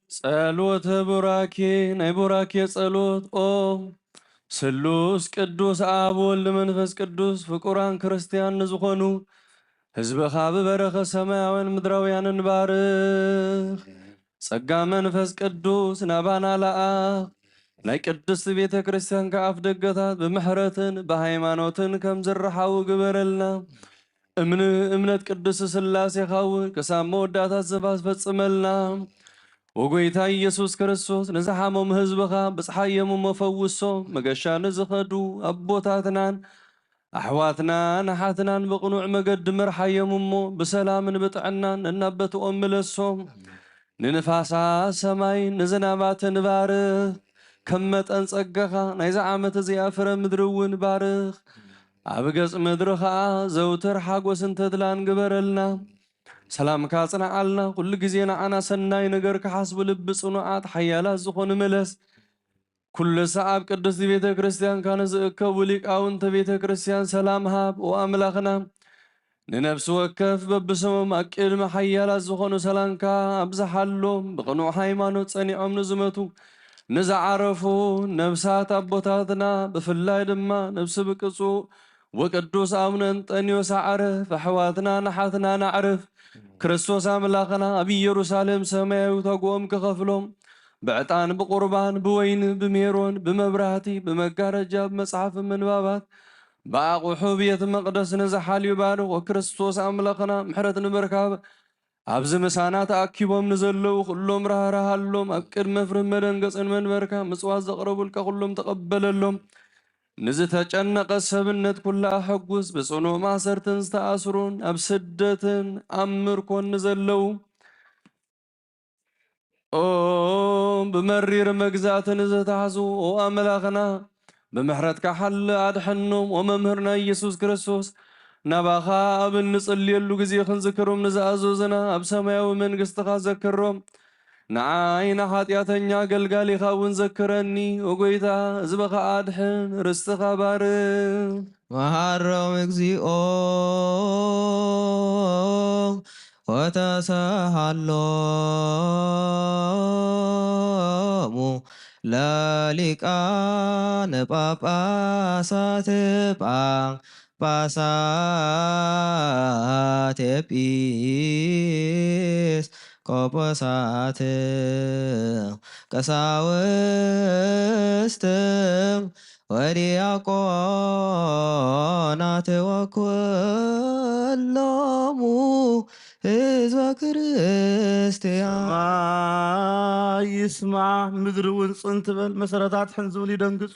ጸሎተ ቡራኬ። ናይ ቡራኬ ጸሎት። ኦ ስሉስ ቅዱስ ኣብ ወልድ መንፈስ ቅዱስ ፍቁራን ክርስትያን ንዝኾኑ ህዝብኻ ብበረኸ ሰማያውያን ምድራውያንን ባርኽ። ጸጋ መንፈስ ቅዱስ ናባና ለኣኽ። ናይ ቅድስቲ ቤተ ክርስቲያን ከኣፍ ደገታት ብምሕረትን ብሃይማኖትን ከም ዝረሓቡ ግበረልና። እምኒ እምነት ቅድስቲ ስላሴኻ እውን ክሳብ መወዳእታ ዘባስ ፈጽመልና። ወጎይታ ኢየሱስ ክርስቶስ ንዝሓመሙ ህዝብኻ ብጽሓዮም እሞ ፈውሶም፣ መገሻ ንዝኸዱ ኣቦታትናን ኣሕዋትናን ኣሓትናን ብቕኑዕ መገዲ ምርሓዮም እሞ ብሰላምን ብጥዕናን ነናበትኦም ምለሶም። ንንፋሳት ሰማይን ንዝናባትን ባርኽ። ከም መጠን ጸጋኻ ናይዛ ዓመት እዚኣ ፍረ ምድሪ እውን ባርኽ። ኣብ ገጽ ምድሪ ኸኣ ዘውትር ሓጎስን ተድላን ግበረልና። ሰላምካ ጽንዓልና። ኩሉ ግዜ ንዓና ሰናይ ነገር ክሓስቡ ልቢ ጽኑዓት ሓያላት ዝኾኑ ምለስ። ኩሉ ሳዕ ኣብ ቅድስቲ ቤተ ክርስቲያንካ ንዝእከቡ ሊቃውንተ ቤተ ክርስቲያን ሰላም ሃብ። ኦ ኣምላኽና፣ ንነፍሲ ወከፍ በብስሞም ኣብ ቅድሚ ሓያላት ዝኾኑ ሰላምካ ኣብዝሓሎም። ብቕኑዕ ሃይማኖት ጸኒዖም ንዝመቱ ንዝዓረፉ ነብሳት ኣቦታትና፣ ብፍላይ ድማ ነብሲ ብቅጹእ ወቅዱስ ኣቡነ እንጠንዮስ ኣዕርፍ፣ ኣሕዋትና ንሓትና ናዕርፍ። ክርስቶስ ኣምላኽና ኣብ ኢየሩሳሌም ሰማያዊ ተግኦም ክኸፍሎም ብዕጣን ብቁርባን ብወይኒ ብሜሮን ብመብራህቲ ብመጋረጃ ብመጽሓፍ ምንባባት ብኣቑሑ ቤት መቕደስ ንዝሓልዩ ባርኽ። ወክርስቶስ ኣምላኽና ምሕረት ንምርካብ ኣብዚ ምሳና ተኣኪቦም ንዘለዉ ኩሎም ራህራሃሎም። ኣብ ቅድሚ ፍርህ መደንገጽን መንበርካ ምጽዋት ዘቕረቡልካ ኩሎም ተቐበለሎም። ንዝተጨነቐ ሰብነት ኩላ ኣሐጉስ። ብጽኑዕ ማሰርትን ዝተኣስሩን ኣብ ስደትን ኣብ ምርኮን ንዘለዉ ኦ ብመሪር መግዛእቲ ንዝተሓዙ ኦ ኣምላኽና ብምሕረትካ ሓል ኣድሐኖም። ኦ መምህርና ኢየሱስ ክርስቶስ፣ ናባኻ ኣብ እንጽልየሉ ግዜ ክንዝክሮም ንዝኣዘዙና ኣብ ሰማያዊ መንግስትኻ ዘክሮም። ንዓይ ንሓጢኣተኛ ኣገልጋሊኻ እውን ዘክረኒ። ኦ ጎይታ፣ ህዝብኻ ኣድሕን፣ ርስትኻ ባርኽ። መሃሮም እግዚኦ ወተሰሃሎሙ ለሊቃነ ጳጳሳት ጳጳሳት ኤጲስ ቆጶሳት ቀሳውስት ወዲያቆናት ወኩሎሙ ህዝበ ክርስቲያን። ሰማይ ይስማዕ፣ ምድሪ እውን ጽን ትበል፣ መሰረታት ሕን ዝብል ይደንግጹ።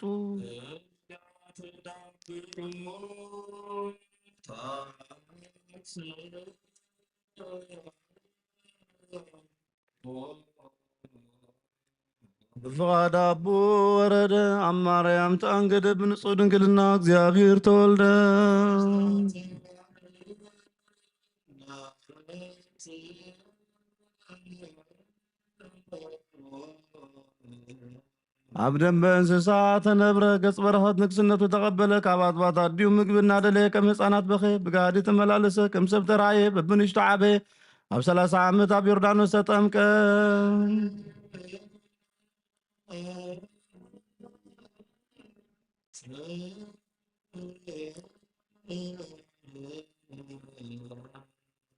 ብፍቓድ ኣቦ ወረደ፣ ኣብ ማርያም ተኣንገደ፣ ብንጹህ ድንግልና እግዚኣብሔር ተወልደ። ኣብ ደንበ እንስሳ ተነብረ፣ ገጽ በረኸት ንግስነቱ ተቐበለ። ካብ ኣጥባት ኣዲኡ ምግቢ እናደለየ ከም ህፃናት በኸየ። ብጋህዲ ተመላለሰ፣ ከም ሰብ ተራእየ፣ በብንሽቱ ዓበየ። ኣብ ሠላሳ ዓመት ኣብ ዮርዳኖስ ተጠምቀ።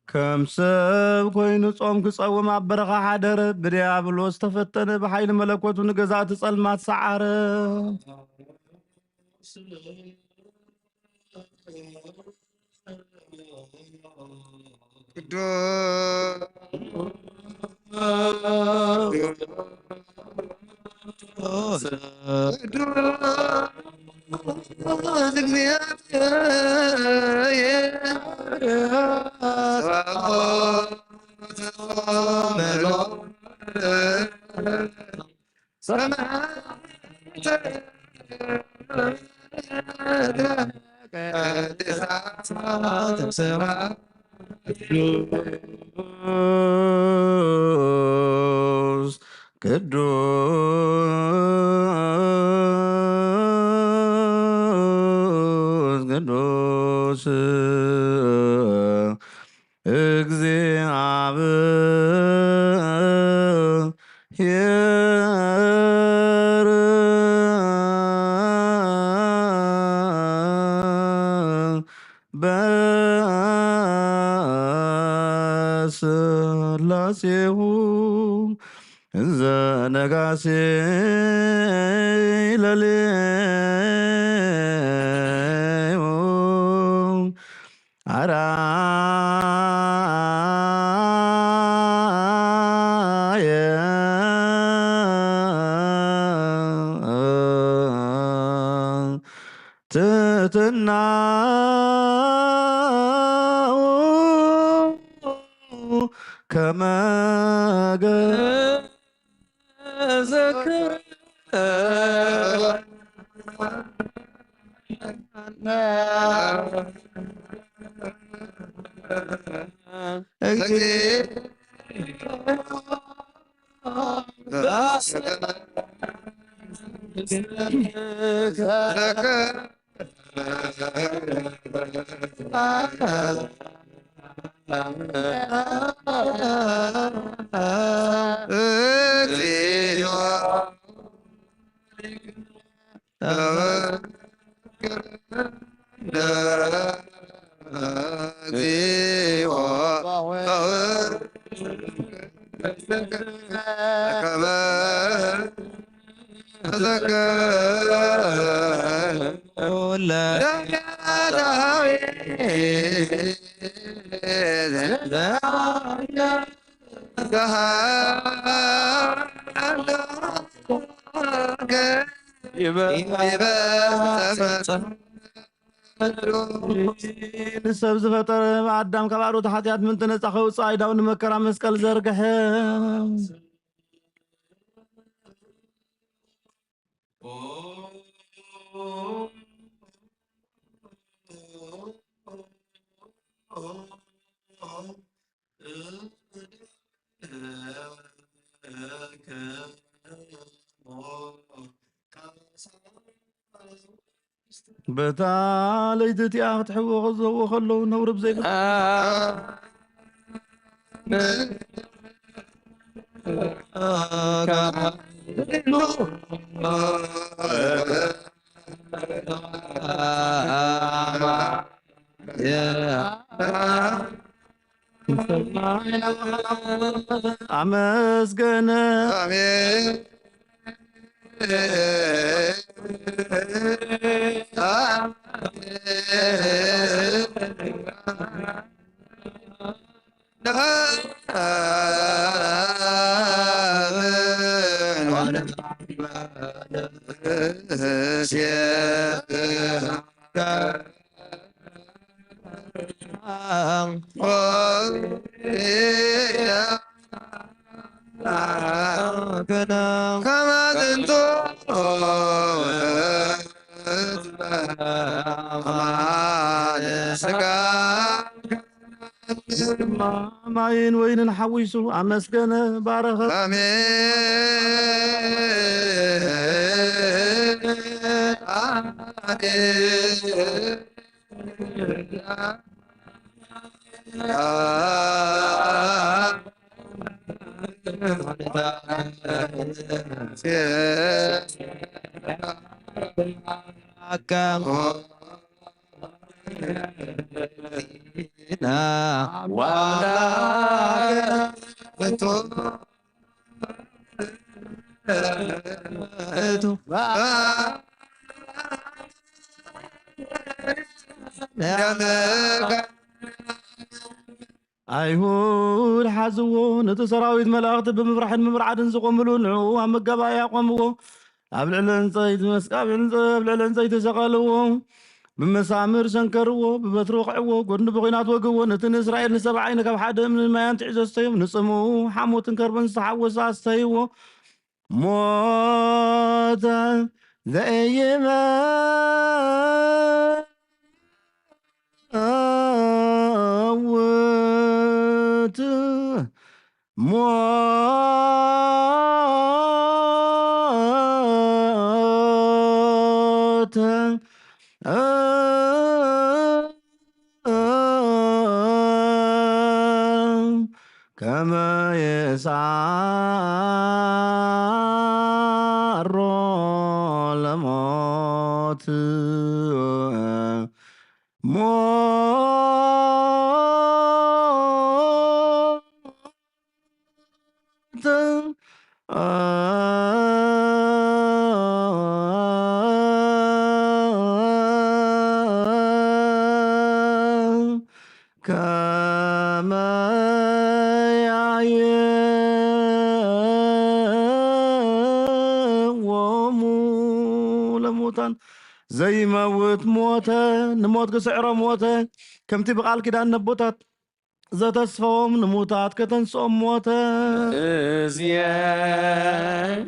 ከም ሰብ ኮይኑ ጾም ክጸውም ኣብ በረኻ ሓደረ። ብድያብሎስ ተፈተነ፣ ብሓይሊ መለኮቱ ንገዛእቲ ጸልማት ሰዓረ። ቅዱስ ቅዱስ ቅዱስ እግዚአብሔር በስላሴሁ እንዘ ነጋሲ ለሌው አራየ ትሕትናኡ ከመ ገ- ዘክር ንሰብ ዝፈጠረ ኣዳም ካብ ኣርዑት ሓጢኣት ምእንቲ ነጻ ከውጽእ ኣይዳው ንመከራ መስቀል ዘርግሐ። በታ ለይቲ እቲኣ ክትሕዎ ክዘዎ ከለዉ ነውሪ ብዘይብሉ ኣመስገነ። ኣሜን። ከማዝንቱ ስጋ ማይን ወይንን ሓዊሱ ኣመስገነ፣ ባረኸ። ኣሜን። ኣይሁድ ሓዝዎ፣ ነቲ ሰራዊት መላእኽቲ ብምፍራሕን ብምርዓድን ዝቖምሉ፣ ንዕኡ ኣብ መጋባእያ ኣቖምዎ። ኣብ ልዕሊ ዕንጸይቲ መስቀ-፣ ኣብ ዕንጸ-፣ ኣብ ልዕሊ ዕንጸይቲ ሰቐልዎ። ብመሳምር ሰንከርዎ፣ ብበትሪ ወቕዕዎ፣ ጎድኑ ብኲናት ወግዎ። ነቲ ንእስራኤል ንሰብዓ ዓይኒ ካብ ሓደ እምንን ማያን ትዒዞ ኣስተዮም። ንጽምኡ ሓሞትን ከርበን ዝተሓወሰ ኣስተይዎ። ሞተ ዘይመውት ሞተ ከመ የስዓሮ ለሞት ሞት ከመ ያየዎሙ ለሙታን። ዘይመውት ሞተ፣ ንሞት ክስዕሮ ሞተ። ከምቲ ብቓል ኪዳን ነቦታት ዘተስፈዎም፣ ንሙታት ከተንስኦም ሞተ። እዝየን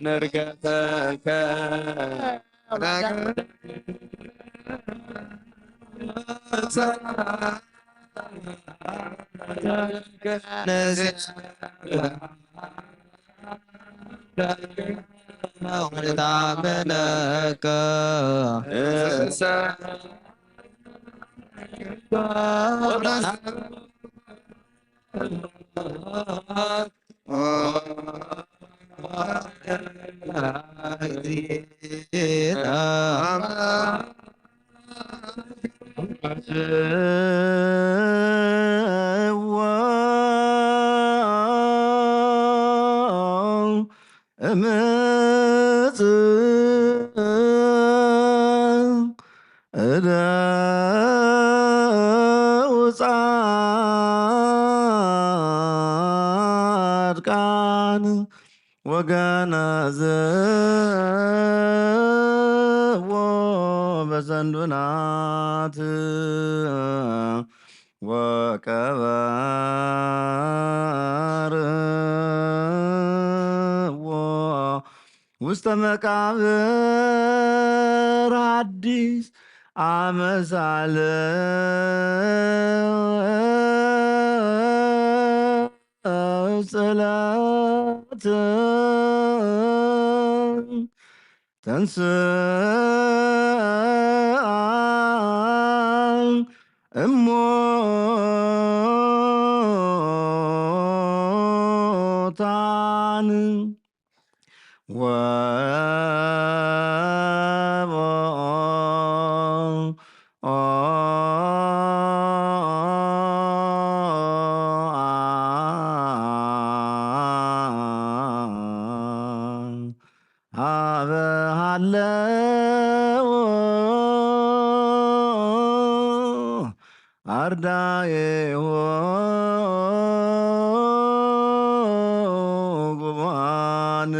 ነርገተከ እምፅ እደው ጻድቃን ወገነዝዎ በሰንዱናት ወቀበርዎ ውስተ መቃብር ሐዲስ ኣመሳለ ጽላት ተንስአ እሙታን ወበኦ ሀበ ሃለዎ አርዳኤዎ ጉባን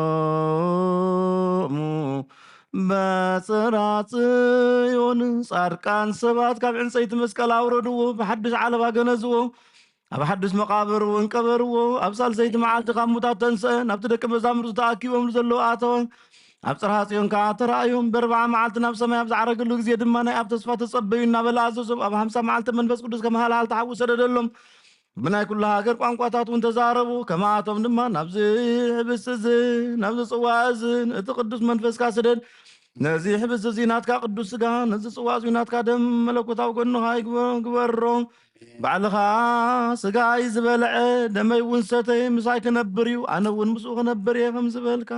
ወአስተርአዮሙ በጽርሐ ጽዮን። ጻድቃን ሰባት ካብ ዕንጸይቲ መስቀል ኣውረድዎ፣ ብሓድሽ ዓለባ ገነዝዎ፣ ኣብ ሓድሽ መቓብር እውን ቀበርዎ። ኣብ ሳልሰይቲ መዓልቲ ካብ ሙታት ተንስአ፣ ናብቲ ደቀ መዛሙርቱ ተኣኪቦምሉ ዘለዉ ኣተወ። ኣብ ጽርሐ ጽዮን ከኣ ተራእዮም። በርብዓ መዓልቲ ናብ ሰማይ ኣብ ዝዓረገሉ ግዜ ድማ፣ ናይ ኣብ ተስፋ ተጸበዩ እናበለ ኣዘዞም። ኣብ ሓምሳ መዓልቲ መንፈስ ቅዱስ ከም ሃልሃል ተሓዊ ሰደደሎም። ብናይ ኩሉ ሃገር ቋንቋታት እውን ተዛረቡ። ከማኣቶም ድማ ናብዚ ሕብስቲ እዚ፣ ናብዚ ጽዋ እዚ፣ እቲ ቅዱስ መንፈስካ ስደድ። ነዚ ሕብስቲ እዚ ናትካ ቅዱስ ስጋ፣ ነዚ ጽዋ እዚ ናትካ ደም መለኮታዊ ጎንኻ ይግበ-፣ ግበሮ። ባዕልኻ ስጋይ ዝበልዐ ደመይ እውን ሰተየ ምሳይ ክነብር እዩ፣ ኣነ እውን ምስኡ ክነብር እየ ከም ዝበልካ።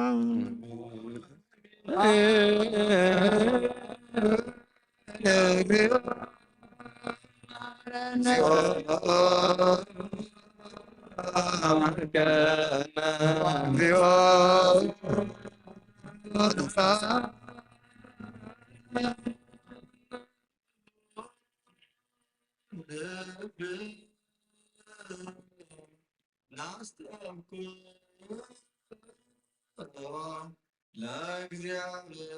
ለእግዚአብሔር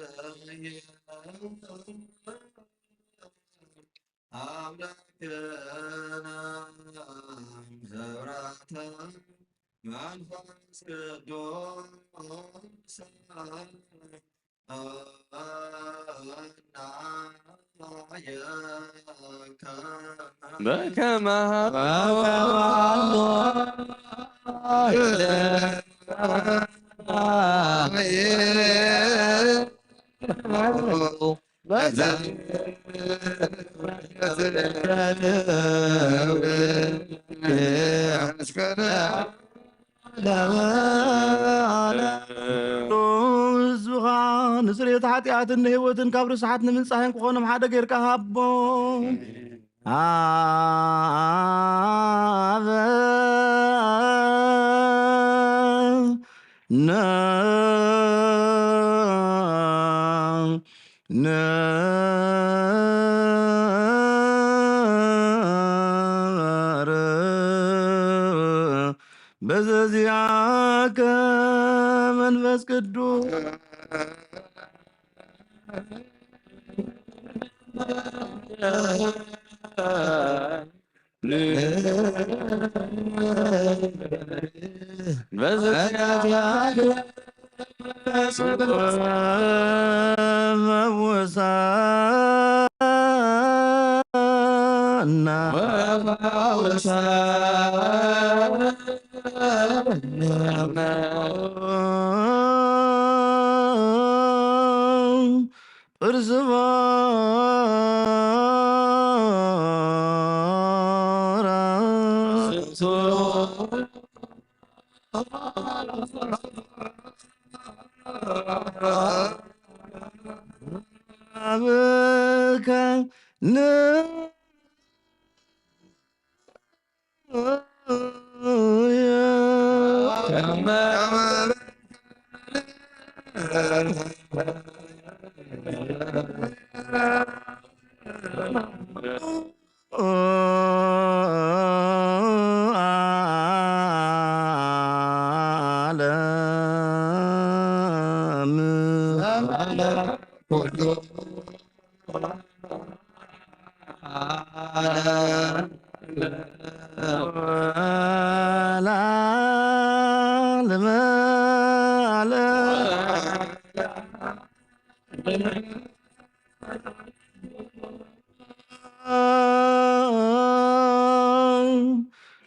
አምላክነ ዘብራተ መንፈስ ቅዱስ በከመ ህዝብኻ ንስርየት ሓጢኣትን ንህይወትን ካብ ርስሓት ንምንጻህን ክኾኖም ሓደ ጌርካ ሃቦ። ኣበ ነ ነበር በዘዚአከ መንፈስ ቅዱስ።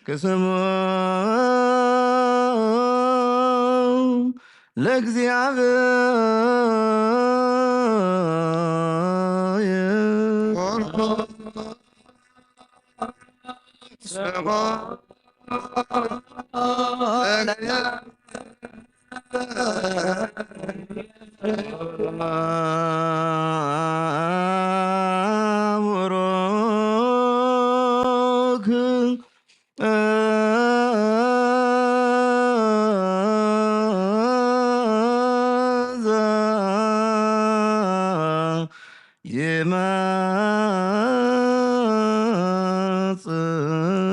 ክስሙ ለእግዚኣብሔር። ቡሩክ ይመጽእ።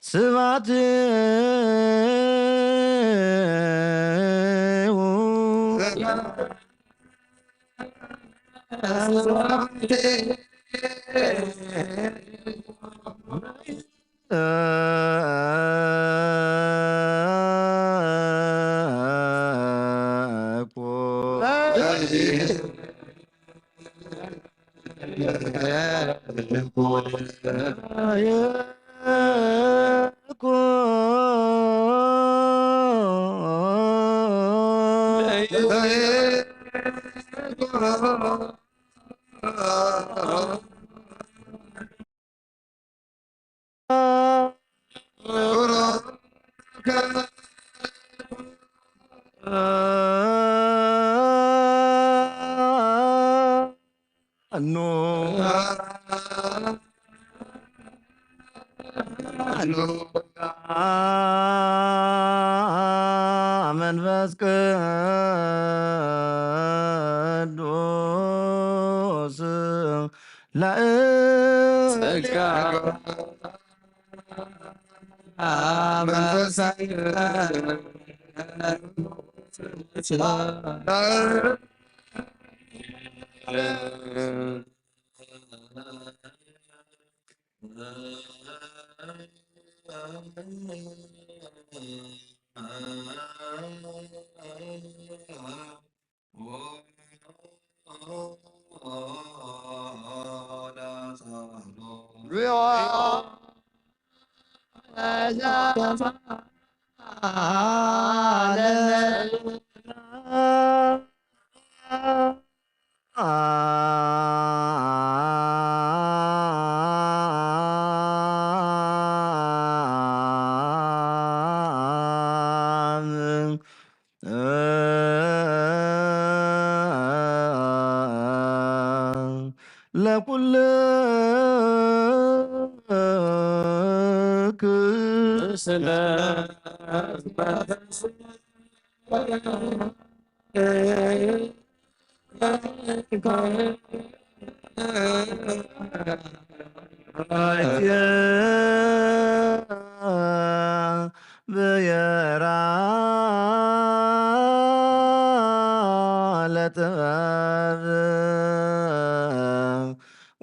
ስብሐት መንፈስ ቅዱስ ላእ ጸጋ መንፈስ ለኩልክ ብየራ ለጥበብ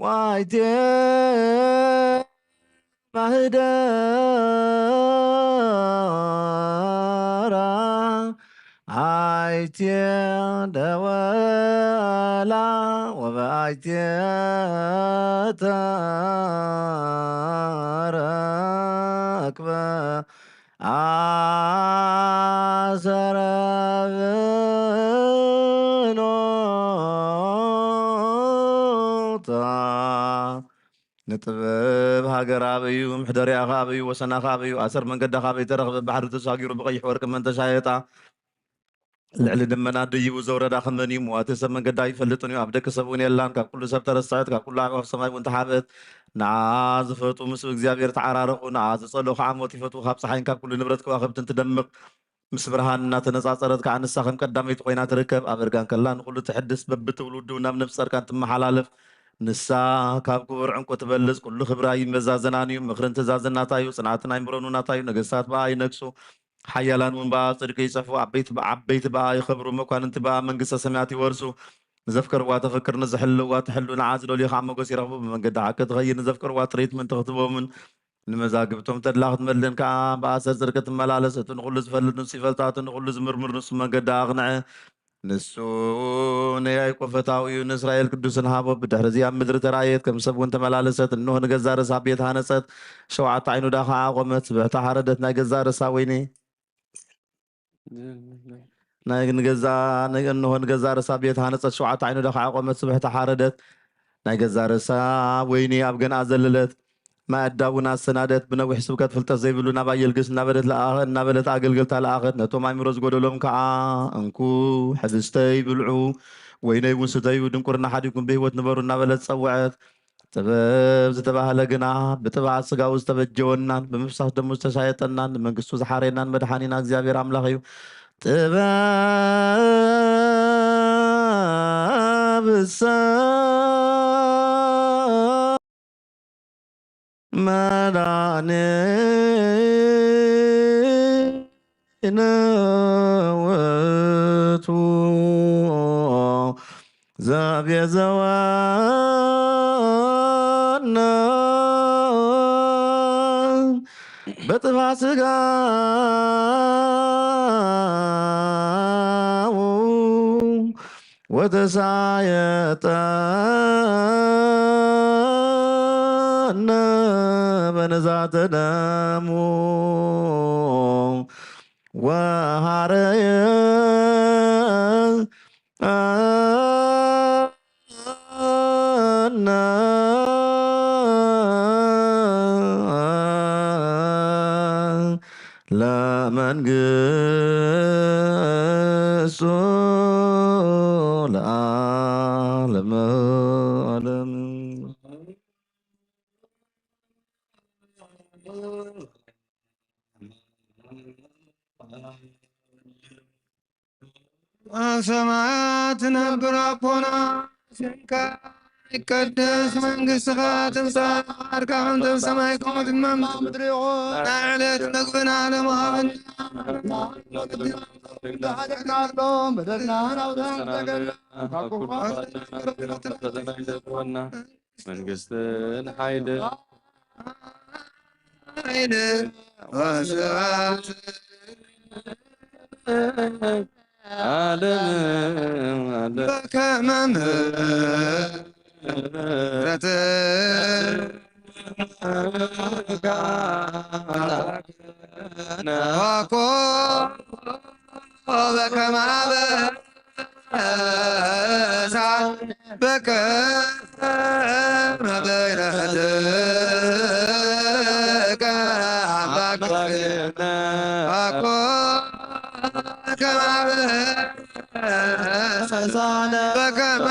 ዋይቴ ማህደራ ኣይቴ ደወላ ወበኣይቴ ተረክበ ኣሰረ ብኖታ። ንጥበብ ሃገር ኣበይ እዩ? ምሕደሪኣኻ ኣበይ እዩ? ወሰናኻ ኣበይ እዩ? ኣሰር መንገዳኻ ኣበይ ተረኽበ? ባሕሪ ተሳጊሩ ብቐይሕ ወርቂ መን ተሻየጣ? ልዕሊ ደመና ደይቡ ዘውረዳ ከመን እዩ? ምዋቲ ሰብ መንገዳ ኣይፈልጥን እዩ፣ ኣብ ደቂ ሰብ እውን የላን። ካብ ኩሉ ሰብ ተረስዐት፣ ካብ ኩሉ ኣዕዋፍ ሰማይ እውን ተሓብአት። ንዓ ዝፈጡ ምስ እግዚኣብሔር ተዓራረቑ፣ ንዓ ዝጸልኡ ከዓ ሞት ይፈትዉ። ካብ ፀሓይን ካብ ኩሉ ንብረት ከዋኽብትን ትደምቕ፣ ምስ ብርሃን እናተነጻጸረት ከዓ ንሳ ከም ቀዳመይቲ ኮይና ትርከብ። ኣብ እርጋን ከላ ንኹሉ ትሕድስ፣ በብትውልዱ ናብ ነፍሲ ጻድቃን ትመሓላለፍ። ንሳ ካብ ክቡር ዕንቁ ትበልጽ፣ ኩሉ ክብራ ይመዛዘናን እዩ። ምኽርን ትእዛዝን ናታ እዩ፣ ጽንዓትን ኣይምሮን ናታ እዩ። ነገስታት ብኣ ይነግሱ፣ ሓያላን እውን ብኣ ጽድቂ ይጽሕፉ። ዓበይቲ ዓበይቲ ብኣ ይኸብሩ፣ መኳንንቲ ብኣ መንግስተ ሰማያት ይወርሱ። ንዘፍቀርዋ ተፍቅር፣ ንዝሕልዋ ትሕሉ፣ ንዓ ዝደልዩ ከዓ ሞገስ ይረኽቡ። ብመንገዲ ሓቂ ትኸይድ፣ ንዘፍቀርዋ ጥሪት ምእንቲ ክትህቦምን ንመዛግብቶም ተድላ ክትመልእን ከዓ ብኣሰር ጽድቂ ትመላለስ። እቲ ንኹሉ ዝፈልጥ ንሱ ይፈልጣ፣ እቲ ንኹሉ ዝምርምር ንሱ መንገዲ ኣቕንዐ። ንሱ ንያዕቆብ ፈታዊ እዩ፣ ንእስራኤል ቅዱስን ሃቦ። ብድሕሪ እዚ ኣብ ምድሪ ተራእየት፣ ከም ሰብ እውን ተመላለሰት። እንሆ ንገዛ ርእሳ ቤት ሃነጸት፣ ሸውዓተ ዓይኑዳ ከዓ ኣቖመት። ስብሕቲ ሓረደት፣ ናይ ገዛ ርእሳ ወይኒ ናይ ንገዛ ናይ እንሆ ንገዛ ርእሳ ቤት ሃነጸት፣ ሸውዓተ ዓይኑዳ ከዓ ኣቖመት። ስብሕቲ ሓረደት፣ ናይ ገዛ ርእሳ ወይኒ ኣብ ገንኣ ዘለለት። ማይ ኣዳ እውን ኣሰናደት። ብነዊሕ ስብከት ፍልጠት ዘይብሉ ናብ ኣየልግስ እናበለት ለኣኸ-፣ እናበለት ኣገልገልታ ለኣኸት። ነቶም ኣእምሮ ዝጎደሎም ከዓ እንኩ ሕብስተይ ብልዑ፣ ወይነይ እውን ስተዩ፣ ድንቁርና ሓዲኩም ብህይወት ንበሩ እናበለት ጸውዐት። ጥበብ ዝተባህለ ግና ብጥብዓት ስጋኡ ዝተበጀወናን ብምፍሳስ ደሙ ዝተሻየጠናን ንመንግስቱ ዝሓረየናን መድሓኒና እግዚኣብሔር ኣምላኽ እዩ። ጥበብሰ መድኃኒነ ውእቱ ዘቤዘወነ በጥፋ ስጋሁ ወተሳየጠነ በንዛተ ደሙ ወሃረየ ለመንግስቱ ለዓለመ ዓለም። ኣብ ሰማያት ትነብር ኣቦና፣ ስምካ ይቀደስ፣ መንግስትኻ ትምጻእ፣ ፍቃድካ ከምቲ ኣብ ሰማይ ከምኡ ድማ ኣብ ምድሪ ይኹን። ናይ ዕለት ምግብና ሎሚ ሃበና። በደልና ናብታ መንግስትን ሓይልን ወስብሐት ዓለም ዓለም። በከመ ምሕረትከ ወኮ በከመ አበሳ በከመ ምሕረትከ አምላክ አኮ በከመ አበሳነ በከመ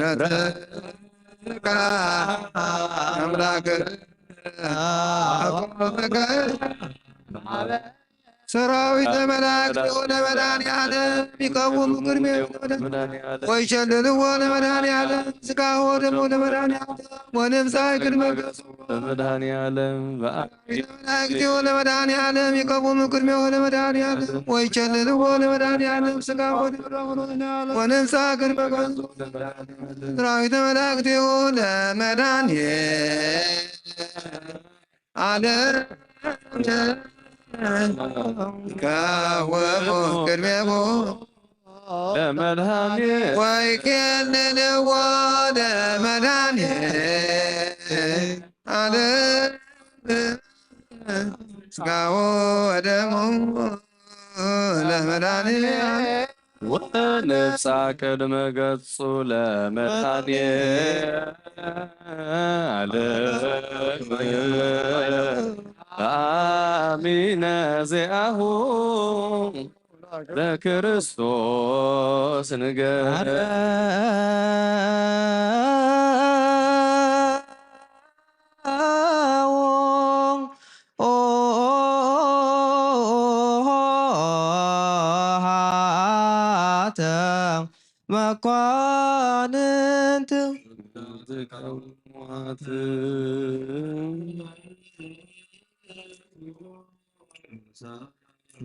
ምሕረትከ አምላክ አኮ በከመ ሰራዊተ መላእክት ለመድኃኔዓለም ይቀውሙ ቅድሜሁ ለመድኃኔዓለም ወይሸልልዎ ለመድኃኔዓለም ስጋሁ ወደሙ ለመድኃኔዓለም ወነፍሳ ቅድመ ገጹ ለመድኃኔዓለም በአ ሰራዊተ መላእክት ለመድኃኔዓለም ይቀውሙ ቅድሜሁ ለመድኃኔዓለም ወይሸልልዎ ለመድኃኔዓለም ስጋሁ ወደሙ ወነፍሳ ቅድመ ገጹ ሰራዊተ መላእክት ለመድኃኔ ዓለም ከወሙ ቅድሜሁ ለመድኃኔ ወይኬልልዎ ለመድኃኔ ዓለም ስጋሁ ወደሙ ለመድኃኔ ወነፍሳ ቅድመ ገጹ ለመድኃኔ ዓለም ኣሚነ ዚኣሁ ለክርስቶስ ንገር። መኳንንት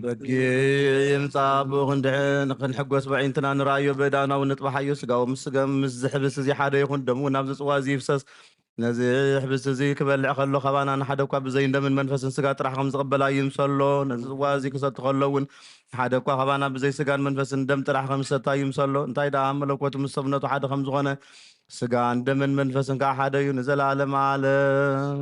በጊዕ ይምጻእ ብኡ ክንድሕን ክንሕጎስ በዒንትና ንርኣዮ በዳናዊ ንጥባሓዮ ስጋዊ ምስ ስገም ምስ ዝሕብስ እዚ ሓደ ይኹን ደሙ እውን ኣብዚ ጽዋ እዚ ይፍሰስ። ነዚ ሕብስቲ እዚ ክበልዕ ከሎ ካባና ንሓደ እኳ ብዘይ እንደምን መንፈስን ስጋ ጥራሕ ከም ዝቕበል ኣይምሰሎ። ነዚ ጽዋ እዚ ክሰቲ ከሎ እውን ንሓደ እኳ ካባና ብዘይ ስጋን መንፈስን ደም ጥራሕ ከም ዝሰቲ ኣይምሰሎ። እንታይ ደኣ መለኮቱ ምስ ሰብነቱ ሓደ ከም ዝኾነ ስጋን ደምን መንፈስን ከዓ ሓደ እዩ ንዘለኣለም ዓለም።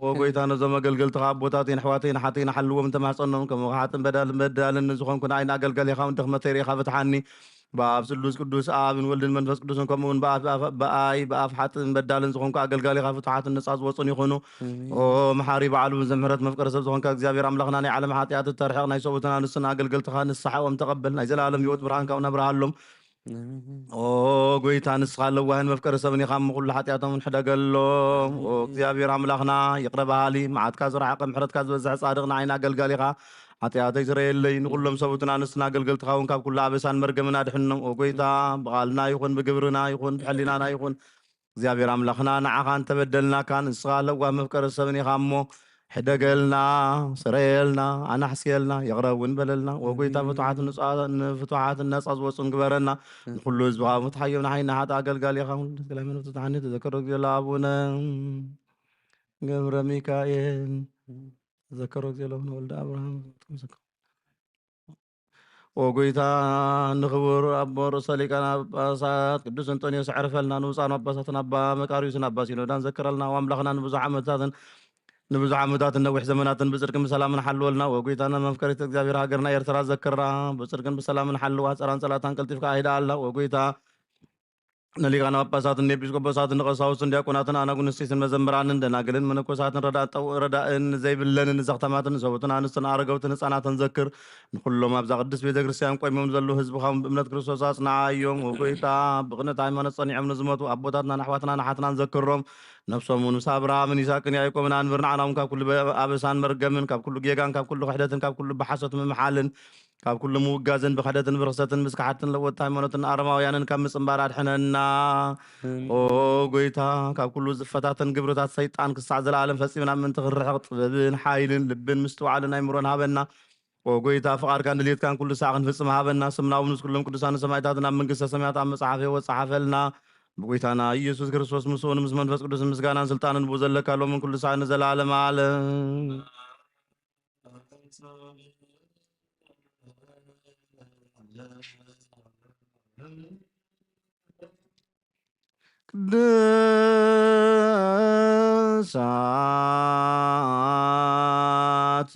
ወጎይታ ነዞም ኣገልገልትኻ ኣቦታተይን ኣሕዋተይን ሓተይን ሓልዎም ተማሕፀኖም። ከምኡ ሓጥን በዳልን በዳልን ንዝኾንኩ ንዓይን ኣገልጋሊኻ እውን ድኽመተይ ርኢኻ ፍትሓኒ። ብኣብ ስሉስ ቅዱስ ኣብን ወልድን መንፈስ ቅዱስን ከምኡ እውን ብኣፍ- ብኣፍ- ብኣይ ብኣፍ ሓጥን በዳልን ዝኾንኩ ኣገልጋሊኻ ፍትሓትን ነፃ ዝወፁን ይኹኑ። ኦ መሓሪ በዓሉ ዘምሕረት መፍቀሪ ሰብ ዝኾንካ እግዚኣብሔር ኣምላኽና ናይ ዓለም ሓጢኣት እተርሕቕ ናይ ሰብኡትን ኣንስትን ኣገልገልትኻ ንስሓኦም ተቐበል ናይ ዘላለም ህይወት ብርሃንካ እውን ኣብርሃሎም። ኦ ጎይታ ንስኻ ለዋህን መፍቀሪ ሰብን ኢኻ እሞ ኩሉ ሓጢኣቶም እውን ሕደገሎም። ኦ እግዚኣብሔር ኣምላኽና ይቕረ በሃሊ መዓትካ ዝረሓቐ ምሕረትካ ዝበዝሐ ፃድቕ ንዓይን ኣገልጋሊኻ ሓጢኣተይ ስረየለይ ንኩሎም ሰብኡትን ኣንስትን ኣገልገልትኻ እውን ካብ ኩሉ ኣበሳን መርገምን ኣድሕኖም። ኦ ጎይታ ብቓልና ይኹን ብግብርና ይኹን ብሕሊናና ይኹን እግዚኣብሔር ኣምላኽና ንዓኻ እንተበደልናካ ንስኻ ለዋህ መፍቀሪ ሰብን ኢኻ እሞ ሕደገልና፣ ስረየልና፣ ኣናሕስየልና፣ ይቕረ እውን በለልና። ወጎይታ ፍቱሓት ንጹሃ- ንፍቱሓትን ነጻ ዝወጹን ግበረና። ንኩሉ ህዝብኻ ፍትሓዮም ንሓይና ሓጥ ኣገልጋሊኻ ኩሉ ስለ ሃይማኖት ፍትሓኒ ተዘከሮ ግዜ ኣሎ ኣቡነ ገብረ ሚካኤል ተዘከሮ ግዜ ኣሎ ኣቡነ ወልደ ኣብርሃም ተዘከሮ። ኦ ጎይታ ንክቡር ኣቦ ርእሰ ሊቃነ ጳጳሳት ቅዱስ እንጦንዮስ ዕርፈልና ንውፃኑ ኣባሳትን ኣባ መቃሪዎስን ኣባ ሲኖዳን ዘክረልና። ኦ ኣምላኽና ንብዙሕ ዓመታትን ንብዙሕ ዓመታትን ነዊሕ ዘመናትን ብጽድቅን ብሰላምን ሓልወልና። ኦ ጎይታና መፍቀሪት እግዚኣብሔር ሃገርና ኤርትራ ዘክራ ብጽድቅን ብሰላምን ሓልዋ። ጸራን ጸላታን ቀልጢፍካ ኣሂዳ ኣላ። ኦ ጎይታ ንሊቃነ ጳጳሳትን ንኤጲስቆጶሳትን ንቀሳውስትን ዲያቆናትን ኣናጉንስቲትን መዘምራንን ደናግልን መነኮሳትን ረዳእን ዘይብለንን ዘኽተማትን ንሰቡትን ኣንስትን ኣረገውትን ህፃናትን ዘክር። ንኩሎም ኣብዛ ቅድስት ቤተ ክርስቲያን ቆይሞም ዘለዉ ህዝብኻ እውን ብእምነት ክርስቶስ ኣጽንዓዮም። ወጎይታ ብቕንዕቲ ሃይማኖት ጸኒዖም ንዝሞቱ ኣቦታትናን ኣሕዋትናን ኣሓትናን ዘክሮም። ነፍሶም እውን ምስ ኣብርሃምን ይስሐቅን ያዕቆብን ኣንብር። ንዓና እውን ካብ ኩሉ ኣበሳን መርገምን ካብ ኩሉ ጌጋን ካብ ኩሉ ክሕደትን ካብ ኩሉ ብሓሶት ምምሓልን ካብ ኩሉ ምውጋዝን ብኽሕደትን ብርኽሰትን ብስክሓትን ለወጥቲ ሃይማኖትን ኣረማውያንን ካብ ምጽንባር ኣድሕነና። ኦ ጎይታ ካብ ኩሉ ዝፈታተን ግብርታት ሰይጣን ክሳዕ ዘለኣለም ፈጺምና ምእንቲ ክንርሕቕ ጥበብን ሓይልን ልብን ምስትውዓልን ኣይምሮን ሃበና። ኦ ጎይታ ፍቓድካን ድሌትካን ኩሉ ሳዕ ክንፍጽም ሃበና። ስምና እውን ምስ ኩሎም ቅዱሳን ሰማዕታትን ኣብ መንግስተ ሰማያት ኣብ መጽሓፍ ህይወት ጸሓፈልና። ብጎይታና ኢየሱስ ክርስቶስ ምስኡን ምስ መንፈስ ቅዱስ ምስጋናን ስልጣንን ብኡ ዘለካ ሎምን ኩሉ ሳዕ ንዘለኣለም ዓለም። ቅዱሳት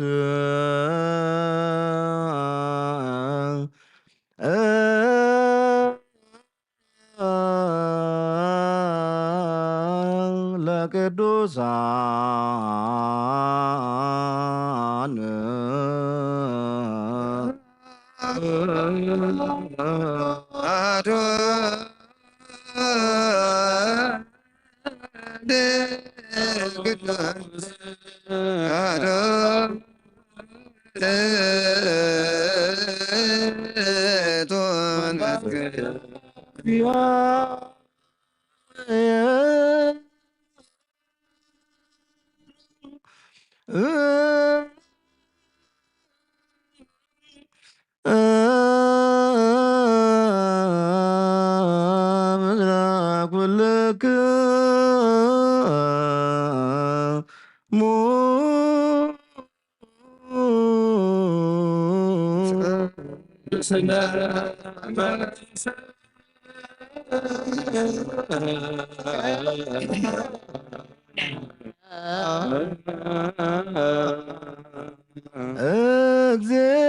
ለቅዱሳን እግዝእ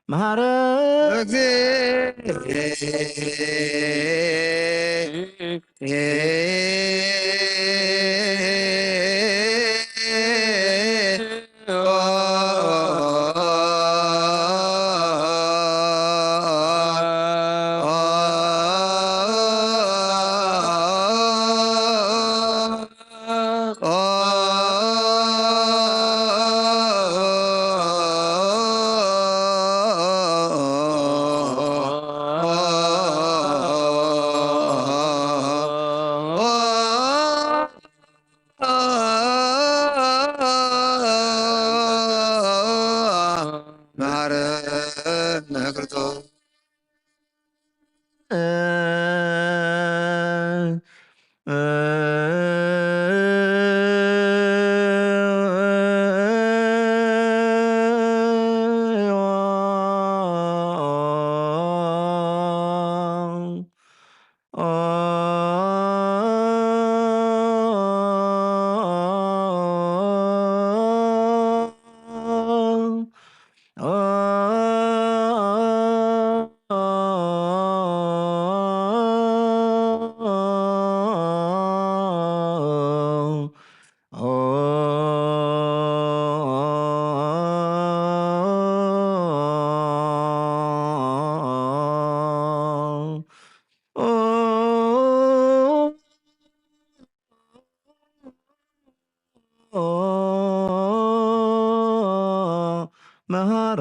መሃረ ማረነ ክርስቶስ። መሃረ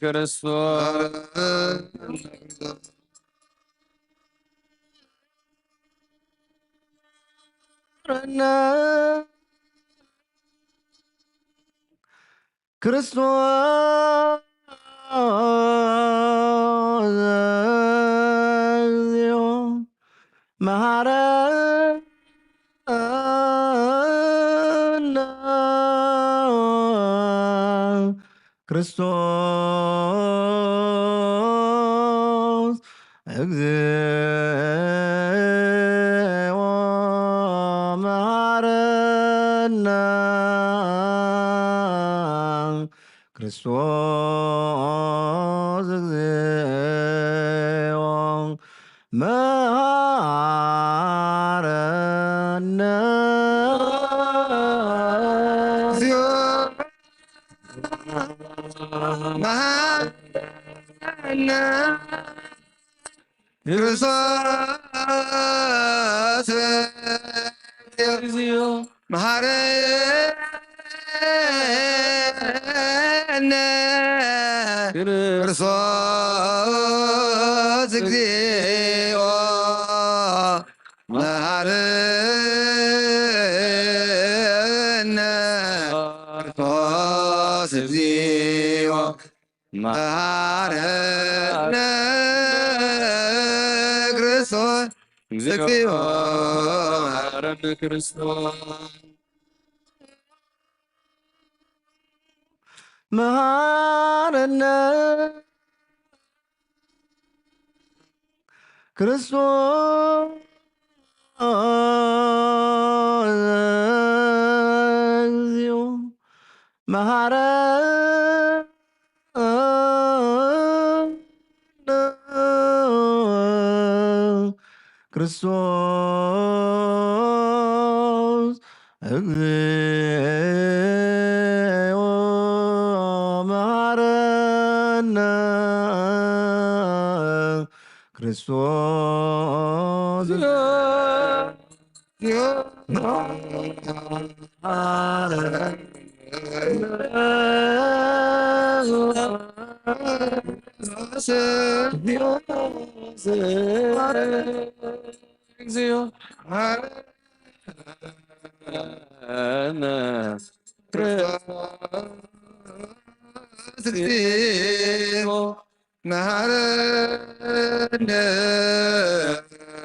ክርስቶስ ክርስቶስ እግዚኦ መሐረነ ክርስቶስ እግዚኦ መሐረነ ክርስቶስ እግዚኦ መሐረነ። መሐረነ ክርስቶስ እግዚኦ መሐረነ ክርስቶስ እግዚኦ መሐረነ ክርስቶስ እግዚኦ መሐረነ ክርስቶስ እግዚኦ መሐረነ ክርስቶስ መሐረነ ክርስቶስ እግዚኦ መሐረነ ክርስቶስ እግዚኦ መሐረነ ክርስቶስ እግዚኦ መሐረነ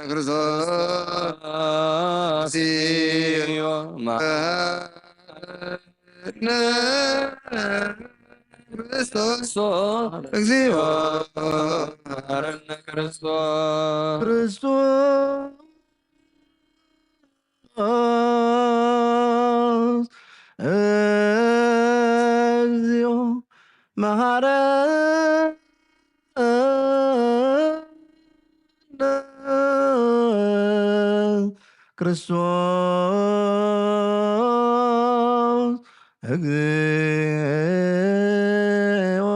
ክርስቶስ መሐረነ ክርስቶስ እግዚኦ መሐረነ ክርስቶስ ክርስቶስ እግዚኦ መሐረነ ክርስቶስ እግዚኦ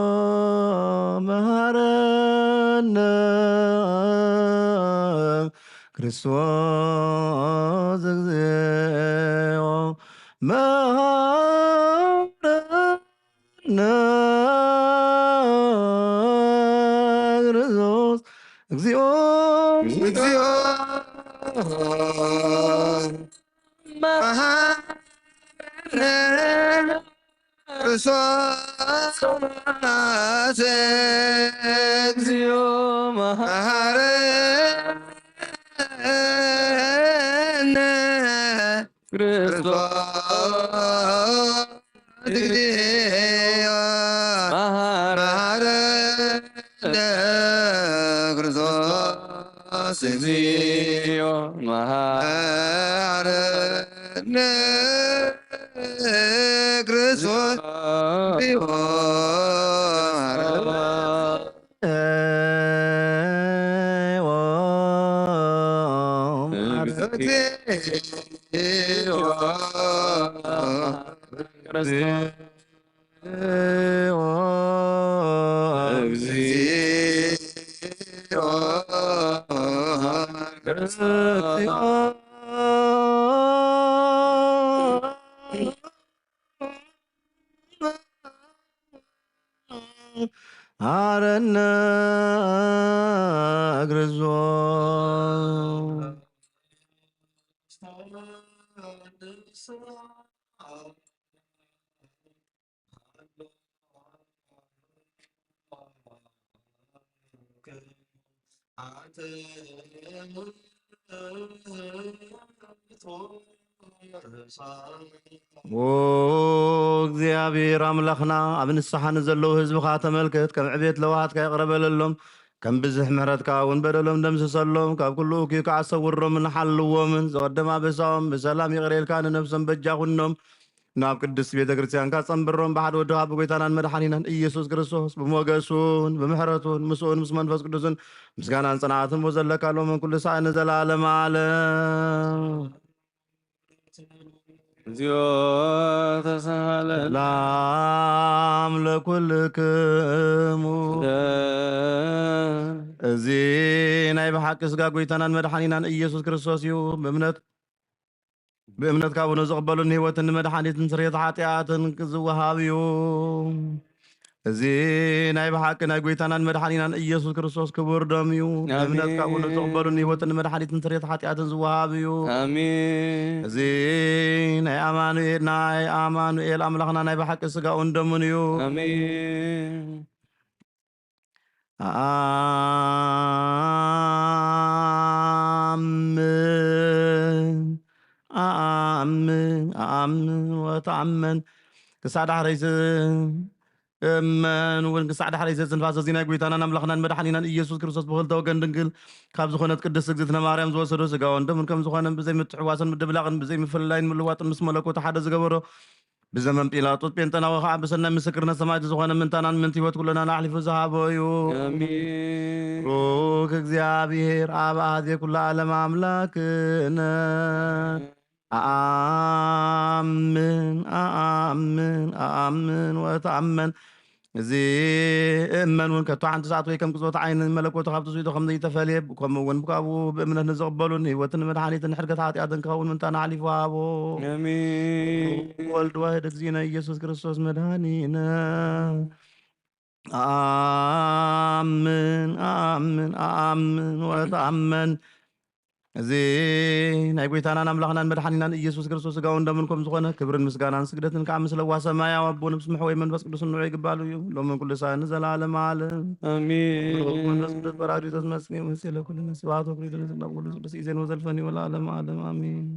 መሐረነ ክርስቶስ እግዚኦ መሐረነ ክርስቶስ እግዚኦ እግዚኦ መሐረነ ክርስቶስ እግዚኦ መሐረነ ክርስቶስ እግዚኦ መሐረነ ክርስቶስ እግዚኦ መሐረነ ክርስቶስ እግዚኦ መሐረነ መሓረነ እግሪ እዞ። ኦ እግዚኣብሔር ኣምላኽና፣ ኣብ ንስሓ ንዘለዉ ህዝብኻ ተመልከት፣ ከም ዕቤት ለዋሃትካ ይቕረ በለሎም፣ ከም ብዝሕ ምሕረትካ እውን በደሎም ደምስሰሎም፣ ካብ ኩሉ እኩይ ከዓ ሰውሮምን ሓልዎምን፣ ዘቐደመ ኣበሳኦም ብሰላም ይቕረ ኢልካ ንነፍሶም በጃ ኩኖም፣ ናብ ቅድስት ቤተ ክርስቲያንካ ጸንብሮም፣ ብሓደ ወድኻ ብጎይታናን መድሓኒናን ኢየሱስ ክርስቶስ ብሞገሱን ብምሕረቱን ምስኡን ምስ መንፈስ ቅዱስን ምስጋናን ጽንዓትን ዘለካ ሎምን ኩሉ ሳዕ ንዘለዓለመ ዓለም። እግዚኦ ተሳሃለ። ሰላም ለኩልክሙ። ደ- እዚ ናይ ብሓቂ ስጋ ጎይታናን መድሓኒናን ኢየሱስ ክርስቶስ እዩ። ብእምነት ብእምነት ካብ ንዝቕበሉ ንህይወትን ንመድሓኒትን ስርየት ሓጢኣትን ዝወሃብ እዩ። እዚ ናይ ብሓቂ ናይ ጎይታናን መድሓኒናን ኢየሱስ ክርስቶስ ክቡር ደም እዩ። ብእምነት ካብ ኣሜን። ንዝቕበሉ ንህይወትን ንመድሓኒትን ስርየት ሓጢኣትን ዝወሃብ እዩ። ኣሜን። እዚ ናይ ኣማኑኤል፣ ናይ ኣማኑኤል ኣምላኽና ናይ ብሓቂ ስጋኡን ደሙን እዩ። ኣሜን። ኣኣምን፣ ኣኣምን፣ ኣኣምን ወተኣመን። ክሳዕ ዳሕረይ ዝ-፣ እመን እውን ክሳዕ ዳሕረይ ዘዝንፋስ እዚ ናይ ጎይታናን ኣምላኽናን መድሓኒናን ኢየሱስ ክርስቶስ ብኽልተ ወገን ድንግል ካብ ዝኾነት ቅድስት እግዝእትነ ማርያም ዝወሰዶ ስጋውን ደሙን ከም ዝኾነ ብዘይ ምትሕዋስን ምድብላቕን ብዘይ ምፍልላይን ምልዋጥን ምስ መለኮቱ ሓደ ዝገበሮ ብዘመን ጲላጦስ ጴንጠናዊ ኸዓ ብሰናይ ምስክርነት ሰማዕቲ ዝኾነ ምንታናን ምንት ህይወት ኩለናን ኣሕሊፉ ዝሃቦ እዩ። ኣሜን። ብሩክ እግዚኣብሔር ኣብ ኣዜ ኩሉ ዓለም ኣምላክነ። ኣኣምን፣ ኣኣምን፣ ኣኣምን ወተኣመን። እዚ እመን እውን ከቶ ሓንቲ ሰዓት ወይ ከም ቅጽበት ዓይኒ መለኮቱ ካብቲ ስኢቱ ከም ዘይተፈልየ፣ ከምኡ እውን ካብኡ ብእምነት ንዝቕበሉ ንህይወትን ንመድሓኒትን ንሕድገት ሓጢኣትን ክኸውን ምንታና ኣሕሊፉ ሃቦ። ኣሜን። ወልድ ዋሕድ እግዚእነ ኢየሱስ ክርስቶስ መድኃኒነ። ኣኣምን፣ ኣኣምን፣ ኣኣምን ወተኣመን። እዚ ናይ ጐይታናን ኣምላኽናን መድሓኒናን ኢየሱስ ክርስቶስ ሥጋውን ደሙን ከም ዝኾነ ክብርን ምስጋናን ስግደትን ከዓ ምስለ ዋህ ሰማያዊ ኣቦ ነፍስ መሕወይ መንፈስ ቅዱስ ንዑ ይግባሉ እዩ። ሎምን ኩሉ ሳዕ ንዘለዓለመ ዓለም። ኣሜን። መንፈስ ቅዱስ ጳራቅሊጦስ መጽእ ምስለ ኩልነ ስብሐት ወክብር ይድረስ ናብ ኩሉ ቅዱስ ይእዜን ወዘልፈኒ ወለዓለመ ዓለም። ኣሜን።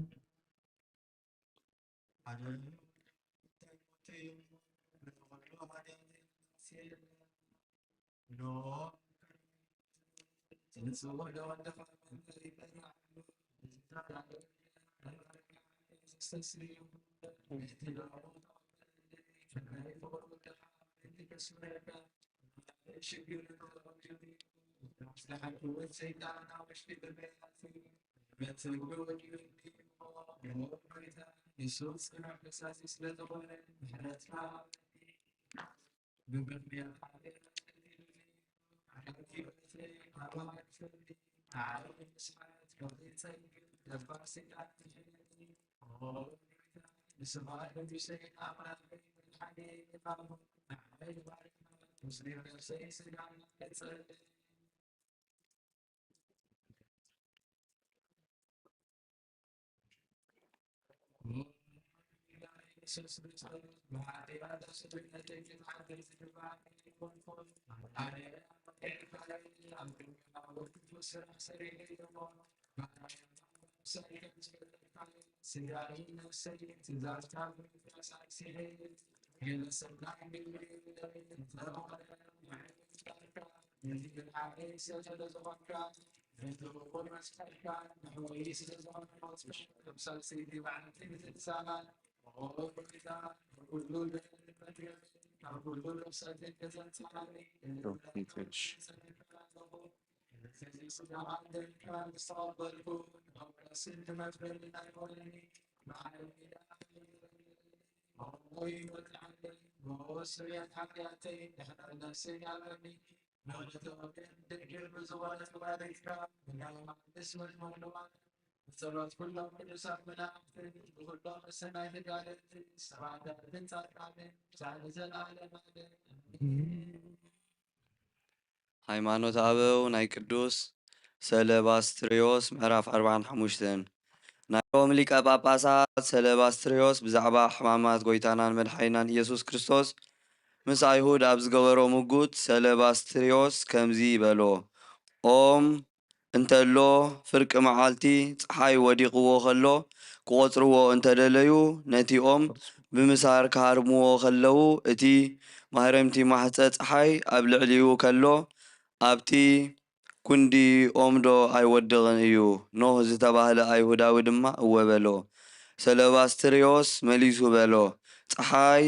ሃይማኖት ኣበው ናይ ቅዱስ ሰለባስትርዮስ ምዕራፍ ኣርባዓን ሓሙሽተን። ናይ ሮም ሊቀ ጳጳሳት ሰለባስትርዮስ ብዛዕባ ሕማማት ጎይታናን መድሓኒናን ኢየሱስ ክርስቶስ ምስ ኣይሁድ ኣብ ዝገበሮ ምጉት ሰለባስትርዮስ ከምዚ በሎ፣ ኦም እንተሎ ፍርቂ መዓልቲ ጸሓይ ወዲቕዎ ከሎ ክቖጽርዎ እንተደለዩ፣ ነቲ ኦም ብምሳር ክሃርምዎ ከለዉ፣ እቲ ማህረምቲ ማሕጸ ጸሓይ ኣብ ልዕሊኡ ከሎ፣ ኣብቲ ጒንዲ ኦምዶ ኣይወድቕን እዩ? ኖህ ዝተባህለ ኣይሁዳዊ ድማ እወ በሎ። ሰለባስትርዮስ መሊሱ በሎ፣ ጸሓይ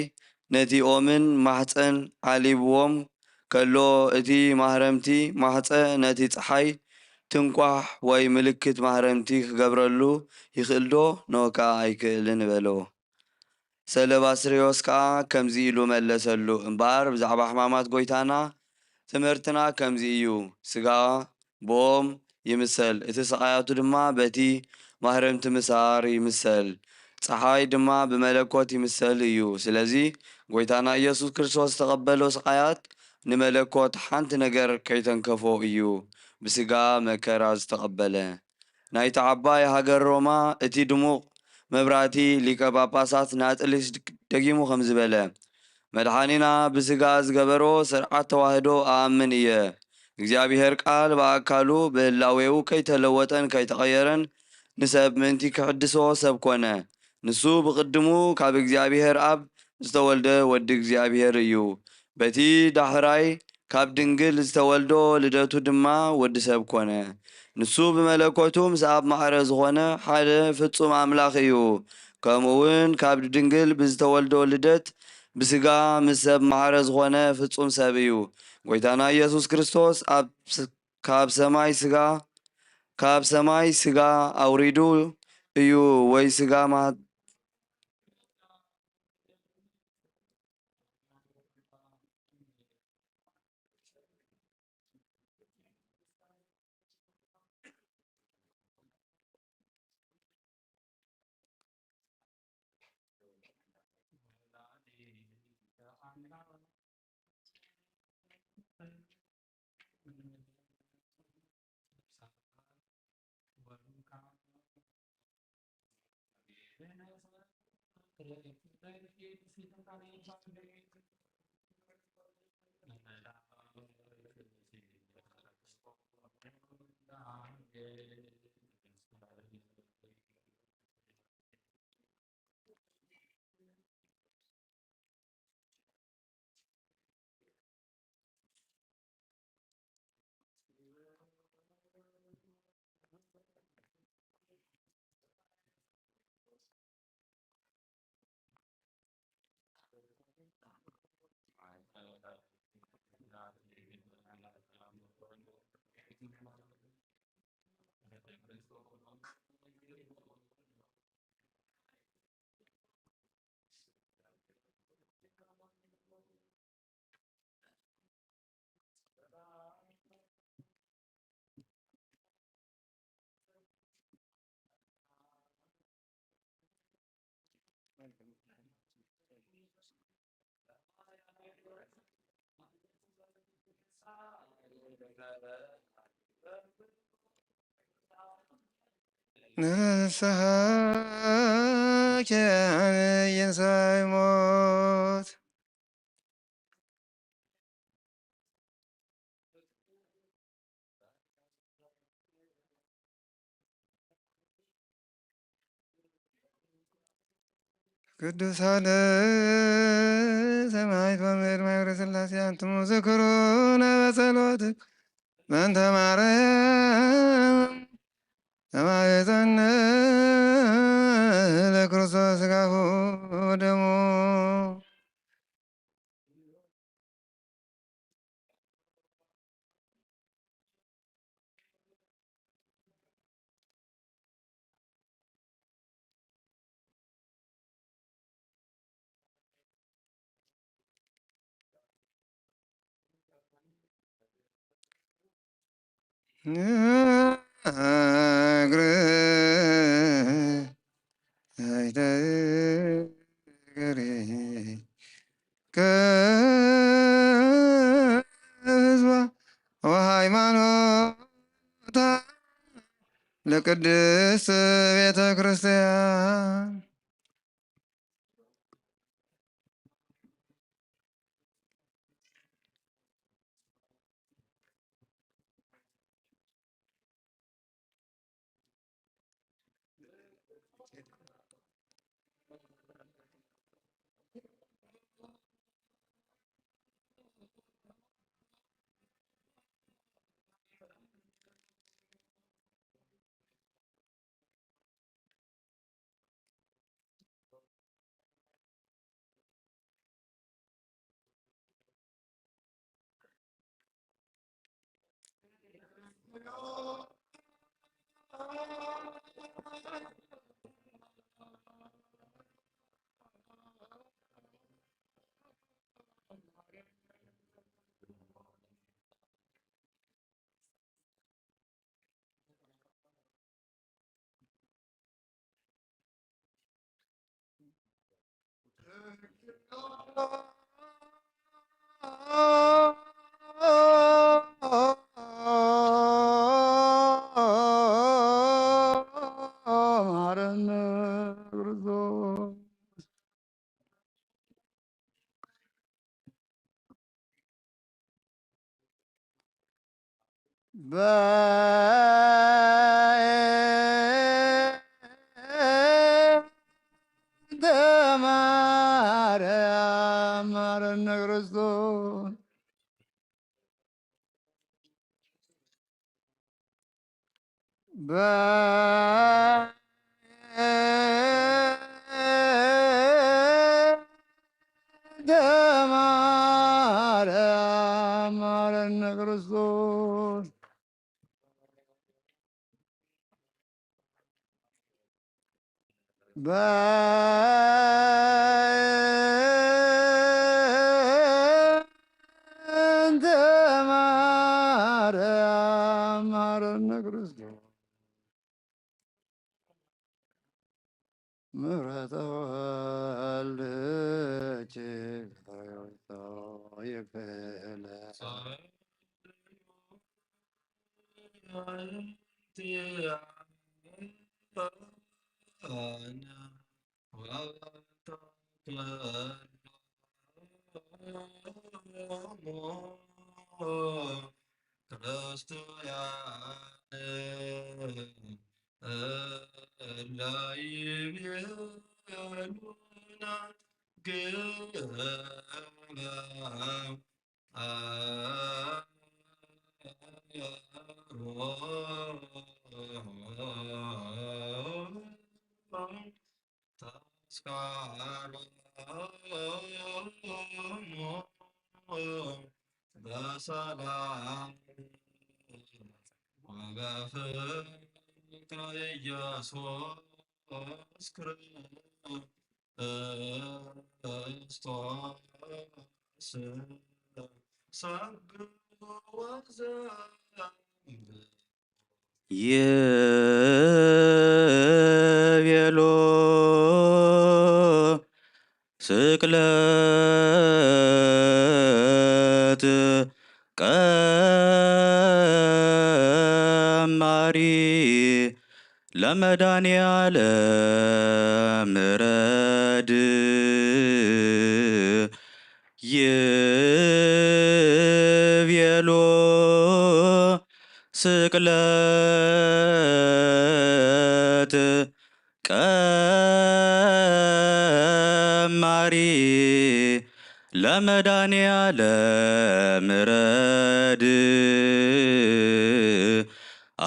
ነቲ ኦምን ማሕጸን ዓሊብዎም ከሎ፣ እቲ ማህረምቲ ማሕጸ ነቲ ጸሓይ ትንኳሕ ወይ ምልክት ማህረምቲ ክገብረሉ ይኽእልዶ? ኖህ ከኣ ኣይክእልን በሎ። ሰለባስርዮስ ከኣ ከምዚ ኢሉ መለሰሉ፣ እምበኣር ብዛዕባ ሕማማት ጐይታና ትምህርትና ከምዚ እዩ፣ ስጋ ብኦም ይምሰል፣ እቲ ስቓያቱ ድማ በቲ ማህረምቲ ምሳር ይምሰል፣ ጸሓይ ድማ ብመለኮት ይምሰል እዩ። ስለዚ ጐይታና ኢየሱስ ክርስቶስ ዝተቐበሎ ስቓያት ንመለኮት ሓንቲ ነገር ከይተንከፎ እዩ ብስጋ መከራ ዝተቐበለ። ናይታ ዓባይ ሃገር ሮማ እቲ ድሙቕ መብራህቲ ሊቀ ጳጳሳት ናጥሊስ ደጊሙ ከምዚ በለ፣ መድሓኒና ብስጋ ዝገበሮ ስርዓት ተዋህዶ እኣምን እየ። እግዚኣብሔር ቃል ብኣካሉ ብህላዌኡ ከይተለወጠን ከይተቐየረን ንሰብ ምእንቲ ክሕድሶ ሰብ ኮነ። ንሱ ብቕድሙ ካብ እግዚኣብሔር ኣብ ዝተወልደ ወዲ እግዚኣብሔር እዩ። በቲ ዳሕራይ ካብ ድንግል ዝተወልዶ ልደቱ ድማ ወዲ ሰብ ኮነ። ንሱ ብመለኮቱ ምስ ኣብ ማዕረ ዝኾነ ሓደ ፍጹም ኣምላኽ እዩ። ከምኡ እውን ካብ ድንግል ብዝተወልዶ ልደት ብስጋ ምስ ሰብ ማዕረ ዝኾነ ፍጹም ሰብ እዩ። ጐይታና ኢየሱስ ክርስቶስ ኣብ ስ-፣ ካብ ሰማይ ስጋ፣ ካብ ሰማይ ስጋ ኣውሪዱ እዩ ወይ ስጋ ማ-፣ ንስኻ ኪዳን ይንሳይ ሞት። ቅዱሳነ ሰማዕት ወምድር ማሕበረ ሥላሴ፣ አንትሙ ዝክሩነ በጸሎት በእንተ ማርያም ተማየጠነ ለክርስቶስ ሥጋሁ ወደሙ። እግር አይተግሪ ከህዝባ ቅድስት ቤተ ክርስቲያን። በእንተ ማርያም ማረነ ክርስቶስ። በእንተ ማርያም ማረነ ክርስቶስ። በእንተ ማርያም ማረነ ክርስቶስ። ምሕረተ ወልድኪ ይክል። ክርስቲያን እለ ይቤሉነ ግበ ተስካሮሙ በሰላም ወበፍቅር ኢየሱስ ክርስቶስ ሰግድ ወዘምር። ይቤሎ ስቅለት ቀማሪ ለመድኃኔ ዓለም ምረድ ይቤሎ ስቅለት ቀማሪ ለመድኃኔ ዓለም ምረድ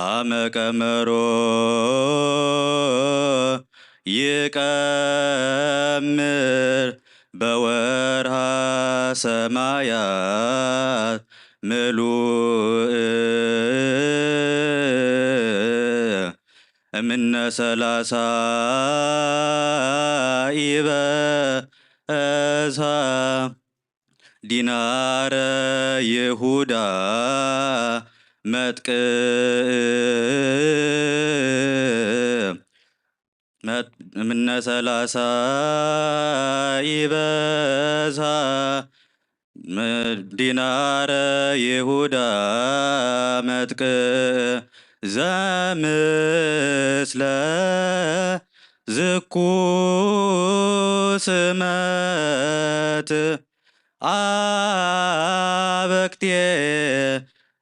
አመ ቀመሮ ይቀምር በወርሃ ሰማያት ምሉእ እምነ ሠላሳ ኢበ እሳ ዲናረ ይሁዳ መጥቅእ መጥ-፣ እምነ ሠላሳ ኢበሳ ም-፣ ዲናረ ይሁዳ መጥቅእ ዘምስለ ዝኩ ስመት ኣበክቴ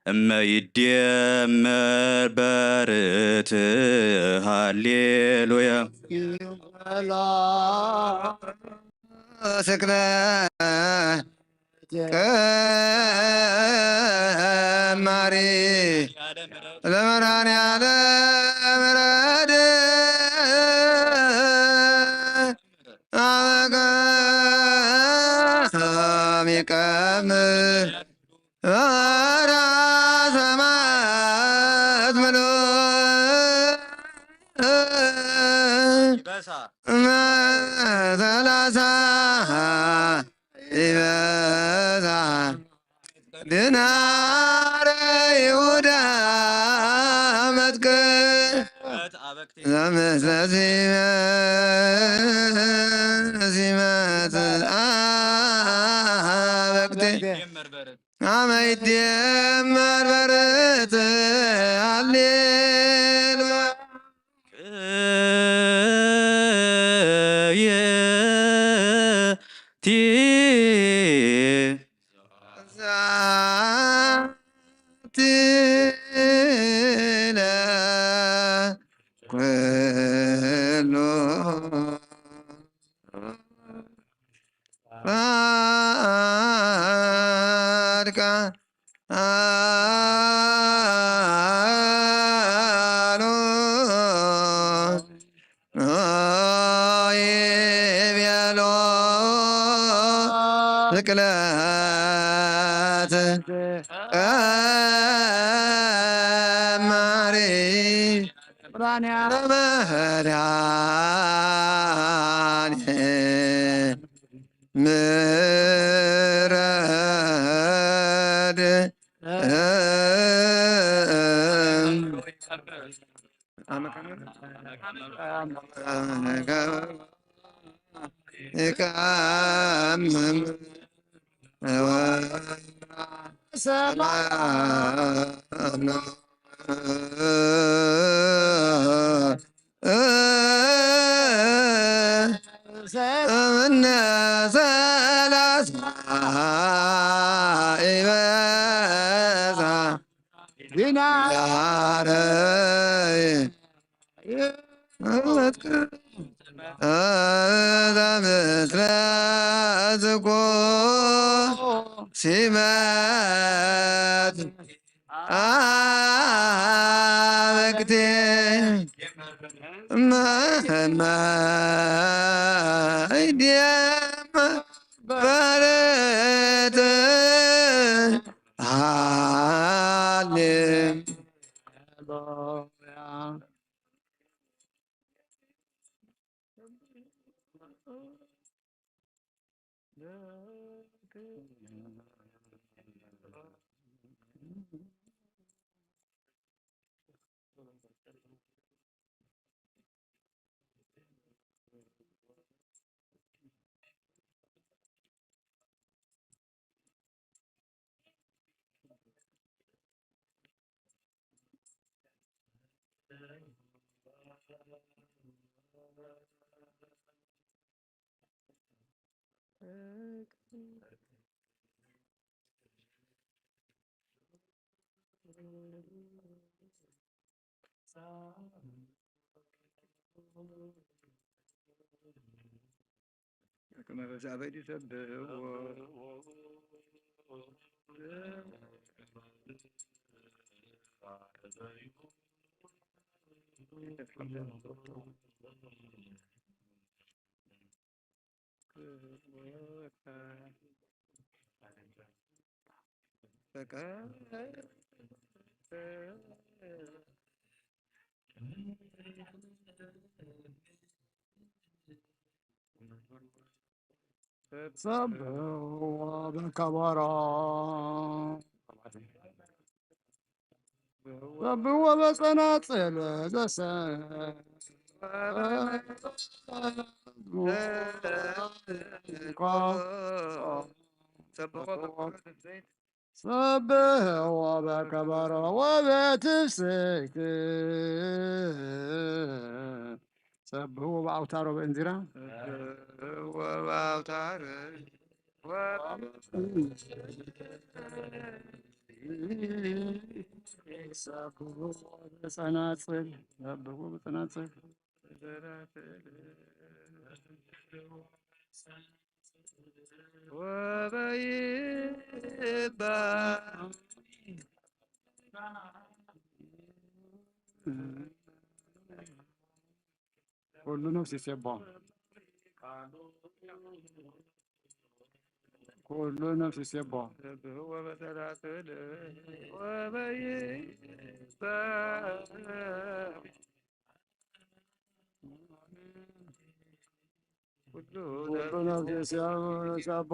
እመ ይዴመር በርት። ሃሌሉያ። ስክለ ቀማሪ ለመድኃኔዓለም ረድ አበቀ ሚቀም ራ ሰማያት ምሉ ይበሳ። መሰላሳ ይበሳ። ድናረ ይሁዳ መትክ ዘምስለ ሲመ-፣ ሲመት አበክቴ አመ ይትየመር በርት። ሃሌሉያ። ቅብየቲ ዛቲ ለኩሉ ጻድቃን አሉ ይቤሎ ስቅለት ቀማሪ መድኃኔ ምረድ። እምነ ሰላሳ ይበዛ ዲናረ እዛ ምስለ ዝኮ ሲመት አበክቴ መመይድየም በርት ሃሌ ሰብሕዎ በከበሮ ሰብሕዎ በጸናጽል ዘሰ-፣ ሰብሕዎ በከበሮ ወበትፍስሕት። ሰብሕዎ በአውታሮ በእንዚራ። ሰብሕዎ በአውታር። ሰብሕዎ በጸናጽል። ሰብሕዎ በጸናጽል። ወበይባ ኩሉ ነፍስ ይሴቦ። ኩሉ ነፍስ ይሴቦ። ሰብሕዎ በሰናስል ወበይባ ኩሉ ኩሉ ነፍስ ይሴቦ።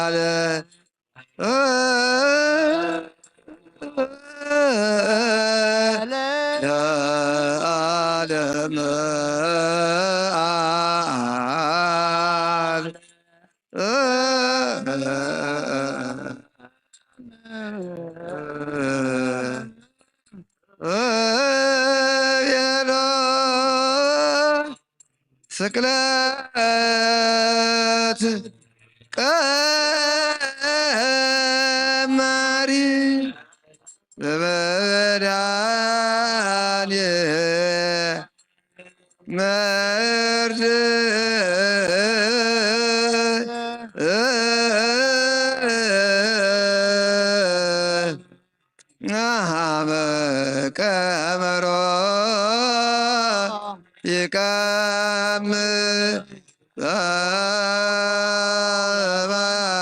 ለዓለም ቤሎ ስቅለት ቀማሪ ለመድኃኔ መርድ አሃመ ቀመሮ ይቀም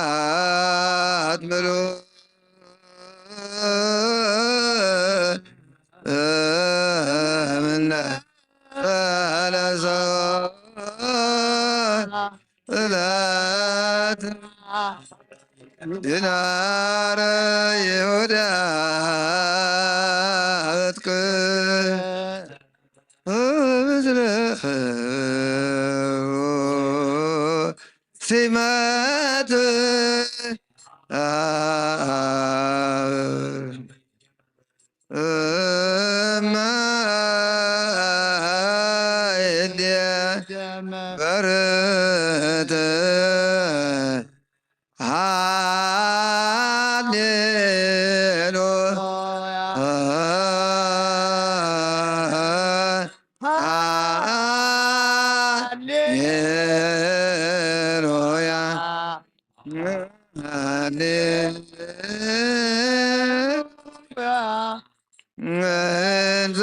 ባት ምሉ እምነ ፈለሰ እለት ዲናረ ይሁዳ እትክ ምስለ ሲመት እማ እንዴ በርት ሃሌሉ ሃሌሉያ ሃሌሉያ። እንዘ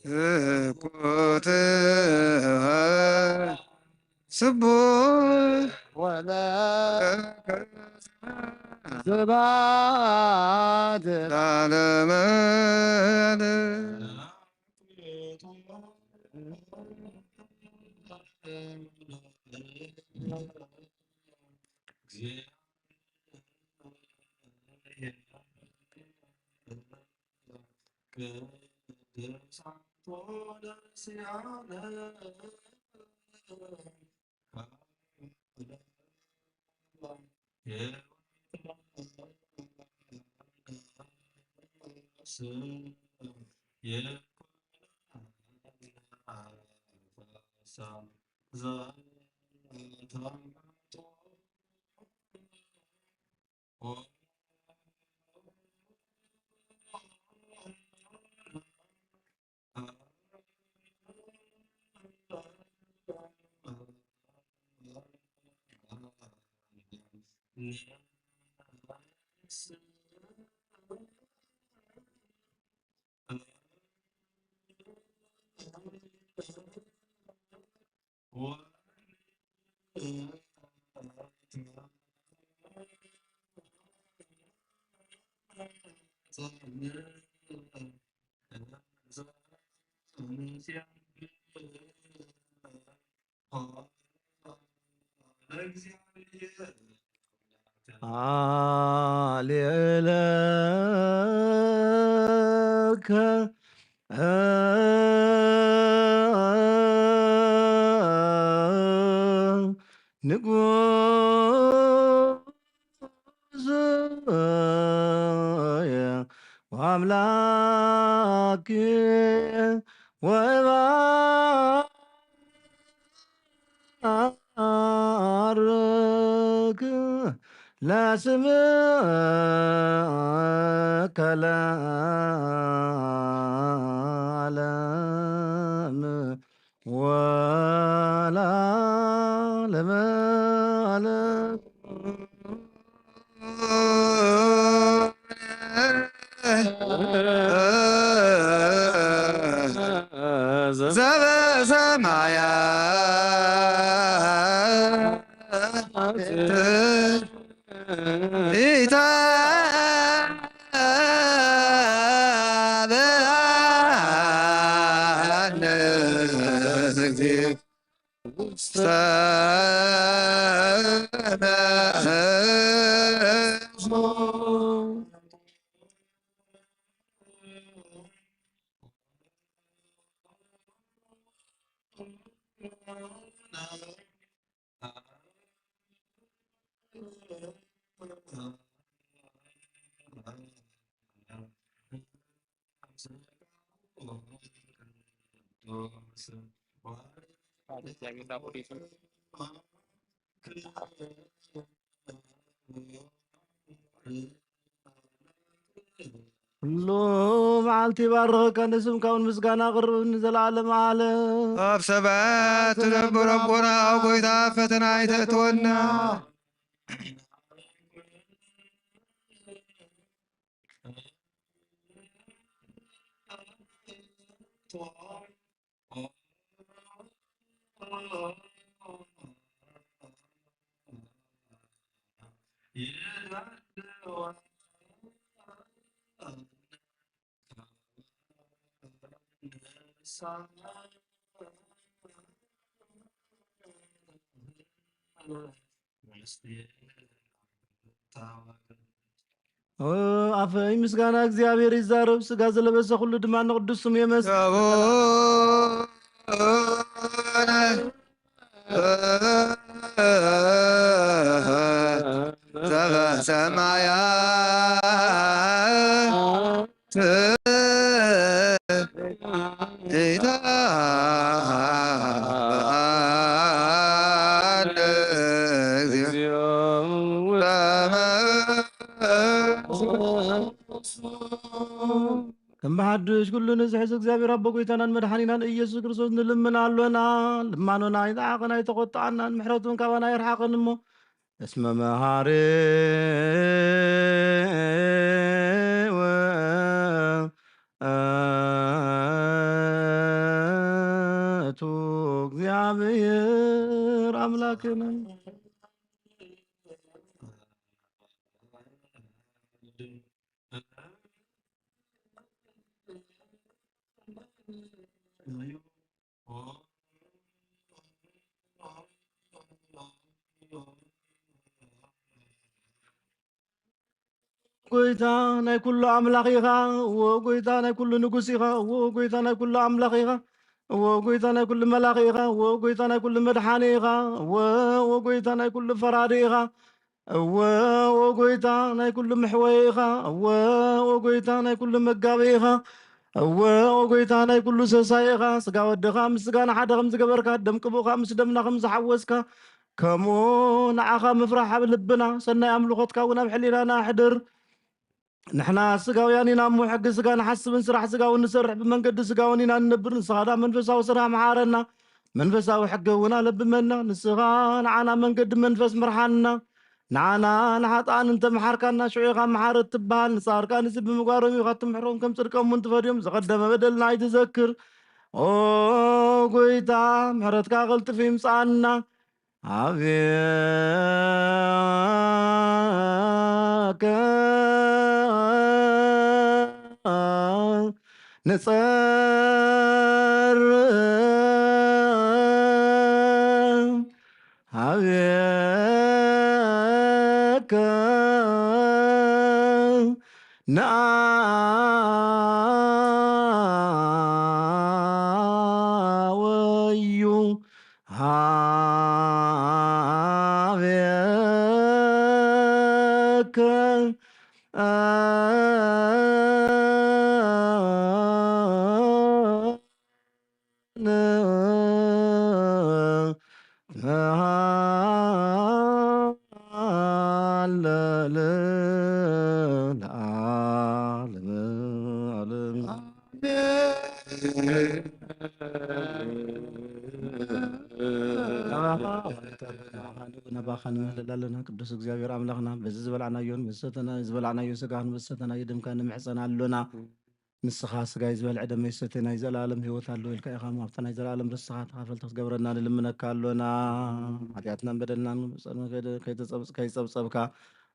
ስኩት ስቡሕ ወለ ስብሐት ላለመ ንጉስ ወአምላክ ወባርክ ለስምከ ለዓለም ወለዓለመ ዓለም። ዘበሰማያት ይትባረክ ስምከ። ኩሉ መዓልቲ ይባርኸካ፣ ንስምካ እውን ምስጋና ኣቕርብ ንዘለዓለመ ዓለም። ኣብ ሰማያት ትነብር ኣቦና፣ ኣብ ጎይታ ፈተና ኣይተእትወና። ኣፈይ ምስጋና እግዚኣብሔር ይዛረብ፣ ስጋ ዝለበሰ ኩሉ ድማ ንቅዱስ ስሙ የመስግን። ከም ብሓድሽ ኩሉ ንዝሕዝ እግዚኣብሔር ኣቦ ጎይታናን መድሓኒናን ኢየሱስ ክርስቶስ ንልምን ኣሎና። ልማኖና ኣይንዓቐን ኣይተቖጥዓናን፣ ምሕረቱን ካባና ኣይርሓቐን እሞ፣ እስመ መሃሪ ውእቱ እግዚኣብሔር ኣምላክነ። ጎይታ ናይ ኩሉ ኣምላኽ ኢኻ። እዎ ጎይታ ናይ ኩሉ ንጉስ ኢኻ። እዎ ጎይታ ናይ ኩሉ ኣምላኽ ኢኻ። እዎ ጎይታ ናይ ኩሉ መላኺ ኢኻ። እዎ ጎይታ ናይ ኩሉ መድሓኒ ኢኻ። እዎ፣ እዎ ጎይታ ናይ ኩሉ ፈራዲ ኢኻ። እወ፣ ኦ ጎይታ፣ ናይ ኩሉ መሕወዪ ኢኻ። እወ፣ ኦ ጎይታ፣ ናይ ኩሉ መጋቢ ኢኻ። እወ፣ ኦ ጎይታ፣ ናይ ኩሉ ሰሳይ ኢኻ። ስጋ ወድኻ ምስ ስጋና ሓደ ከም ዝገበርካ፣ ደም ቅቡእኻ ምስ ደምና ከም ዝሓወስካ፣ ከምኡ ንዓኻ ምፍራሕ ኣብ ልብና፣ ሰናይ ኣምልኾትካ እውን ኣብ ሕሊናና ኣሕድር። ንሕና ስጋውያን ኢና እሞ፣ ሕጊ ስጋ ንሓስብን ስራሕ ስጋ እውን ንሰርሕ፣ ብመንገዲ ስጋ እውን ኢና ንነብር። ንስኻ ደኣ መንፈሳዊ ስራሕ መሓረና፣ መንፈሳዊ ሕጊ እውን ኣለብመና። ንስኻ ንዓና መንገዲ መንፈስ ምርሓና። ንዓና ንሓጥኣን እንተ መሓርካና፣ ሽዑ ኢኻ መሓሪ እትበሃል። ንጻድቃን እዚ ብምግባሮም ኢኻ እትምሕሮም፣ ከም ጽድቆም እውን ትፈድዮም። ዝቐደመ በደልና ኣይትዘክር። ኦ ጎይታ፣ ምሕረትካ ቀልጥፍ ይምጽኣና። ኣብየከ ንጸርህ፣ ኣብየከ ንኣወዩ። ሃቤከ ንሃለል ለዓለመ ዓለም። ናባኻ ንምህለል ኣለና፣ ቅዱስ እግዚኣብሔር ኣምላኽና፣ በዚ ዝበላዕናዮን በዚ ዝሰተና-፣ ዝበላዕናዮ ስጋህን በዚ ዝሰተናዮ ደምካ ንምሕፀን ኣሎና። ንስኻ ስጋይ ዝበልዐ ደመይ ዝሰትየ ናይ ዘለኣለም ህይወት ኣለዎ ኢልካ ኢኻ እሞ፣ ኣብታ ናይ ዘለኣለም ርስኻ ተኻፈልቲ ክትገብረና ንልምነካ ኣሎና። ሓጢኣትናን በደልናን ከይጸ-፣ ከይጸብጸብካ፣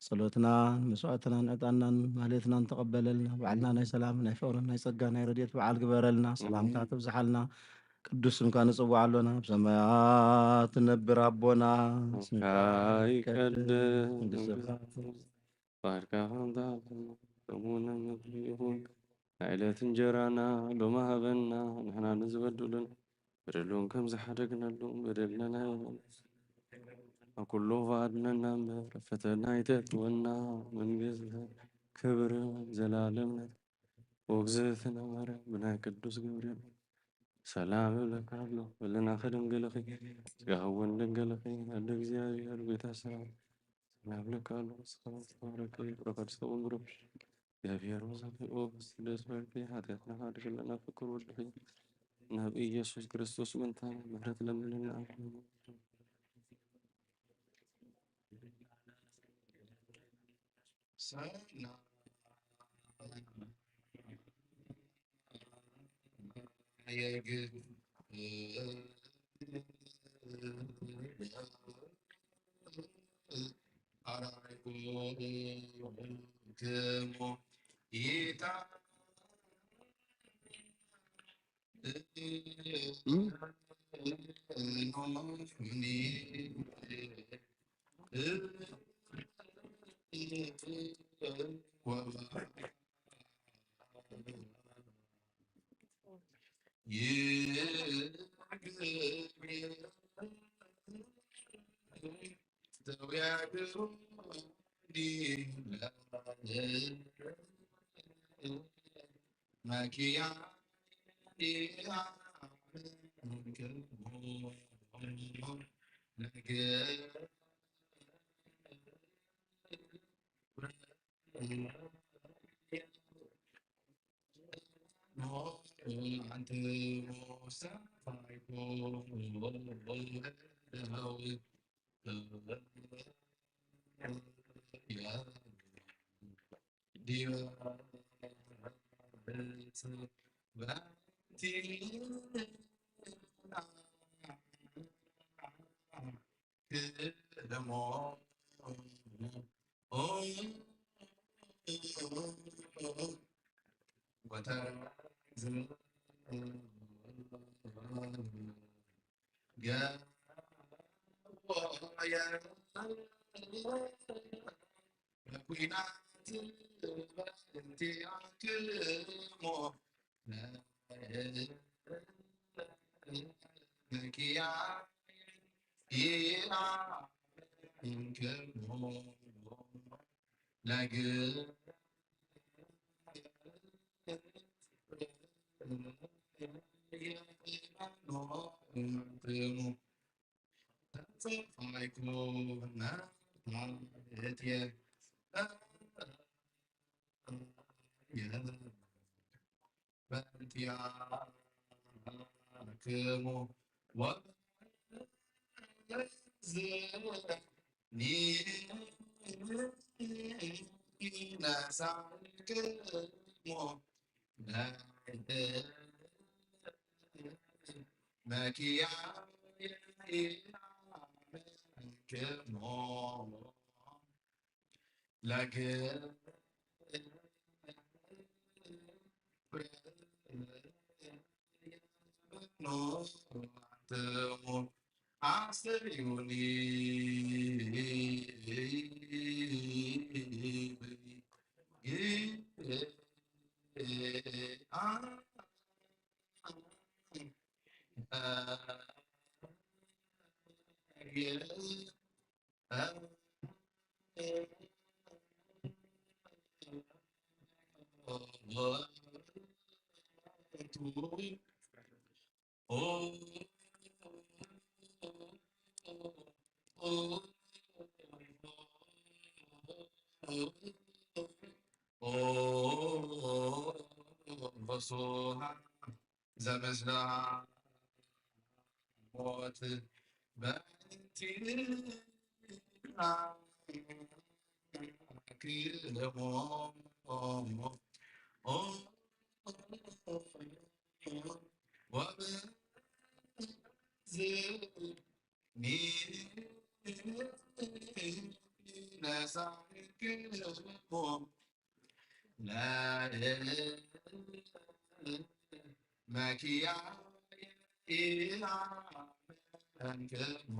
ጸሎትናን መስዋእትናን ዕጣንናን ማህሌትናን ተቐበለልና። በዓልና ናይ ሰላም፣ ናይ ፍቕርን ናይ ጸጋ፣ ናይ ረድኤት በዓል ግበረልና። ሰላምካ ትብዝሓልና። ቅዱስ ስምካ ንጽውዕ ኣሎና። ኣብ ሰማያት ትነብር ኣቦና፣ ስምካ ይቀደስ፣ መንግስትኻ ትምጻእ። ፍቓድካ ከም ትብል ከምኡ ኣብ ምድሪ ይኹን። ናይ ዕለት እንጀራና ሎሚ ሃበና፣ ንሕና ንዝበድሉና በደሎም ከም ዝሓደግናሎም በደልና ኣይበል። ኣብ ኩሉ ፈኣድነና እምበር፣ ኣብ ፈተና ኣይተእትወና፣ መንግስቲ ክብርን ዘላለምነት። ኦግዝእትነ ማርያም፣ ብናይ ቅዱስ ገብርኤል ሰላም እብለካ ኣለኹ፣ ህልናኺ ድንግል ኢኺ፣ ስጋኺ እውን ድንግል ኢኺ። ኣደ እግዚኣብሔር፣ ጎይታ ሰላም፣ ሰላም እብለካ ኣለኹ፣ ንስኺ ዝተባረኽኪ ፍረ ከርስኺ እውን ብሩኽ እዩ። እግዚኣብሔር ምስሌኪ፣ ኦ ፍስሕቲ ደስ በልኪ፣ ሓጢኣትና ከድሕነና ፍቁር ወድኺ፣ ናብ ኢየሱስ ክርስቶስ ምእንታና ምሕረት ለምንልና። ሰላም የግክሙ ይታ ዘመስላ ሞት በእንቲና ክሞ ወበዝ ነሳክሞ መኪያ ኢላ መንክሞ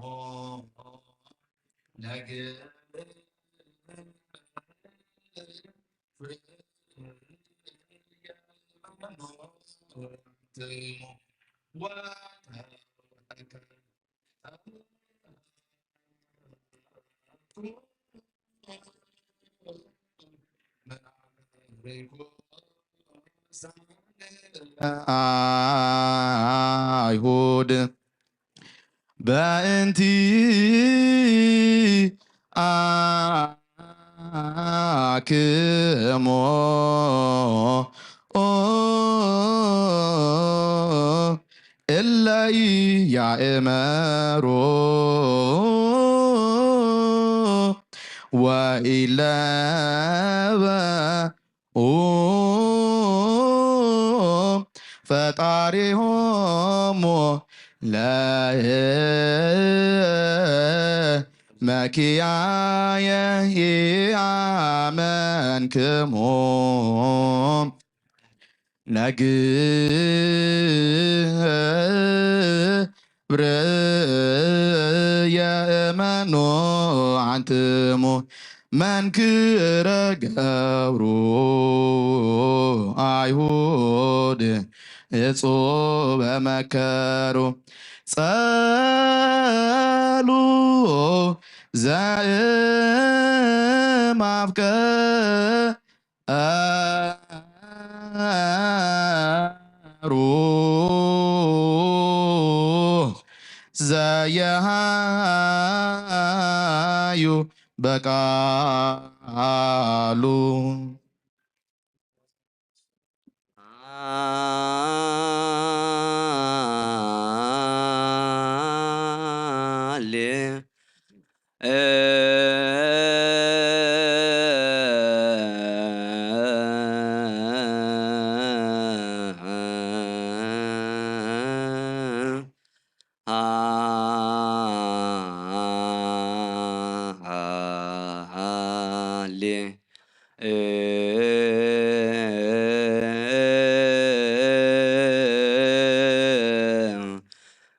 ነግ ኣይሁድ በእንቲ ኣክሙ እለ ኢያእመሩ ወኢለበ ኡ ፈጣሪሆሙ ለመኪያየ ኢአመንክሙ ነግ ብርየ እመኑ አንትሙ መንክረ ገብሩ አይሁድ እጹበ መከሩ ጸሉ ዘእማፍቀ ሩ ዘየሃዩ በቃሉ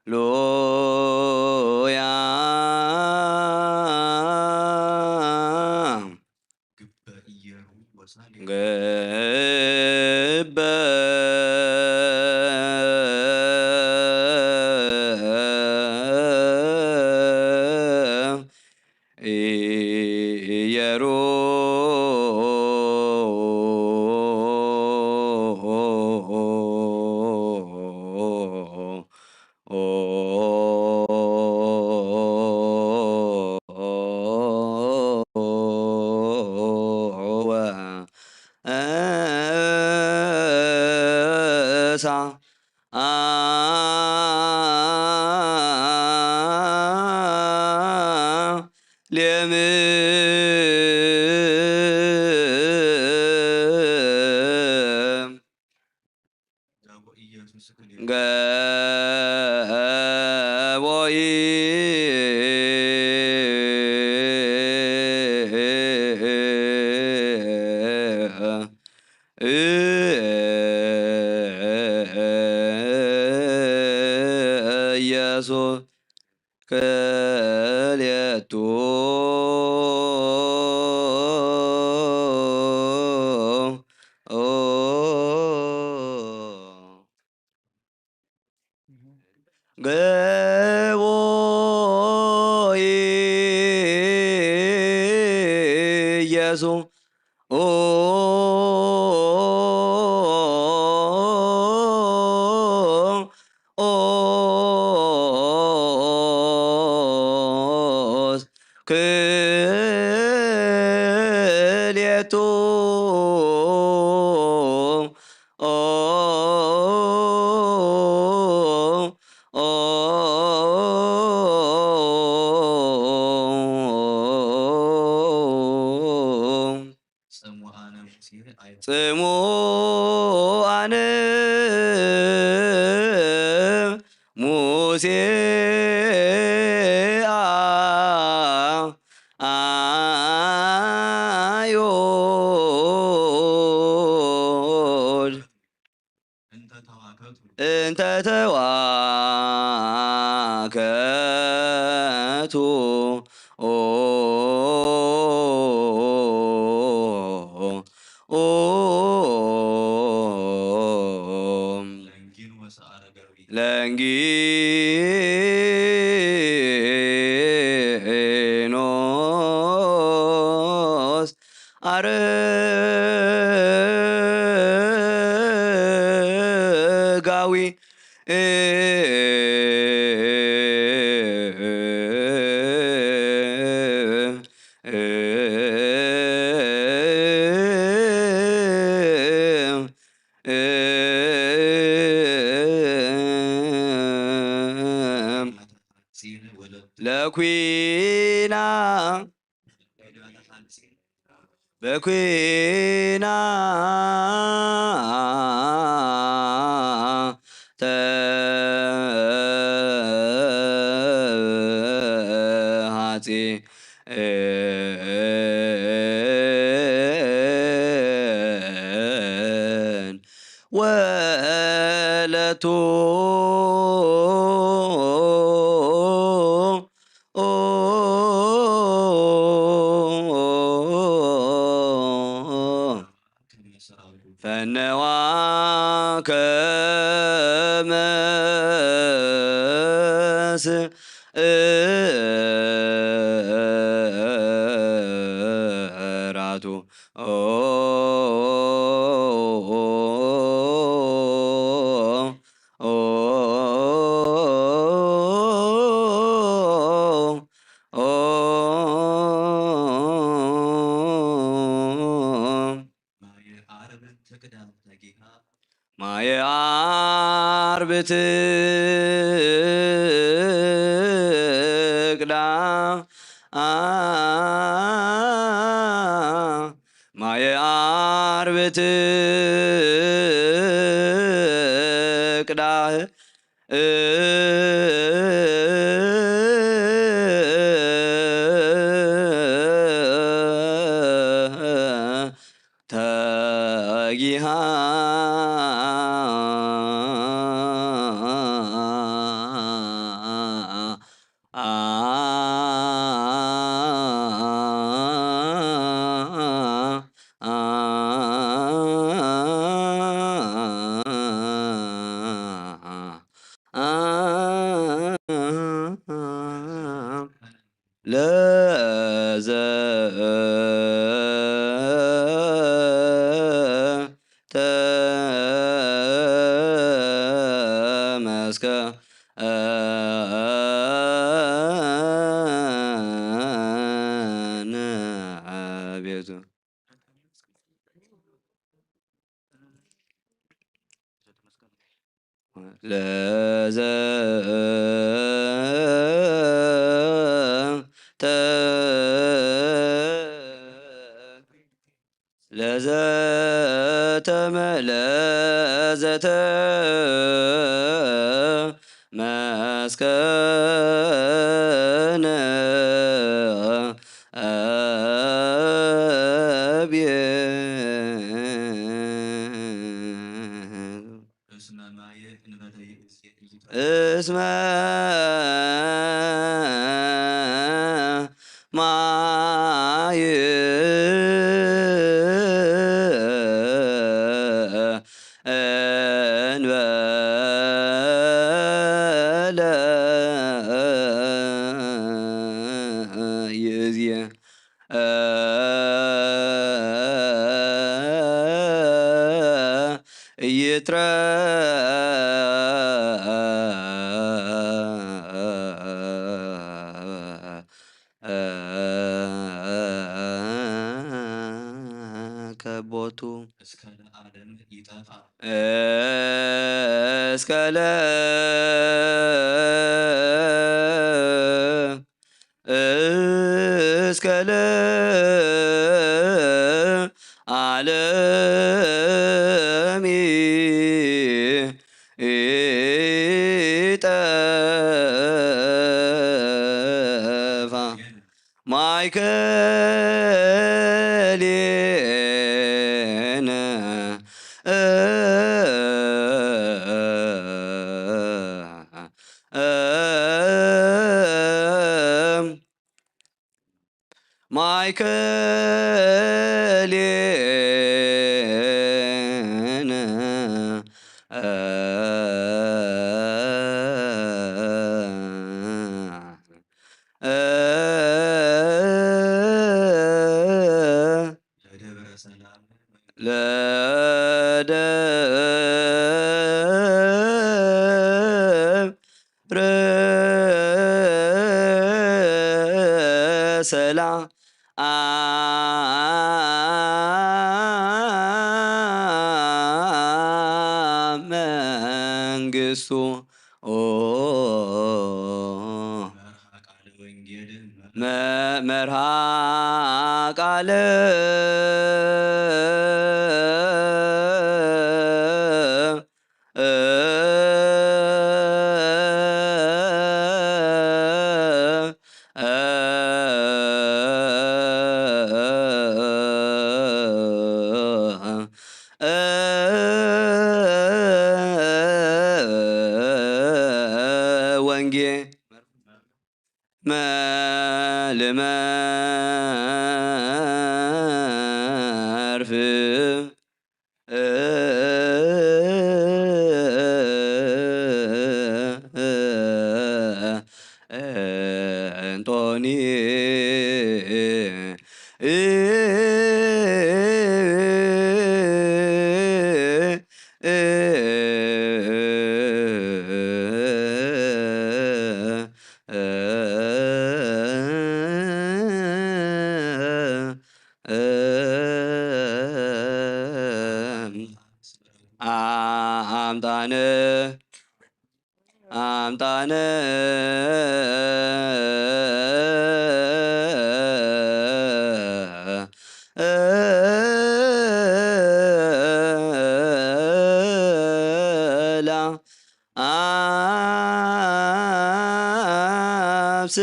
ሉያ ግበ ኢየሩ ወእሳ ሌም ገቦኢ ኢየሱስ ክልኤቱ ገቦ ኢየሱስ ክልኤቱ ጽሙአነ ሙሴ አዮድ እንተ ተዋከቱ ለንጊኖስ አረጋዊ ለኩና በኩናተ ኃጥእን ወለቱ ፈነዋ ከመስራቱ። ማየ ዓርብ ትቅዳ ተጊሃ። ማየ ዓርብ ትቅዳ። ማየ ዓርብ ትቅዳ። ተጊሃ። ለዘ ተመስገን ቤቱ። ለዘ ተ ለዘተመ ለዘተመስገነ ቤቱ። እስመ ማየ እንበለ ይእዝየ ይትረ ከቦቱ እስከ ለዓለም ይጠፋ። እስከ ለ እስከ ለዓለም ይጠፋ። ማእከሌነ ማእከሌነ ለደብረ ሰላም ለደብረ ሰላም መንግስቱ። ኦ መ- መርሃ ቃል ወንጌ መልመርፍ እንጦኒ ኣምጣነ ኣምጣነ ላ ኣብስ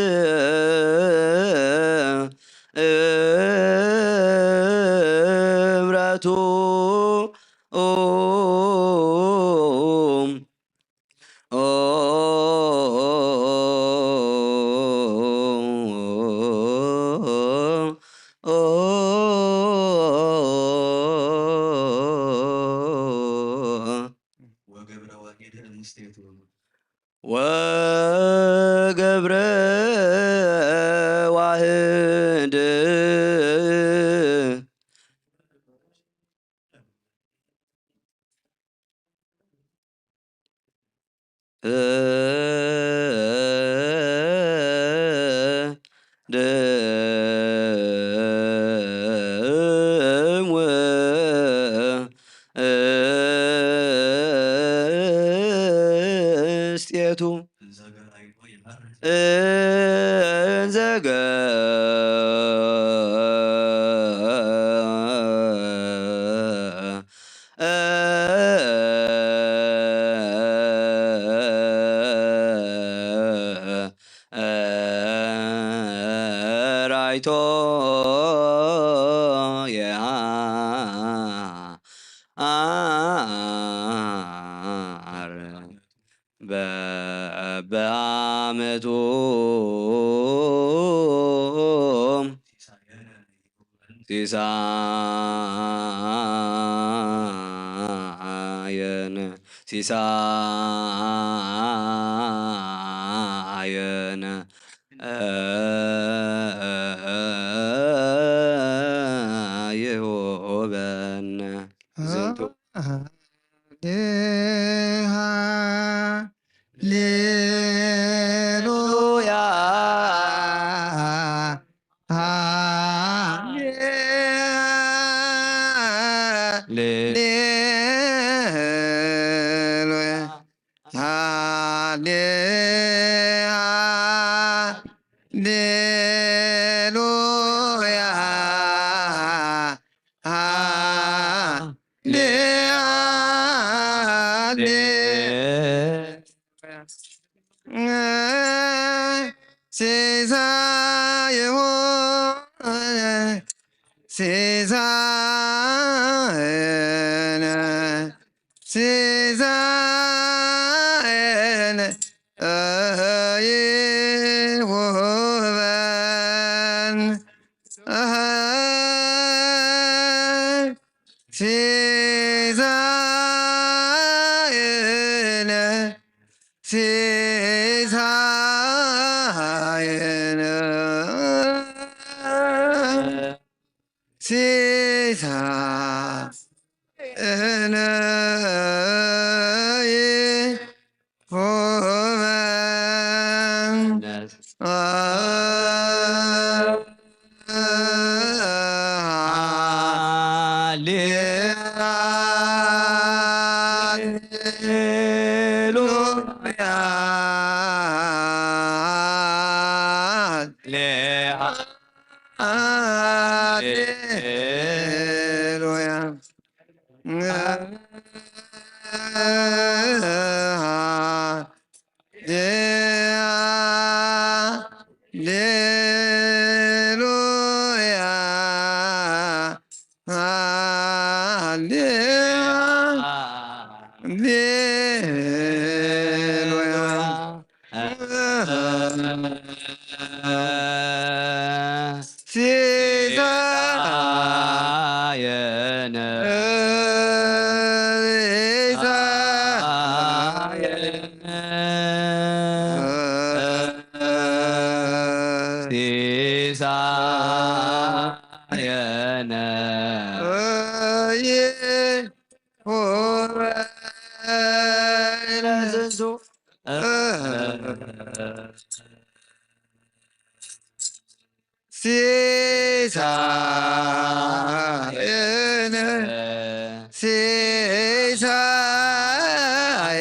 እምረቱ ወገብረ ዋህድ ደም ውስጤቱ እንዘገ ራይቶ የሃ አር በበአመቱ ሲሳየነ ሲሳየነ ይሁበነ ዝንቱ። ሃሌሉያ ሃሌሉያ ሃሌ- ሃሌሉያ ሃሌ- ሃሌ- ሲሳይሁ ሲሳይነ ሲሳይነ ይሁበን ሲሳይነ ሲሳይነ ሲሳይነ ይሁበን። ሃሌሉያ። ሃሌሉያ። ሃሌሉያ። ሃሌ-፣ ሃሌሉያ። ሲሳየነ። ሲሳየነ።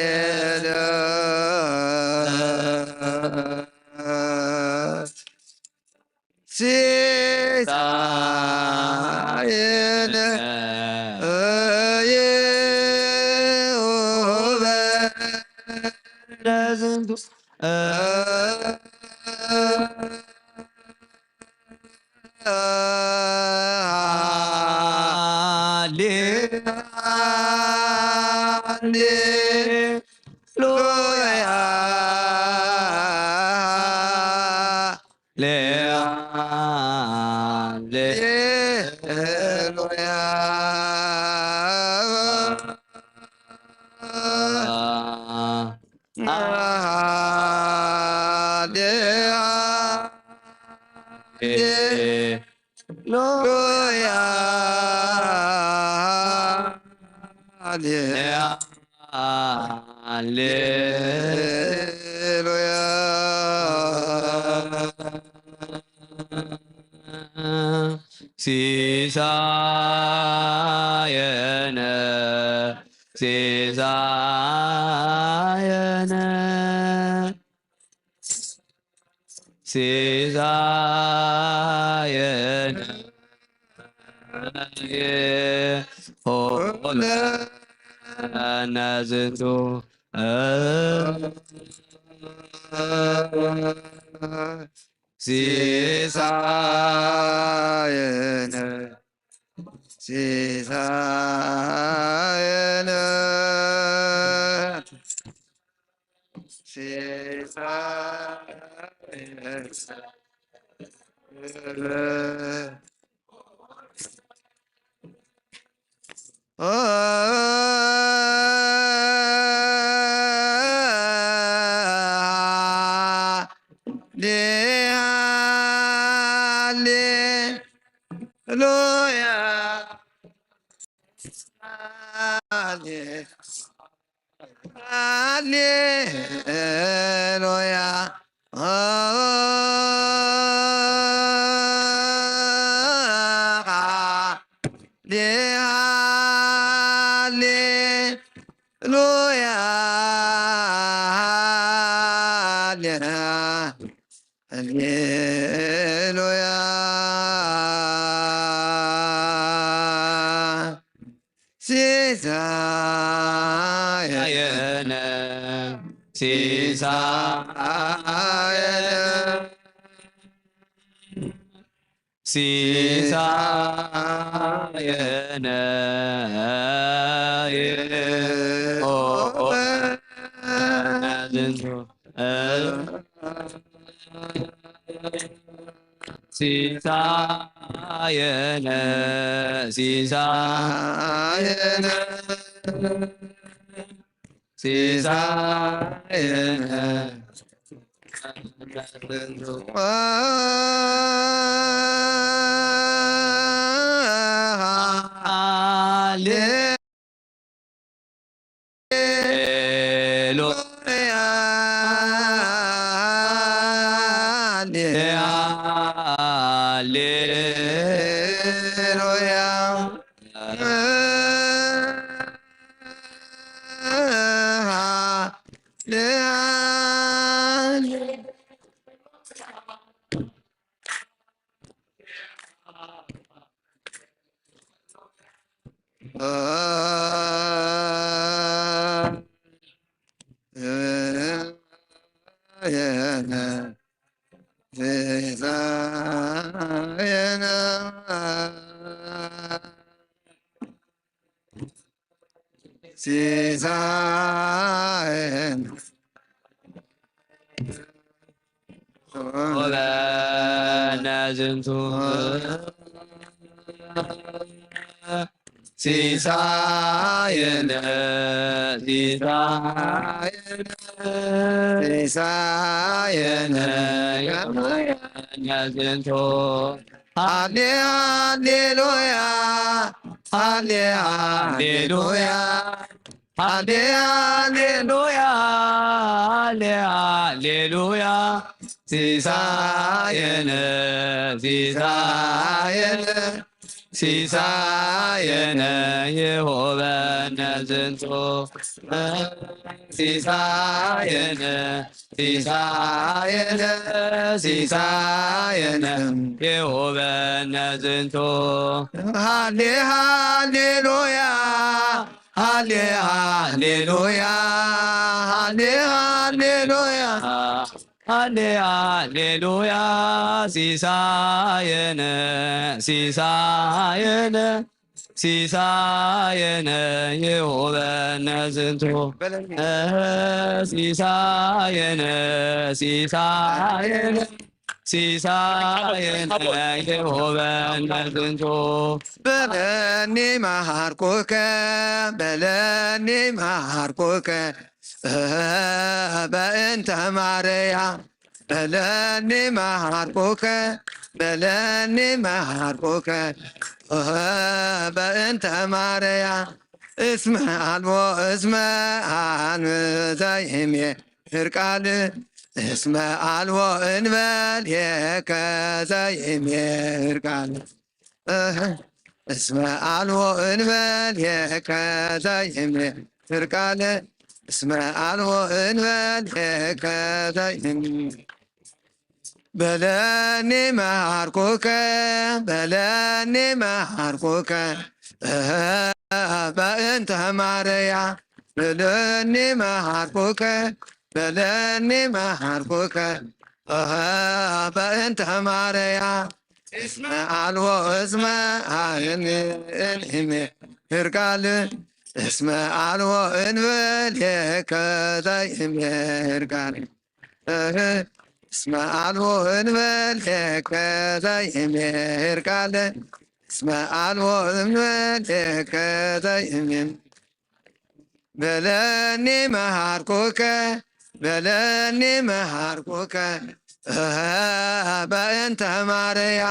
ሲሳየነ፣ ሲሳየነ፣ ሲሳየነ፣ ይሁበነ ዝንቱ ሃሌሉያ። ሃሌሉያ። ሃሌሉያ። ሲሳየነ፣ ሲሳየነ፣ ሲሳየነ ሆነ ዝንቱ ሲሳየነ፣ ሲሳየነ፣ ሲሳየነ። ሃሌሉያ። ሃሌ-፣ ሃሌሉያ። ሃሌ-፣ ሃሌሉያ። ሃሌ-፣ ሃሌሉያ። ሲሳየነ፣ ሲሳየነ፣ ሲሳየነ፣ ኦ፣ ኦ፣ ዝንቱ፣ እ፣ ሲሳየነ፣ ሲሳየነ፣ ሲሳየነ። ሃሌሉያ። ሲሳየነ ሆበነ ዝንቱ ሲሳየነ ሲሳየነ ሲሳየነ ሆበነ ዝንቱ ሃሌ ሃሌሉያ ሃሌ ሃሌሉያ ሃሌ ሃሌሉያ ሃሌ ሃሌሉያ ሲሳየነ ሲሳየነ ሲሳየነ ይሁበነ ዝንቱ ሲሳየነ ሲሳየነ ሲሳየነ ይሁበነ ዝንቱ ሃሌ ሃሌሉያ ሃሌ ሃሌሉያ ሃሌ ሃሌሉያ ሃሌ ሃሌሉያ ሲሳየነ ሲሳየነ ሲሳየነ ይሁበነ ዝንቱ ሲሳየነ ሲሳየነ ሲሳየነ ይሁበነ ዝንቱ በለኒ መሃርኩከ በለኒ መሃርኩከ በእንተ ማርያ በለኒ መሃርኩከ በለኒ መሃርኩከ በእንተ ማርያ እስመ አልቦ እስመ አልቦ ዘይሜ ህርቃል እስመ አልቦ እንበል የከ ዘይሜ ህርቃል እስመ አልቦ እንበል የከ ዘይሜ ህርቃል እስመ አልቦ እንበል የከ ዘይሜ በለኒ መሃርኩከ በለኒ መሃርኩከ በእንተ ማርያ በለኒ መሃርኩከ በለኒ መሃርኩከ በእንተ ማርያ እስመ አልቦ እስመ አይን እንእሜ ህርቃል እስመ አልቦ እንበል የከ ዘይሜ ህርቃል እስመ አልቦ እንበል የከ ዘይሜ ህርቃል እስመ አልቦ እንበል የከ ዘይሜ በለኒ መሃርኩከ በለኒ መሃርኩከ በእንተ ማርያ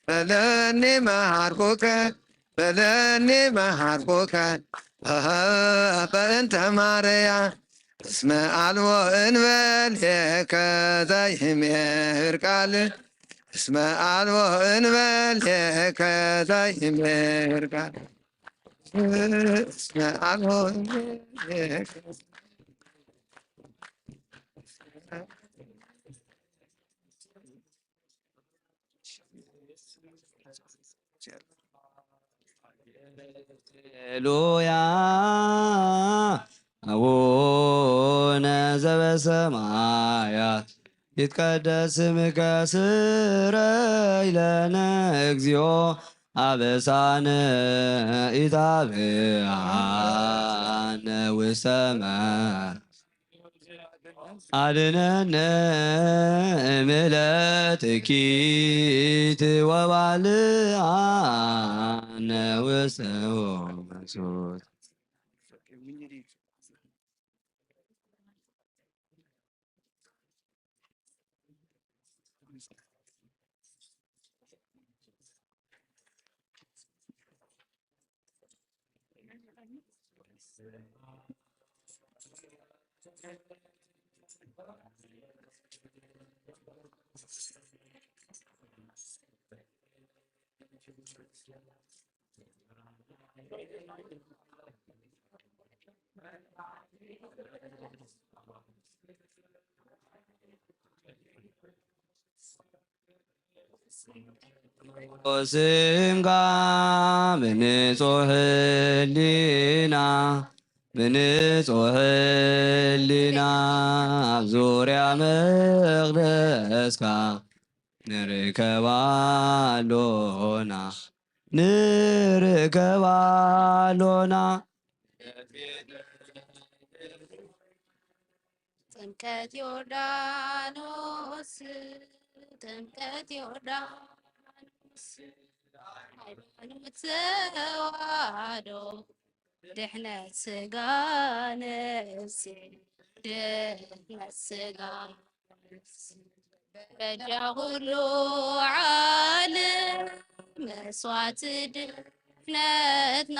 በለኒ መሃርኩከ በለኒ መሃርኩከ በእንተ ማርያ እስመ አልቦ እንበል የከ ዘይሜ ህርቃል እስመ አልቦ እንበል የከ ዘይሜ ህርቃል እስመ አልቦ እንበል የከ ሃሌሉያ። አቡነ ዘበሰማያት ይትቀደስ ስምከ ስረይ ለነ እግዚኦ አበሳነ ኢታብአነ ውስተ መ አድነነ እምለ ትኪት ወባልዓነ ውስተ ሆመሶት። ስምካ ብንጹሕ ህሊና፣ ብንጹሕ ህሊና ኣብ ዙርያ መቕደስካ ንርከባ ኣሎና፣ ንርከባ ኣሎና። ጥምቀት ዮርዳኖስ፣ ጥምቀት ዮርዳኖስ፣ ሃይማኖት ተዋህዶ፣ ድሕነት ስጋ ነፍሲ፣ ድሕነት ስጋ ነፍሲ። በጃ ኩሉ ዓለም መስዋዕቲ ድሕነትና፣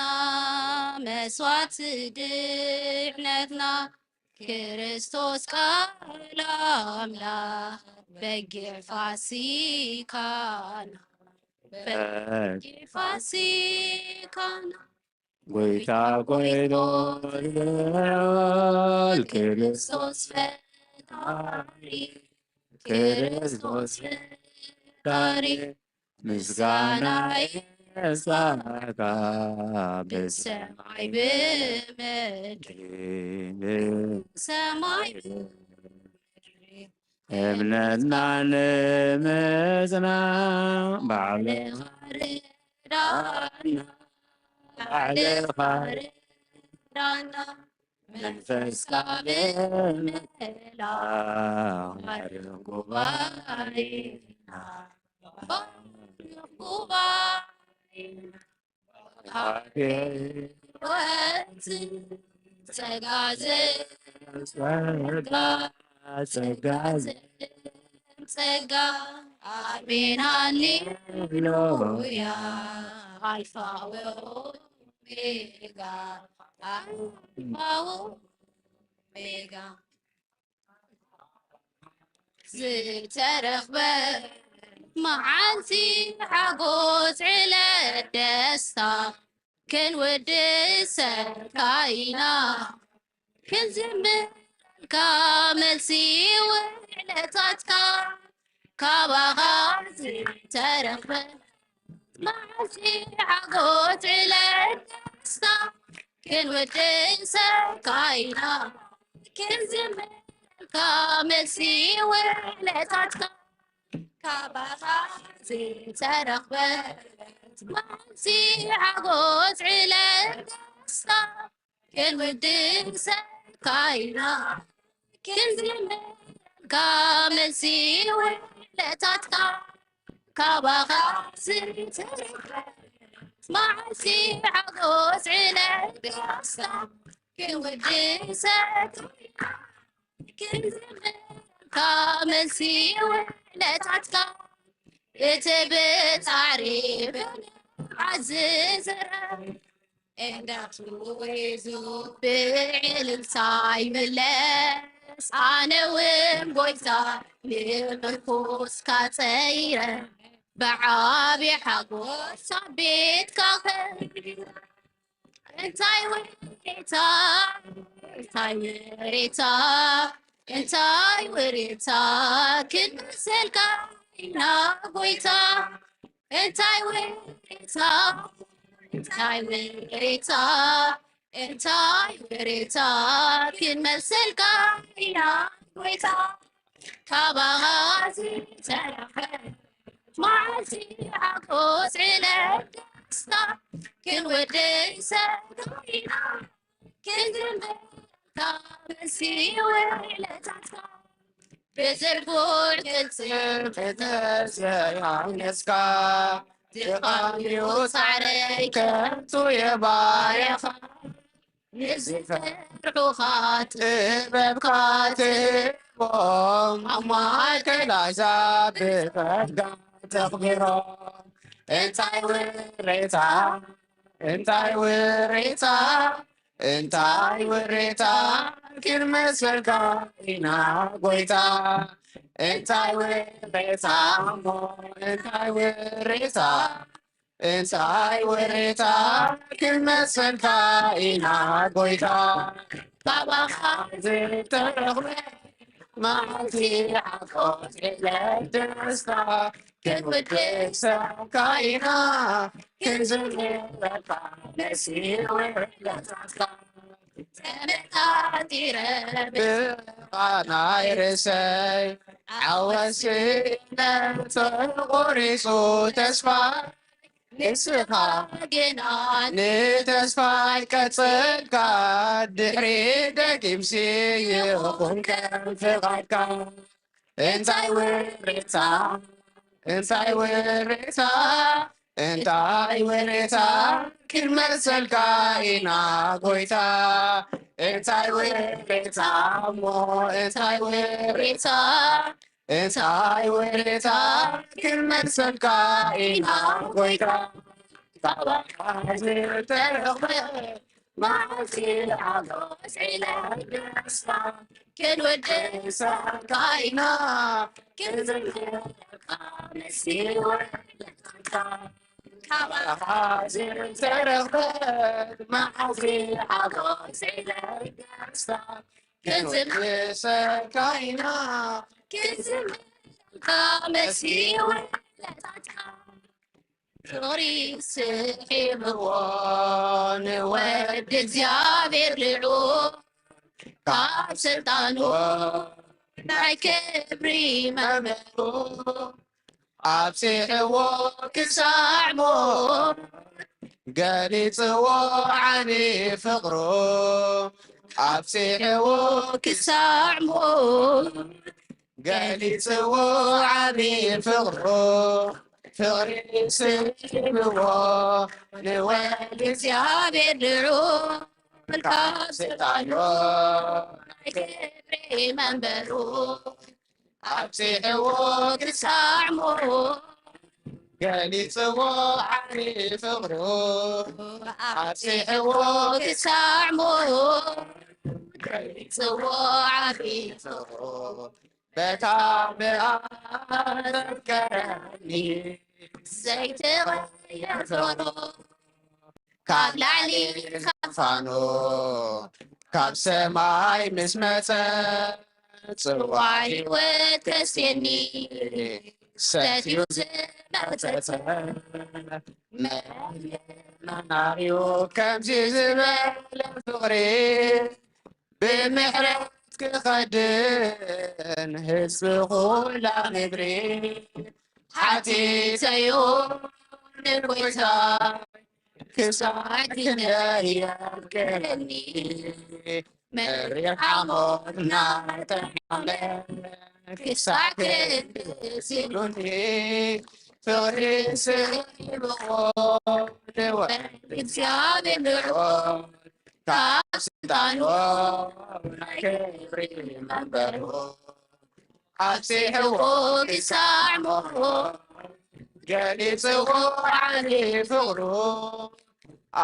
መስዋዕቲ ድሕነትና፣ ክርስቶስ ቃል ኣምላኽ በጊዕ ፋሲካና፣ በጊዕ ፋሲካና። ጎይታ ኮይኑ ልዑል ክርስቶስ ፈጣሪ፣ ክርስቶስ ፈጣሪ፣ ምስጋና ይብጻሕካ ብሰማይ ብምድሪ፣ ብሰማይ ብምድሪ። እምነትና ንምጽናዕ ባዕልኻ ርዳና፣ ባዕልኻ ርዳና። መንፈስካ ብምልኣኽ ባርኽ ጉባኤና፣ ባርኽ ጉባኤና። ወት ጸጋ ዘ-፣ ጸጋ፣ ጸጋ ዘ-፣ ጸጋ። ኣሜን ሃሌሉያ። ኣልፋ ወኦሜጋ፣ ኣልፋ ወኦሜጋ። ዝተረኽበ መዓልቲ ሓጎስ፣ ዕለት ደስታ፣ ክንውድሰካ ኢና፣ ክንዝምረልካ፣ መልሲ ውዕለታትካ። ካባኻ ዝተረኽበ መዓልቲ ሓጎስ፣ ዕለት ደስታ፣ ክንውድሰካ ኢና፣ ክንዝምረልካ፣ መልሲ ውዕለታትካ። ካባኻ ዝተረኽበት መዓልቲ ሓጎስ፣ ዕለት ደስታ፣ ክንውድሰካ ኢና፣ ክንዝምረልካ፣ መልሲ ውዕለታትካ። ካባኻ ዝተረኽበት መዓልቲ ሓጎስ፣ ዕለት ደስታ፣ ክንውድሰካ ኢና፣ ክንዝምረልካ፣ መልሲ ውዕለታትካ። እቲ ብጻዕሪ ብንብዓት ዝዝረ፣ እንዳትውዙ ብዕልልታ ይምለስ። ኣነ እውን ጎይታ ንምርኩስካ ጸይረ፣ ብዓቢ ሓጎስ ኣብ ቤትካ ከይረ። እንታይ ውሬታ፣ እንታይ ውሬታ፣ እንታይ ውሬታ ክንመሰልካ ኢና ጎይታ። እንታይ ውሬታ፣ እንታይ ውሬታ፣ እንታይ ውሬታ ክንመሰልካ ኢና ጎይታ። ካባኻ ዝተረፈ መዓልቲ ሓጎስ፣ ዕለት ደስታ ክንውድሰካ ኢና፣ ክንዝምረልካ፣ መልሲ ውዕለታትካ። ብዝርጉሕ ቅልጽም ፍጥረት ዘየሃነጽካ፣ ድኻም እዩ ጻዕረይ ከንቱ የባየኻ። ንዝፈርሑኻ ጥበብካ ትህቦም፣ ኣብ ማእከል ኣሕዛብ ብጸጋ ተኽብሮም። እንታይ ውሬታ፣ እንታይ ውሬታ፣ እንታይ ውሬታ ክንመሰልካ ኢና ጎይታ። እንታይ ውሬታ እሞ፣ እንታይ ውሬታ፣ እንታይ ውሬታ ክንመሰልካ ኢና ጎይታ። ካባኻ ዝተረኽበ መዓልቲ ሓጎስ፣ ዕለት ደስታ፣ ክንውድሰካ ኢና፣ ክንዝምረካ ነሲ ውዕለታትካ። ተመጣጢረ ብቓ ናይ ርእሰይ፣ ዓወት ስእነት ተቖሪጹ ተስፋ። ንስኻ ግና ንተስፋይ ቀጸልካ፣ ድሕሪ ደጊምሲ ይኹን ከም ፍቓድካ። እንታይ ውርታ፣ እንታይ ውርታ፣ እንታይ ውርታ ክንመልሰልካ ኢና ጎይታ። እንታይ ውርታ እሞ፣ እንታይ ውርታ፣ እንታይ ውርታ ክንመልሰልካ ኢና ጎይታ። ካባኻ ዝተረኽበ መዓልቲ ሓጎስ ዕለት ደስታ ክንውድሰካ ኢና፣ ክንዝምረካ ነሲ ውዕለታትካ። ካባኻ ዝተረኽበ መዓልቲ ሓጎስ ዕለት ደስታ ክንውድሰካ ኢና፣ ክንዝምረካ ነሲ ውዕለታትካ። ፍቕሪ ስሒብዎ ንወዲ እግዚኣብሔር ልዑል፣ ካብ ስልጣኑ ናይ ክብሪ መንበሩ ኣብጺሕዎ ክሳዕ ሞት፣ ገሊጽዎ ዓቢ ፍቕሩ። ኣብጺሕዎ ክሳዕ ሞት፣ ገሊጽዎ ዓቢ ፍቕሩ። ፍቕሪ ስሒብዎ ንወዲ እግዚኣብሔር ልዑል፣ ካብ ስልጣኑ ናይ ክብሪ መንበሩ ኣብጺሕዎ ክሳዕ ሞት፣ ገሊጽዎ ዓቢ ፍቕሩ። ኣብጺሕዎ ክሳዕ ሞት፣ ገሊጽዎ ዓቢ ፍቕሩ። በታ ብኣ ዘፍቀረኒ ዘይትቕየር ፍቕሩ። ካብ ላዕሊ ካብ ፋኖ ካብ ሰማይ ምስ መጸ፣ ጽዋዕ ሕይወት ከስቴኒ ሰትዩ ዝመጸጸ። መናሪው ከምዚ ዝበለ ፍቕሪ ብምሕረት ክኸድን ህዝቢ ኩላ ምድሪ ሓቲተዮ ንጎይታ ክሳዕ ክንደይ የፍቅረኒ መሪር ሓሞት እናተሓምለ ክሳዕ ክንድዚ ኢሉኒ ፍቕሪ ስሒብዎ ንወዲ እግዚኣብሔር ልዑል ካብ ስልጣኑ ናይ ክብሪ መንበሩ ኣብጺሕዎ ክሳዕ ሞት ገሊጽዎ ዓቢ ፍቕሩ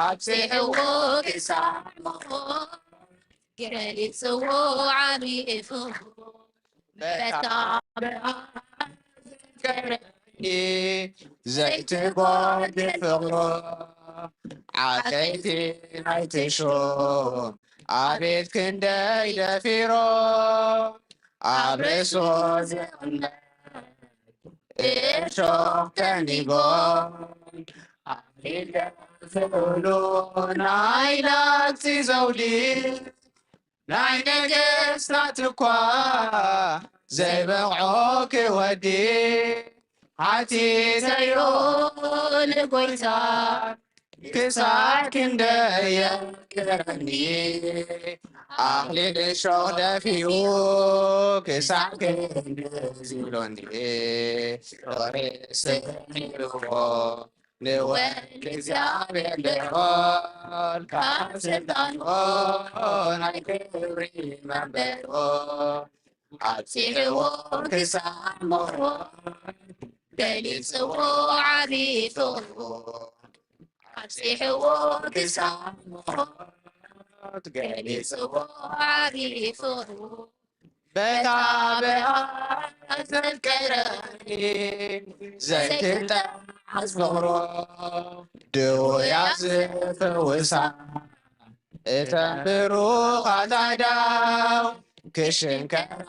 ኣብጺሕዎ ክሳዕ ሞት ገሊጽዎ ዓቢ ፍቕሩ በታ ብኣ ዘፍቀረኒ ዘይትጎድል ፍቕሩ ዓበይቲ ናይቲ ሹም ኣቤት ክንደይ ደፊሮ ኣብ ርእሱ ዝቕመጥ እሾኽ ተኒጎም ኣኽሊል ደፍእሉ ናይ ላግጺ ዘውዲ ናይ ነገስታት እኳ ዘይበቕዖ ክወዲ ሓቲተዮ ንጎይታ ክሳዕ ክንደይ የፍቅረኒ ኣኽሊል እሾኽ ደፊኡ ክሳዕ ክንድዚ ኢሎኒ ፍቕሪ ስሒብዎ ንወዲ እግዚኣብሔር ልዑል ካብ ስልጣኑ ናይ ክብሪ መንበሩ ኣብጺሕዎ ክሳዕ ሞት ገሊጽዎ ዓቢ ፍቕሩ ኣብጺሕዎ ክሳዕ ሞት ገሊጽዎ ዓቢ ፍቕሩ በታ ብኣ ዘፍቀረኒ ዘይትጠዓስ ፍቕሩ ድውያ ዝፍውሳ እተን ብሩኻት ኣእዳው ክሽንከራ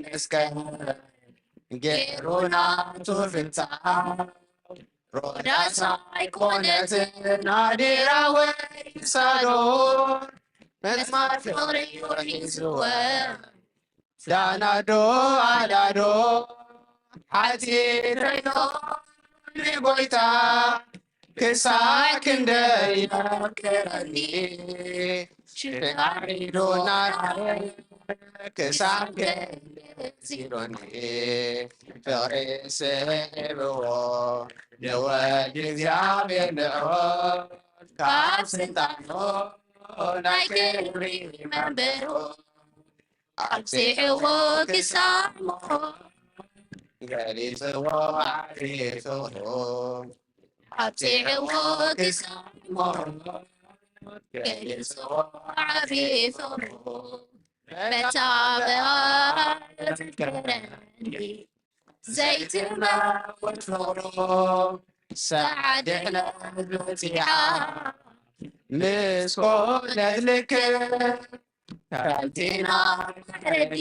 መስቀል ገይሩ ናቱ ፍታው። ሮዳስ ኣይኮነትን ናዲራ ወይ ሳዶር፣ መስማር ፍቕሪ እዩ ሒዝወን። ዳናዶ ኣላዶ ሓቲተዮ ንጎይታ፣ ክሳብ ክንደይ የፍቅረኒ ሽካሪዶ ናራየ፣ ክሳብ ክንደይ ዚሎኒ ፍቕሪ ስሕብዎ ንወዲ እግዚኣብሔር ንዑ፣ ካብ ስልጣኑ ናይ ክብሪ መንበሩ ኣብጺሕዎ ክሳብ ሞት፣ ገሊጽዎ ዓቢ ፍቕሩ። ኣብጺሕዎ ክሳብ ሞት፣ ገሊጽዎ ዓቢ ፍቕሩ። በታ ብኣ ዘፍቀረኒ ዘይትመውት ፍቕሩ፣ ሰዓት ድሕነት በጺሓ ምስ ኮነት ልክዕ፣ ከምቲ ናብ ሕጊ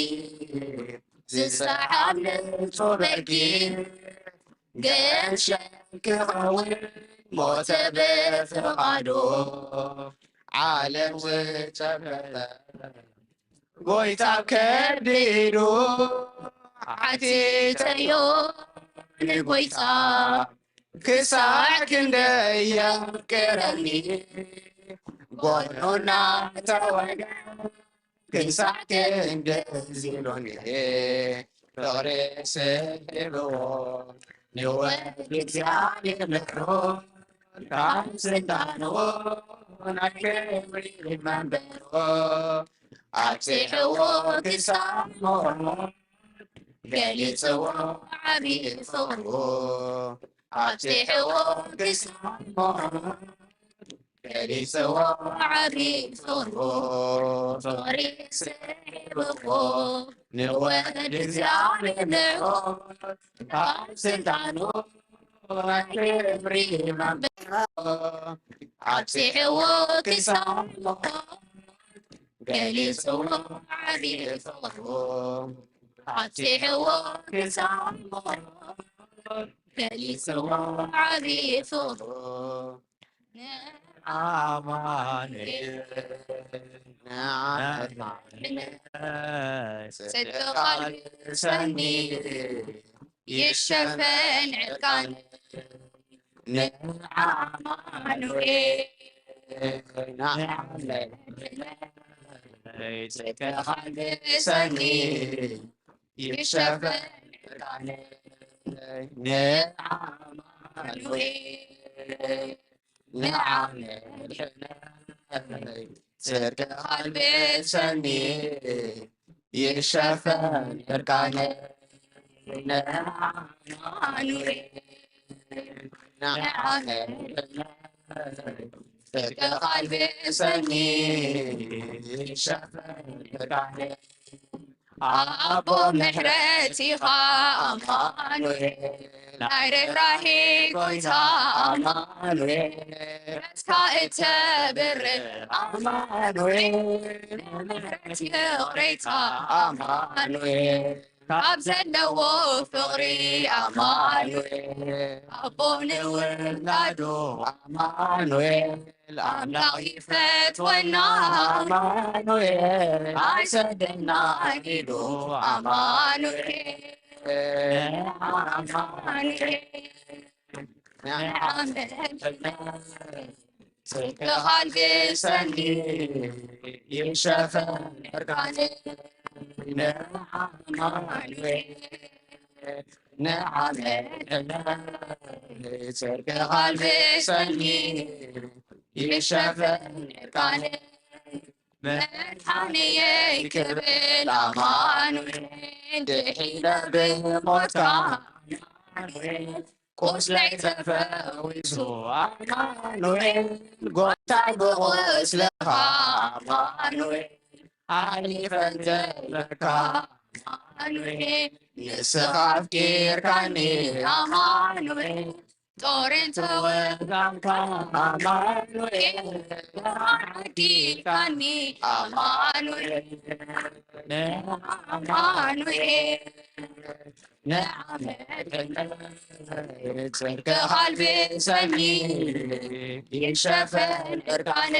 ዝሰሓብ ንጹህ በጊዕ፣ ገሸ ክኸውን ሞተ ብፍቓዱ፣ ዓለም ዝጨበጠ ጎይታ ከዲዱ። ሓቲተዮ ንጎይታ ክሳዕ ክንደይ የፍቅረኒ፣ ጎኑ እናተወግዐ ክሳዕ ክንደይ ዚሎኒ፣ ፍቕሪ ስሒብዎ ንወዲ እግዚኣብሔር ምሕሩ፣ ካብ ስልጣኑ ናይ ክብሪ መንበሩ ኣብጺሕዎ ክሳብ ሞት፣ ገሊጽዎ ዓቢ ፍቕሩ። ኣብጺሕዎ ክሳብ ሞት፣ ገሊጽዎ ዓቢ ፍቕሩ። ፍቕሪ ስሒብዎ ንወዲ እግዚኣብሔር ምሕሩ፣ ካብ ስልጣኑ ናይ ክብሪ መንበሩ ኣብጺሕዎ ክሳብ ሞት፣ ገሊጽዎ ዓቢ ፍቕሩ። ኣብጺሕዎ ክሳብ ሞት፣ ገሊጽዎ ዓቢ ፍቕሩ። ንኣማኑኤል ንዓመድማዕነ ጽድቂ ቃል ሰኒ ይሸፈን ዕርቃነ። ንኣማኑኤል ንዓመድማዕነ ጽድቂ ቃል ሰኒ ይሸፈን ዕርቃነ። ንኣማኑኤል ንዓመድማዕነ ጽድቂ ቃል ሰኒ ይሸፈን ዕርቃነ። ንኣማኑኤል ንዓመድማዕነ ጽድቂ ቃል ሰኒ ይሸፈን ዕርቃነ። ኣቦ ምሕረት ኢኻ ኣማኑኤል፣ ናይ ርህራሄ ጎይታ ኣማኑኤል፣ ምሕረትካ እተብርህ ኣማኑኤል፣ ንምሕረት ይቕሬታ ኣማኑኤል፣ ካብ ዘለዎ ፍቕሪ ኣማኑኤል፣ ኣቦ ንውላዱ ኣማኑኤል፣ ኣምላኽ ይፈትወና ኣማኑኤል፣ ኣይሰደና ኢሉ ኣማኑኤል፣ ኣማኑኤል፣ ንዓመድማዕነ ጽድቂ ቃል ሰኒ ይሸፈን ዕርቃነ። ንኣማኑኤል ንዓመድማዕነ ጽድቂ ቃል ሰኒ ይሸፈን ዕርቃነ። መድሓንየይ ክብል ኣማኑኤል፣ ድሒነ ብሞትካ ኣማኑኤል፣ ቁስለይ ተፈዊሱ ኣማኑኤል፣ ጎይታይ ብቁስልኻ ኣማኑኤል፣ ሓሊፈ እንተለካ ኣማኑኤል፣ ንስኻ ኣፍቂርካኒ ኣማኑኤል፣ ጦርን ተወጋእካ ኣማኑኤል፣ ዓዲካኒ ኣማኑኤል፣ ኣማኑኤል። ንዓመድና ጽድቅኻ ኣልብሰኒ፣ ይሸፈን እርቃነ።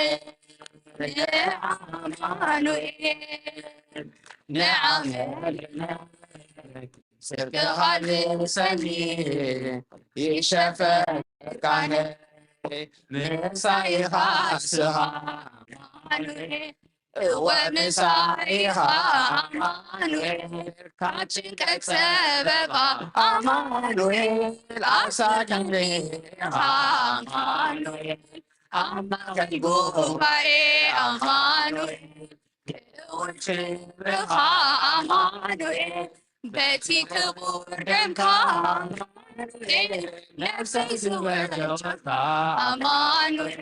ንኣማኑኤል፣ ንዓመድና ጽድቅኻ ኣልብሰኒ፣ ይሸፈን እርቃነ። ምሳይኻ ስኻ ኣማኑኤል፣ እወ ምሳይኻ ኣማኑኤል፣ ካብ ጭንቀት ጸበባ ኣማኑኤል፣ ኣሳዳሪኻ ኣማኑኤል፣ ኣብ ማእከል ጉባኤ ኣማኑኤል፣ ክውክልካ ኣማኑኤል፣ በቲ ክቡር ደምካ ኣማኑኤል፣ ነፍሰይ ዝወደወካ ኣማኑኤል፣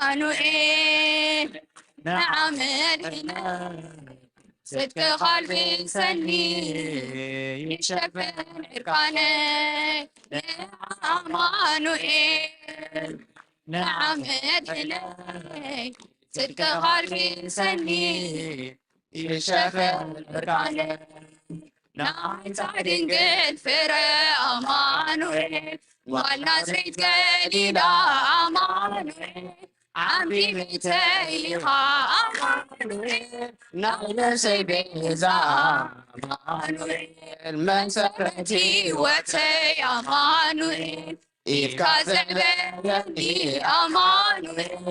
ኣማኑኤል፣ ንዓመድና ጽድቅኻ ኣልብሰኒ፣ ይሸፈን ዕርቃነይ። ንኣማኑኤል፣ ንዓመድነይ ጽድቅኻ ኣልብሰኒ፣ ይሸፈን ዕርቃነይ። ናይ ድንግል ፍረ ኣማኑኤል፣ ጓል ናዝሬት ገሊላ ኣማኑኤል፣ ዓምዲ ቤተይ ኢኻ ኣማኑኤል፣ ናይ ነፍሰይ ቤዛ ኣማኑኤል፣ መሰረት ህይወተይ ኣማኑኤል፣ ኢድካ ዘዕበየኒ ኣማኑኤል፣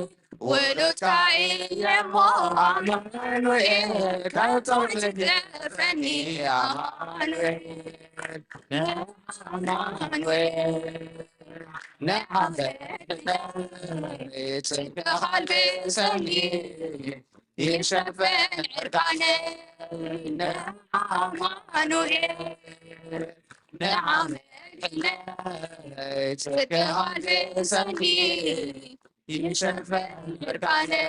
ውሉድካ እየ እሞ ኣማኑኤል፣ ካብ ጾር ትግደፈኒ ኣማኑኤል፣ ኣማኑኤል፣ ንዓመድነይ ጽድቅኻ ኣልብሰኒ፣ ይሸፈን ዕርቃነይ ንኣማኑኤል፣ ንዓመድነይ ጽድቅኻ ኣልብሰኒ፣ ይሸፈን ዕርቃነይ።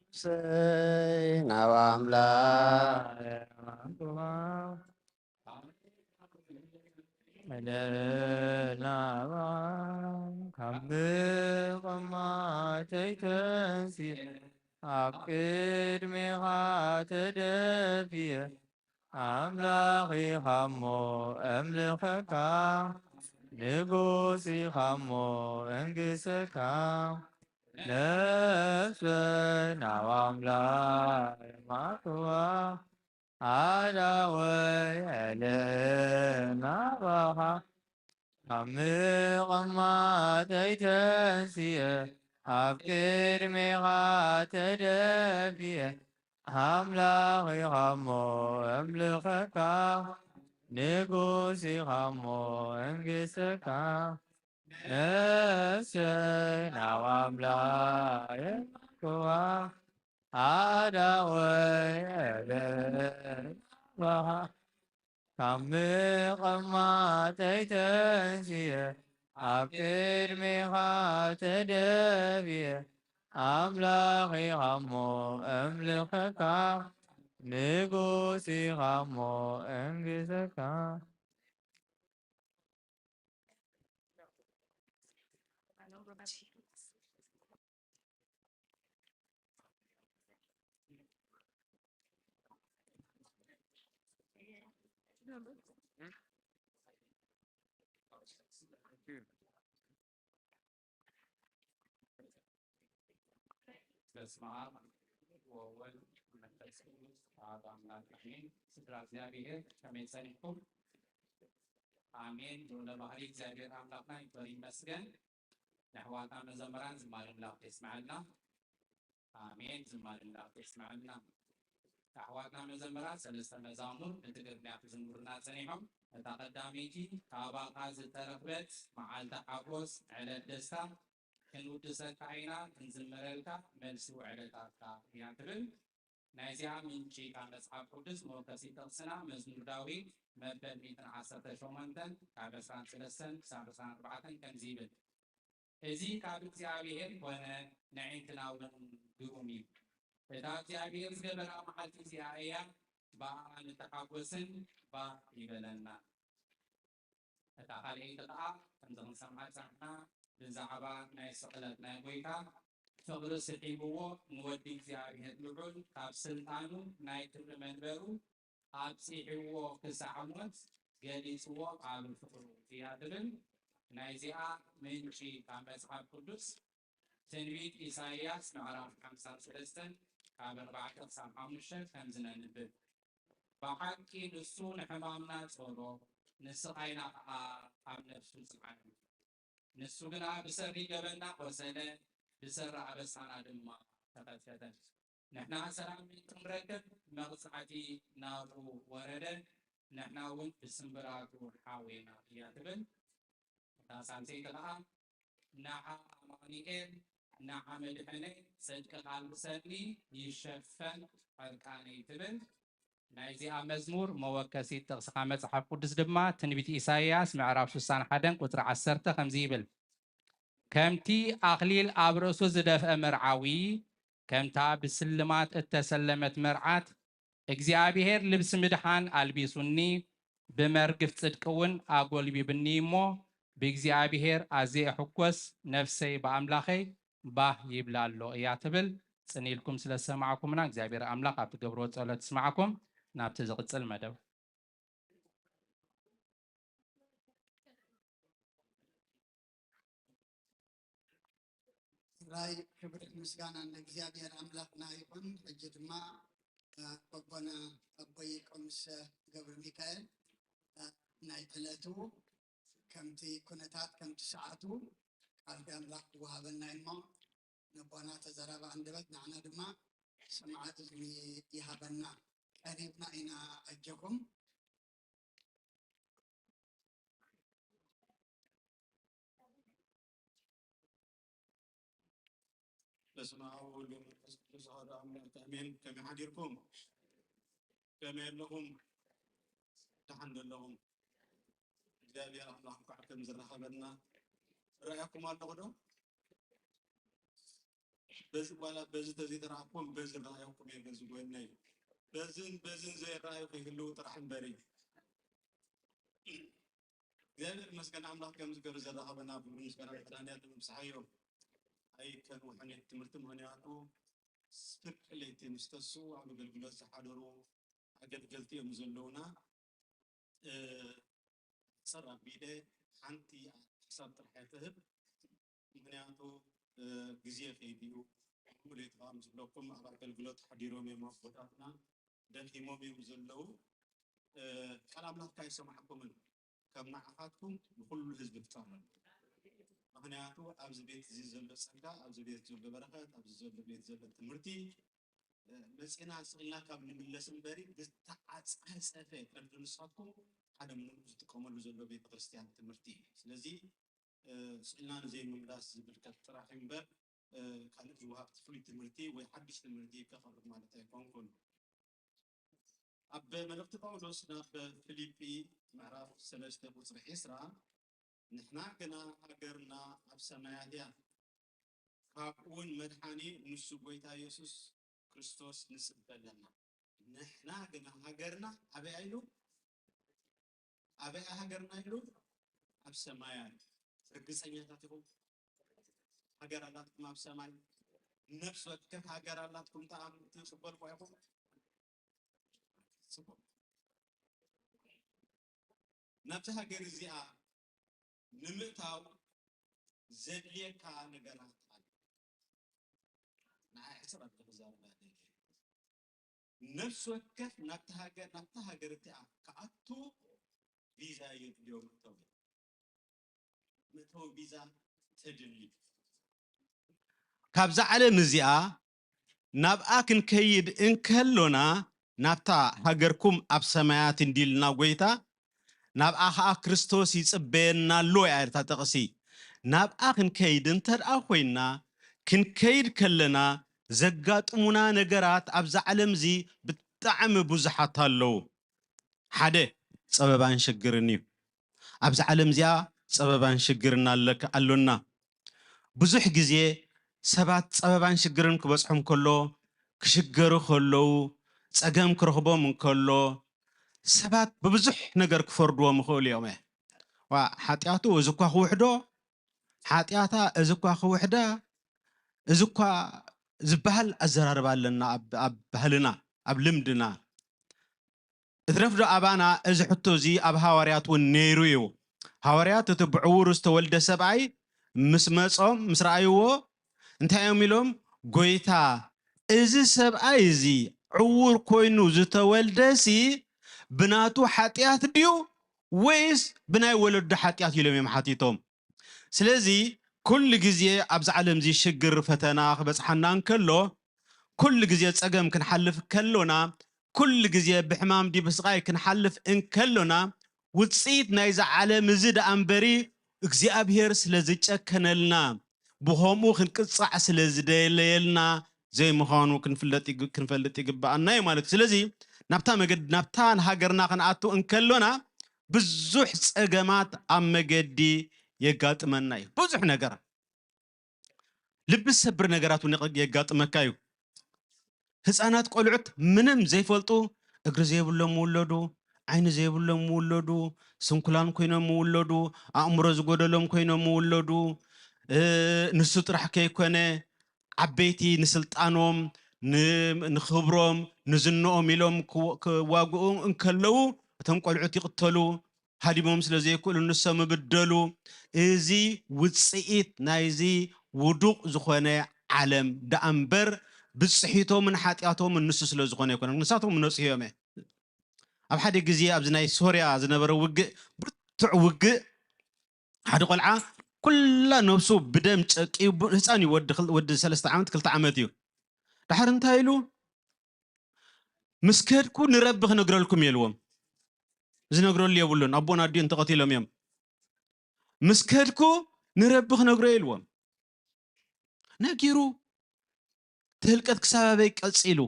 ነፍሰይ ናብ ኣምላኽ መደብ ናባኻ ካብ ምቕማተይ ተንሲኤ ኣብ ቅድሜኻ ተደፊኤ ኣምላኽ ኢኻ እሞ እምልኸካ ንጉስ ኢኻ እሞ እንግሰካ ነፍሰይ ናብ ኣምላኽ የማትዋ ኣዳወይ ዕለ ናባኻ ካብ ምቕማተይ ተንሲኤ ኣብ ቅድሜኻ ተደፊኤ ኣምላኽ ኢኻ እሞ እምልኸካ ንጉስ ኢኻ እሞ እንግሰካ ነፍሰይ ናብ ኣምላኽ የማትዋ ኣዳወይ ዕለ ናባኻ ካብ ምቕማተይ ተንሲኤ ኣብ ቅድሜኻ ተደፊኤ ኣምላኽ ኢኻ እሞ እምልኸካ ንጉስ ኢኻ እሞ እንግሰካ በስመ ኣብ ወወልድ ወመንፈስ ቅዱስ ኣሐዱ ኣምላክ ኣሜን። ስድራ እግዚኣብሔር ከመይ ጸኒሕኩም? ኣሜን። ልዑለ ባህሪ እግዚኣብሔር ኣምላኽና ይክበር ይመስገን። ንኣሕዋትና መዘምራን ዝማሬ ኣምላኽ የስምዐልና። ኣሜን። ዝማሬ ኣምላኽ የስምዐልና። ኣሕዋትና መዘምራን ሰለስተ መዛሙር ንትግርኛ ክዝምሩና ጸኒሖም። እታ ቀዳመይቲ ካባኻ ዝተረኽበት መዓልቲ ሓጎስ ዕለት ደስታ ክንውድሰካ ኢና፣ ክንዝምረልካ መልሲ ውዕለታትካ እያ ትብል። ናይዚኣ ምንጪ ካብ መጽሓፍ ቅዱስ መወከሲ ጥቕስና መዝሙር ዳዊት መበል ሚእትን ዓሰርተ ሸሞንተን ካብ ዕስራን ሰለስተን ክሳብ ዕስራን ኣርባዕተን ከምዚ ይብል፣ እዚ ካብ እግዚኣብሔር ኮነ፣ ነዒንትና እውን ግሩም እዩ። እታ እግዚኣብሔር ዝገበራ መዓልቲ እዚኣ እያ፣ ብኣኣ ንተሓጎስን ባህ ይበለና። እታ ካልኣይቲ ከኣ ከምዚ ክንሰምዓ ዝጸናሕና ብዛዕባ ናይ ስቕለት ናይ ጐይታ፣ ፍቕሪ ስሒብዎ ንወዲ እግዚኣብሔር ልዑል ካብ ስልጣኑ ናይ ክብሪ መንበሩ ኣብጺሕዎ ክሳዕ ሞት ገሊጽዎ ኣብ ፍቕሩ እያ ትብል። ናይዚኣ ምንጪ ካብ መጽሓፍ ቅዱስ ትንቢት ኢሳይያስ ምዕራፍ ሓምሳን ሰለስተን ካብ ኣርባዕተ ክሳብ ሓሙሽተ ከምዚ ነንብብ። ብሓቂ ንሱ ንሕማምና ጾሮ፣ ንስቓይና ኸኣ ኣብ ነፍሱ ጸዓነ። ንሱ ግና ብሰሪ ገበንና ቆሰለ፣ ብሰሪ ኣበሳና ድማ ተኸተተ። ንሕና ሰላም ክንረክብ መቕጻዕቲ ናቱ ወረደ፣ ንሕና እውን ብስምብራቱ ሓዊና እያ ትብል። እታ ሳልሰይቲ ኸኣ ንዓ ኣማኑኤል፣ ንዓ መድሕነይ፣ ጽድቅኻ ኣልብሰኒ፣ ይሸፈን ዕርቃነይ ትብል። ናይዚኣ መዝሙር መወከሲት ጥቕሲ ካብ መጽሓፍ ቅዱስ ድማ ትንቢት ኢሳይያስ ምዕራፍ ስሳን ሓደን ቁጽሪ ዓሰርተ ከምዚ ይብል፣ ከምቲ ኣኽሊል ኣብ ርእሱ ዝደፍአ መርዓዊ፣ ከምታ ብስልማት እተሰለመት መርዓት፣ እግዚኣብሔር ልብሲ ምድሓን ኣልቢሱኒ፣ ብመርግፍ ጽድቂ እውን ኣጎልቢብኒ እሞ፣ ብእግዚኣብሔር ኣዝየ እሕጎስ፣ ነፍሰይ ብኣምላኸይ ባህ ይብላ ኣሎ እያ ትብል። ጽን ኢልኩም ስለ ዝሰማዕኩምና እግዚኣብሔር ኣምላኽ ኣብ ትገብርዎ ጸሎት ይስማዕኩም። ናብቲ ዝቕጽል መደብ። ራይ ክብርን ምስጋናን ንእግዚኣብሔር ኣምላኽና ይኹን። ሕጂ ድማ ኣቦና ኣቦይ ቆምስ ገብረ ሚካኤል ናይ ዕለቱ ከምቲ ኩነታት ከምቲ ሰዓቱ ቃል ኣምላኽ ክወሃበና እሞ ነቦና ተዘራቢ ኣንደበት ንዓና ድማ ሰማዕቲ እዝኒ ይሃበና። ቀሪብና ኢና ኣጆኹም። በስመ አብ ወወልድ ወመንፈስ ቅዱስ አሐዱ አምላክ አሜን። ከመይ ሓዲርኩም? ከመይ ኣለኹም? ደሓን ዶ ኣለኹም? እግዚኣብሔር ኣምላኽ እንኳዕ ከም ዝረኸበና ረኣየኩም ኣለኹ ዶ? በዚ ጓላ በዚ ተዘይተረኣኩም በዚ ረኣየኩም እየ በዚ ጎነይ በዝን በዝን ዘይረኣዩ ከይህልው ጥራሕ እምበሪ እግዚኣብሔር ይመስገን ኣምላኽ ከምዚ ገሩ ዘራኸበና ብሉ ምስጋና ብሕዳንያ ንምብስሓዮ ኣይከን ውሕነት ትምህርቲ ምኽንያቱ ፍርቂ ለይቲ ምስተሱ ኣብ ኣገልግሎት ዝሓደሩ ኣገልገልቲ እዮም ዘለውና። ኣሕፅር ኣቢለ ሓንቲ ሓሳብ ጥራሕ እየ ክህብ። ምኽንያቱ ግዜ ከይዱ እዩ። ሙሉ ለይቲ ከዓ ምስ በልኩም ኣብ ኣገልግሎት ሓዲሮም እዮም ኣቦታትና፣ ደኺሞም እዮም ዘለዉ። ቃል ኣምላኽ ከዓ ኣይሰማዕኩምን። ካብ ንዓኻትኩም ንኹሉ ህዝቢ ክጸርም። ምኽንያቱ ኣብዚ ቤት እዚ ዘሎ ጸጋ፣ ኣብዚ ቤት ዘሎ በረኸት፣ ኣብዚ ዘሎ ቤት ዘሎ ትምህርቲ መፂና ስቕ ኢልና ካብ ንምለስ እምበሪ ዝተዓፃፀፈ ቅድሚ ንስኻትኩም ሓደ ምሉእ ዝጥቀመሉ ዘሎ ቤተክርስትያን ትምህርቲ እዩ። ስለዚ ስቕ ኢልና ንዘይምምላስ ዝምልከት ጥራሕ እዩ እምበር ካልእ ዝወሃብ ፍሉይ ትምህርቲ ወይ ሓድሽ ትምህርቲ ከቕርብ ማለት ኣይኮንኩን። ኣብ መልእኽቲ ጳውሎስ ናብ ፊልጲ ምዕራፍ ሰለስተ ቁፅሪ ዒስራ ንሕና ግና ሃገርና ኣብ ሰማያት እያ፣ ካብኡ እውን መድሓኒ ንሱ ጎይታ የሱስ ክርስቶስ ንፅበ ኣለና። ንሕና ግና ሃገርና ኣበይ ኢሉ? ኣበይ ሃገርና ኢሉ? ኣብ ሰማያት። ርግፀኛታት ኢኹም? ሃገር ኣላትኩም ኣብ ሰማይ? ነፍሲ ወከፍ ሃገር ኣላትኩም ተኣምንቲ ትበልኩ ኢኹም? ናብቲ ሃገር እዚኣ ንምእታው ዘድልየካ ነገራት ኣሎ። ንዓይ ሕስር ኣቢለ ክዛረብ ኣይደልን። ነፍሲ ወከፍ ናብቲ ሃገር ናብታ ሃገር እቲኣ ክኣቱ ቪዛ የድልዮ መእተዊ መእተዊ ቪዛ ተድሊ። ካብዛ ዓለም እዚኣ ናብኣ ክንከይድ እንከሎና ናብታ ሃገርኩም ኣብ ሰማያት እንዲልና ጎይታ ናብኣ ኸዓ ክርስቶስ ይጽበየና ኣሎ እያ እታ ጥቕሲ። ናብኣ ክንከይድ እንተ ደኣ ኮይንና ክንከይድ ከለና ዘጋጥሙና ነገራት ኣብዛ ዓለም እዚ ብጣዕሚ ብዙሓት ኣለዉ። ሓደ ጸበባን ሽግርን እዩ። ኣብዚ ዓለም እዚኣ ጸበባን ሽግርን ኣለካ ኣሎና። ብዙሕ ግዜ ሰባት ጸበባን ሽግርን ክበጽሖም ከሎ ክሽገሩ ከለዉ ጸገም ክረኽቦም እንከሎ ሰባት ብብዙሕ ነገር ክፈርድዎም ይኽእሉ እዮም። ዋ ሓጢኣቱ እዚ እኳ ክውሕዶ፣ ሓጢኣታ እዚ እኳ ክውሕዳ፣ እዚ እኳ ዝበሃል ኣዘራርባ ኣለና ኣብ፣ ኣብ ባህልና፣ ኣብ ልምድና። እትረፍዶ ኣባና እዚ ሕቶ እዚ ኣብ ሃዋርያት እውን ነይሩ እዩ። ሃዋርያት እቲ ብዕውሩ ዝተወልደ ሰብኣይ ምስ መጾም፣ ምስ ረኣይዎ፣ እንታይ እዮም ኢሎም? "ጎይታ፣ እዚ ሰብኣይ እዚ ዕውር ኮይኑ ዝተወልደሲ ብናቱ ሓጢኣት ድዩ ወይስ ብናይ ወለዱ ሓጢኣት?" ኢሎም እዮም ሓቲቶም። ስለዚ ኩሉ ግዜ ኣብዚ ዓለም እዚ ሽግር፣ ፈተና ክበጽሓና እንከሎ፣ ኩሉ ግዜ ጸገም ክንሓልፍ ከሎና፣ ኩሉ ግዜ ብሕማም ድዩ ብስቓይ ክንሓልፍ እንከሎና፣ ውጽኢት ናይዚ ዓለም እዚ ደኣ እምበሪ እግዚኣብሔር ስለ ዝጨከነልና፣ ብኸምኡ ክንቅጻዕ ስለ ዝደለየልና ዘይምዃኑ ክንፍለጥ ይግ-፣ ክንፈልጥ ይግብኣና እዩ ማለት እዩ። ስለዚ ናብታ መገድ-፣ ናብታ ንሃገርና ክንኣቱ እንከሎና ብዙሕ ጸገማት ኣብ መገዲ የጋጥመና እዩ። ብዙሕ ነገር፣ ልቢ ዝሰብር ነገራት እውን የቐ-፣ የጋጥመካ እዩ። ህፃናት ቆልዑት ምንም ዘይፈልጡ፣ እግሪ ዘይብሎም ይውለዱ፣ ዓይኒ ዘይብሎም ይውለዱ፣ ስንኩላን ኮይኖም ይውለዱ፣ ኣእምሮ ዝጎደሎም ኮይኖም ይውለዱ። እ፣ ንሱ ጥራሕ ከይኮነ ዓበይቲ ንስልጣኖም፣ ን-፣ ንኽብሮም፣ ንዝንኦም ኢሎም ክው-፣ ክዋግኡ እንከለዉ እቶም ቆልዑት ይቕተሉ፣ ሃዲሞም ስለ ዘይክእሉ ንሶም ይብደሉ። እዚ ውፅኢት ናይዚ ውዱቕ ዝኾነ ዓለም ደኣ እምበር ብፅሒቶምን ሓጢኣቶምን ንሱ ስለ ዝኾነ ኣይኮነን። ንሳቶም ነፅሁ እዮም። ኣብ ሓደ ግዜ ኣብዚ ናይ ሶርያ ዝነበረ ውግእ ብርቱዕ ውግእ ሓደ ቆልዓ ኩላ ነብሱ ብደም ጨቂዩ፣ ቡ-፣ ህፃን እዩ፣ ወዲ ክል-፣ ወዲ ሰለስተ ዓመት ክልተ ዓመት እዩ። ድሓር እንታይ ኢሉ? "ምስ ከድኩ ንረቢ ክነግረልኩም" እየ ኢልዎም። ዝነግረሉ የብሉን፣ ኣቦን ኣዲኡን ተቐቲሎም እዮም። "ምስ ከድኩ ንረቢ ክነግሮ" እየ ኢልዎም። ነጊሩ፣ እቲ ህልቀት ክሳብ ኣበይ ቀፂሉ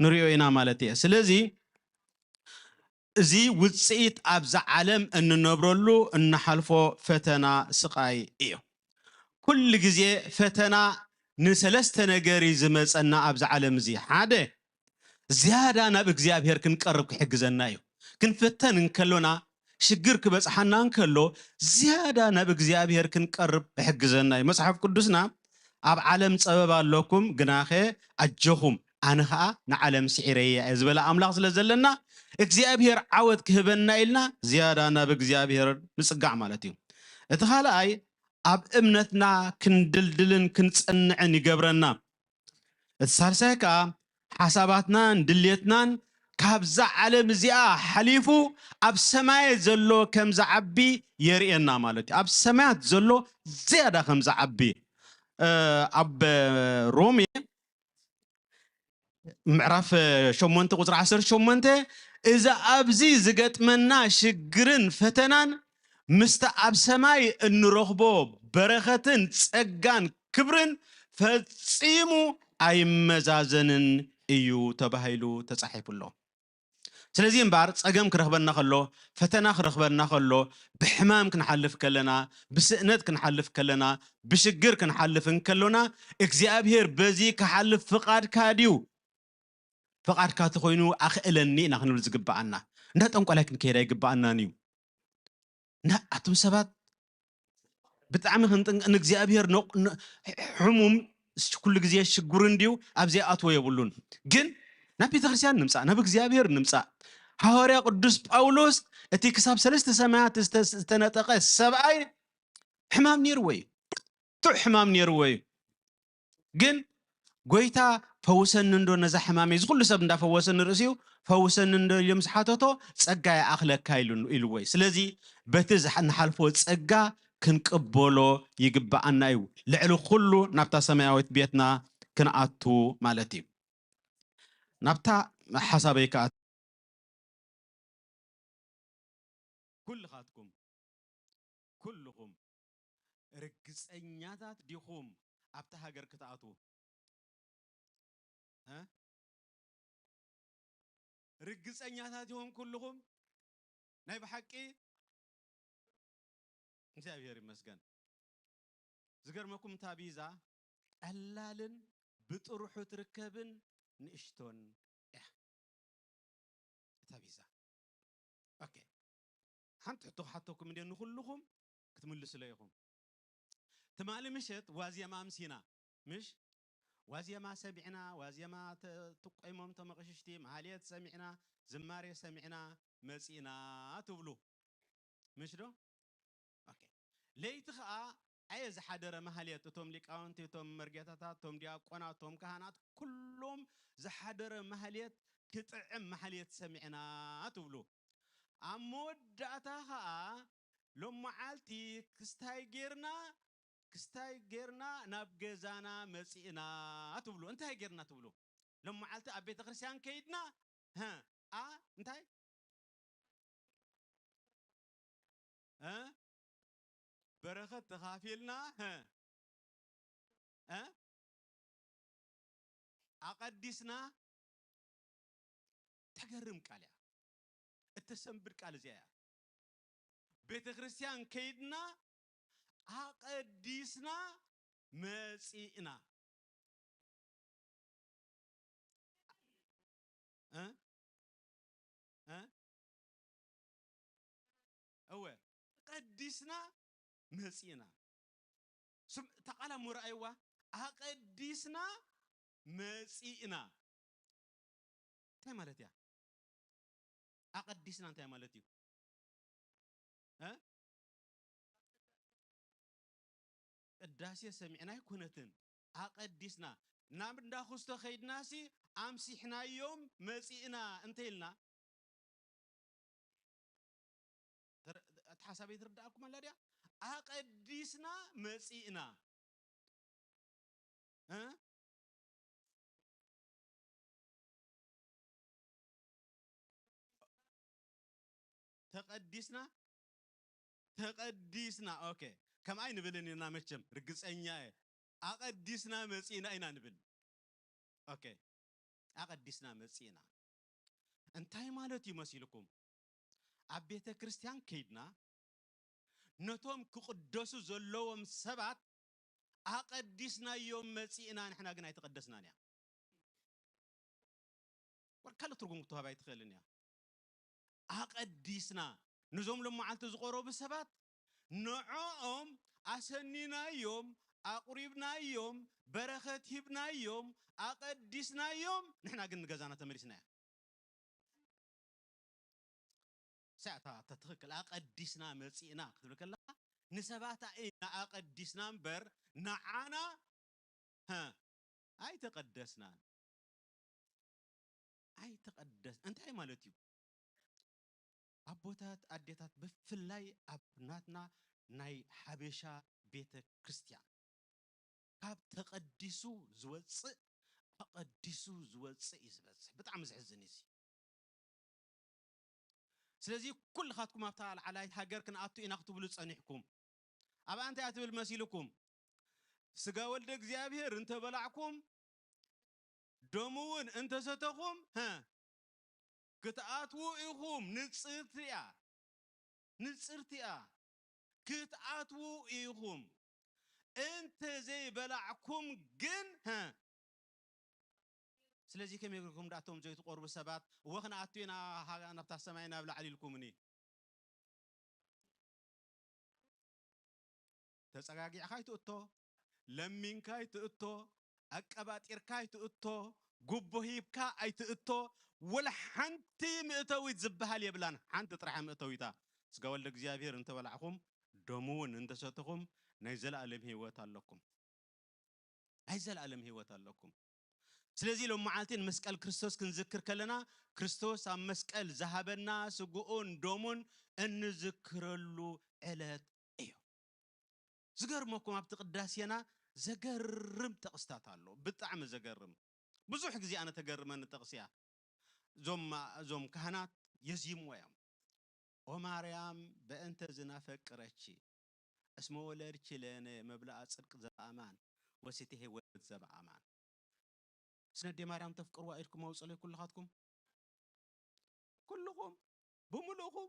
ንሪኦ ኢና ማለት እየ። ስለዚ እዚ ውፅኢት ኣብዛ ዓለም እንነብረሉ እንሓልፎ ፈተና ስቓይ እዩ። ኩሉ ግዜ ፈተና ንሰለስተ ነገር እዩ ዝመፀና ኣብዚ ዓለም እዚ። ሓደ፣ ዝያዳ ናብ እግዚኣብሔር ክንቀርብ ክሕግዘና እዩ። ክንፈተን እንከሎና፣ ሽግር ክበፅሓና እንከሎ፣ ዝያዳ ናብ እግዚኣብሔር ክንቀርብ ክሕግዘና እዩ። መፅሓፍ ቅዱስና "ኣብ ዓለም ጸበባ ኣለኩም፣ ግናኸ ኣጆኹም፣ ኣነ ኸኣ ንዓለም ስዒረያ እየ" ዝበለ ኣምላኽ ስለ ዘለና፣ እግዚኣብሔር ዓወት ክህበና ኢልና ዝያዳ ናብ እግዚኣብሔር ንጽጋዕ ማለት እዩ። እቲ ካልኣይ፣ ኣብ እምነትና ክንድልድልን ክንጸንዕን ይገብረና። እቲ ሳልሳይ ከኣ፣ ሓሳባትናን ድልየትናን ካብዛ ዓለም እዚኣ ሓሊፉ ኣብ ሰማይ ዘሎ ከም ዝዓቢ የርእየና ማለት እዩ። ኣብ ሰማያት ዘሎ ዝያዳ ከም ዝዓቢ። እ፣ ኣብ ሮሜ ምዕራፍ ሸሞንተ ቁጽሪ ዓሰርተ ሸሞንተ፣ "እዚ ኣብዚ ዝገጥመና ሽግርን ፈተናን ምስቲ ኣብ ሰማይ እንረኽቦ በረኸትን ጸጋን ክብርን ፈጺሙ ኣይመዛዘንን እዩ" ተባሂሉ ተጻሒፉ ኣሎ። ስለዚ እምበኣር ጸገም ክረኽበና ከሎ፣ ፈተና ክረኽበና ከሎ፣ ብሕማም ክንሓልፍ ከለና፣ ብስእነት ክንሓልፍ ከለና፣ ብሽግር ክንሓልፍ እንከሎና፣ እግዚኣብሔር በዚ ክሓልፍ ፍቓድካ ድዩ? ፍቓድካ ተኾይኑ ኣኽእለኒ ኢና ክንብል ዝግብኣና። እንዳ ጠንቋላይ ክንከይድ ኣይግብኣናን እዩ። እና ኣቱም ሰባት ብጣዕሚ ክንጥንቀ-፣ ንእግዚኣብሔር ነ-፣ ነ-፣ ሕሙም ሽ-፣ ኩሉ ግዜ ሽጉር እንድዩ፣ ኣብ ዘይኣትዎ የብሉን። ግን ናብ ቤተ ክርስቲያን ንምጻእ፣ ናብ እግዚኣብሔር ንምጻእ። ሃዋርያ ቅዱስ ጳውሎስ እቲ ክሳብ ሰለስተ ሰማያት ዝተ-፣ ዝተነጠቐ ሰብኣይ ሕማም ነይርዎ እዩ። ብርቱዕ ሕማም ነይርዎ እዩ። ግን ጎይታ "ፈውሰኒ እንዶ ነዛ ሕማመይ?" እዚ ኩሉ ሰብ እንዳፈወሰ ንርእሲኡ "ፈውሰኒ እንዶ?" ኢሉ ምስ ሓተቶ "ጸጋ ይኣኽለካ" ኢሉ፣ ኢልዎ እዩ። ስለዚ በቲ ዝሓ-፣ ንሓልፎ ጸጋ ክንቅበሎ ይግብኣና እዩ። ልዕሊ ኩሉ ናብታ ሰማያዊት ቤትና ክንኣቱ ማለት እዩ። ናብታ ሓሳበይ ክኣቱ። ኩልኻትኩም፣ ኩልኹም ርግጸኛታት ዲኹም ኣብቲ ሃገር ክትኣትዉ? እ? ርግጸኛታት ኢኹም ኩልኹም? ናይ ብሓቂ እግዚኣብሔር ይመስገን። ዝገርመኩም እታ ቪዛ ቀላልን ብጥርሑ ትርከብን ንእሽቶን እያ። ኣታ ቤዛ። ኦኬ፣ ሓንቲ ሕቶ ክሓተኩም እንደ ንኹልኹም ክትምልስለ ኢኹም። ትማሊ ምሸት ዋዜማ ኣምሲና፣ ምሽ? ዋዜማ ሰሚዕና፣ ዋዜማ ተ-፣ ትቆይሞም ተመቕሽሽቲ፣ ማህሌት ሰሚዕና፣ ዝማሬ ሰሚዕና መጺእና ትብሉ። ምሽ ዶ? ኦኬ። ለይቲ ኸኣ ኣየ ዝሓደረ ማህሌት፣ እቶም ሊቃውንቲ፣ እቶም መርጌታታት፣ እቶም ዲያቆናት፣ እቶም ካህናት፣ ኩሎም ዝሓደረ ማህሌት ክጥዕም ማህሌት ሰሚዕና ትብሉ። ኣብ መወዳእታ ኸኣ ሎመዓልቲ ክስታይ ጌርና፣ ክስታይ ጌርና ናብ ገዛና መጺእና ትብሉ። እንታይ ጌርና ትብሉ? ሎመዓልቲ ኣብ ቤተ ክርስቲያን ከይድና፣ ሀ፣ ኣ፣ እንታይ? እ? በረኸት ተኻፊልና፣ ሀ፣ እ? ኣቐዲስና። ተገርም ቃል እያ። እተሰንብድ ቃል እዚኣ እያ። ቤተ ክርስቲያን ከይድና ኣቐዲስና መጺእና። እ? እ? እወ፣ ቀዲስና መጺእና። ስም-፣ እታ ቃል እሞ ረኣይዋ፣ ኣቐዲስና መጺእና። እንታይ ማለት እያ? ኣቐዲስና እንታይ ማለት እዩ? እ? ቅዳሴ ሰሚዕና ኣይኮነትን፣ ኣቐዲስና። ናብ እንዳ ኩስቶ ከይድናሲ ኣምሲሕናዮም መጺእና እንተ ኢልና፣ ተረ-፣ እቲ ሓሳበይ ትርድኣኩም ኣላ ድያ? ኣቐዲስና መጺእና። እ? ተቐዲስና፣ ተቐዲስና። ኦኬ፣ ከምኣይ ንብልን ኢና መቸም፣ ርግጸኛ እየ። ኣቐዲስና መጺእና ኢና ንብል። ኦኬ፣ ኣቐዲስና መጺእና። እንታይ ማለት እዩ መሲልኩም? ኣብ ቤተ ክርስቲያን ከይድና ነቶም ክቕደሱ ዘለዎም ሰባት ኣቐዲስናዮም መጺእና፣ ንሕና ግን ኣይተቐደስናን እያ። ወላ ካልእ ትርጉም ክትወሃብ ኣይትኽእልን እያ። ኣቐዲስና፣ ነዞም ሎመዓልቲ ዝቐረቡ ሰባት ንዕኦም ኣሰኒናዮም፣ ኣቑሪብናዮም፣ በረኸት ሂብናዮም፣ ኣቐዲስናዮም፣ ንሕና ግን ንገዛና ተመሊስና እያ። እሳ እታ፣ እታ ትኽክል፣ ኣቐዲስና መጺእና ክትብል ከለኻ፣ ንሰባት ኢና ኣቐዲስና እምበር፣ ንዓና፣ ሀ፣ ኣይተቐደስናን። ኣይተቐደስ-፣ እንታይ ማለት እዩ? ኣቦታት፣ ኣዴታት፣ ብፍላይ ኣብ ናትና ናይ ሓበሻ ቤተ ክርስቲያን፣ ካብ ተቐዲሱ ዝወጽእ፣ ኣቐዲሱ ዝወጽእ እዩ ዝበዝሕ። ብጣዕሚ ዘሕዝን እዩ እዚ። ስለዚ ኩልኻትኩም ኣብታ ላዕላይት ሃገር ክንኣቱ ኢና ክትብሉ ጸኒሕኩም። ኣብኣ እንታይ እያ ትብል መሲልኩም? ስጋ ወልደ እግዚኣብሔር እንተበላዕኩም፣ ደሙ እውን እንተሰተኹም፣ ሀ፣ ክትኣትዉ ኢኹም። ንጽርቲ እያ፣ ንጽርቲ እያ። ክትኣትዉ ኢኹም። እንተ ዘይበላዕኩም ግን፣ ሀ፣ ስለዚ ከመይ ጌርኩም ደኣ እቶም ዘይትቖርቡ ሰባት፣ እወ ክንኣቱ ኢና፣ ሃ-፣ ናብታ ሰማይ ናብ ላዕሊ ኢልኩምኒ? ተጸጋጊዕካ ኣይትእቶ፣ ለሚንካ ኣይትእቶ፣ ኣቀባጢርካ ኣይትእቶ፣ ጉቦ ሂብካ ኣይትእቶ፣ ወላ ሓንቲ መእተዊት ዝበሃል የብላን። ሓንቲ ጥራሕ መእተዊታ፣ ስጋ ወልደ እግዚኣብሔር እንተበላዕኹም፣ ደሙ እውን እንተሰተኹም፣ ናይ ዘለኣለም ህይወት ኣለኩም። ናይ ዘለኣለም ህይወት ኣለኩም። ስለዚ ሎም መዓልቲ ንመስቀል ክርስቶስ ክንዝክር ከለና፣ ክርስቶስ ኣብ መስቀል ዝሃበና ስግኡን ደሙን እንዝክረሉ ዕለት እዩ። ዝገርመኩም፣ ኣብቲ ቅዳሴና ዘገርም ጥቕስታት ኣሎ። ብጣዕሚ ዘገርም። ብዙሕ ግዜ ኣነ ተገርመኒ ጥቕሲ እያ። እዞም፣ እዞም ካህናት የዚምዎ እዮም። "ኦ ማርያም፣ በእንተ ዝናፈቅረኪ፣ እስመ ወለድኪ ለነ መብልአ ጽድቅ ዘበአማን ወስቴ ህይወት ዘበአማን።" ስነ ኣደ ማርያም ተፍቅርዋ ኢድኩም ኣውጽለይ ኩልኻትኩም። ኩልኹም፣ ብምሉእኹም።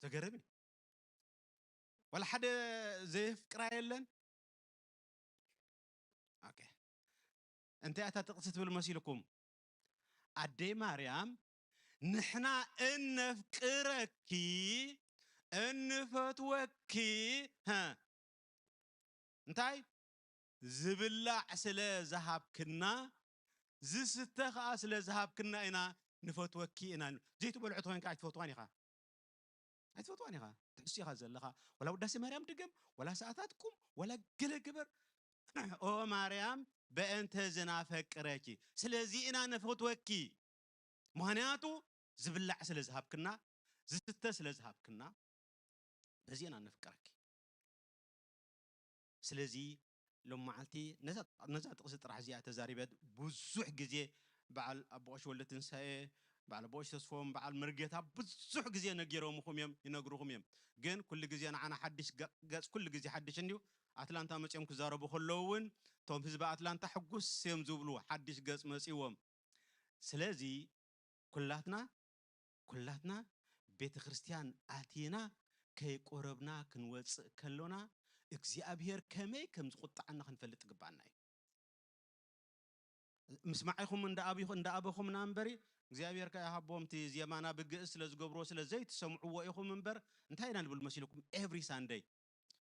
ዘገርም እዩ። ዋላ ሓደ ዘየፍቅራ የለን። ኦኬ። እንታይ እታ ጥቕሲ ትብል መሲልኩም? ኣደይ ማርያም፣ ንሕና እነፍቅረኪ፣ እንፈትወኪ፣ ሀ፣ እንታይ? ዝብላዕ ስለ ዝሃብክና፣ ዝስተ ኸኣ ስለ ዝሃብክና ኢና ንፈትወኪ ኢና። ዘይትበልዖ ተኾይንካ ኣይትፈትዋን ኢኻ። ኣይትፈትዋን ኢኻ። ትሕሱ ኢኻ ዘለኻ። ወላ ውዳሴ ማርያም ድገም፣ ወላ ሰዓታት ቁም፣ ወላ ገለ ግበር። ኦ ማርያም፣ በእንተ ዝናፈቅረኪ፣ ስለዚ ኢና ነፈትወኪ። ምኽንያቱ ዝብላዕ ስለ ዝሃብክና፣ ዝስተ ስለ ዝሃብክና፣ በዚ ኢና ነፍቅረኪ። ስለዚ ሎም መዓልቲ ነዛ፣ ነዛ ጥቕሲ ጥራሕ እዚኣ ተዛሪበ። ብዙሕ ግዜ በዓል ኣቦ ቀሺ ወልደ ትንሳኤ፣ በዓል ኣቦ ቀሺ ተስፎም፣ በዓል መርጌታ ብዙሕ ግዜ ነጊሮምኹም እዮም፣ ይነግሩኹም እዮም። ግን ኩሉ ግዜ ንዓና ሓድሽ ገ-፣ ገጽ ኩሉ ግዜ ሓድሽ እንድዩ። ኣትላንታ መጺኦም ክዛረቡ ከለዉ እውን እቶም ህዝቢ ኣትላንታ ሕጉስ እዮም ዝብሉ፣ ሓድሽ ገጽ መጺዎም። ስለዚ ኩላትና፣ ኩላትና ቤተ ክርስቲያን ኣቲና ከይቆረብና ክንወጽእ ከሎና እግዚኣብሔር ከመይ ከም ዝቁጣዓና ክንፈልጥ ግባና እዩ። ምስማዕ ኢኹም እንዳ ኣቢኹ-፣ እንዳ ኣበኹምና እምበሪ እግዚኣብሔር ከኣ ይሃቦም። እቲ ዜማና ብግእዝ ስለ ዝገብርዎ ስለ ዘይትሰምዕዎ ኢኹም እምበር እንታይ ኢና ንብል መሲልኩም? ኤቭሪ ሳንደይ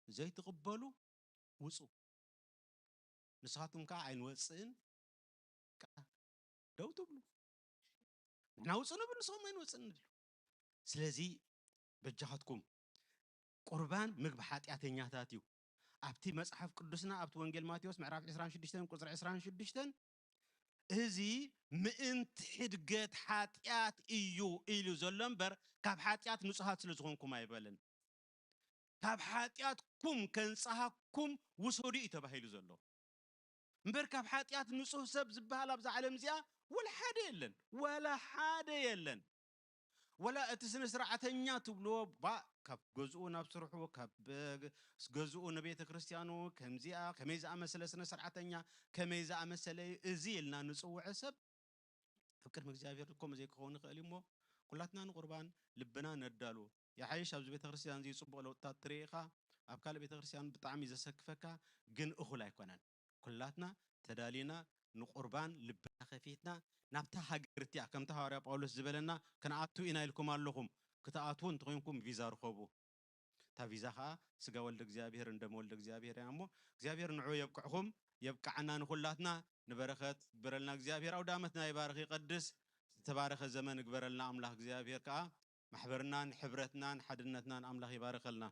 ዘይትቕበሉ ውጹ። ንስኻትኩም ከኣ ኣይንወጽእን ከኣ ደው ትብሉ። ንሕና ውጹ ንብል፣ ንስኹም ኣይንወጽእን ንብሉ። ስለዚ በጃኻትኩም ቁርባን ምግቢ ሓጢኣተኛታት እዩ። ኣብቲ መጽሓፍ ቅዱስና ኣብቲ ወንጌል ማቴዎስ ምዕራፍ ዕስራን ሽዱሽተን ቁጽሪ ዕስራን ሽዱሽተን እዚ ምእንቲ ሕድገት ሓጢኣት እዩ ኢሉ ዘሎ እምበር ካብ ሓጢኣት ንጹሃት ስለ ዝኾንኩም ኣይበለን። ካብ ሓጢኣትኩም ከንጽሃኩም ውሰዱ እዩ ተባሂሉ ዘሎ። እምበር ካብ ሓጢኣት ንጹህ ሰብ ዝበሃል ኣብዛ ዓለም እዚኣ ወላ ሓደ የለን፣ ወላ ሓደ የለን። ወላ እቲ ስነ ስርዓተኛ ትብልዎ ባ ካብ ገዝኡ ናብ ስርሑ፣ ካብ ገዝኡ ንቤተ ክርስቲያኑ፣ ከምዚኣ ከመይ ዝኣመሰለ ስነ ስርዓተኛ፣ ከመይ ዝኣመሰለ እዩ እዚ ኢልና ንጽውዖ ሰብ ኣብ ቅድሚ እግዚኣብሔር ከምኡ ዘይክኸውን ይኽእል እዩ እሞ ኩላትና ንቁርባን ልብና ነዳሉ። ይሓይሽ ኣብዚ ቤተ ክርስቲያን እዚ ጽቡቕ ለውጥታት ትርኢ ኢኻ። ኣብ ካልእ ቤተ ክርስቲያን ብጣዕሚ ዘሰክፈካ ግን እኹል ኣይኮነን። ኩላትና ተዳሊና ንቁርባን ልብና ከፊትና ናብታ ሃገር እቲኣ ከምቲ ሃዋርያ ጳውሎስ ዝበለና ክንኣቱ ኢና ኢልኩም ኣለኹም። ክትኣትዉ እንተኾይንኩም ቪዛ ርኸቡ። እታ ቪዛ ኸኣ ስጋ ወልደ እግዚኣብሔር እንደም ወልደ እግዚኣብሔር እያ እሞ እግዚኣብሔር ንዑ የብቅዕኹም የብቅዓና ንኹላትና ንበረኸት ግበረልና እግዚኣብሔር ኣውደ ዓመትና ይባርኽ ይቐድስ ዝተባረኸ ዘመን ግበረልና ኣምላኽ እግዚኣብሔር ከኣ ማሕበርናን ሕብረትናን ሓድነትናን ኣምላኽ ይባርኸልና።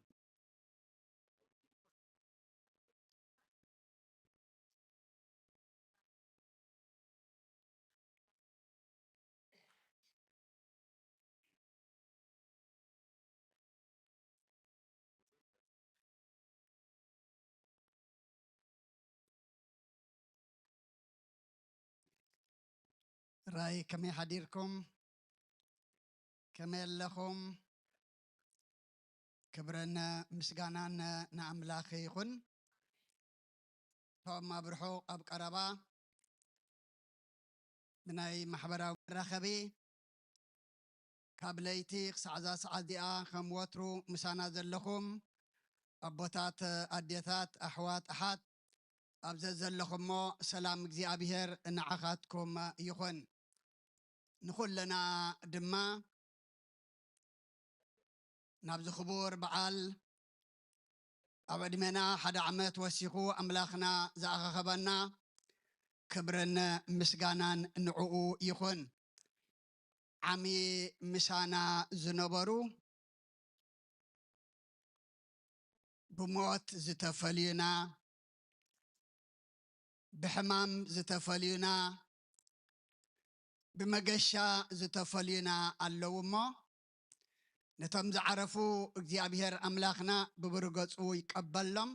ራይ ከመይ ሓዲርኩም? ከመይ ኣለኹም? ክብርን ምስጋናን ንኣምላኽ ይኹን። እቶም ኣብ ርሑቕ ኣብ ቀረባ ብናይ ማሕበራዊ መራኸቢ ካብ ለይቲ ክሳዕ እዛ ሰዓት እዚኣ ከም ወትሩ ምሳና ዘለኹም ኣቦታት፣ ኣዴታት፣ ኣሕዋት፣ ኣሓት ኣብ ዘዘለኹሞ ሰላም እግዚኣብሔር ንዓኻትኩም ይኹን። ንኹልና ድማ ናብዚ ክቡር በዓል ኣብ ዕድሜና ሓደ ዓመት ወሲኹ ኣምላኽና ዝኣኻኸበና ክብርን ምስጋናን ንዕኡ ይኹን። ዓሚ ምሳና ዝነበሩ ብሞት ዝተፈልዩና፣ ብሕማም ዝተፈልዩና፣ ብመገሻ ዝተፈልዩና ኣለዉ እሞ፣ ነቶም ዝዓረፉ እግዚኣብሔር ኣምላኽና ብብሩህ ገጹ ይቀበሎም።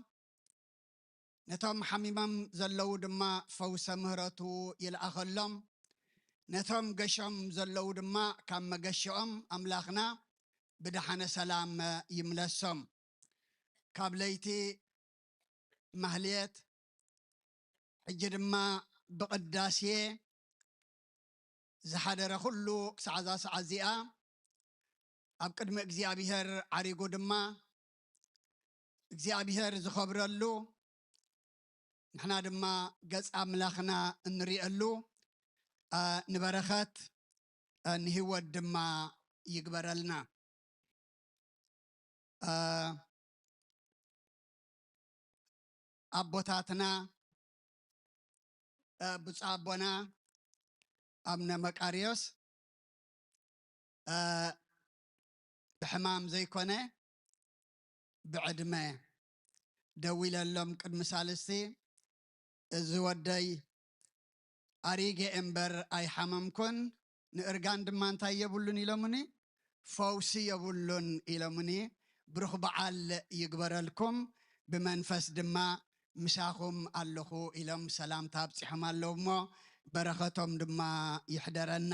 ነቶም ሓሚሞም ዘለዉ ድማ ፈውሰ ምህረቱ ይልኣኸሎም። ነቶም ገሾም ዘለዉ ድማ ካብ መገሽኦም ኣምላኽና ብደሓነ ሰላም ይምለሶም። ካብ ለይቲ ማህልየት ሕጂ ድማ ብቕዳሴ ዝሓደረ ኩሉ ክሳዕ እዛ ሰዓት እዚኣ ኣብ ቅድሚ እግዚኣብሔር ዓሪጉ ድማ እግዚኣብሔር ዝኸብረሉ ንሕና ድማ ገጽ ኣምላኽና እንሪአሉ አ፣ ንበረኸት፣ አ፣ ንህይወት ድማ ይግበረልና። አ፣ ኣቦታትና፣ አ፣ ብፁዕ ኣቦና ኣቡነ መቃርዮስ፣ አ፣ ብሕማም ዘይኮነ ብዕድመ ደዊለሎም ቅድሚ ሳልስቲ፣ "እዚ ወደይ ኣሪገ እምበር ኣይሓመምኩን፣ ንእርጋን ድማ እንታይ የብሉን?" ኢሎምኒ፣ "ፈውሲ የብሉን" ኢሎምኒ። "ብሩኽ በዓል ይግበረልኩም፣ ብመንፈስ ድማ ምሳኹም ኣለኹ" ኢሎም ሰላምታ ኣብጺሖም ኣለዉ እሞ፣ በረኸቶም ድማ ይሕደረና።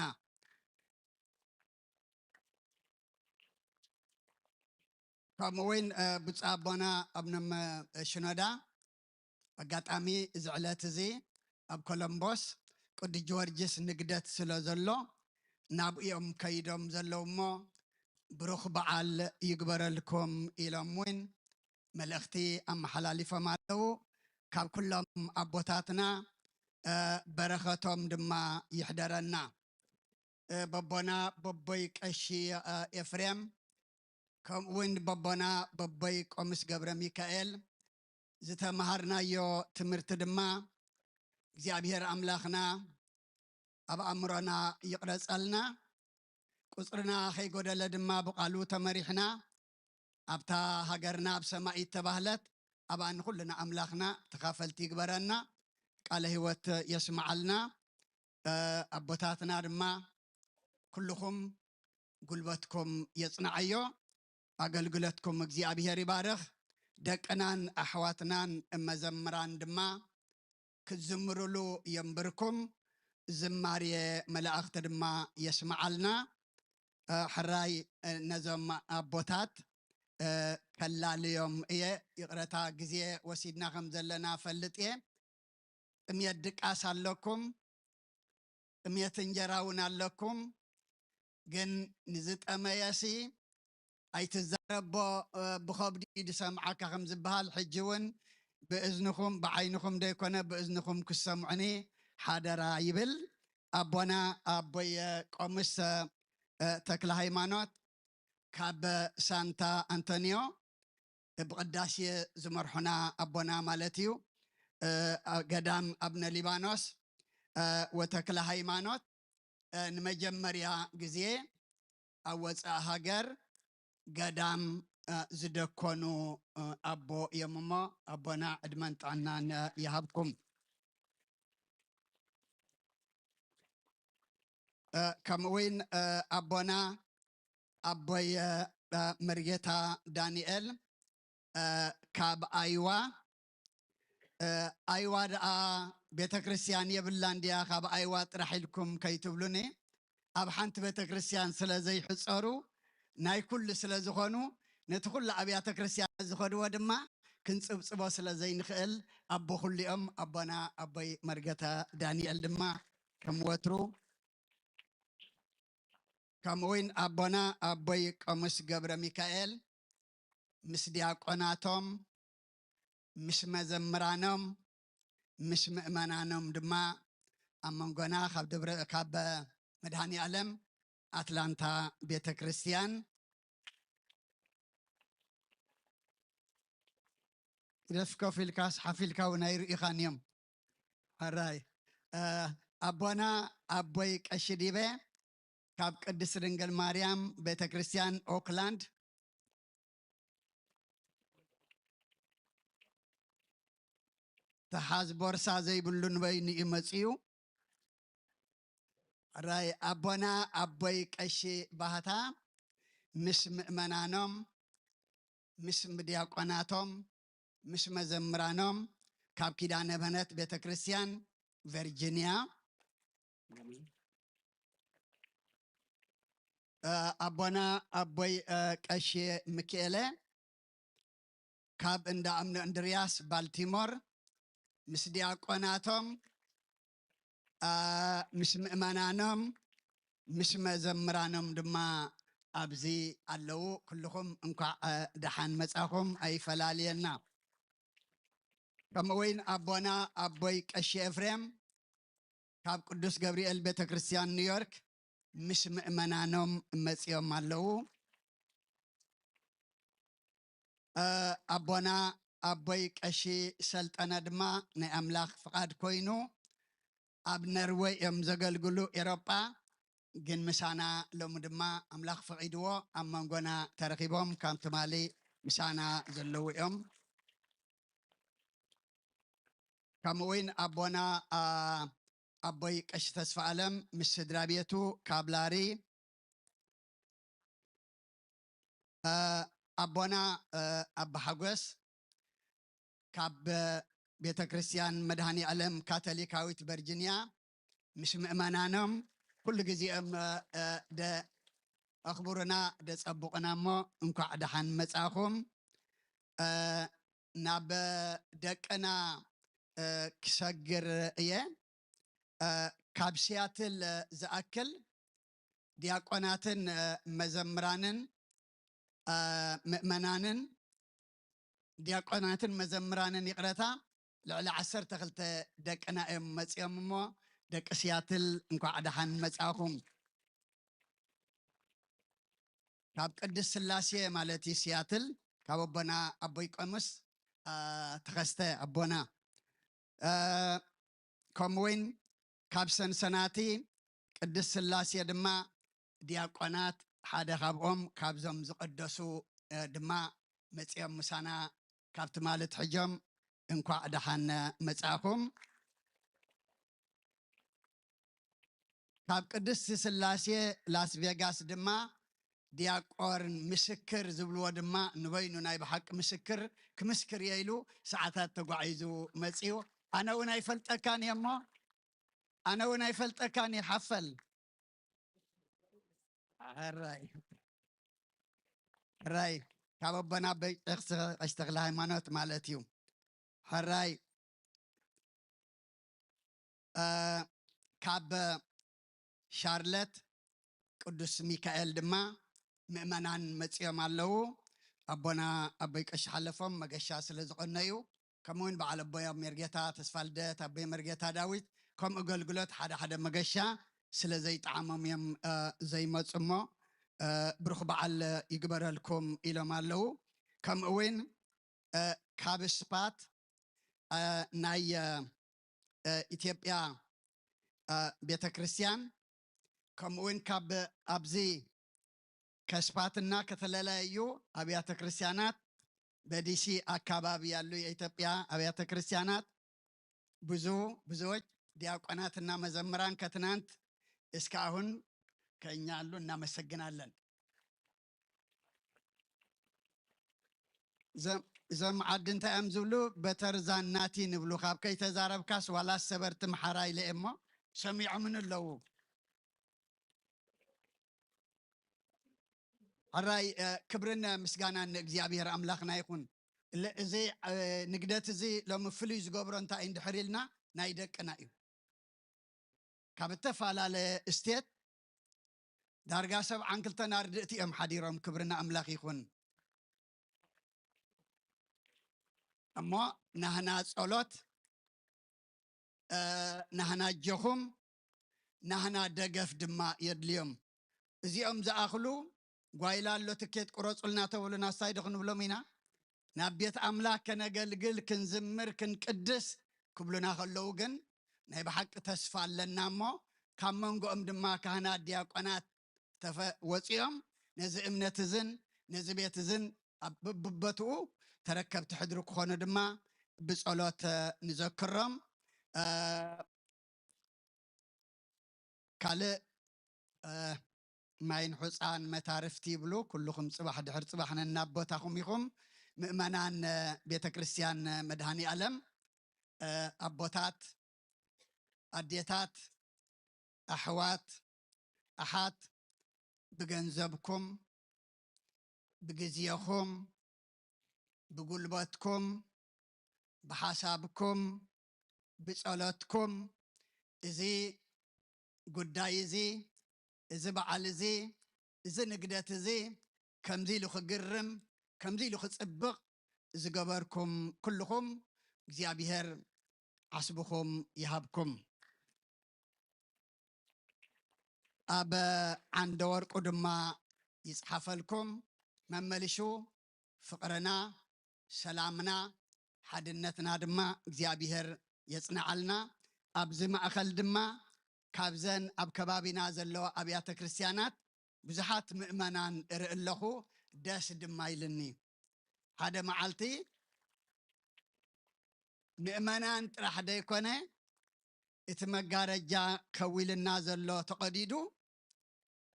ከምኡ እውን፣ እ፣ ብፁዕ ኣቦና ኣቡነ መ-፣ ሽኖዳ፣ ኣጋጣሚ እዚ ዕለት እዚ ኣብ ኮሎምቦስ ቅዱስ ጊዮርጊስ ንግደት ስለ ዘሎ፣ ናብኡ እዮም ከይዶም ዘለዉ እሞ፣ ብሩኽ በዓል ይግበረልኩም ኢሎም እውን መልእኽቲ ኣመሓላሊፎም ኣለዉ። ካብ ኩሎም ኣቦታትና፣ እ፣ በረኸቶም ድማ ይሕደረና። እ፣ በቦና በቦይ ቀሺ፣ እ፣ ኤፍሬም፣ ከምኡ እውን በቦና በቦይ ቆምስ ገብረ ሚካኤል፣ ዝተምሃርናዮ ትምህርቲ ድማ እግዚኣብሔር ኣምላኽና ኣብ ኣእምሮና ይቕረጸልና። ቁጽርና ከይጎደለ ድማ ብቓሉ ተመሪሕና፣ ኣብታ ሃገርና ኣብ ሰማይ እተባህለት ኣብኣ ንኹልና ኣምላኽና ተኻፈልቲ ይግበረና። ቃለ ህይወት የስምዓልና። እ፣ ኣቦታትና ድማ ኩልኹም ጉልበትኩም የጽንዓዮ። ኣገልግሎትኩም እግዚኣብሔር ይባርኽ። ደቅናን ኣሕዋትናን መዘምራን ድማ ክትዝምሩሉ የንብርኩም። ዝማሬ መላእኽቲ ድማ የስምዓልና። እ፣ ሕራይ፣ እ፣ ነዞም ኣቦታት፣ እ፣ ከላልዮም እየ። ይቕረታ ግዜ ወሲድና ከም ዘለና ፈልጥ እየ። ጥምየት ድቃስ ኣለኩም፣ ጥምየት እንጀራ እውን ኣለኩም። ግን ንዝጠመየሲ ኣይትዛረቦ፣ እ፣ ብኸብዱ እዩ ዝሰምዓካ ከም ዝበሃል፣ ሕጂ እውን ብእዝንኹም፣ ብዓይንኹም ዘይኮነ ብእዝንኹም ክሰምዑኒ ሓደራ ይብል። ኣቦና ኣቦይ፣ እ፣ ቆምስ፣ እ፣ እ፣ ተክለ ሃይማኖት ካብ ሳንታ ኣንቶኒዮ ብቅዳሴ ዝመርሑና ኣቦና ማለት እዩ። እ፣ ገዳም ኣብነ ሊባኖስ፣ እ፣ ወተክለ ሃይማኖት፣ እ፣ ንመጀመርያ ግዜ ኣብ ወፃኢ ሃገር ገዳም፣ እ፣ ዝደኮኑ፣ እ፣ ኣቦ እዮም እሞ ኣቦና ዕድመን ጥዕናን፣ እ፣ ይሃብኩም። እ፣ ከምኡ እውን፣ እ፣ ኣቦና ኣቦይ፣ እ፣ እ፣ መርጌታ ዳንኤል፣ እ፣ ካብ ኣይዋ፣ እ፣ ኣይዋ ደኣ ቤተ ክርስቲያን የብላን ድያ? ካብ ኣይዋ ጥራሕ ኢልኩም ከይትብሉኒ። ኣብ ሓንቲ ቤተ ክርስቲያን ስለ ዘይሕጸሩ፣ ናይ ኩሉ ስለ ዝኾኑ፣ ነቲ ኩሉ ኣብያተ ክርስቲያን ዝኸድዎ ድማ ክንጽብጽቦ ስለ ዘይንኽእል፣ ኣቦ ኩሉ እዮም። ኣቦና ኣቦይ መርጌታ ዳንኤል ድማ ከም ወትሩ፣ ከምኡ እውን ኣቦና ኣቦይ ቆምስ ገብረ ሚካኤል ምስ ዲያቆናቶም፣ ምስ መዘምራኖም፣ ምስ ምእመናኖም ድማ ኣብ መንጎና ካብ ደብረ፣ ካብ መድኃኔ ዓለም ኣትላንታ ቤተ ክርስቲያን ግደፍ ኮፍ ኢልካስ ሓፍ ኢልካ እውን ኣይርእኻን እዮም። ሕራይ፣ እ፣ ኣቦና ኣቦይ ቀሺ ዲበ ካብ ቅድስት ድንግል ማርያም ቤተ ክርስቲያን ኦክላንድ፣ ተሓዝ ቦርሳ ዘይብሉ ንበይኑ እዩ መጺኡ። ሕራይ፣ ኣቦና ኣቦይ ቀሺ ባህታ ምስ ምእመናኖም፣ ምስ ዲያቆናቶም፣ ምስ መዘምራኖም ካብ ኪዳነ ምህረት ቤተ ክርስቲያን ቨርጂኒያ። እ፣ ኣቦና ኣቦይ፣ እ፣ ቀሺ ሚኪኤለ ካብ እንዳ እምነ እንድርያስ ባልቲሞር ምስ ዲያቆናቶም፣ እ፣ ምስ ምእመናኖም፣ ምስ መዘምራኖም ድማ ኣብዚ ኣለዉ። ኩልኹም እንኳዕ፣ እ፣ ደሓን መጻኹም፣ ኣይፈላልየና። ከምኡ እውን ኣቦና ኣቦይ ቀሺ ኤፍሬም ካብ ቅዱስ ገብርኤል ቤተ ክርስቲያን ኒውዮርክ ምስ ምእመናኖም መጺኦም ኣለዉ። ኣቦና ኣቦይ ቀሺ ሰልጠነ ድማ ናይ ኣምላኽ ፍቓድ ኮይኑ ኣብ ነርወይ እዮም ዘገልግሉ ኤሮጳ፣ ግን ምሳና ሎሚ ድማ ኣምላኽ ፈቒድዎ ኣብ መንጎና ተረኺቦም ከም ትማሊ ምሳና ዘለዉ እዮም። ከምኡ እውን ኣቦና ኣቦይ ቀሺ ተስፋ ኣለም ምስ ስድራ ቤቱ ካብ ላሪ፣ ኣቦና ኣባ ሓጎስ ካብ ቤተ ክርስቲያን መድሃኒ ኣለም ካቶሊካዊት ቨርጂኒያ ምስ ምእመናኖም ኩሉ ግዜ እዮም ኣኽብሩና ደጸብቑና እሞ እንኳዕ ደሓን መጻኹም። ናብ ደቅና ክሰግር እየ። ካብ ሲያትል ዝኣክል ዲያቆናትን መዘምራንን ምእመናንን ዲያቆናትን መዘምራንን ይቕረታ ልዕሊ ዓሰርተ ክልተ ደቅና እዮም መጺኦም እሞ ደቂ ሲያትል እንኳዕ ደሓን መጻኹም። ካብ ቅድስት ስላሴ ማለት እዩ ሲያትል ካብ ኣቦና ኣቦይ ቆሙስ ተኸስተ ኣቦና ከምኡውን ካብ ሰንሰናቲ ቅድስት ስላሴ ድማ ዲያቆናት ሓደ ካብኦም ካብዞም ዝቐደሱ ድማ መጺኦም ምሳና ካብ ትማሊ ኣትሒዞም እንኳዕ ደሓን መጻእኹም። ካብ ቅድስቲ ስላሴ ላስ ቬጋስ ድማ ዲያቆን ምስክር ዝብልዎ ድማ ንበይኑ ናይ ብሓቂ ምስክር ክምስክር እየ ኢሉ ሰዓታት ተጓዒዙ መጺኡ። ኣነ እውን ኣይፈልጠካን እየ እሞ ኣነ እውን ኣይፈልጠካን እየ ሓፈል ሕራይ ሕራይ ካብ ኣቦና ኣቦይ ቀሺ ተክለ ሃይማኖት ማለት እዩ። ሕራይ ካብ ሻርለት ቅዱስ ሚካኤል ድማ ምእመናን መጺኦም ኣለዉ። ኣቦና ኣቦይ ቀሺ ሓለፎም መገሻ ስለ ዝቐነዩ ከምኡ እውን በዓል ኣቦይ መርጌታ ተስፋ ልደት ኣቦይ መርጌታ ዳዊት ከምኡ ኣገልግሎት ሓደ ሓደ መገሻ ስለ ዘይጠዓሞም እዮም ዘይመፁ እሞ ብሩኽ በዓል ይግበረልኩም ኢሎም ኣለዉ። ከምኡ እውን ካብ ስፓት ናይ ኢትዮጵያ ቤተ ክርስቲያን ከምኡ እውን ካብ ኣብዚ ከስፋትና ከተለያዩ ኣብያተ ክርስቲያናት በዲሲ አካባቢ ያሉ የኢትዮጵያ አብያተ ክርስቲያናት ብዙ ብዙዎች ዲያቆናትና መዘምራን ከትናንት እስከ አሁን ከኛ አሉ። እናመሰግናለን። እዞም ዓዲ እንታይ እዮም ዝብሉ? በተርዛን ናቲ ንብሉ። ካብ ከይተዛረብካስ ዋላ ሰበርቲ መሓራ ኢለ እሞ ሰሚዖምን ኣለዉ። ሕራይ ክብርን ምስጋናን ንእግዚኣብሔር ኣምላኽና ይኹን። እዚ ንግደት እዚ ሎሚ ፍሉይ ዝገብሮ እንታይ እንድሕር ኢልና ናይ ደቅና እዩ። ካብ እተፈላለየ ስቴት ዳርጋ ሰብዓን ክልተን ኣርድእቲ እዮም ሓዲሮም። ክብሪ ንኣምላኽ ይኹን። እሞ ናህና ጸሎት፣ ናህና ኣጆኹም፣ ናህና ደገፍ ድማ የድልዮም። እዚኦም ዝኣኽሉ ጓይላ ኣሎ ትኬት ቁረጹልና ተብሉና፣ ሳይ ዶ ክንብሎም ኢና? ናብ ቤት ኣምላኽ ከነገልግል፣ ክንዝምር፣ ክንቅድስ ክብሉና ከለዉ ግን ናይ ብሓቂ ተስፋ ኣለና እሞ ካብ መንጎኦም ድማ ካህናት፣ ዲያቆናት ተፈ-፣ ወጺኦም ነዚ እምነት እዝን ነዚ ቤት እዝን ኣብ በብቦትኡ ተረከብቲ ሕድሪ ክኾኑ ድማ ብጸሎት ንዘክሮም። ካልእ ማይን ሑፃን መታርፍቲ ይብሉ። ኩልኹም ፅባሕ ድሕር ፅባሕ ነናብ ቦታኹም ኢኹም። ምእመናን ቤተ ክርስቲያን መድሃኒ ኣለም ኣቦታት፣ ኣዴታት፣ ኣሕዋት፣ ኣሓት ብገንዘብኩም፣ ብግዜኹም፣ ብጉልበትኩም፣ ብሓሳብኩም፣ ብጸሎትኩም እዚ ጉዳይ እዚ፣ እዚ በዓል እዚ፣ እዚ ንግደት እዚ ከምዚ ኢሉ ክግርም፣ ከምዚ ኢሉ ክጽብቕ ዝገበርኩም ኩልኹም እግዚኣብሔር ዓስብኹም ይሃብኩም። ኣብ ዓንደ ወርቁ ድማ ይጽሓፈልኩም። መመሊሹ ፍቕርና፣ ሰላምና፣ ሓድነትና ድማ እግዚኣብሔር የጽንዓልና። ኣብዚ ማእኸል ድማ ካብዘን ኣብ ከባቢና ዘለዋ ኣብያተ ክርስቲያናት ብዙሓት ምእመናን እርኢ ኣለኹ፣ ደስ ድማ ኢልኒ። ሓደ መዓልቲ ምእመናን ጥራሕ ደይኮነ፣ እቲ መጋረጃ ከዊልና ዘሎ ተቐዲዱ፣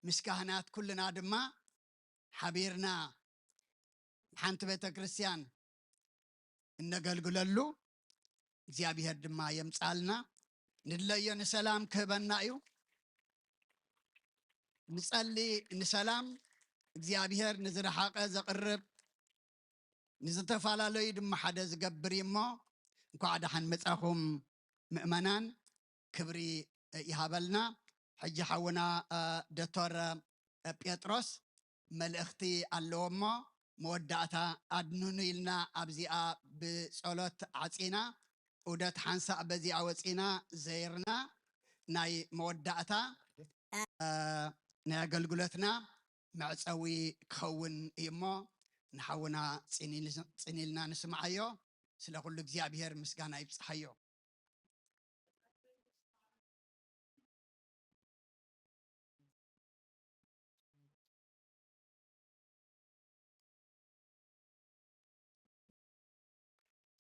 ምስ ካህናት ኩልና ድማ ሓቢርና ሓንቲ ቤተ ክርስቲያን እነገልግለሉ እግዚኣብሔር ድማ የምጻልና። ንድለዮ ንሰላም ክህበና እዩ። ንጸሊ ንሰላም። እግዚኣብሔር ንዝረሓቐ ዘቕርብ፣ ንዝተፈላለዩ ድማ ሓደ ዝገብር እዩ እሞ፣ እንኳዕ ደሓን መጻኹም ምእመናን፣ ክብሪ ይሃበልና። ሕጂ ሓውና፣ እ፣ ዶክተር ጴጥሮስ መልእኽቲ ኣለዎ እሞ፣ መወዳእታ ኣድንኑ ኢልና ኣብዚኣ ብጸሎት ዓጺና፣ ዑደት ሓንሳእ በዚኣ ወጺና ዘይርና፣ ናይ መወዳእታ፣ እ፣ ናይ ኣገልግሎትና መዕጸዊ ክኸውን እዩ እሞ፣ ንሓውና ጽን ኢል-፣ ጽን ኢልና ንስምዓዮ። ስለ ኩሉ እግዚኣብሔር ምስጋና ይብጽሓዮ።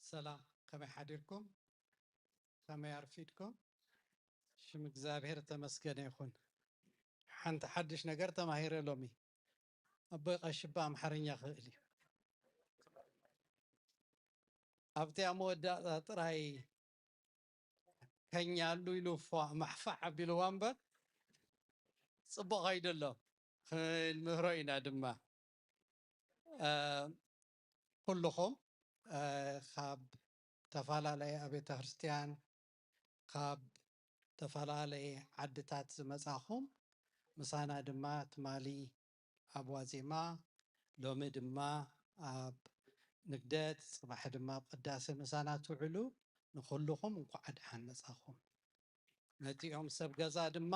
ሰላም፣ ከመይ ሓዲርኩም? ከመይ ኣርፊድኩም? ሽም እግዚኣብሔር ተመስገነ ይኹን። ሓንቲ ሓድሽ ነገር ተማሂረ ሎሚ። ኣቦይ ቀሺ እባ ኣምሓርኛ ክእል እዩ። ኣብቲ ኣብ መወዳእታ ጥራይ ከኛሉ ኢሉ ፏ ማሕፋሕ ኣቢልዋ እምበር ጽቡቕ ከይዱ ኣሎ። ክንምህሮ ኢና ድማ። እ፣ ኩልኹም፣ እ፣ ካብ ዝተፈላለየ ኣብያተ ክርስቲያን፣ ካብ ዝተፈላለየ ዓድታት ዝመጻኹም፣ ምሳና ድማ ትማሊ ኣብ ዋዜማ፣ ሎሚ ድማ ኣብ ንግደት፣ ጽባሕ ድማ ኣብ ቅዳሴ ምሳና ትውዕሉ፣ ንኹልኹም እንኳዕ ደሓን መጻኹም። ነዚኦም ሰብ ገዛ ድማ፣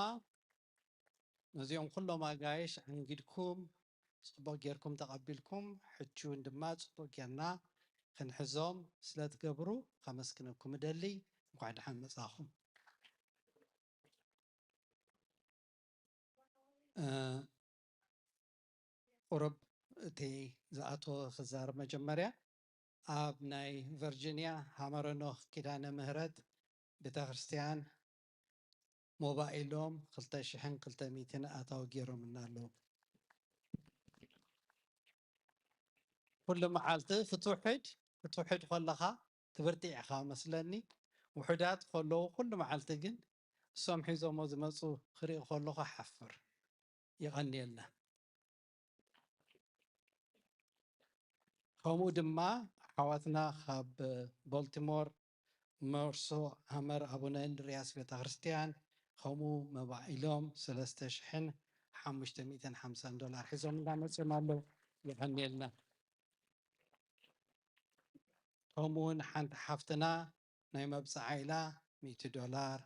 ነዚኦም ኩሎም ኣጋይሽ ኣንጊድኩም፣ ጽቡቕ ጌርኩም ተቐቢልኩም፣ ሕጂ እውን ድማ ጽቡቕ ጌርና ክንሕዞም ስለ ትገብሩ ከመስግነኩም እደሊ። እንኳዕ ደሓን መጻኹም። እ፣ ቁሩብ እቲ ዝኣተወ ክዛረብ መጀመርያ፣ ኣብ ናይ ቨርጂንያ ሃመረ ኖህ ኪዳነ ምህረት ቤተክርስትያን ሞባይሎም ክልተ ሽሕን ክልተ ሚእትን ኣታዊ ገይሮምና ኣለዉ። ኩሉ መዓልቲ ክትውሕድ፣ ክትውሕድ ከለኻ ትብርትዕ ኢኻ መስለኒ። ውሑዳት ከለዉ ኩሉ መዓልቲ ግን እሶም ሒዞሞ ዝመጹ ክርኢ ከለኹ እሓፍር። የቐንየልና። ከምኡ ድማ ኣሕዋትና ካብ ቦልቲሞር መርሶ ሃመር ኣቡነ እንድርያስ ቤተክርስትያን ከምኡ መባኢሎም ሰለስተ ሽሕን ሓሙሽተ ሚእትን ሓምሳን ዶላር ሒዞም እንዳመጽኦም ኣለዉ። የቐንየልና። ከምኡ እውን ሓንቲ ሓፍትና ናይ መብጽዓ ኢላ ሚእቲ ዶላር፣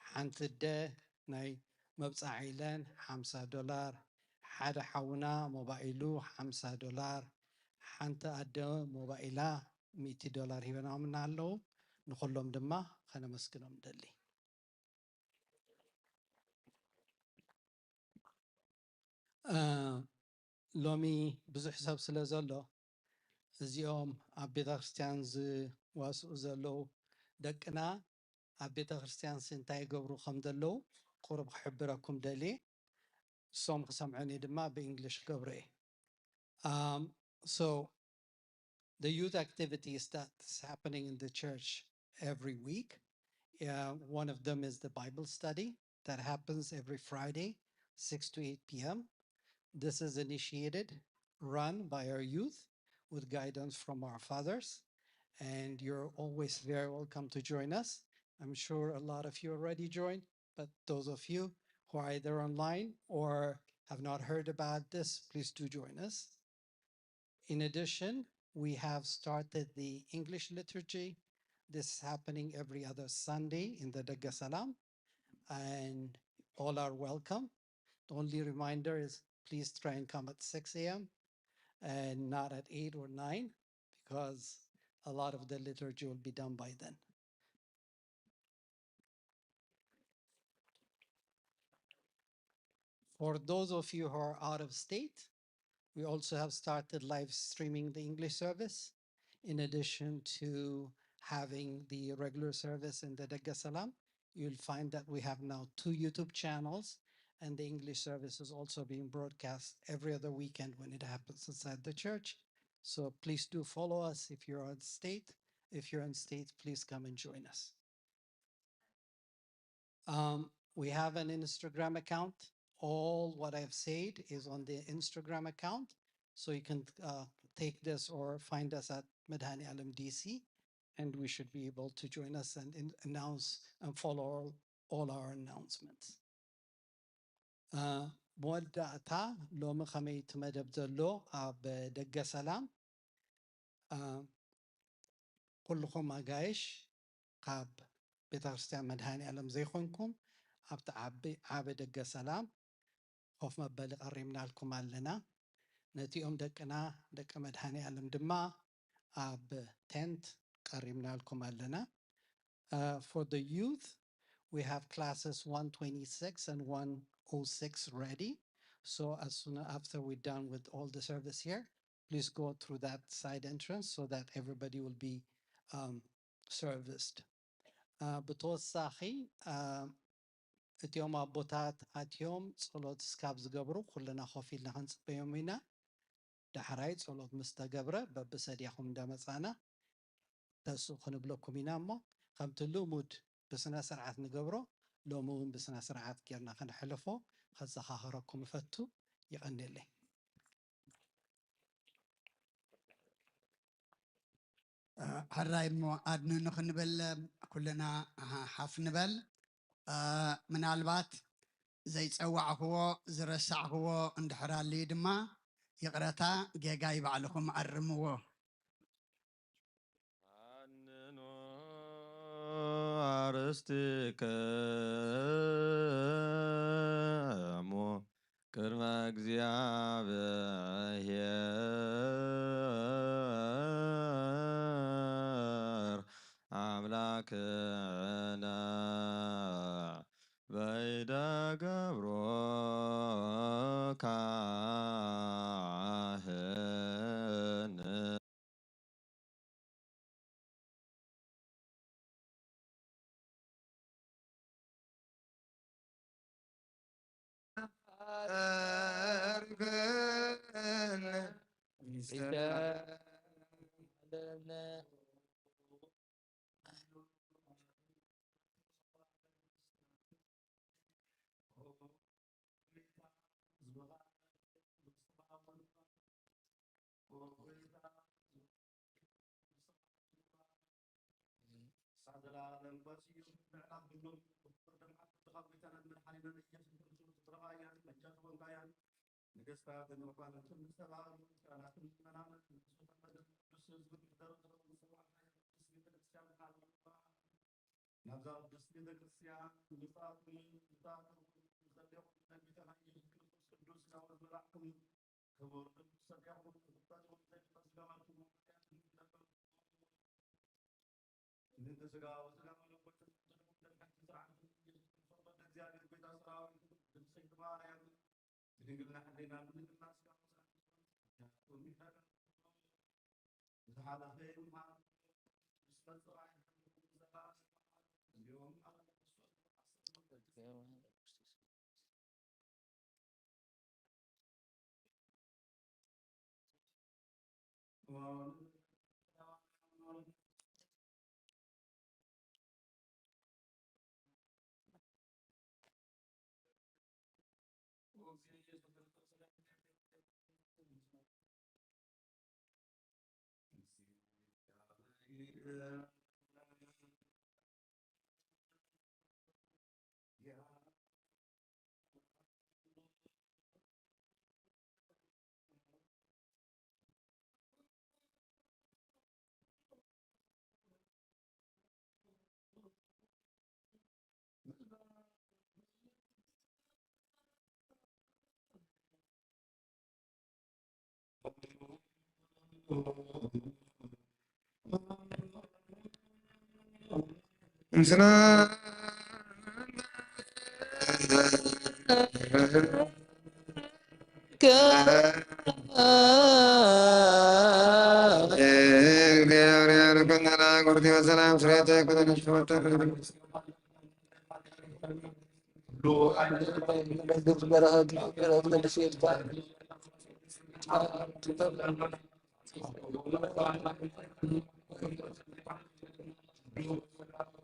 ሓንቲ ኣደ ናይ መብጽዓ ኢለን ሓምሳ ዶላር፣ ሓደ ሓውና ሞባይሉ ሓምሳ ዶላር፣ ሓንቲ ኣደ ሞባይላ ሚእቲ ዶላር ሂበናምና ኣለዉ። ንኹሎም ድማ ከነመስግኖም ንደሊ። እ፣ ሎሚ ብዙሕ ሰብ ስለ ዘሎ፣ እዚኦም ኣብ ቤተ ክርስቲያን ዝዋስኡ ዘለዉ ደቅና ኣብ ቤተ ክርስቲያንሲ እንታይ ይገብሩ ከም ዘለዉ ቁሩብ ክሕብረኩም ደልየ። እሶም ክሰምዑኒ ድማ ብእንግሊሽ ክገብሮ እየ። Um, so the youth activities that's happening in the church every week, uh, one of them is the Bible study that happens every Friday, six to eight p m. This is initiated, run by our youth with guidance from our fathers. And you're always very welcome to join us. I'm sure a lot of you already joined, but those of you who are either online or have not heard about this, please do join us. In addition, we have started the English liturgy. This is happening every other Sunday in the Dega Salam, and all are welcome. The only reminder is please try and come at six a m and not at eight or nine, because a lot of the liturgy will be done by then. For those of you who are out of state, we also have started live streaming the English service. In addition to having the regular service in the Degga Salam, you'll find that we have now two YouTube channels, and the English service is also being broadcast every other weekend when it happens inside the church. So please do follow us if you're out of state. If you're in state, please come and join us. Um, we have an Instagram account. All what I've said is on the Instagram account. So you can, uh, take this or find us at Medhani Alem D C, and we should be able to join us and in-, announce and follow all, all our announcements. Uh, መወዳእታ፣ ሎሚ ከመይ እቲ መደብ ዘሎ ኣብ ደገ ሰላም፣ እ፣ ኩልኹም ኣጋይሽ ካብ ቤተ ክርስቲያን መድሃኔ ዓለም ዘይኮንኩም፣ ኣብቲ ዓቢ፣ ዓቢ ደገ ሰላም ኮፍ መበሊ ቀሪምናልኩም ኣለና። ነቲኦም ደቅና፣ ደቂ መድሃኔ ዓለም ድማ ኣብ ቴንት ቀሪምናልኩም ኣለና። Uh, for the youth, we have classes one twenty-six and one oh six ready. So as soon after we're done with all the service here, please go through that side entrance so that everybody will be, um, serviced. Uh, ብተወሳኺ፣ uh፣ እቲኦም ኣቦታት ኣትዮም ጸሎት ስካብ ዝገብሩ ኩልና ኮፍ ኢልና ክንጽበዮም ኢና። ዳሕራይ ጸሎት ምስ ተገብረ በብሰድያኹም እንዳመጻና ተስኡ ክንብለኩም ኢና። እሞ ከምቲ ልሙድ ብስነ ስርዓት ንገብሮ፣ ሎሚ እውን ብስነ ስርዓት ጌርና ከነሕልፎ ከዘኻኽረኩም እፈቱ። ይቐንየለይ። ሕራይ እሞ ኣድንኑ ክንብል ኩልና ሓፍ ንበል። ምናልባት ዘይጸዋዕኽዎ ዝረሳዕኽዎ እንድሕር ኣልዩ ድማ ይቕረታ፣ ጌጋይ ባዕልኹም ኣርምዎ። ኣንኑ ኣርስትክሙ ቅድመ እግዚኣብሔር ኣምላክነ በይደ ገብሮ ካህን። ንግስታት መኳንንትን ዝተባህሉ ካህናትን ምእመናንን ንጹሕ መንፈስ ቅዱስ ህዝቢ ክሕደሩ ዝኸውን ሰብዓ ሃያ ቅድስት ቤተ ክርስቲያን ሓለዋ። ናብዛ ቅድስት ቤተ ክርስቲያን ምጻእኩም ንታከቡ ዘደኹም ነቢተ ናይ ኢየሱስ ክርስቶስ ቅዱስ ናወት መልኣኽኩም ክቡር ቅዱስ ሰብያኹም ንኽተትውን ዘይተዝገበርኩም ምኽንያት ንግደበርኩም። ምእንቲ ሥጋ ወሥጋ መለኮት ተደርጎ ደድሓንቲ ስርዓት ኢየሱስ ክርስቶስ ወልደ እግዚኣብሔር ጐይታ ሰራዊት ብንጽሕቲ ማርያም ብድንግልና ሕሊና ብድንግልና ሥጋ ወሥጋ ዝሓለፈ ይምሃር። ምስና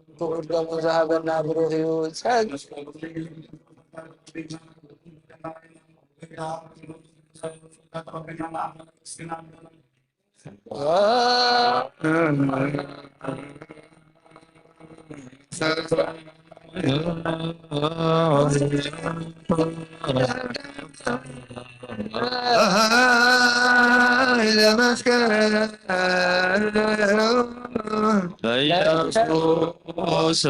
ክቡር ደሙ ዝሃበና ብሩኽ እዩ። ጸግ- ለመስቀል ለኢየሱስ ክርስቶስ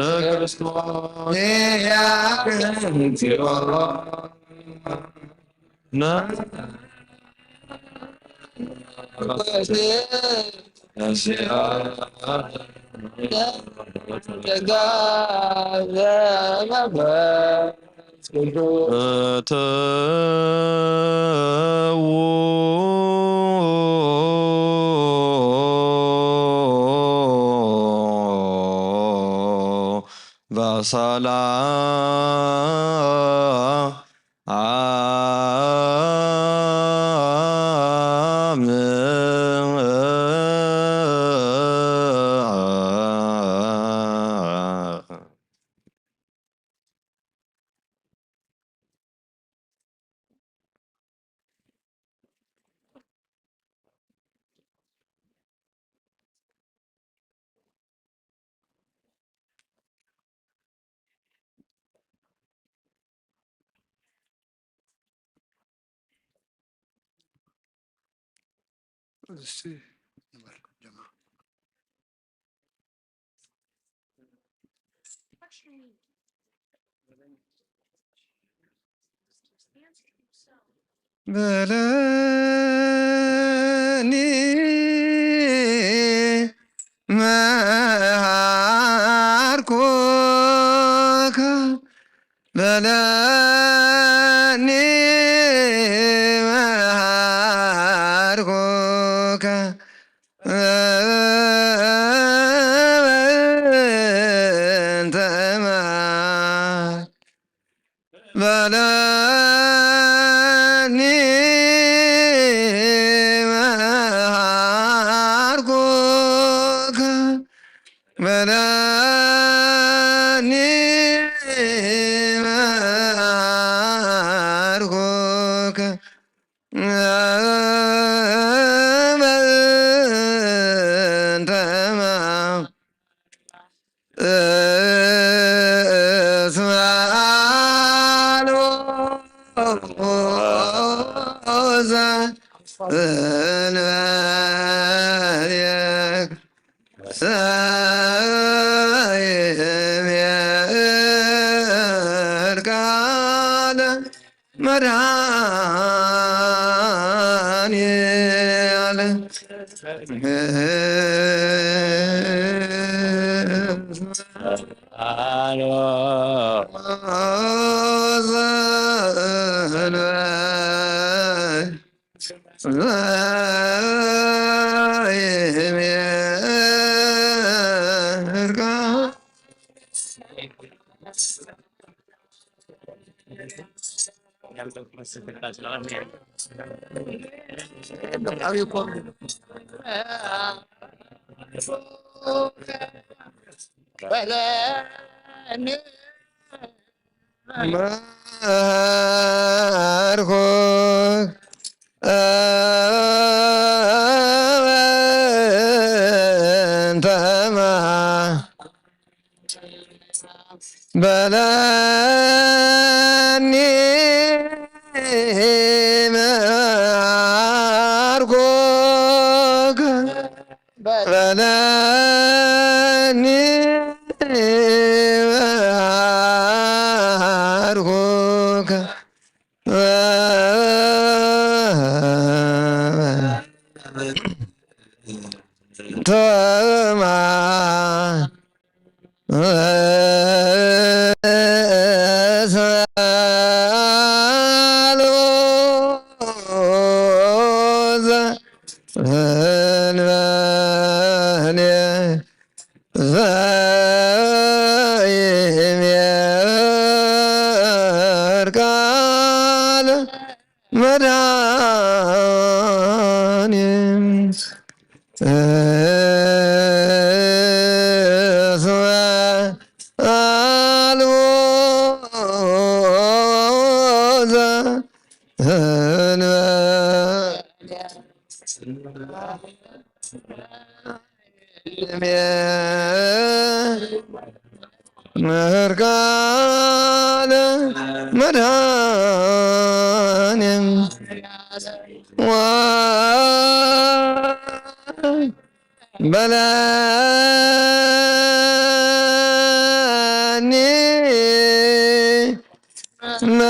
እተዉ በሰላም እስቲ ንበል ጀማ። በለኒ መሃርኩከ በለኒ መሃርኩከ በእንተ መሃር በለኒ መሃርኩከ በለኒ መሃርኩከ በእንተ መሃር እስመ አልቦ ዘእንበሌከ ዘይሜር ቃለ መድኃኔዓለም። መሃርኩ እንተማ በለኒ መሃርኩከ በለኒ መሃርኩከ ቃለ መድኃኔ እስመ አልቦ ዘእንበሌከ። ምህር ቃለ መድኃኔ ወበለኒ መ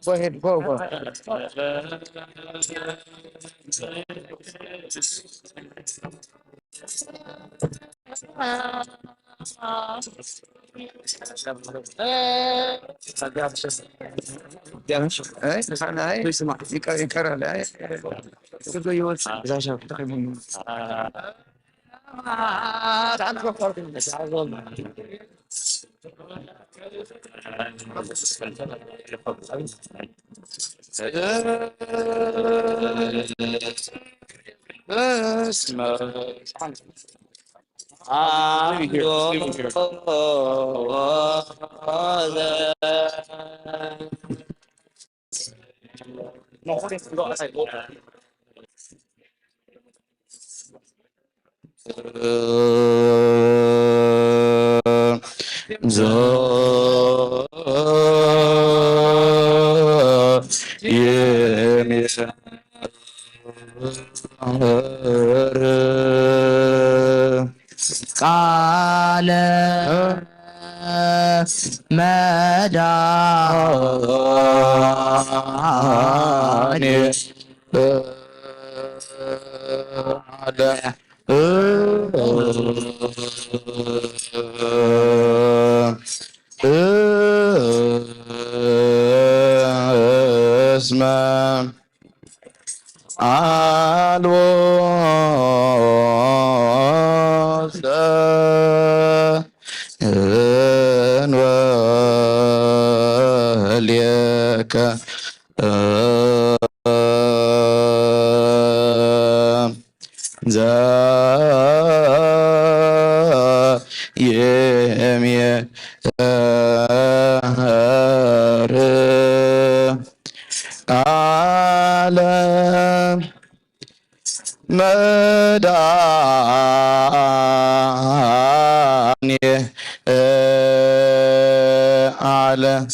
Go ahead, go, go. ቃለ መድኃኔ ዓለም እስመ አልቦ ዘእንበሌከ ዘየሜህር ዓለም መድኃኔ ዓለም።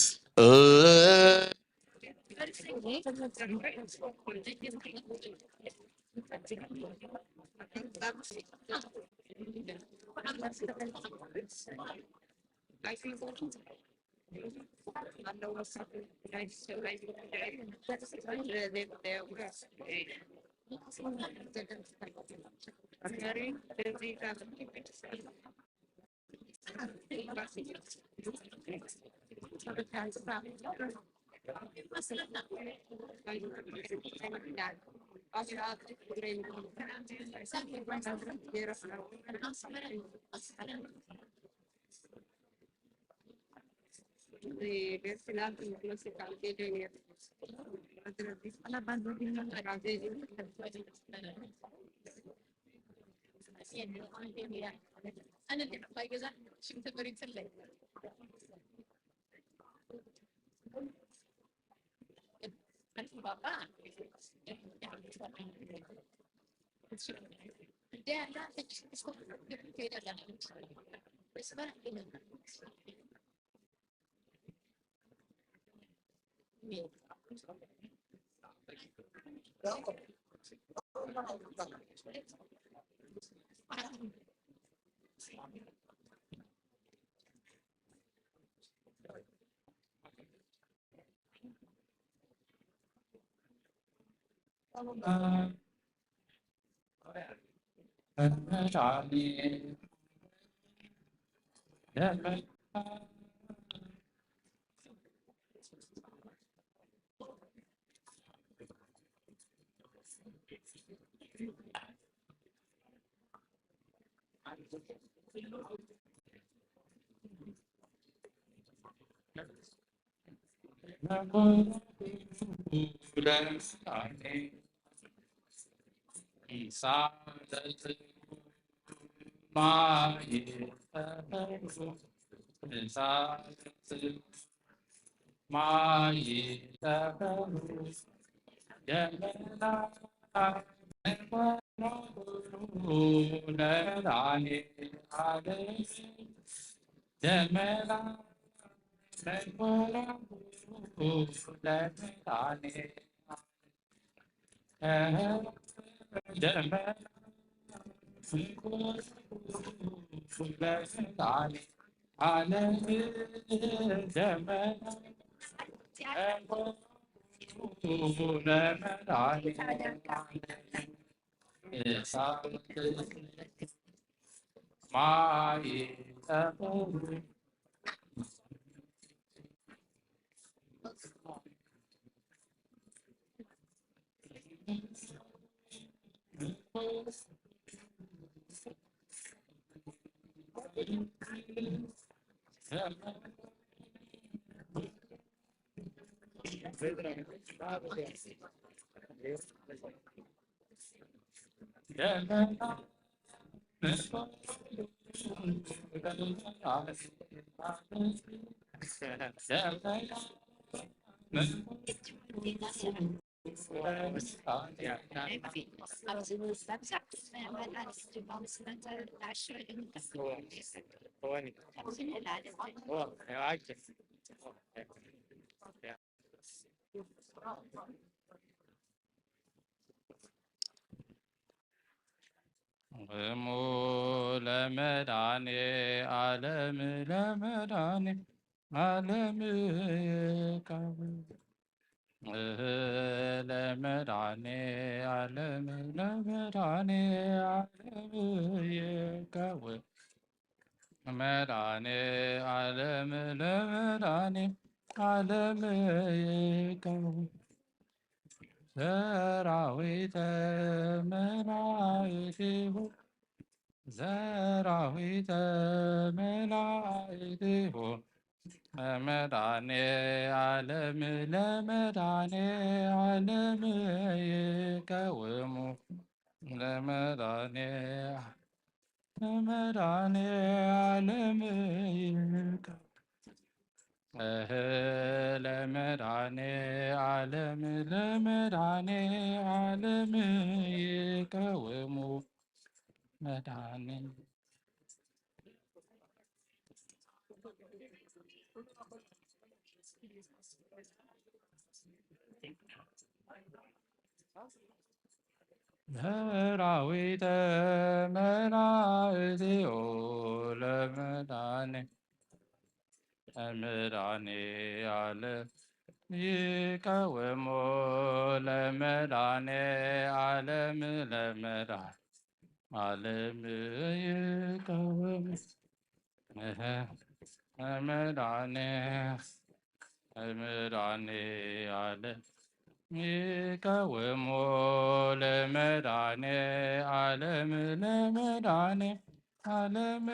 እሙ ለመድኃኔ ዓለም ለመድኃኔ ዓለም ይቀውም። ለመድኃኔ ዓለም ለመድኃኔ ዓለም ይቀውም። መድኃኔ ዓለም ለመድኃኔ ዓለም ይቀውም። ሰራዊተ መላእክቲሁ ሰራዊተ መላእክቲሁ ለመድኃኔ ዓለም ለመድኃኔ ዓለም ይቀውሙ። ለመድኃኔ ለመድኃኔ ዓለም ይቀውሙ። እህ ለመድኃኔ ዓለም ለመድኃኔ ዓለም ይቀውሙ። መድኃኔ ሰራዊተ መላእክቲሁ ለመድኃኔ ለመድኃኔ ዓለም ይቀውሙ። ለመድኃኔ ዓለም ለመድኃኔ ዓለም ይቀውሙ። እህ ለመድኃኔ ለመድኃኔ ዓለም ይቀውሙ። ለመድኃኔ ዓለም ለመድኃኔ ዓለም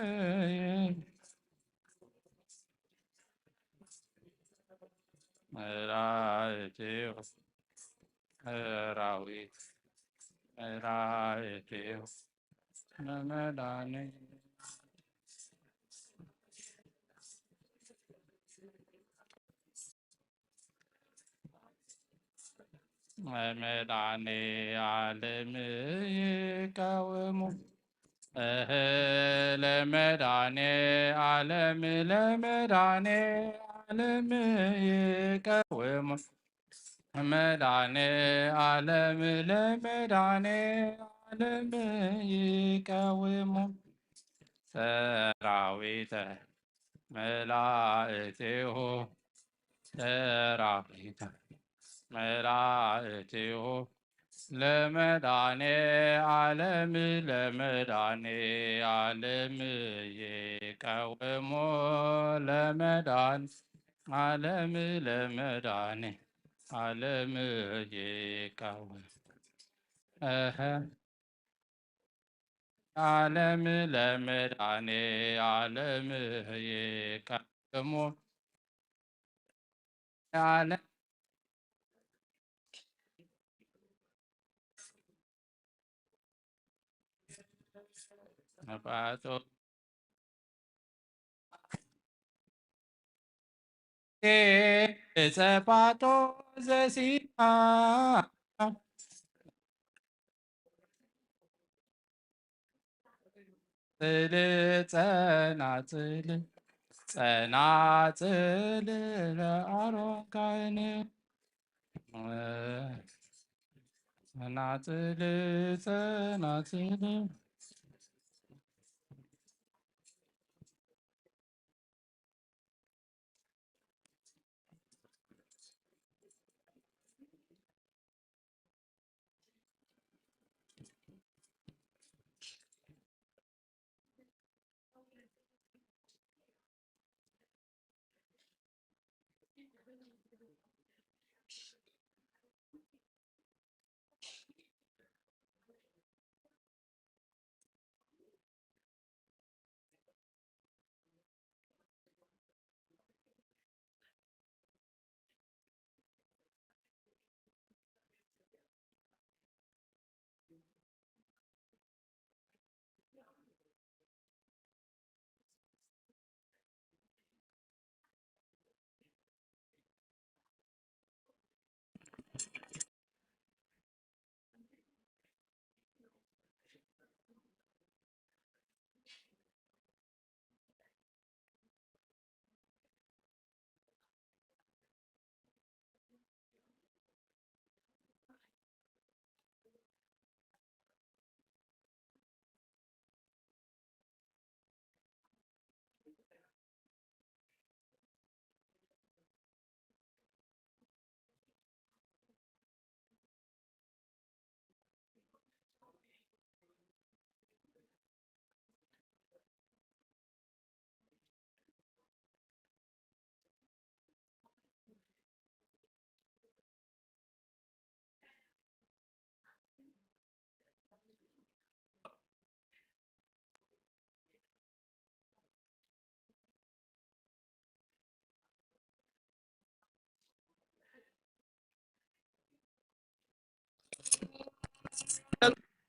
መላእክቲሁ ሰራዊት መላእክቲሁ ለመድኃኔ ለመድኃኔ ዓለም ይቀውሙ። እህ ለመድኃኔ ዓለም ለመድኃኔ ዓለም ይቀውሙ። መድኃኔ ዓለም ለመድኃኔ ዓለም ይቀውሙ። ሰራዊተ መላእክቲሁ ሰራዊተ መላእክቲሁ ለመድኃኔ ዓለም ለመድኃኔ ዓለም ይቀውሙ። ለመድኃኔ ዓለም ለመድኃኔ ዓለም ይቀውሙ። እህ ዓለም ለመድኃኔ ዓለም ይቀውሙ። ዓለም ጸጳጦ ጸጳጦ ዘሲና ጽል ጸናጽል ጸናጽል ለአሮን ካህን ጸናጽል ጸናጽል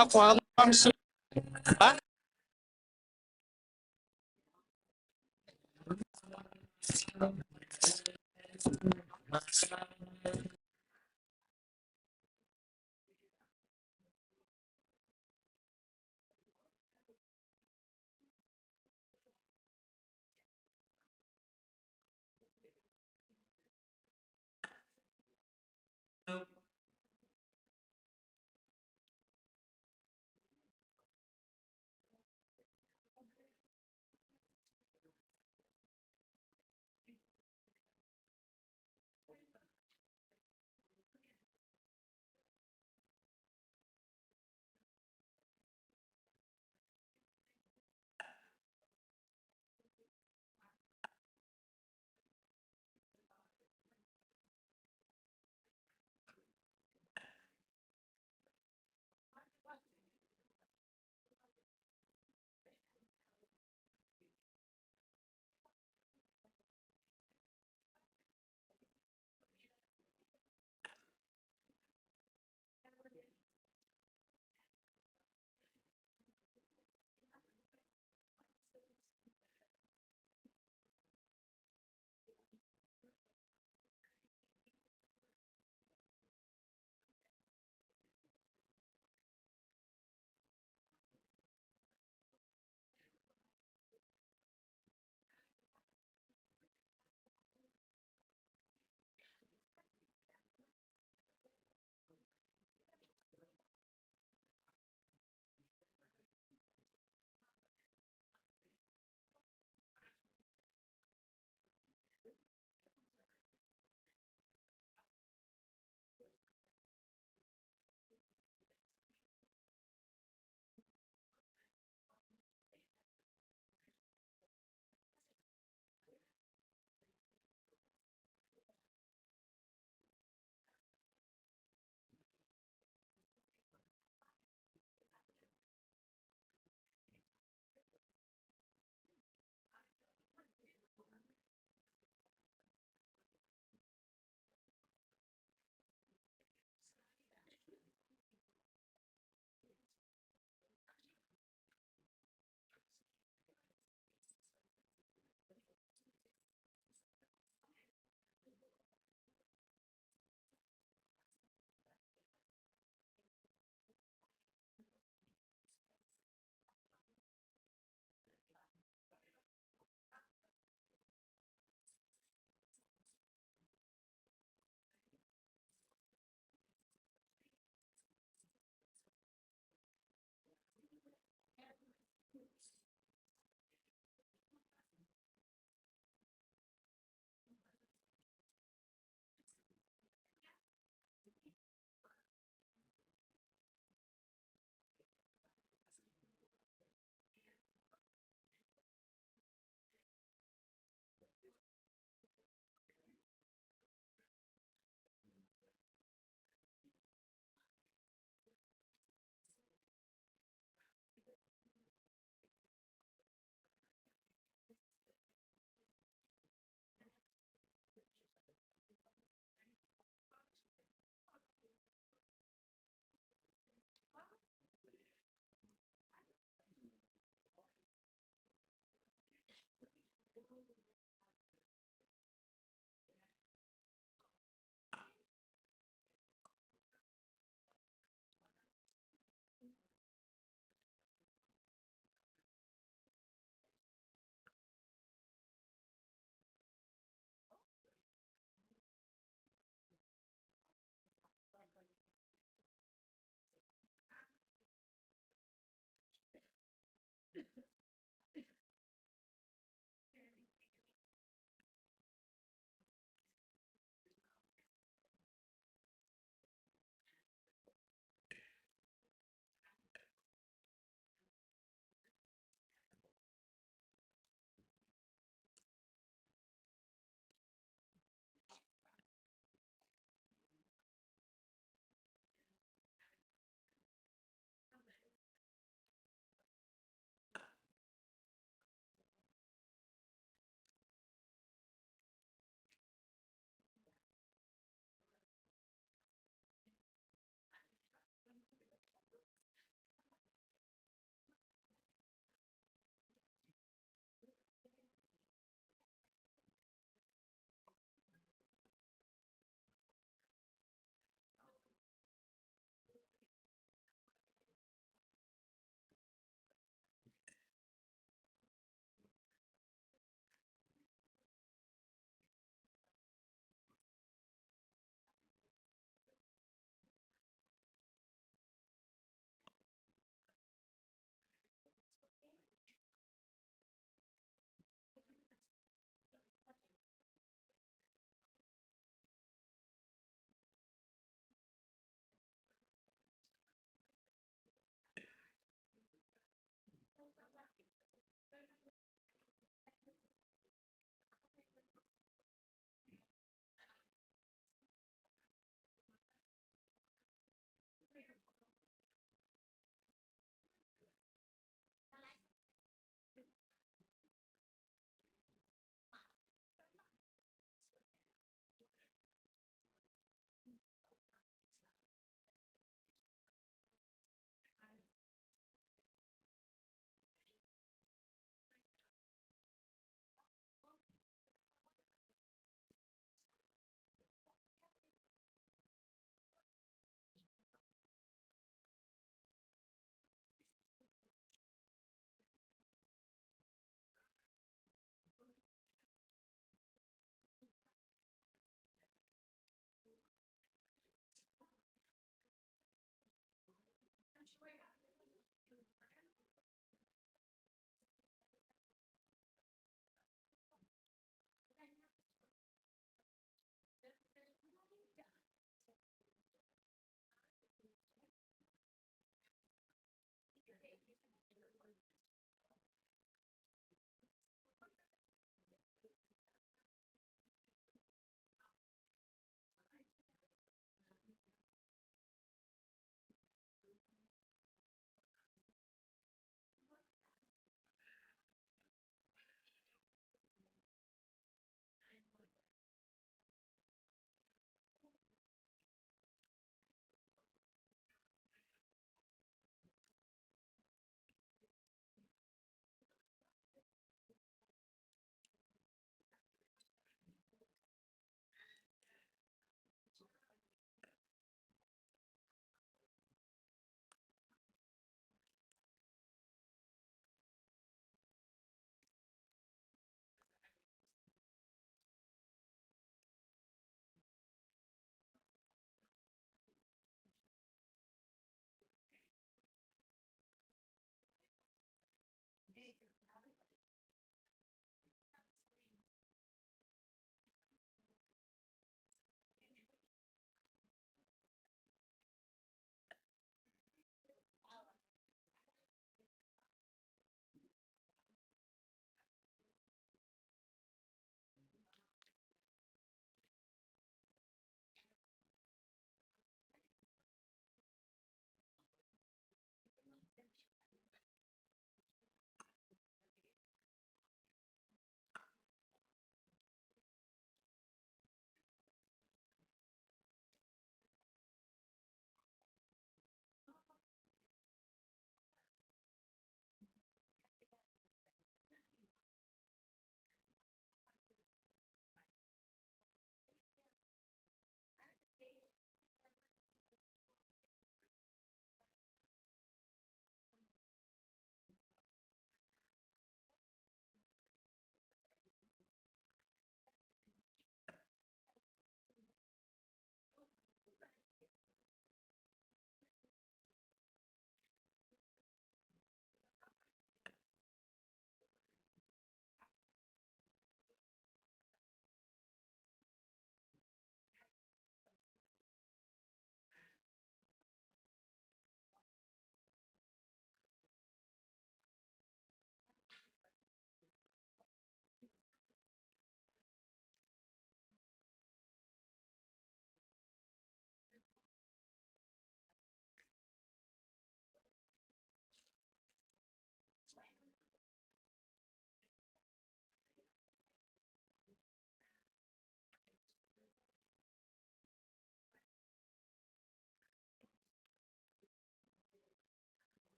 Ako, ako ang su- Ha?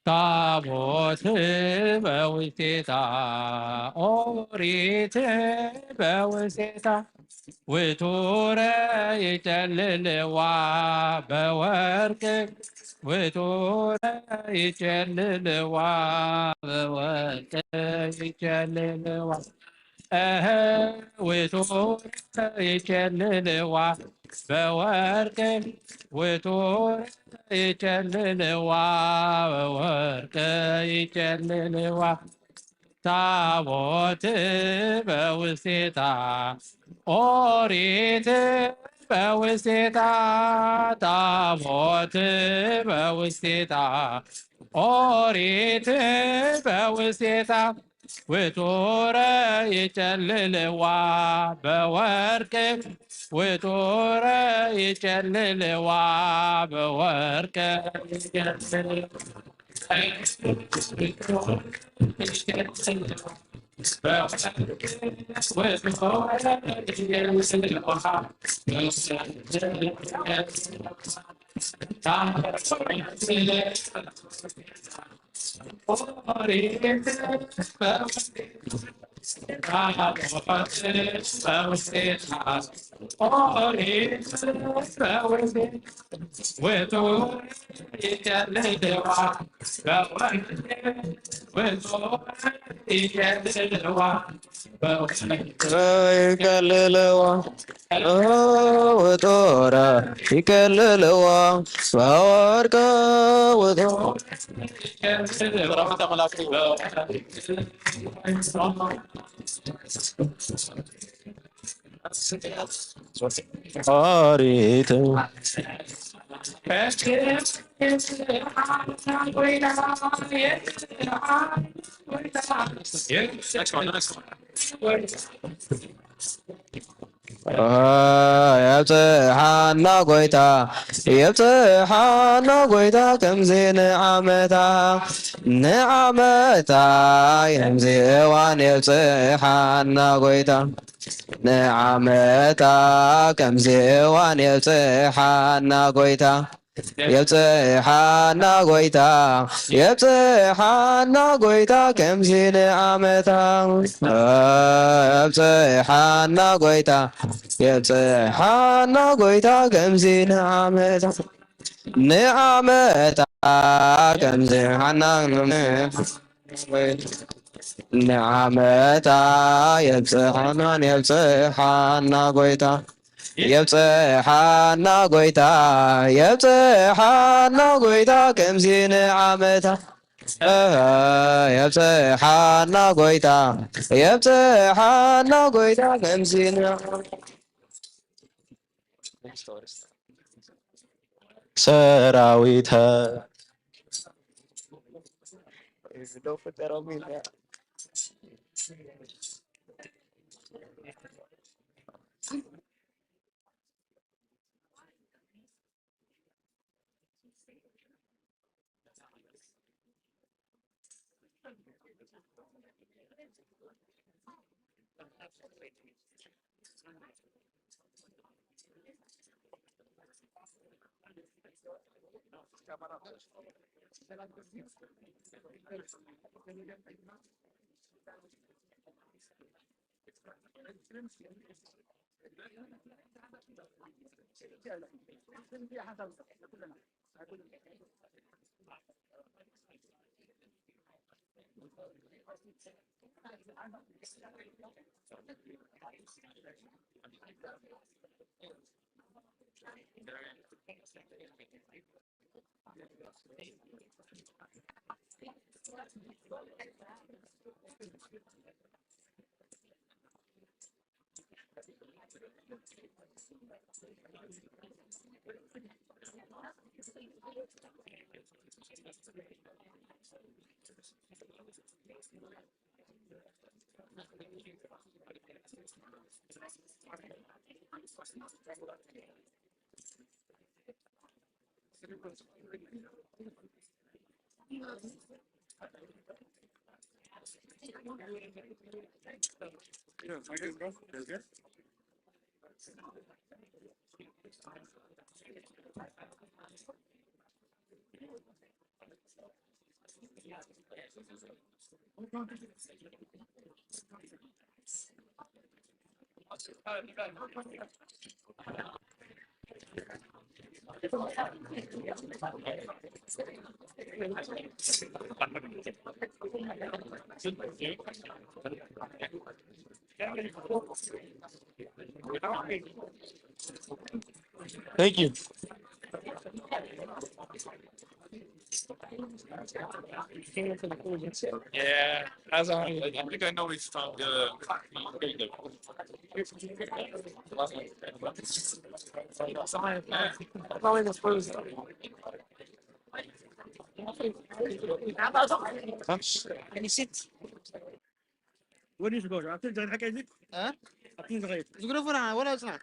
ታቦት በውስቴታ፣ ኦሪት በውስቴታ፣ ውቱረ ይጨልልዋ በወርቅ፣ ውቱረ ይጨልልዋ በወርቅ ይጨልልዋ። እህ፣ ውቱር ይጨልልዋ በወርቅ፣ ውቱር ይጨልልዋ በወርቅ ይጨልልዋ። ታቦት በውስቴታ፣ ኦሪት በውስቴታ፣ ታቦት በውስቴታ፣ ኦሪት በውስቴታ፣ ውቱረ ይጨልልዋ በወርቅ፣ ውቱረ ይጨልልዋ በወርቅ። ይከልልዋ ውጦረ ይከልልዋ በወርቀ ውጦረ። ኦሪት የብጽሓና ጎይታ፣ የብጽሓና ጎይታ ከምዚ ንዓመታ፣ ንዓመታ ከምዚ እዋን የብጽሓና ጎይታ፣ ንዓመታ ከምዚ እዋን የብጽሓና ጎይታ። የብጽሓና ጎይታ፣ የብጽሓና ጎይታ ከምዚ ንዓመታ። የብጽሓና ጎይታ፣ የብጽሓና ጎይታ ከምዚ ንዓመታ። ንዓመታ ከምዚ ሓና ንዓመታ የብጽሓናን የብጽሓና ጎይታ። የብጽሓና ጎይታ፣ የብጽሓና ጎይታ ከምዚ ንዓመታ። የብጽሓና ጎይታ፣ የብጽሓና ጎይታ ከምዚ ንዓመታ። ሰራዊተ Thank you. Yeah, as I, I think I know he's from the. Probably the first. Can you sit? What is going on? After the hack, is it? Huh? After the hack. It's good for now. What else now?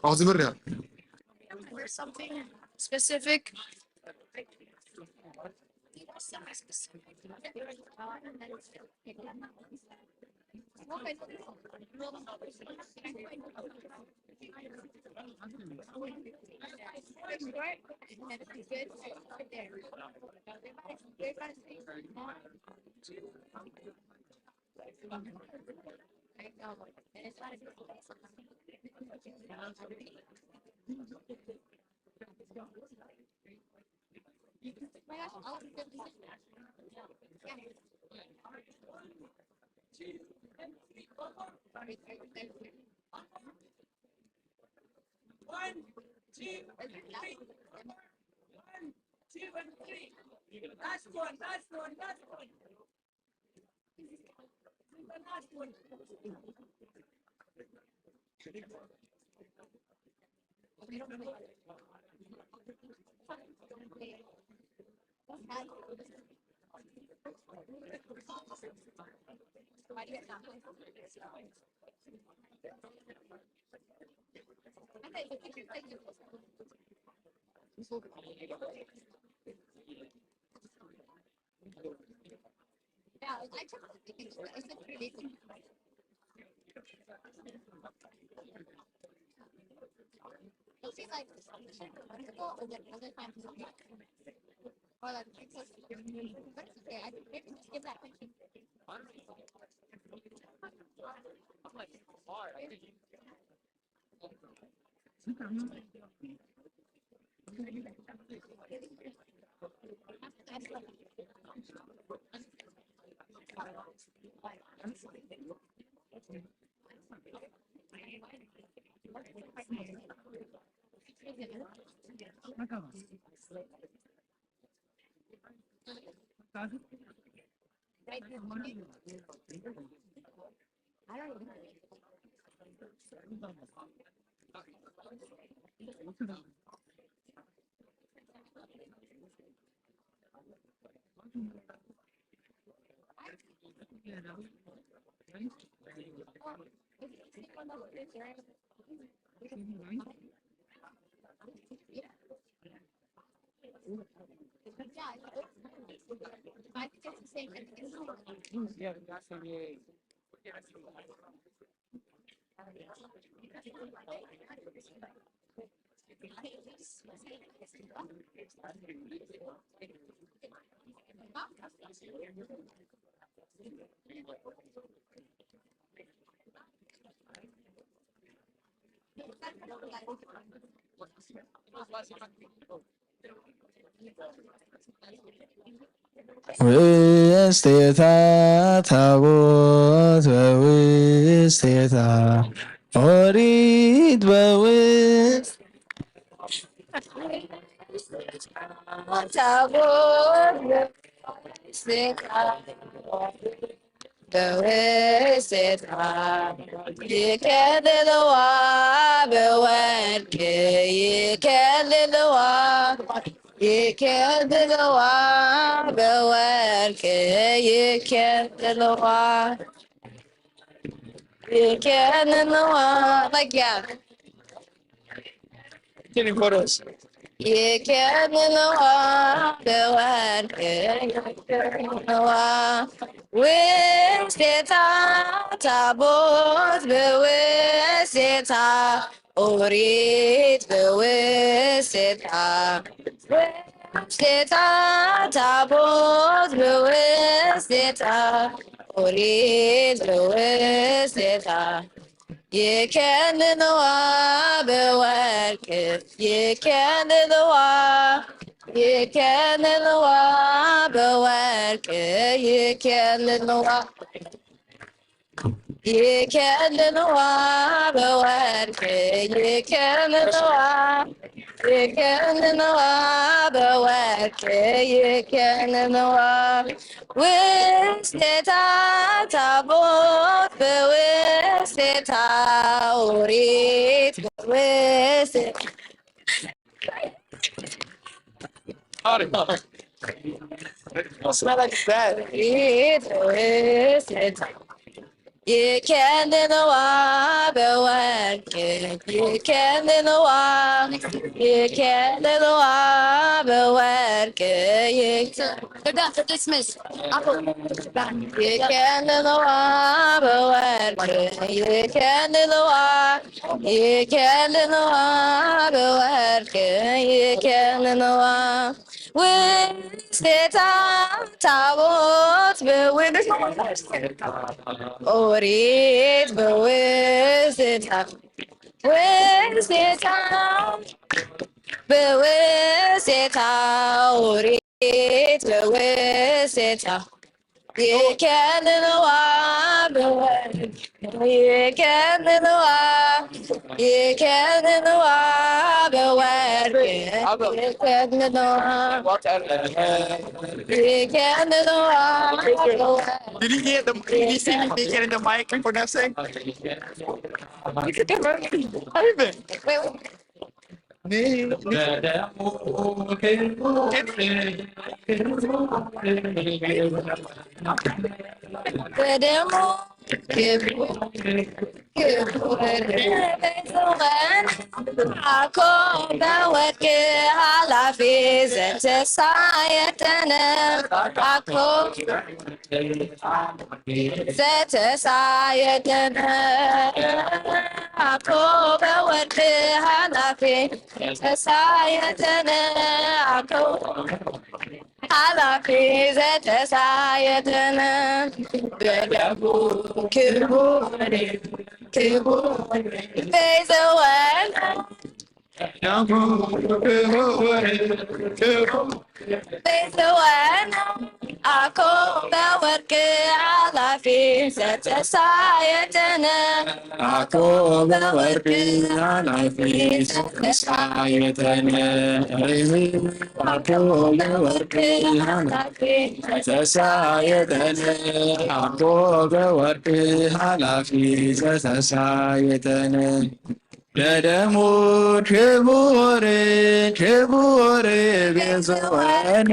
I'll do it now. There's something specific. One, two, and three. One, two, and three. Last one, last one, last one. ውስቴታ ታቦት በውስቴታ ኦሪት በውስቴታ ታቦት በውስቴታ በውስቴታ ይከልልዋ፣ በወርቅ ይከልልዋ፣ ይከልልዋ፣ በወርቅ ይከልልዋ፣ ይከልልዋ። Like, yeah. Can you photos? ይከልልዋ፣ በወርቅ ይከልልዋ። ውስቴታ ታቦት በውስቴታ ኦሪት በውስቴታ ውስቴታ ታቦት በውስቴታ ኦሪት በውስቴታ ይከልልዋ በወርቅ ይከልልዋ ይከልልዋ በወርቅ ይከልልዋ ይከልልዋ በወርቅ ይከልልዋ ይከልልዋ በወርቅ ይከልልዋ ውስቴታ ታቦት በውስቴታ ኦሪት በውስቴታ Smell like that. ኦሪት በውስቴታ ይከልልዋ በወርቅ ይከልልዋ ይከልልዋ በወርቅ ይከ- They're done. They're dismissed. Apple. ይከልልዋ በወርቅ ይከልልዋ ይከልልዋ በወርቅ ይከልልዋ ውስቴታ ታቦት በውስቴታ ኦሪት በውስቴታ ውስቴታ በውስቴታ ኦሪት በውስቴታ ይከልልዋ በወርቅ ይከልልዋ ይከልልዋ በወርቅ ይከልልዋ ይከልልዋ በወርቅ Did he get the? Did he see me getting the mic for nothing? Even. በደሙ ክቡር ክቡር ቤትወን አኮ በወርቅ ኃላፊ ዘተሳየጠነ አኮ ዘተሳየጠነ አኮ በወርቅ ኃላፊ ዘተሳየጠነ አኮ ኃላፊ ዘተሳየጠነ በደሙ ክቡር ክቡር ቤትወን ቤትወን አኮ በወርቅ ኃላፊ ዘተሳየጠነ አኮ በወርቅ ኃላፊ ዘተሳየጠነ አኮ በወርቅ ኃላፊ ዘተሳየጠነ አኮ በወርቅ ኃላፊ ዘተሳየጠነ በደሙ ክቡር ክቡር ቤትወን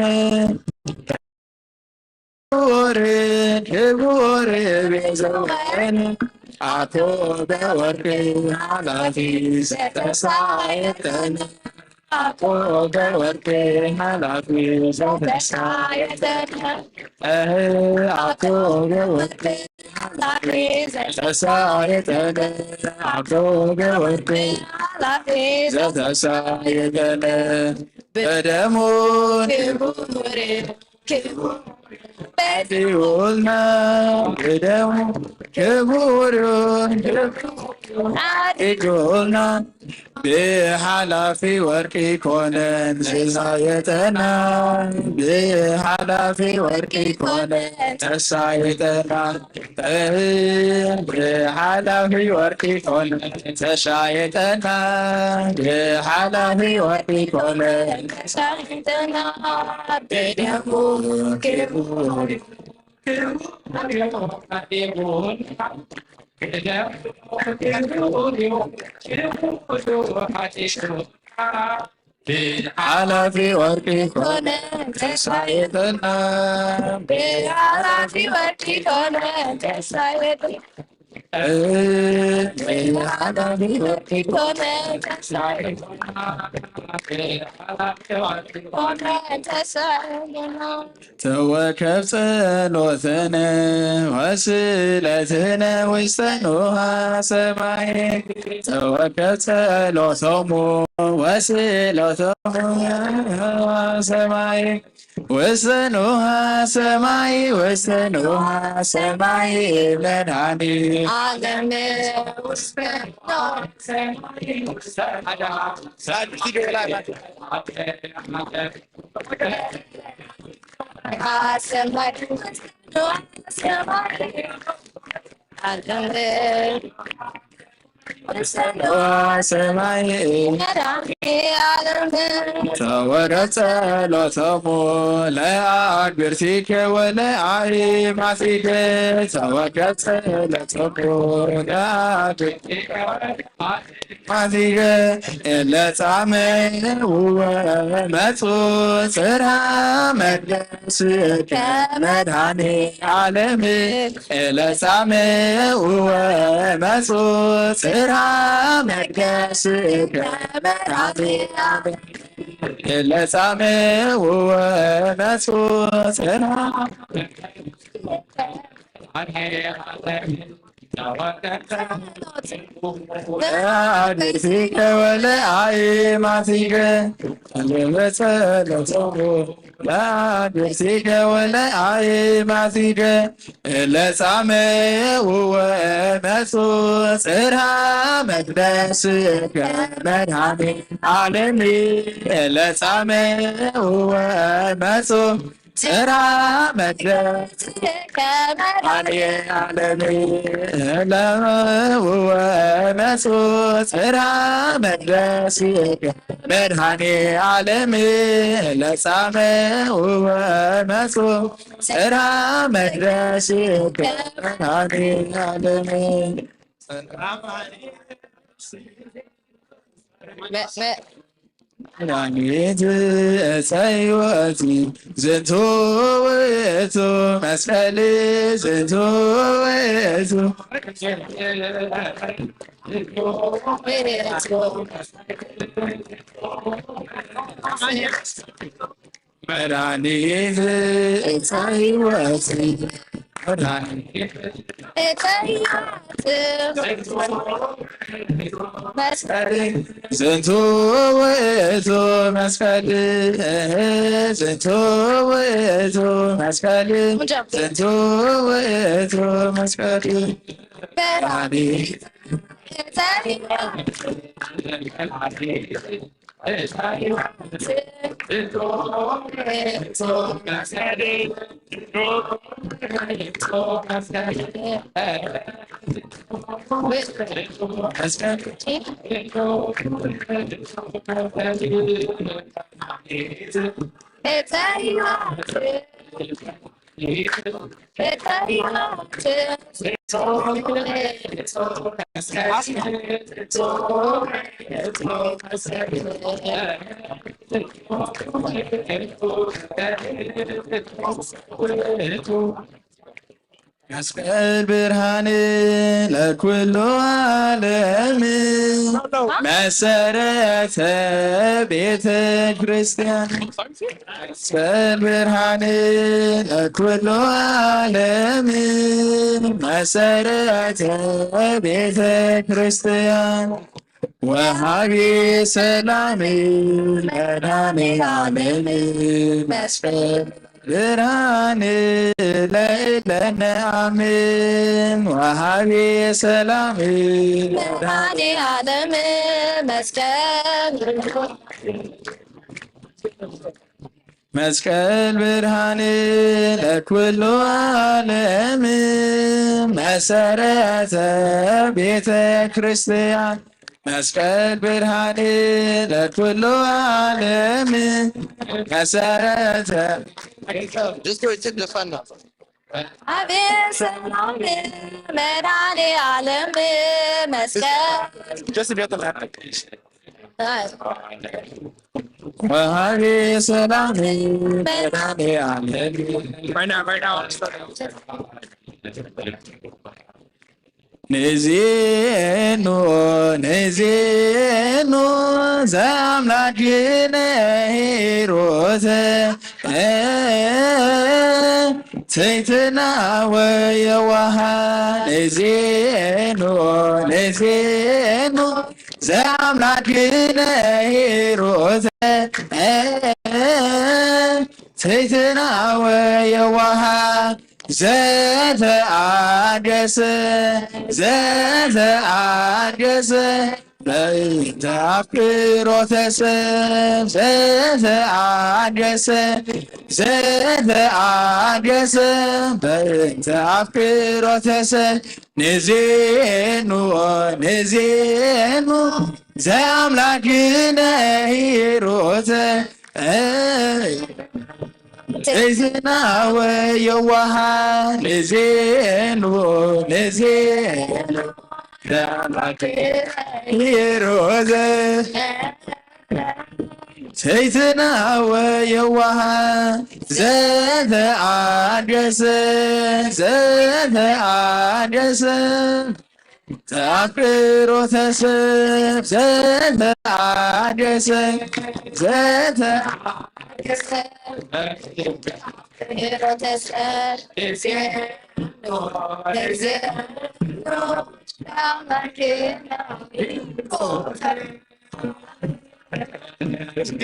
ክቡር ክቡር ቤትወን ኣቶ ገወርቂ ሓላፊ ዘተሳየጠነ፣ ኣቶ ገወርቂ ሓላፊ ዘተሳየጠነ፣ እህ፣ ኣቶ ገወርቂ ሓላፊ ዘተሳየጠነ፣ ኣቶ ገወርቂ ሓላፊ ዘተሳየጠነ፣ በደሙ ክቡር ክቡር ኣዲኡልና፣ ብደሙ ክቡር ኣዲኡልና፣ ብሓላፊ ወርቂ ኮነ ተሳየጠና፣ ብሓላፊ ወርቂ ኮነ ተሳየጠና። ብሓላፊ ወርቂ ኮነ ተሳየጠና፣ ብሓላፊ ወርቂ ኮነ ተሳየጠና፣ ብደሙ ክቡር ሓላፊ ወርቂ ኮነ ተሳየጠና፣ ብሓላፊ ወርቂ ኮነ ተሳየጠና፣ ብሓላፊ ወርቂ ኮነ ተሳየጠና፣ ብሓላፊ ወርቂ ኮነ ተሳየጠና። ተወከፍ ጸሎትነ ወስእለትነ ውስተ ንውሃ ሰማይ። ተወከፍ ጸሎቶሙ ወስእለቶሙ ሰማይ። ውስተ ንውሃ ሰማይ፣ ውስተ ንውሃ ሰማይ መድኃኔ ዓለም ውስተ ንውሃ ሰማይ ውስተ ሰማይ ተወከፍ ጸሎቶሙ ለአግብርቲከ ወለአይማቲከ። ተወከፍ ጸሎቶሙ ለአግብርቲከ ወለአይማቲከ። እለ ጻምእ ወመጹ ጽርሐ መቅደስከ መድኃኔ ዓለም። እለ ጻምእ ወመጹ ጽርሐ መቅደስከ መድኃኔ ዓለም። እለ ጻምእ ወመጹ ጽርሐ ለአግብርቲከ ወለአይማቲከ። ለአግብርቲከ ወለአይማቲከ። እለ ጻምእ ወመጹ ጽርሐ መቅደስከ መድኃኔ ዓለም። እለ ጻምእ ወመጹ ጽርሐ መቅደስከ መድኃኔ ዓለም። እለ ጻምእ ወመጹ ጽርሐ መቅደስከ መድኃኔ ዓለም። እለ ጻምእ ወመጹ ጽርሐ መቅደስከ መድኃኔ ዓለም። መ-፣ መ-፣ መድኃኒት ዕፀ ሕይወት ዝንቱ ውእቱ መስቀል፣ ዝንቱ ውእቱ መድኃኒት ዕፀ ሕይወት፣ መድኃኒት ዕፀ ሕይወት መስቀል፣ ዝንቱ ውእቱ መስቀል፣ ዝንቱ ውእቱ መስቀል፣ ዝንቱ ውእቱ መስቀል መድኃኒት ዕፀ ሕይወት። መስቀል ብርሃን ለኩሉ ዓለም መሰረተ ቤተ ክርስቲያን። መስቀል ብርሃን ለኩሉ ዓለም መሰረተ ቤተ ክርስቲያን። ወሃቢ ሰላም መድኃኔ ዓለም መስቀል ብርሃን ለእለነ አምን። ወሃቢ ሰላም መድኃኔ ዓለም መስቀል መስቀል ብርሃን ለኩሉ ዓለም መሰረተ ቤተ ክርስቲያን። መስቀል ብርሃን ለኩሉ ዓለም መሰረተ Just go and take the fan now. አቤት ሰላም መድኃኔ ዓለም መስቀል Just get the fan. ወሃቢ ሰላም መድኃኔ ዓለም Right now, right now. ንዜኑ ንዜኑ ዘአምላክነ ሂሩተ ትሕትና ወየዋሃ ንዜኑ ንዜኑ ዘአምላክነ ሂሩተ ትሕትና ወየዋሃ ዘተአገሰ ዘተአገሰ በእንተ አፍቅሮተ ሰብ ዘተአገሰ ዘተአገሰ በእንተ አፍቅሮተ ሰብ ንዜኑ ንዜኑ ዘአምላክነ ሂሩተ ትሕትና ወየዋሃ ንዜኑ ንዜኑ ዘአምላክነ ሂሩተ ትሕትና ወየዋሃ ዘተአገሰ ዘተአገሰ ተአፍቅሮተ ሰብ ዘተአገሰ ዘተአገሰ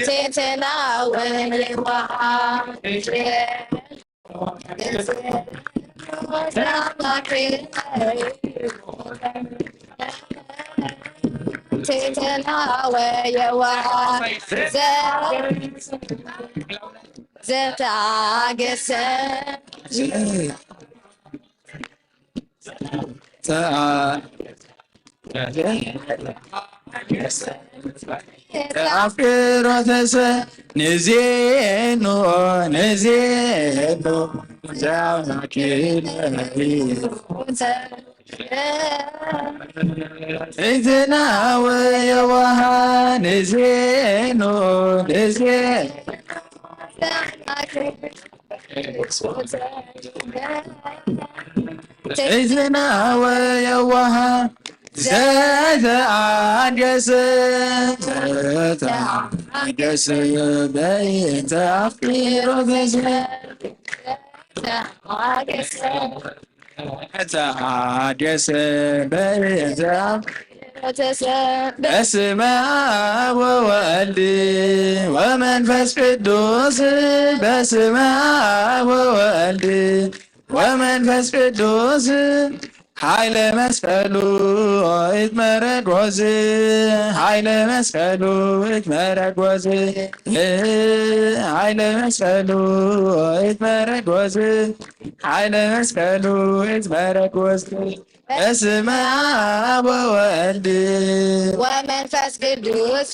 ትሕትና ወየዋሃ ትሕትና ወየዋሃ ዘተአገሰ አፍቅሮተ ሰብ ንዜኑ ንዜኑ ዘአምላክነ ትሕትና ወየዋሃ ንዜኑ ንዜኑ ትሕትና ወየዋሃ ዘተአገሰ ዘተአገሰ በእንተ አፍቅሮተ ሰብ ዘተአገሰ በእንተ አፍ በስመ አብ ወወልድ ወመንፈስ ቅዱስ በስመ አብ ወወልድ ወመንፈስ ቅዱስ ኃይለ መስቀሉ ይትመረድ ወዝ ኃይለ መስቀሉ ይትመረድ ወዝ ኃይለ መስቀሉ ይትመረድ ወዝ ኃይለ መስቀሉ ይትመረድ ወዝ በስመ አብ ወወልድ ወመንፈስ ቅዱስ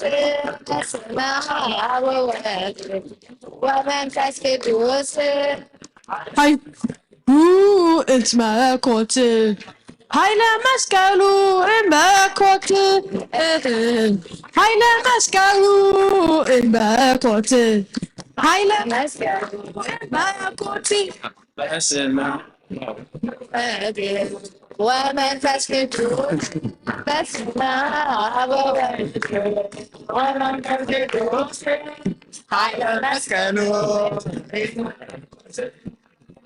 በስመ አብ ወወልድ ወመንፈስ ቅዱስ ኃይሉ እምበኮት ኃይለ መስቀሉ እምበኮት ኃይለ መስቀሉ እምበኮት ኃይለ መስቀሉ እምበኮት በስመ ወመንፈስ ቅዱስ በስመ አብ ወወልድ ወመንፈስ ቅዱስ ኃይለ መስቀሉ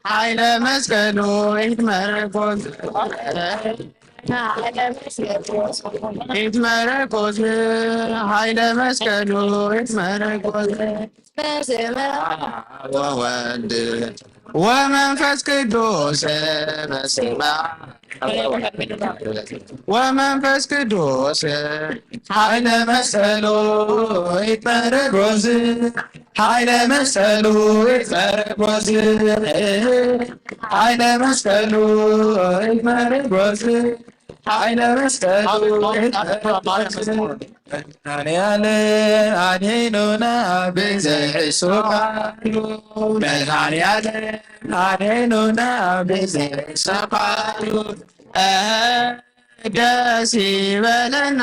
ኃይለ መስቀሉ ይትመርኮስ ይትመርኮስ ኃይለ መስቀሉ ይትመርኮስ በስመ አብ ወወልድ ወመንፈስ ቅዱስ በስመ አብ ወመንፈስ ቅዱስ ኃይለ መስቀሉ ይትመርኮስ ኃይለ መስቀሉ ይትመርኮስ ኃይለ መስቀሉ ይትመርኮስ ኃይለ መስቀሉ መድኃኔዓለም አድኅኖና ብዘይሕሱ ቃሉ መድኃኔዓለም አድኅኖና ብዘይሕሱ ቃሉ ደስ ይበለና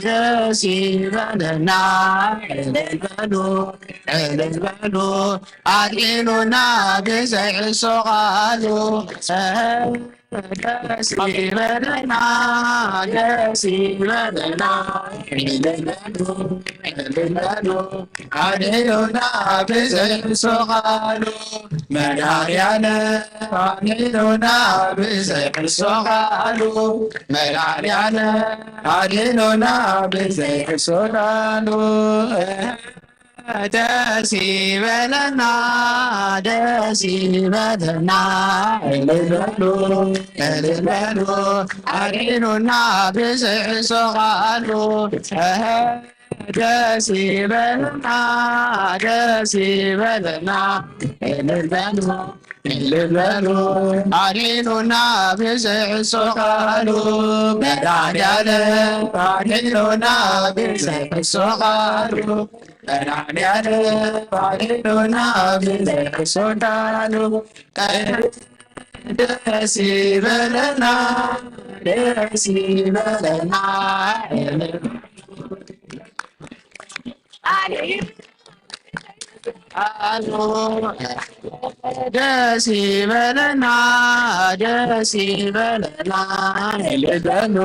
ደስ ይበለና እልል በሉ እልል በሉ አድኅኖና ብዘይሕሱ ቃሉ ደስ ይበለና ደስ ይበለና እልል በሉ እልል በሉ አድኅኖና ብዘይሕሱ ቃሉ መድኃኔዓለም አድኅኖና ብዘይሕሱ ቃሉ መድኃኔዓለም አድኅኖና ብዘይሕሱ ቃሉ ደስ ይበለና ደስ ይበለና እልል በሉ እልል በሉ አድኅኖና ብዘይሕሱ ቃሉ ደስ ይበለና ደስ ይበለና እልል በሉ እልል በሉ አድኅኖና ብዘይሕሱ ቃሉ መድኃኔዓለም አድኅኖና ብዘይሕሱ ቃሉ መድኃኔዓለም አድኅኖና ብዘይሕሱ ቃሉ ደስ ይበለና ደስ ይበለና አሉ ደስ ይበለና ደስ ይበለና እልል በሉ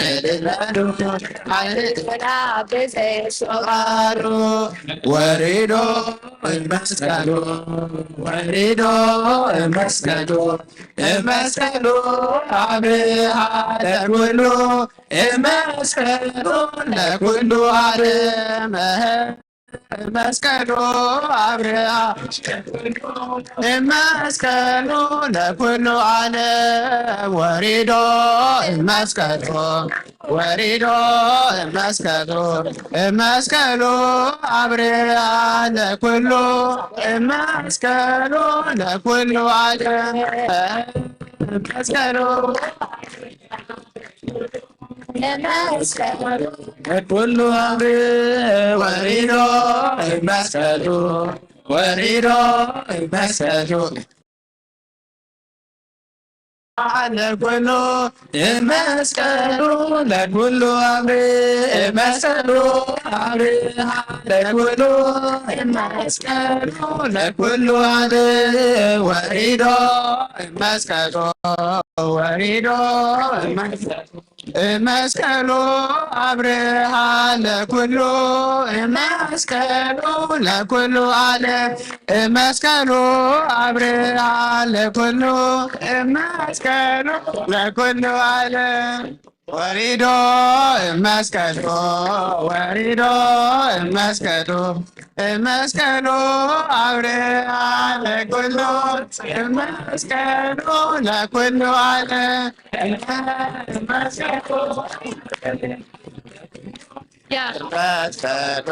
እልል በሉ አድኅኖና ብዘይሕሱ ቃሉ ወሪዶ መስቀሉ ወሪዶ መስቀሉ መስቀሉ አብርሃ ለኩሉ መስቀሉ ለኩሉ ዓለም መስቀሉ አብርሃ መስቀሉ ለኩሉ ዓለም ወሪዶ መስቀሉ ወሪዶ መስቀሉ መስቀሉ አብርሃ ለኩሉ መስቀሉ ለኩሉ ዓለም መስቀሉ ለኩሉ አብርሃ ወሪዶ መስቀሉ ወሪዶ መስቀሉ ለኩሉ መስቀሉ ለኩሉ አብርሃ መስቀሉ አብርሃ ለኩሉ መስቀሉ ለኩሉ አብርሃ ወሪዶ መስቀሉ ወሪዶ መስቀሉ መስቀሉ አብርሃ ለኩሉ መስቀሉ ለኩሉ ዓለም መስቀሉ አብርሃ ለኩሉ መስቀሉ ለኩሉ ዓለም ወሪዶ መስቀሉ ወሪዶ መስቀሉ መስቀሉ አብርሃ ለኩሉ መስቀሉ ለኩሉ ዓለም መስቀሉ መስቀሉ